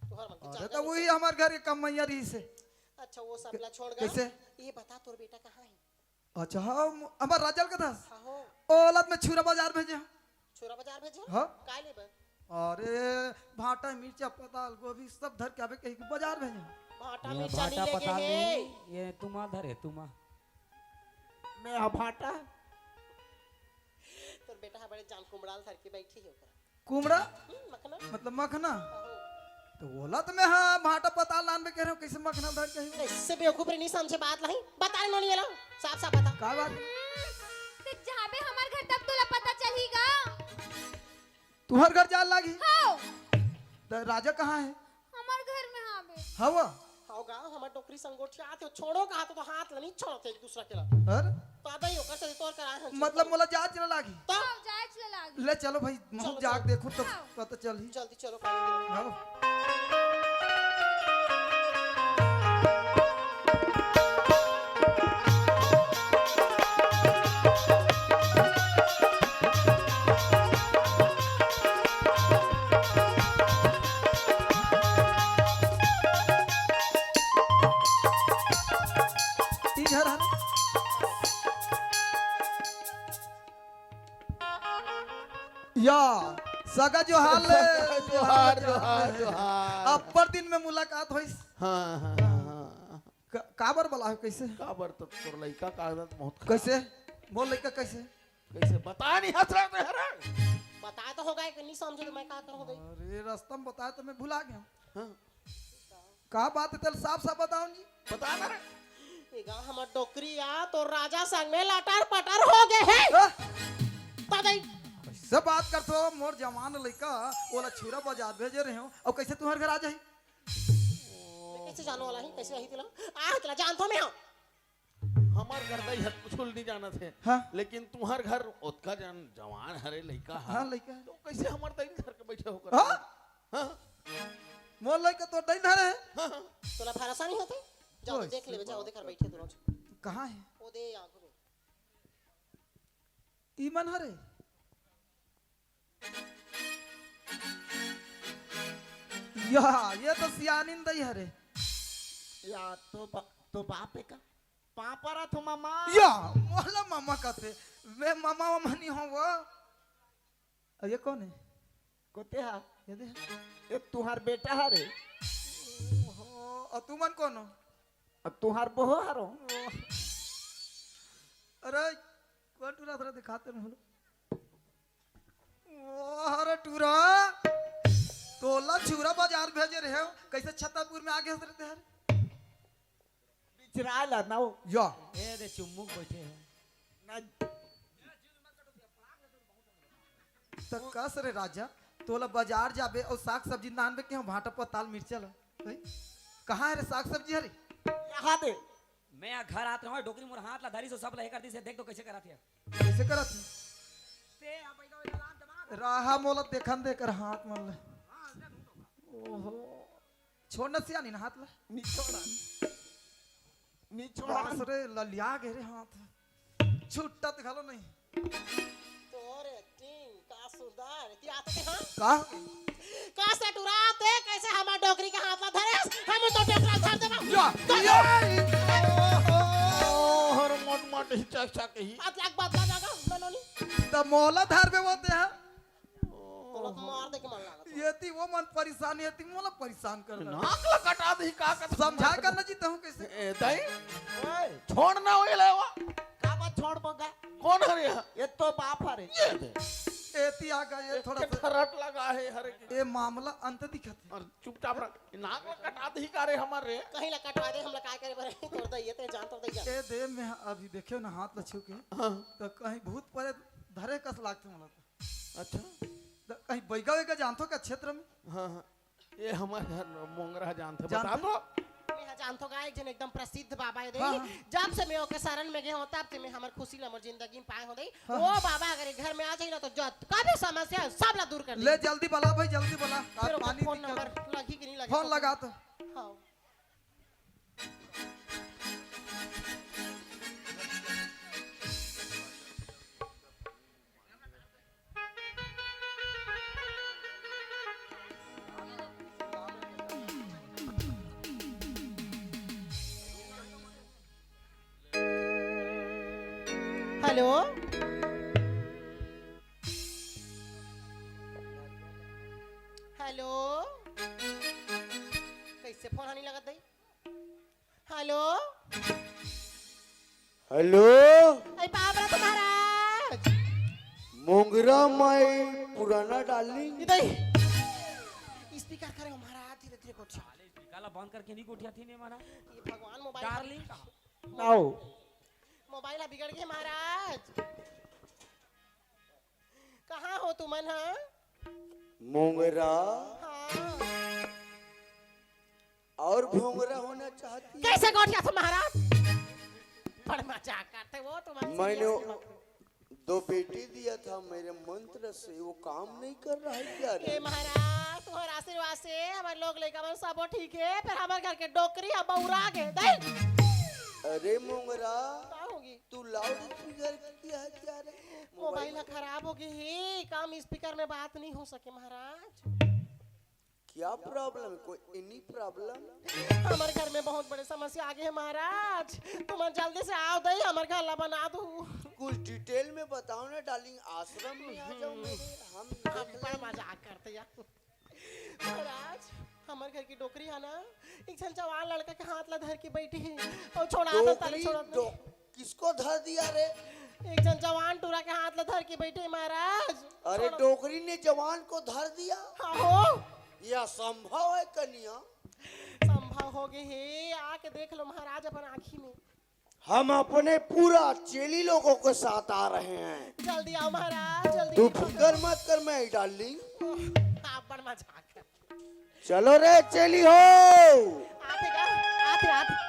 तोहर मन के अरे चाकर तो वही कैसे? हमार घर के कमैया रही से। अच्छा, वो सबला छोड़ गा। कैसे? ये बता, तोर बेटा कहाँ है? अच्छा, हाँ, म-, हमार राजल का दस। हाँ हो। औलाद में छुरा बाजार भेजे हो। छुरा बाजार भेजे हो? हाँ। काय लेबे? अरे, भाटा, मिर्चा, पताल, गोभी सब धर के आबे कही के बाजार भेजे हो। भाटा, ये मिर्चा भाटा नहीं लेके पताल है। नहीं, ये तुमा धरे, तुमा। मैं हा भाटा। तोर बेटा हा बड़े जान कुमड़ाल धर के बैठी है ओकरा। कुमड़ा? हम्म, मखना। मतलब मखना? आहो। तो बोला तो मैं हाँ, भाटा पताल लान में कह रहा हूँ, कैसे मखना धर के ही? कैसे बेवकूफ रे, नहीं समझे बात ला ही। बता रे नोनी ला, साफ साफ बता। का बात? ते जाबे हमार घर तब तोला पता चलही गा। तुहर घर जान लागी? हाँ। तो राजा कहाँ है? हमार घर में हावे। हवा? हाव गा, हमार डोकरी संग गोठियात हो, छोड़ो कहा तो, तो हाथ ला नहीं छोड़ते एक दूसरा के ला। अरे? तो आदा ही ओकर से तोर कराए हम। मतलब मोला जांच ला लागी? तो? हाँ, जांच ला लागी। ले चलो भाई, महू चलो, जाग चलो। देखो तो हाँ। पता चल ही। जल्दी चलो, पानी दे। हाँ। ई घर हरे। या, सगा जोहार ले। जोहार, जोहार, जोहार। अब्बड़ दिन में मुलाकात होइस। हाँ, हाँ, हाँ, हाँ। क-, काबर बला हो, कैसे? काबर तो तोर लइका का आदत बहुत खराब। कैसे? मोर लइका कैसे? कैसे? बता नहीं हंस रहा तेरा। बताए तो होगा कि नहीं समझे तो मैं का करूँ भाई? अरे, रास्ता में बताए तो मैं भुला गया। हाँ। का बात है, तेल साफ साफ बताओ जी। बता ना रे। ए गा हमर डोकरी आ, तो राजा संग में लटर पटर हो गए है। हाँ? बता दे। कैसे बात करथो, मोर जवान लइका, ओला छुरा बाजार भेजे रहे हो, और कैसे तुम्हारे घर आ जाही? मैं कैसे जानो वाला ही, कैसे आही तेला? आ, तेला जानथो मैं, हाँ। हमार घर दाई हर कुछ नहीं जानत हे। हाँ। लेकिन तुहर घर ओतका जन जवान हरे लइका हा। हाँ, लइका। तो कैसे हमार दाई धर के बैठे होकर? हाँ? हाँ। मोर लइका तो दाई धरे। हाँ, हाँ। तोला भरोसा नहीं होते? जाओ ओए, देख लेबे, जाओ देख कर बैठे तो रोज। कहाँ है? वो दे आगू में। ई मन हरे। या, ये तो सियानिन दई हरे। या, तो बा-, तो बाप है का? पापा रहा तो मामा। या, मोला मामा कहते। मैं मामा वामा नहीं हूँ वो। अउ ये कोन हे? कोते हा? ये दे। ये तुहार बेटा हरे। ओहो, अउ तुमन कोन हो? अउ तुहार बहू हरो। ओह। अरे, कोन टूरा तोला देखात हे मोला? ओ, अरे टूरा, तोला छुरा बाजार भेजे रहे हो, कइसे छतरपुर में आगे हस रहे हरे? बिचरा ला ना हो। या। ए दे चुम्मुक बैठे हैं। ना। त कस रे राजा, तोला बाजार जाबे अउ साग सब्जी नानबे के हम भांटा पताल मिर्चा ला। हैं? कहाँ हे रे साग सब्जी हरे? यहाँ दे। मैं घर आत रहूं, डोकरी मोर हाथ ला धरिस, सब ला हे कर दिस, देख तो कइसे करत हे। कइसे करत हे? ते अब बैठा बैठा लात दबा। राहा मोला देखन दे कर हाथ मन ला। ओहो। छोड़ ना सियानी ना हाथ ला। नी छोड़ा। नी छोड़ा। बास रे, ललिया गे रे हाथ। छुट्टत घलो नहीं। तोर एक्टिंग का सुंदर। एती आते हाँ? का? का से टुरा ते कइसे हमर डोकरी के हाथ ला धरेस? हम तो डोकरा धर देबा। या, तो या। ओहो, हर मोट मोट ही चक चक ही। हाथ लाग बात लगा, मनोनी। त मोला धरबे वो ते हा? तोला तो मार दे के मन लागत हे। एती वो मन परेशान, एती मोला परेशान कर दे। नाक ला कटा दही का कर समझा कर ना जी, तहूं कइसे? ए, दही? ओए। छोड़ ना होई लेवा। का बात छोड़ बगा? कोन हरे हा? ये तो बाप हरे। ये दे। एती आ गा, ये एक थोड़ा के सा ठरट लगा हे हरे के। ये मामला अंत दिखत हे। अउ चुपचाप रह। नाक ला कटा दही का रे हमर रे? कहीं ला कटवा दे, हमला काय करे बर? तोर दई, ये ते जान तोर दई जान। ए दे, मैं अभी देखे ना हाथ ला छू के। हाँ। त कहीं भूत परे धरे कस लागथे मोला तो। अच्छा। त कहीं बैगा वैगा जानथो का क्षेत्र में? हाँ, हाँ। ये हमर घर मोंगरा जानथे, जानथे? बता तो। मैं हा जानथो का एक झन एकदम प्रसिद्ध बाबा हे दे। हाँ, हाँ। जब से मैं ओके शरण में गे हों, तब से मैं हमर खुशी ला मोर जिंदगी में पाए हों दे। हाँ, वो हाँ। बाबा अगर ये घर में आ जाही ना, तो जब कभी समस्या हे, सब ला दूर कर दे। ले जल्दी बला भाई, जल्दी बला। फिर ओकर पानी फोन नंबर लगी कि नहीं लगी? फोन लगा तो। हाँ। हेलो, हेलो, कइसे फोन हा नइ लगत दई? हेलो। हेलो। अरे बाप रे, तो महाराज। मोंगरा माई पुराना डार्लिंग। इधर। स्पीकर करे हो महाराज, धीरे धीरे गोठिया। साले स्पीकर ला बंद करके नहीं गोठिया थी नहीं महाराज। ये भगवान मोबाइल डार्लिंग का। आओ। मोबाइल बिगड़ गए महाराज। कहाँ हो तुमन हा? मोंगरा। हाँ। और भोंगरा होना चाहती है? कैसे गोठिया था महाराज? बड़ मजाक करते वो तुम। मैंने वो दो बेटी दिया था मेरे मंत्र से, वो काम नहीं कर रहा है क्या रे? ए महाराज, तुम्हारे आशीर्वाद से हमारे लोग लइका मन सबो ठीक है, पर हमारे घर के डोकरी अब बौरा गे। दे। अरे मोंगरा, का होगी? तू लाउड स्पीकर किया है क्या रे? मोबाइल खराब हो गई है, काम स्पीकर में बात नहीं हो सके महाराज। क्या प्रॉब्लम है? कोई एनी प्रॉब्लम? हमारे घर में बहुत बड़े समस्या आ गए हैं महाराज, तुम जल्दी से आओ दई, हमारे घर ला बना दो। कुछ डिटेल में बताओ ना डार्लिंग, आश्रम में आ जाओ मेरे, हम देख लेंगे। मजाक करते यार। महाराज, हमर घर की डोकरी है ना, एक झन जवान लड़का के हाथ ला धर के बैठी है और छोड़ा दो, ताले डोकरी छोड़ा दो। किसको धर दिया रे? एक झन जवान टूरा के हाथ ला धर के बैठे महाराज। अरे छोड़ा। डोकरी ने जवान को धर दिया? हाँ हो। यह संभव है कनिया? संभव हो गए हे, आके देख लो महाराज अपन आँखी में। हम अपने पूरा चेली लोगों के साथ आ रहे हैं। जल्दी आओ महाराज, जल्दी। तू फिकर मत कर मैं डार्लिंग। आप बड़ मजाक कर। चलो रे चेली हो। आते का? आते, आते।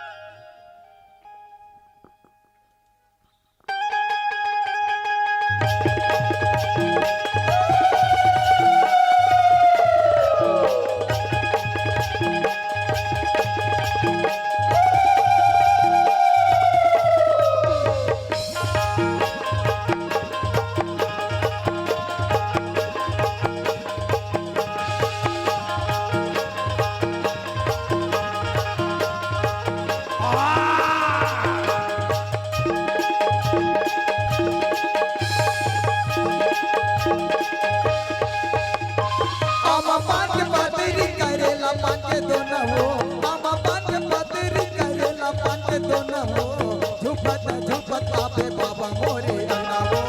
अंगना हो, झुपत झुपत आबे बाबा मोरे अंगना हो,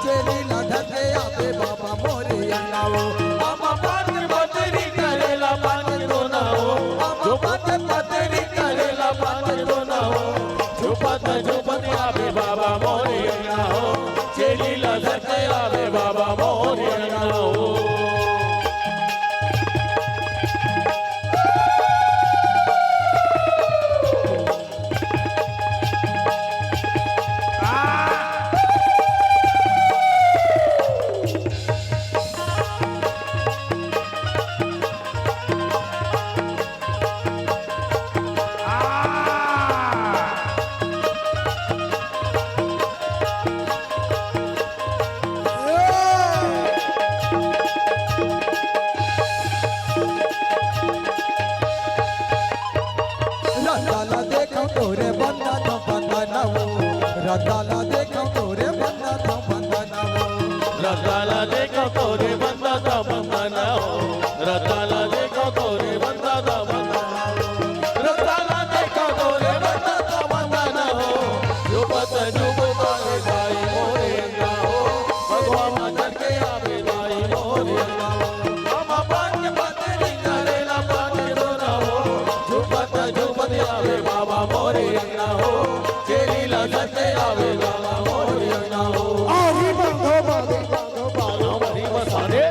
चेली ला धर के आबे बाबा मोरे अंगना हो। बाबा पान पतरी करेला पान दोना हो, बाबा पान पतरी करेला पान दोना हो, झुपत झुपत आबे बाबा मोरे अंगना हो, चेली ला धर के आबे बाबा मोरे अंगना हो। रताला देखो तोरे बंदा तो बंदा ना हो, रताला देखो तोरे बंदा तो बंदा ना हो। रताला देखो तोरे बंदा तो बंदा ना हो, रताला देखो तोरे बंदा तो बंदा ना हो, रताला देखो तोरे बंदा तो बंदा ना हो। जो पता जो बताए भाई मोरे ना हो, भगवान के आवे भाई मोरे ना हो। बाबा पान पतरी करेला पान दोना हो, झुपत झुपत आवे बाबा मोरे अंगना हो, चेली ला सते आवे बाबा मोरे अंगना हो। आही बंधो बाबे, बाबा बाबा हरी मसाने,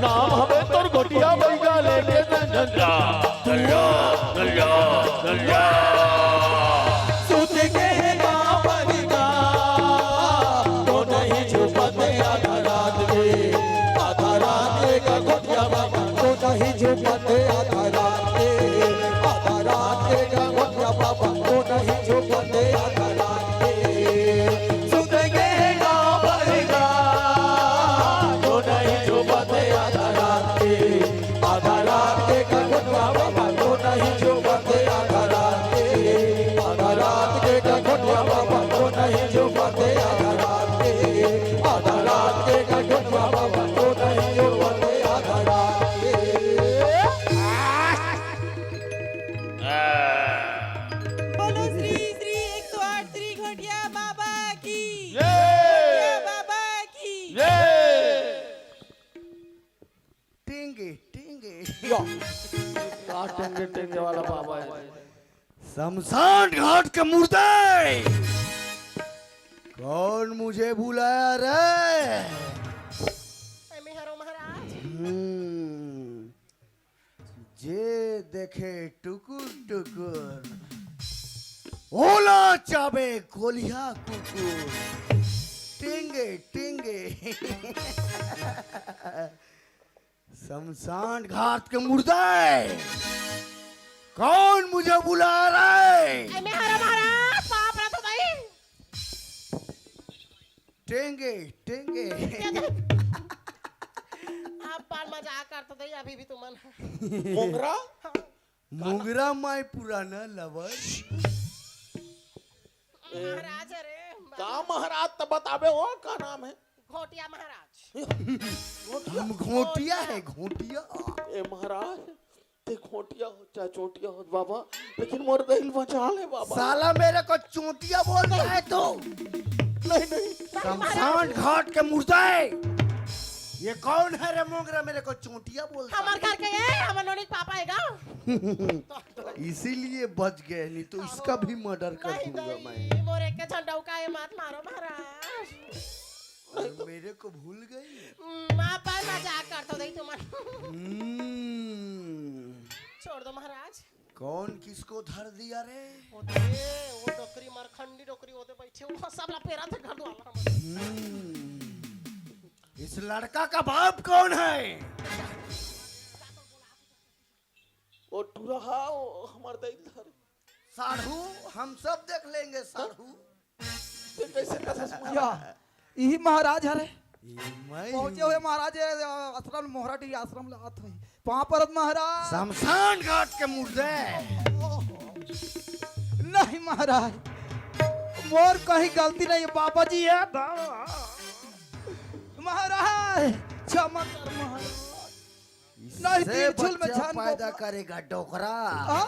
नाम हवे तोर गोटिया बैगा लेके जंजन जा। गलिया, गलिया, गलिया। सुत के हे बाबा जी का, तो नहीं झुपत आधा रात के, आधा रात के का गोटिया बाबा, तो नहीं झुपत आधा रात के, आधा रात के का गोटिया बाबा, तो नहीं झुपत आधा रात के। सुत के हे बाबा जी का, तो नहीं झुपत आधा रात के। आधा रात के कखुनवा बाबा को नहीं छुपते, आधा रात के, आधा रात के कखुनवा बाबा को नहीं छुपते, आधा रात के, आधा रात के कखुनवा बाबा को नहीं छुपते, आधा रात के। बोलो श्री श्री एक सौ आठ श्री घोटिया बाबा की, ये! घोटिया बाबा की। ये! टेंगे, टेंगे। या। का टेंगे, टेंगे वाला बाबा है? शमशान घाट के मुर्दे, कौन मुझे बुलाया रे? ए, मेहरो महाराज। हम्म, जे देखे टुकुर टुकुर, ओला चाबे कोलिया कुकुर। टेंगे, टेंगे। शमशान घाट के मुर्दे, कौन मुझे बुला रहा है? ए, मेहरा महाराज, पाप रहा तो भाई। टेंगे, टेंगे। आप बाल मजाक करते थे, अभी भी तुमन। मोंगरा? हाँ। मोंगरा माय पुराना लवर। ए, महाराज, अरे, का महाराज त बताबे हो, का नाम है? घोटिया महाराज। घोटिया? हम घोटिया है, घोटिया। ए महाराज, ते घोटिया हो चाहे चोटिया हो बाबा, लेकिन मोर दिल बचा ले बाबा। साला मेरे को चोटिया बोल रहा है तू? नहीं, नहीं। शमशान घाट के मुर्दा है। ये कौन है रे मोंगरा, मेरे को चोटिया बोलता है? हमार घर के ये, हमार नोनी के पापा है गा। इसीलिए बच गए, नहीं तो इसका भी मर्डर कर नहीं दूंगा भाई, मैं। मोरे के झंडा का ये मत मारो महाराज। और मेरे को भूल गई? हम्म, माँ पर मजाक कर तो दई तुमन। हम्म। छोड़ दो महाराज। कौन किसको धर दिया रे? वो दे, वो डोकरी मरखंडी डोकरी वो दे बैठे, वो सब ला पेरा थे घर वाला हम। हम्म। इस लड़का का बाप कौन है? वो टुरहा, वो हमार दई धर। साढ़ू, हम सब देख लेंगे साढ़ू। ते कैसे कथा सुना? या, यही महाराज हरे। ये मैं पहुंचे हूँ। हुए महाराज, ये आश्रम, मोहराटी आश्रम ले आत हुई। पाँव परत महाराज। शमशान घाट के मुर्दे। नहीं महाराज, मोर कहीं गलती नहीं है बाबा जी, ये बाबा। महाराज, क्षमा कर महाराज। नहीं, इससे तीन झुल में बच्चा जान पैदा बाबा। करेगा डोकरा। हाँ?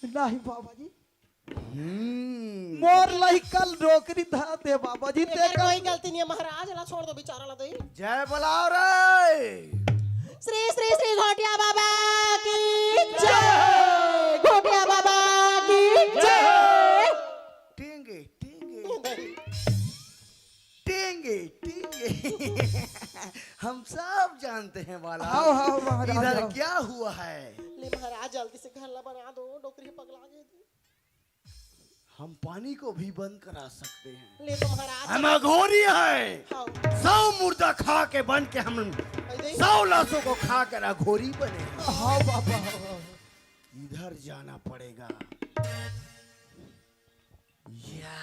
नहीं बाबा जी, हम्म। मोर लइका ल डोकरी धर दे बाबा जी, एकर तेकर कोई गलती नहीं है महाराज, ला छोड़ दो बेचारा ला दई। जय बोलाव रे। श्री श्री श्री घोटिया बाबा की जय, घोटिया बाबा की जय। टेंगे टेंगे टेंगे टेंगे। हम सब जानते हैं बालक। हाँ, हाँ, महाराज, इधर हाँ। क्या हुआ है? ले महाराज, जल्दी से घर ला बना दो, डोकरी पगला गई थी। हम पानी को भी बंद करा सकते हैं। ले तो महाराज, हम अघोरी हैं। हाँ। सौ मुर्दा खा के बन के हम अरे। सौ लाशों को खा कर अघोरी बने हैं। हाँ बाबा। इधर जाना पड़ेगा। या,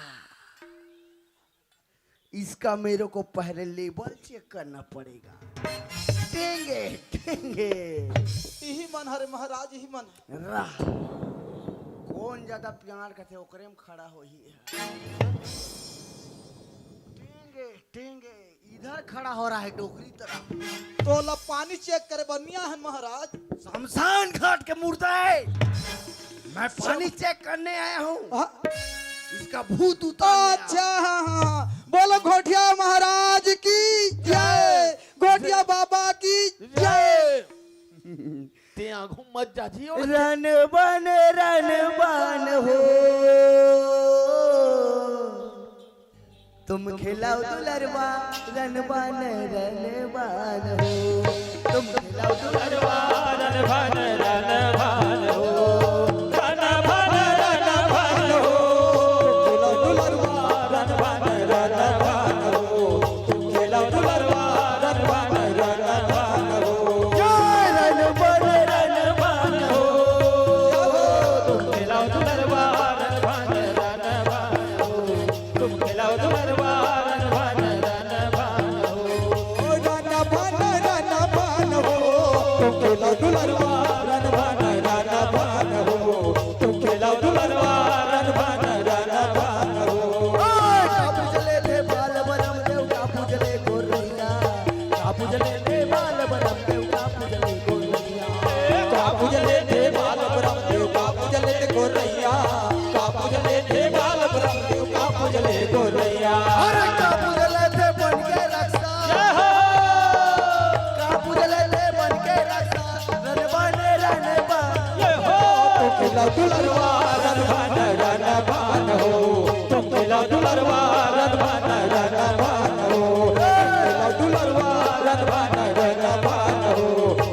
इसका मेरे को पहले लेवल चेक करना पड़ेगा। टेंगे टेंगे। यही मन हरे महाराज, यही मन। रह। कौन ज्यादा प्यार करथे, ओकरे में खड़ा होही है। टेंगे टेंगे, इधर खड़ा हो रहा है डोकरी तरह। तोला पानी चेक करे बर नइ आहन महाराज। शमशान घाट के मुर्दा है, मैं पानी चेक करने आया हूँ। हाँ। इसका भूत उतारने आया। अच्छा, हाँ, हाँ, हाँ। बोलो घोटिया महाराज की जय, घोटिया बाबा की जय। ते आगू मत जाजी। रन बन, रन बन हो। तुम खिलाओ दुलरवा, रन बन, रन बन हो। तुम खिलाओ दुलरवा, रन बन, रन बन हो। रन बन, रन बन हो। तुम खिलाओ दुलरवा, रन बन, रन बन हो। तुम खिलाओ दुलरवा, रन बन, रन बन हो। जय रन बन, रन बन हो। तुम खिलाओ दुलरवा, रन बन, रन बन हो। तुम खिलाओ दुलरवा, रन बन, रन बन हो। रन बन, रन बन हो। तुम खिलाओ दुलरवा, रन बन, रन बन हो। तुम खिलाओ दुलरवा, रन बन, रन बन हो। ओए, का पूजले थे बाल बलम देव, का पूजले गोरैया। का पूजले थे बाल बलम देव, का पूजले गोरैया। का पूजले थे बाल बलम देव, का पूजले थे गोरैया। का पूजले थे बाल बलम देव, का पूजले गोरैया। अरे का पूजले थे बन के रक्षा। जय हो। का पूजले थे बन के रक्षा। रन बन, रन बन। ये हो। तुम खिलाओ दुलरवा, रन बन, रन बन हो। तुम खिलाओ दुलरवा, रन बन, रन बन हो। तुम खिलाओ दुलरवा, रन बन, रन बन हो।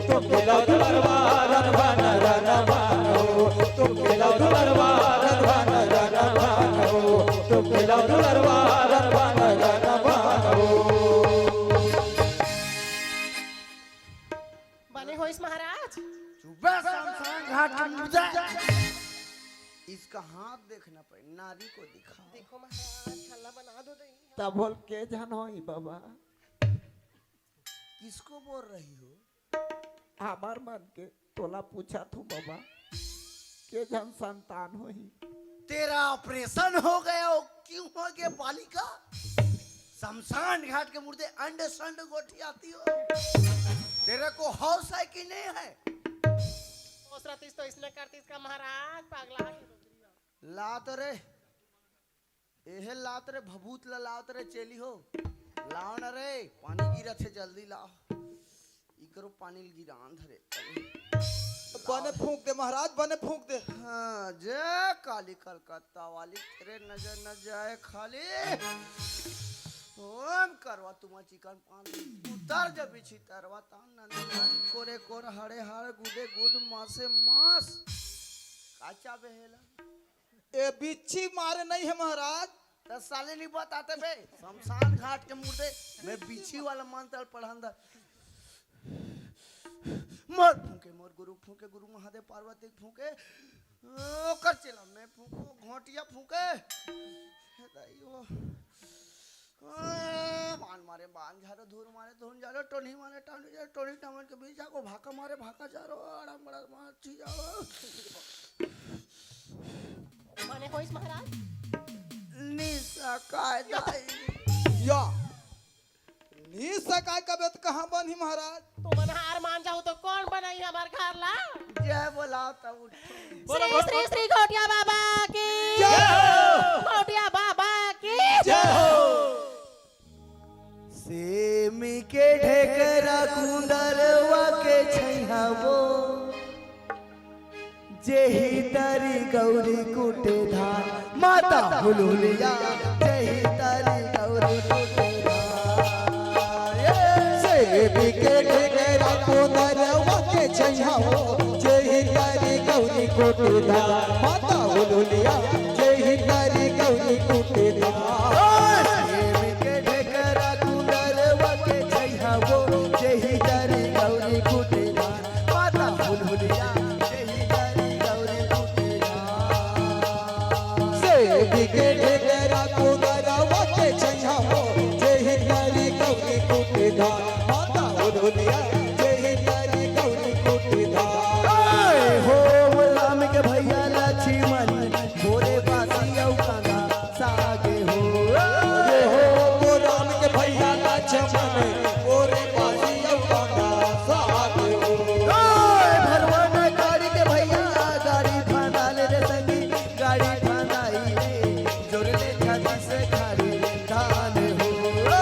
तुम खिलाओ दुलरवा, रन बन, रन बन हो। तुम खिलाओ दुलरवा, रन बन, रन बन हो। तुम खिलाओ दुलरवा, रन बन, रन बन हो। बने होइस महाराज। चुप बे, शमशान घाट के मुर्दा। इसका हाथ देखना पड़े, नारी को दिखा। देखो महाराज, खाना बना दो दही। तब बोल के झन होही बाबा। किसको बोल रही हो? हमार मन के तोला पूछत हूँ बाबा, के झन संतान होही? तेरा ऑपरेशन हो गया हो, क्यों हो गया बालिका? शमशान घाट के मुर्दे अंड संड गोठियाती हो। तेरे को होश है कि नहीं है? होश रहतीस तो इसने करतीस का महाराज, पगला के। ला तो रे, एहे लात रे भभूत ला लात रे चेली हो। लाओ ना रे, पानी गिरत हे, जल्दी लाओ। इकरो पानी ल गिरान धरे। बने फूंक दे महाराज, बने फूंक दे। हाँ, जय काली कलकत्ता वाली, तेरे नजर न जाए खाली। ओम करवा तुमा चिकन पान उतर जब बिछी तरवा तान नंदन कोरे कोर हड़े हड़ गुदे गुद मासे मास। काचा बेहेला। ए बिच्छी मारे नहीं है महाराज। त साले नहीं बताते बे, शमशान घाट के मुर्दे में बिच्छी वाला मंत्र पढ़न दा। मोर फूंके, मोर गुरु फूंके, गुरु महादेव पार्वती फूंके, ओकर चेला में फूंको, घोटिया फूंके। हे दाई हो। आ, बान मारे बान झारो, धूर मारे धूर झारो, टोनी मारे टांडी झारो, टोनी टामन के बीच जाको, भाका मारे भाका झारो, आड़ा मड़ा मार छी जाओ। बने होइस महाराज? निशा काय दाई। या। निशा काय कबे त कहाँ बनही महाराज? तुमन हार मान जाहू तो कौन बनाही हमार घर ला? जय बोलाओ तब उठो। श्री श्री श्री घोटिया बाबा की जय हो। घोटिया बाबा की जय हो। सेमी के ढेकरा कुंदरवा के छैहा वो, जेही तरी गौरी कुटे धान, माता हुलहुलिया, जेही तरी गौरी कुटे धान। सेमी के ढेकरा कुंदरवा के छैहा वो, जेही तरी गौरी कुटे धान, माता हुलहुलिया, जेही तरी गौरी कुटे धान। सेमी के ढेकरा कुंदरवा के छैहा वो, जेही तरी गौरी कुटे धान, माता हुलहुलिया, जेही तरी गौरी कुटे धान। सेमी के ढेकरा कुंदरवा के छैहा वो, जेही तरी गौरी कुटे धान, माता हुलहुलिया, जेही तरी गौरी कुटे धान। ए हो राम के भैया लक्ष्मण, बोरे बासी अउ कांदा सागे हो। ए हो राम के भैया लक्ष्मण, बोरे बासी अउ कांदा सागे हो। ए भरवन गाड़ी के भैया, गाड़ी फांदा ले रे संगी, गाड़ी फांदाई रे, जोर ले छाती से खाली धान हो। ए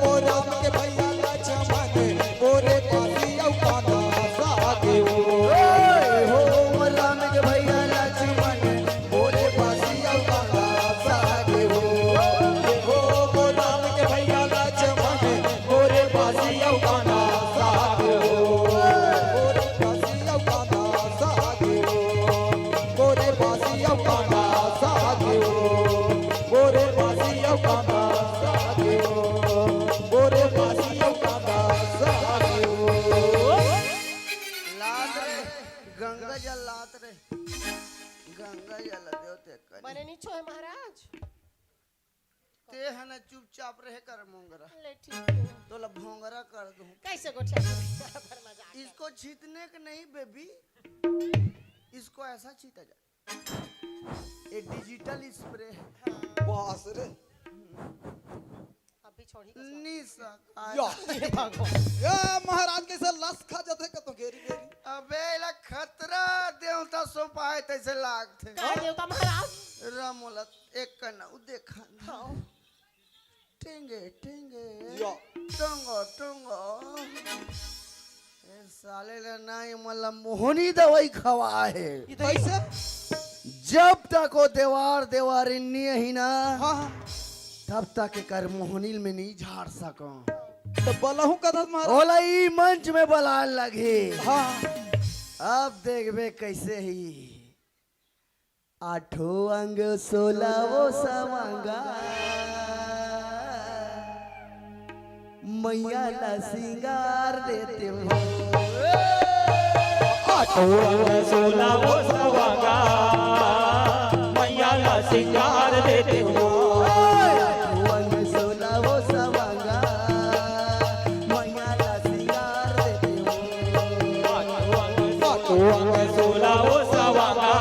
हो राम के भैया लक्ष्मण, बोरे बासी अउ कांदा सागे हो। ए हो राम के भैया लक्ष्मण, बोरे बासी अउ कांदा सागे हो। ए हो राम के भैया लक्ष्मण, बोरे बासी अउ कांदा सागे हो। बोरे बासी अउ कांदा सागे हो। बोरे बासी अउ कांदा सागे हो। बोरे बासी अउ कांदा सागे हो। बोरे बासी अउ कांदा सागे हो। लात रे, गंगा जल लात रे। गंगा जल देव ते कनी। मने नीचो है महाराज। ते ह न चुपचाप रहे कर मोंगरा। ले ठीक है। तोला भोंगरा कर दूं। कैसे गोठिया? बड़ मजाक है। इसको छींटने के नहीं बेबी, इसको ऐसा छींटा जा। ये डिजिटल स्प्रे है। हाँ। बस रे। अभी छोड़ी का स्वाद। निशा का या। ये भगवान। ये महाराज कैसे लस खा जाते का तो घेरी घेरी। अबे इला खतरा देवता सौंपाए तैसे लागथे। का देवता महाराज? रामोला एक कनऊ देखा। हाँ। टेंगे टेंगे। या। टोंगो टोंगो। ए साले ले ना ये मला मोहनी दवाई खवा है। ये तो कैसे? जब तक वो देवार देवारिन नी अही ना, हाँ, हाँ। तब तक एकर मोहनी ल में नी झाड़ सकं। तो बलहू कदम मार। ओला ई मंच में बलान लगे। हाँ। अब देखबे कैसे ही। आठों अंग सोलह वो सवांगा, मैया ला सिंगार देते हो। आठों अंग सोलह वो सवांगा, मैया ला सिंगार देते हो। आठों अंग सोलह वो सवांगा, मैया ला सिंगार देते हो। आठों अंग सोलह वो सवांगा,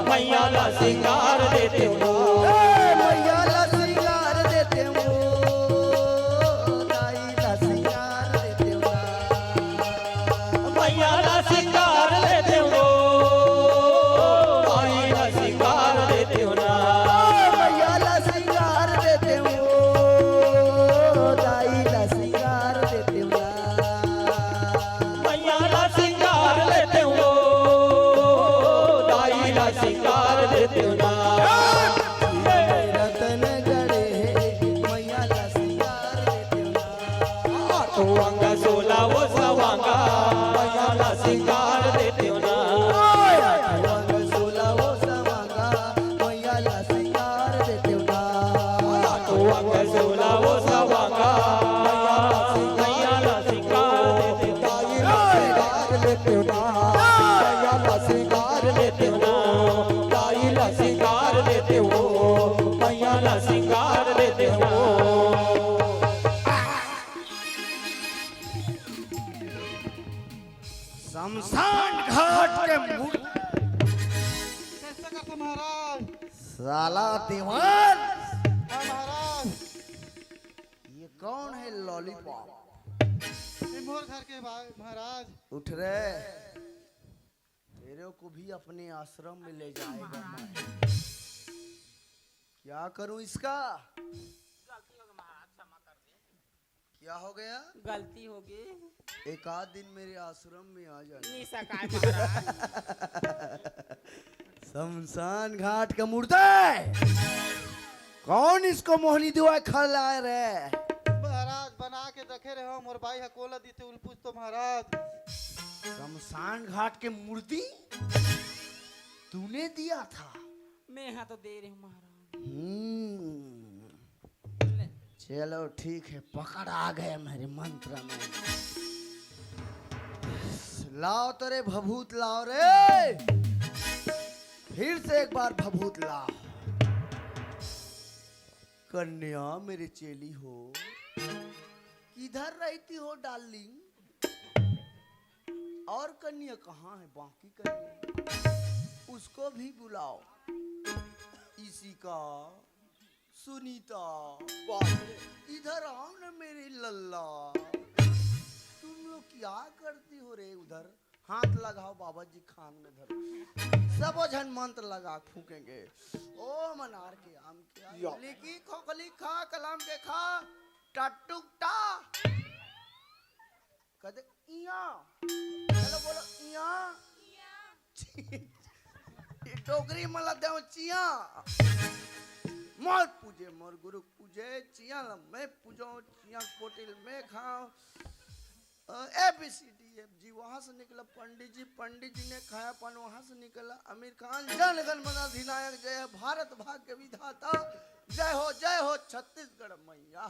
मैया ला सिंगार देते हो। ए, मैया ला सिंगार देते हो, दाई ला सिंगार देते हो। मैया ला सिंगार देते हो, दाई ला सिंगार देते हो ना। ए, मैया ला सिंगार देते हो, दाई ला सिंगार देते हो ना। मैया ला सिंगार देते हो, दाई ला सिंगार देते हो ना। रतन गढ़े मैया ला सिंगार देते हो ना। आठों अंग सोलह वो सवांगा, मैया ला सिंगार देते हो ना। आठों अंग सोलह वो सवांगा, मैया ला सिंगार देते हो ना। आठों अंग सोलह वो सवांगा, मैया ला सिंगार देते हो ना। सिंगार लेते हो ना, मैया ला सिंगार लेते हो ना, दाई ला सिंगार लेते हो, मैया ला सिंगार लेते हो। शमशान घाट के मूर्ति। कैसे करते महाराज? साला दीवान। हाँ महाराज। ये कौन है लॉलीपॉप? ये मोर घर के भाई महाराज। उठ रे, तेरे को भी अपने आश्रम में ले जाएगा मैं। क्या करूं इसका? गलती हो गई महाराज, क्षमा कर दे। क्या हो गया? गलती हो गई। एक आध दिन मेरे आश्रम में आ जाना। नहीं सकाय महाराज। शमशान घाट के मुर्दे, कौन इसको मोहनी दुआ खिलाए रे? महाराज, बना के देखे रहे हो, मोर बाई हा कोला दीते उलपूछ तो महाराज। शमशान घाट के मुर्दी तूने दिया था? मैं हा तो दे रहे हूँ महाराज। हम्म। ले। चलो ठीक है, पकड़ आ गया मेरे मंत्र में। लाओ तो रे भभूत, लाओ रे, फिर से एक बार भभूत लाओ। कन्या मेरे चेली हो, किधर रहती हो डार्लिंग? और कन्या कहाँ है, बाकी कन्या? उसको भी बुलाओ। इशिका, सुनीता, बाप रे। इधर आओ ना मेरी लल्ला। तुम लोग क्या करती हो रे उधर? हाथ लगाओ बाबा जी खान में धरो। सब झन मंत्र लगा फूकेंगे। ओम अनार के आम के या। लिकी खोखली खा कलाम के खा। टट्टुक टा। कदे इया। चलो बोलो इया। ये डोगरी में लदे हो चिया। मत पूजे मोर गुरु पूजे, चिया ला मैं पूजो, चिया कोटिल में खाओ। A B C D F G वहां से निकला पंडित जी, पंडित जी ने खाया पान वहां से निकला आमिर खान। जन गण मन अधिनायक जय भारत भाग्य विधाता। जय हो जय हो छत्तीसगढ़ मैया।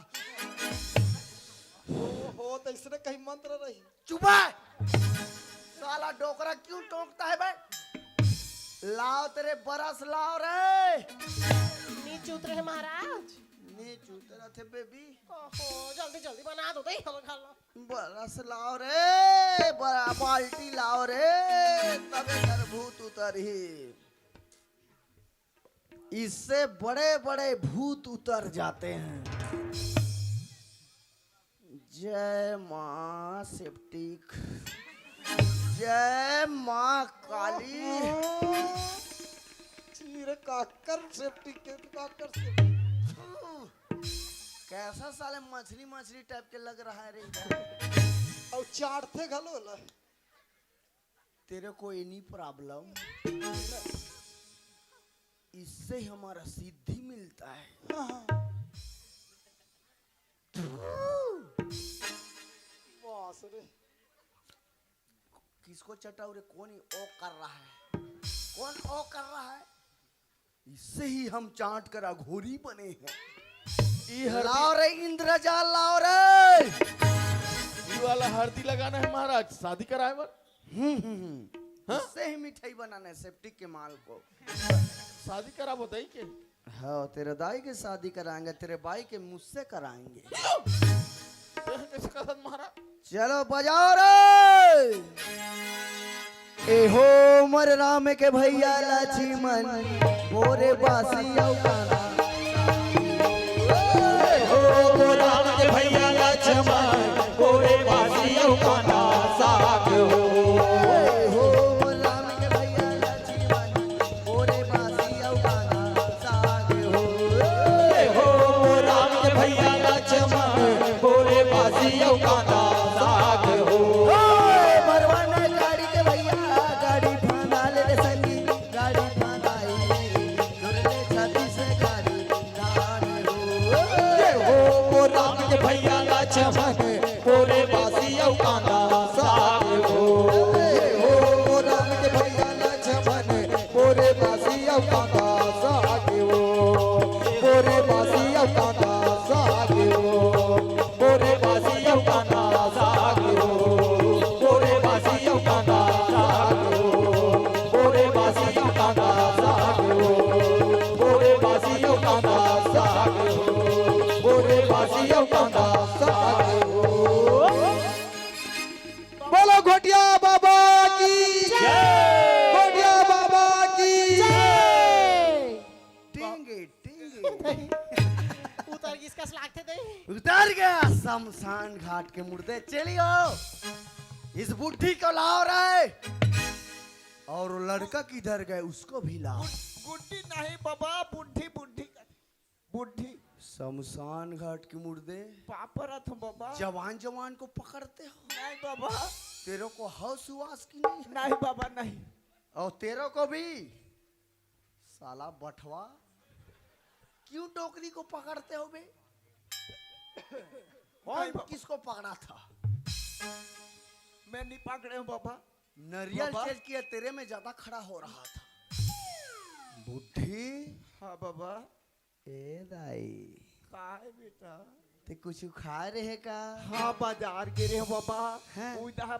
ओहो, तो इसने कहीं मंत्र रही। चुप है। साला डोकरा क्यों टोकता है बे? लाओ तेरे बरस लाओ रे। नीचे उतरे हैं महाराज। नीचे उतरा थे बेबी। ओहो, जल्दी जल्दी बना दो, दे हम खा लो। बरस लाओ रे, बड़ा बाल्टी लाओ रे, तबे घर भूत उतरही। इससे बड़े बड़े भूत उतर जाते हैं। जय माँ सेप्टिक, जय माँ काली। चीर काकर सेप्टिक के काकर सेप्टिक। कैसा साले मछली मछली टाइप के लग रहा है रे। और चाटथे घलो ला। तेरे को एनी प्रॉब्लम? इससे हमारा सिद्धि मिलता है। हाँ, हाँ। बास रे। किसको चटाऊ रे? कौन ओ कर रहा है? कौन ओ कर रहा है? इससे ही हम चाट कर अघोरी बने हैं। ये हरदी लाओ रे इंद्रजाल, लाओ रे। ये वाला हरदी लगाना है महाराज, शादी कराए बर। हम्म, हम्म, हम्म। हाँ? इससे ही मिठाई बनाना है सेप्टिक के माल को। शादी करा बताई के? हाँ, तेरे दाई के शादी कराएंगे, तेरे बाई के मुझसे कराएंगे। तो कैसे कसम मारा? चलो बजाओ रे। ए हो मोर राम के भैया लक्ष्मण, बोरे बासी अउ गाना। ए हो मोर राम के भैया लक्ष्मण, बोरे बासी अउ गाना साग हो। ए हो मोर राम के भैया लक्ष्मण, बोरे बासी अउ गाना साग हो। ए हो राम के भैया लक्ष्मण, बोरे बासी अउ गाना साग हो। ए भरवाना गाड़ी के भैया, गाड़ी फांदा ले रे संगी, गाड़ी फांदाई ले, जोर ले छाती से गाड़ी डाल हो। ए हो राम के भैया लक्ष्मण, बोरे बासी अउ गाना साग हो। ए हो राम के भैया लक्ष्मण, बोरे बासी अउ कांदा साग हो, बोरे बासी अउ कांदा साग हो, बोरे बासी अउ कांदा साग हो, बोरे बासी अउ कांदा साग हो, बोरे बासी अउ कांदा साग हो, बोरे बासी अउ कांदा साग हो, बोरे बासी अउ कांदा साग हो। बोलो घोटिया बाबा की जय। घोटिया बाबा की जय। टिंगे, टिंगे। उतर किसका लागथे दे? उतर गया शमशान घाट के मुर्दे। चलियो, इस बुढ़ी को लाओ रे। और वो लड़का किधर गए, उसको भी लाओ। गुड-, गुड्डी नहीं बाबा, बुढ़ी, बुढ़ी, बुढ़ी। शमशान घाट के मुर्दे। पाप परत हो बाबा। जवान जवान को पकड़ते हो। नहीं बाबा। तेरे को हौस हुआस की नहीं है? नहीं बाबा, नहीं। और तेरे को भी साला बठवा, क्यों डोकरी को पकड़ते हो बे? कौन नहीं बाबा। किसको पकड़ा था? मैं नहीं पकड़े हूँ बाबा। नरियल बाबा। चेज किया, तेरे में ज्यादा खड़ा हो रहा था। बुद्धि। हाँ बाबा। ए दाई। का है बेटा? ते कुछ खा रहे का? हाँ, बाजार गे रहे हो बाबा। हाँ। उधर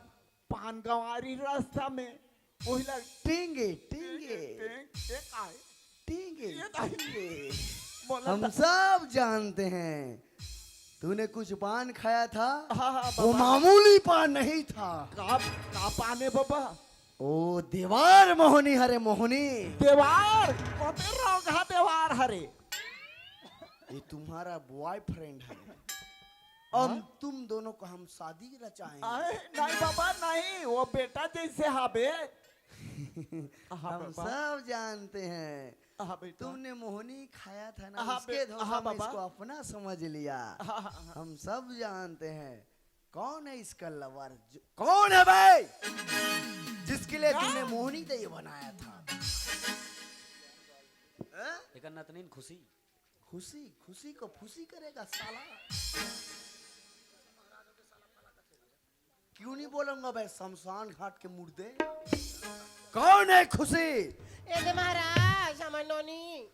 पान गंवारी रास्ता में, ओहिला टेंगे, टेंगे। टेंग-, ये का है? टेंगे, ये का है? टेंगे। बोला हम था। सब जानते हैं, तूने कुछ पान खाया था, हाँ, हाँ, वो बाबा। मामूली पान नहीं था। का, का पान है बाबा? ओ देवार मोहनी हरे मोहनी। देवार? कते रोगहा देवार हरे? ये तुम्हारा बॉयफ्रेंड है। और हाँ? तुम दोनों को हम शादी रचाएंगे। अरे, नहीं बाबा, नहीं, वो बेटा जैसे हाबे। हाँ हम बाबा। सब जानते हैं। हाँ बेटा। तुमने मोहनी खाया था ना, हाँ उसके बे-, धोखा हाँ में बाबा। इसको अपना समझ लिया। हाँ, हाँ, हाँ। हम सब जानते हैं। कौन है इसका लवर? जो, कौन है भाई, जिसके लिए क्या? तुमने मोहनी दही बनाया था? हैं? एकर नतनीन खुशी। खुशी, खुशी को फूसी करेगा साला। क्यों नहीं बोलूंगा बे, शमशान घाट के मुर्दे? कौन है खुशी? ए दे महाराज, हमर नोनी।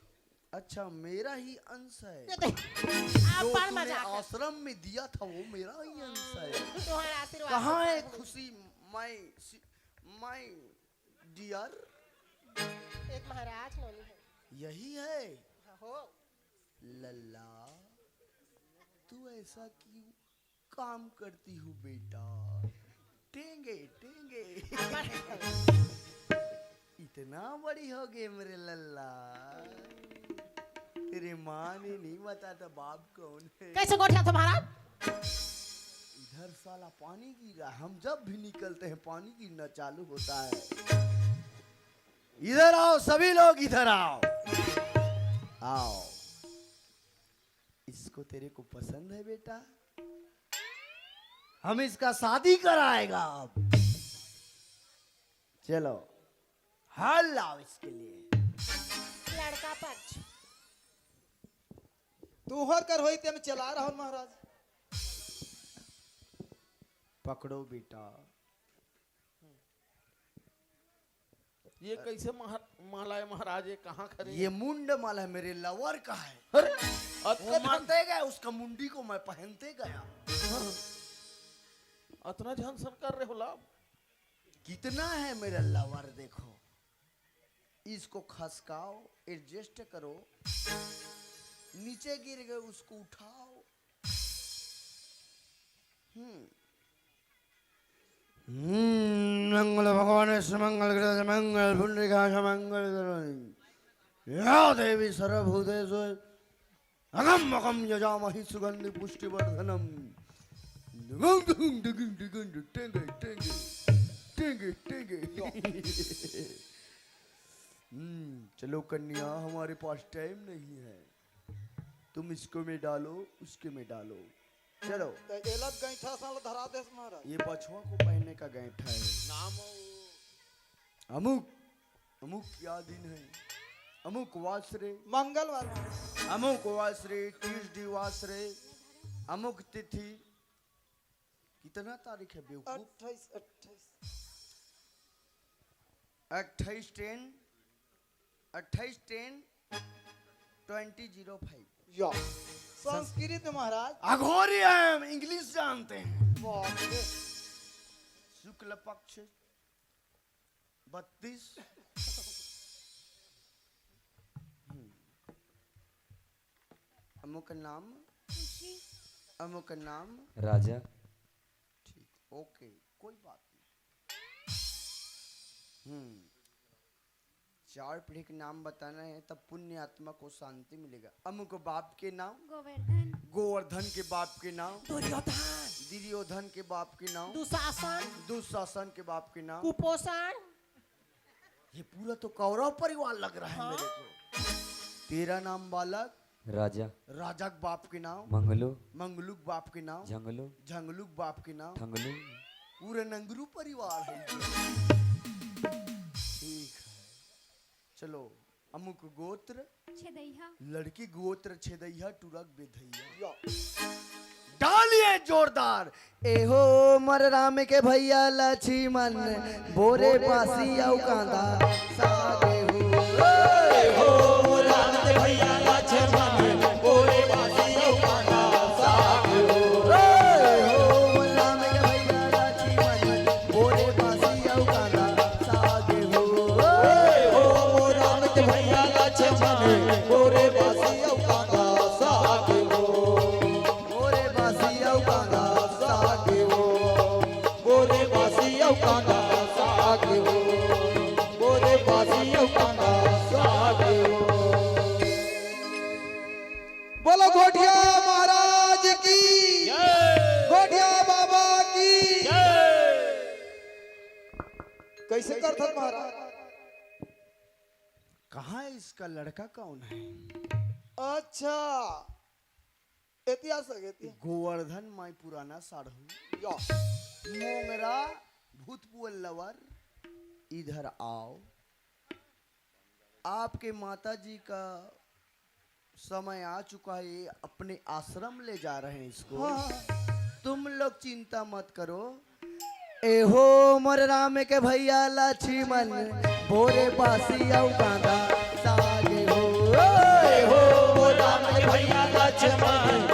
अच्छा, मेरा ही अंश है। ये दे, आप जो पर तूने मजाक कर। आश्रम में दिया था, वो मेरा ही अंश है। तुम्हारा आशीर्वाद कहाँ है है। खुशी, my, my dear? एक महाराज नोनी है। यही है? हो। लल्ला, तू ऐसा क्यों काम करती हूँ बेटा। टेंगे, टेंगे। इतना बड़ी हो गई मेरे लल्ला। तेरे माँ ने नहीं बताता बाप कौन है। कैसे गोठिया तुम्हारा? इधर साला पानी गिरा, हम जब भी निकलते हैं पानी गिरना चालू होता है। इधर आओ सभी लोग, इधर आओ, आओ। इसको तेरे को पसंद है बेटा? हम इसका शादी कराएगा अब। चलो, हार लाओ इसके लिए। लड़का पक्ष। तुहर कर होई ते में चला रहा महाराज। पकड़ो बेटा। ये कैसे महा-, माला है महाराज, ये कहाँ खरीदे? ये मुंड माला है, मेरे लवर का है। अरे, वो अतना झन- मरते गए, उसका मुंडी को मैं पहनते गया। हाँ। अतना झन सन कर रहे हो लाभ। कितना है मेरा लवर, देखो, इसको खसकाओ, एडजस्ट करो, नीचे गिर गए उसको उठाओ। हम्म। हम्म, मंगल भगवान सुमंगल ग्रह मंगल पुंडरीकाक्ष मंगल या देवी सर्वभूतेषु अहम मकम यजामहि सुगंधि पुष्टिवर्धनम। टेंगे, टेंगे, टेंगे, टेंगे। हम्म, चलो कन्या, हमारे पास टाइम नहीं है, तुम इसको में डालो, उसके में डालो। चलो। तो एला गैंठा साला धरा देस महाराज। ये बछवा को पहनने का गैंठा है। नाम हो। अमुक, अमुक क्या दिन है? अमुक वासरे। मंगलवार। अमुक वासरे, ट्यूसडे वासरे, अमुक तिथि। कितना तारीख है बेवकूफ? अट्ठाईस, अट्ठाईस। अट्ठाईस टेन, अट्ठाईस टेन ट्वेंटी ज़ीरो फ़ाइव। या, संस्कृत महाराज। अघोरी है, हम इंग्लिश जानते हैं। बाप रे। शुक्ल पक्ष बत्तीस। हम्म। अमुक नाम? खुशी। अमुक नाम? राजा। ठीक, ओके, कोई बात नहीं। हम्म। चार पीढ़ी के नाम बताना है, तब पुण्य आत्मा को शांति मिलेगा। अमुक बाप के नाम गोवर्धन। गोवर्धन के बाप के नाम दुर्योधन। दुर्योधन के बाप के नाम दुशासन। दुशासन के बाप के नाम कुपोषण। ये पूरा तो कौरव परिवार लग रहा है हाँ। मेरे को। तेरा नाम बालक राजा। राजा के बाप के नाम मंगलू। मंगलू के बाप के नाम झंगलू। झंगलू के बाप के नाम ठंगलू। पूरा नंगरू परिवार है। ठीक है, चलो। अमुक गोत्र छेदैहा। लड़की गोत्र छेदैहा, टुरक बेधैया। डालिए जोरदार। एहो मोर राम के भैया लक्ष्मण, बोरे बासी अउ कांदा सागे हो। एहो मोर राम के भैया लक्ष्मण, बोरे बासी अउ कांदा सागे हो। एहो मोर राम के भैया लक्ष्मण, बोरे बासी अउ कांदा सागे हो। एहो मोर राम के भैया लक्ष्मण, बोरे बासी अउ कांदा सागे हो। बोरे बासी अउ कांदा सागे हो। बोरे बासी अउ कांदा सागे हो। बोरे बासी अउ कांदा सागे हो। बोलो घोटिया महाराज की। जय। घोटिया बाबा की। जय। कैसे करथन महाराज? कहाँ है इसका लड़का, कौन है? अच्छा, एतिया सगे एतिया। गोवर्धन माई पुराना साढ़ू। या। मोंगरा भूतपुअल लवर, इधर आओ। आपके माता जी का समय आ चुका है, ये अपने आश्रम ले जा रहे हैं इसको। हाँ। तुम लोग चिंता मत करो। एहो मोर राम के भैया लक्ष्मण, बोरे बासी अउ कांदा सागे हो। एहो मोर राम के भैया लक्ष्मण,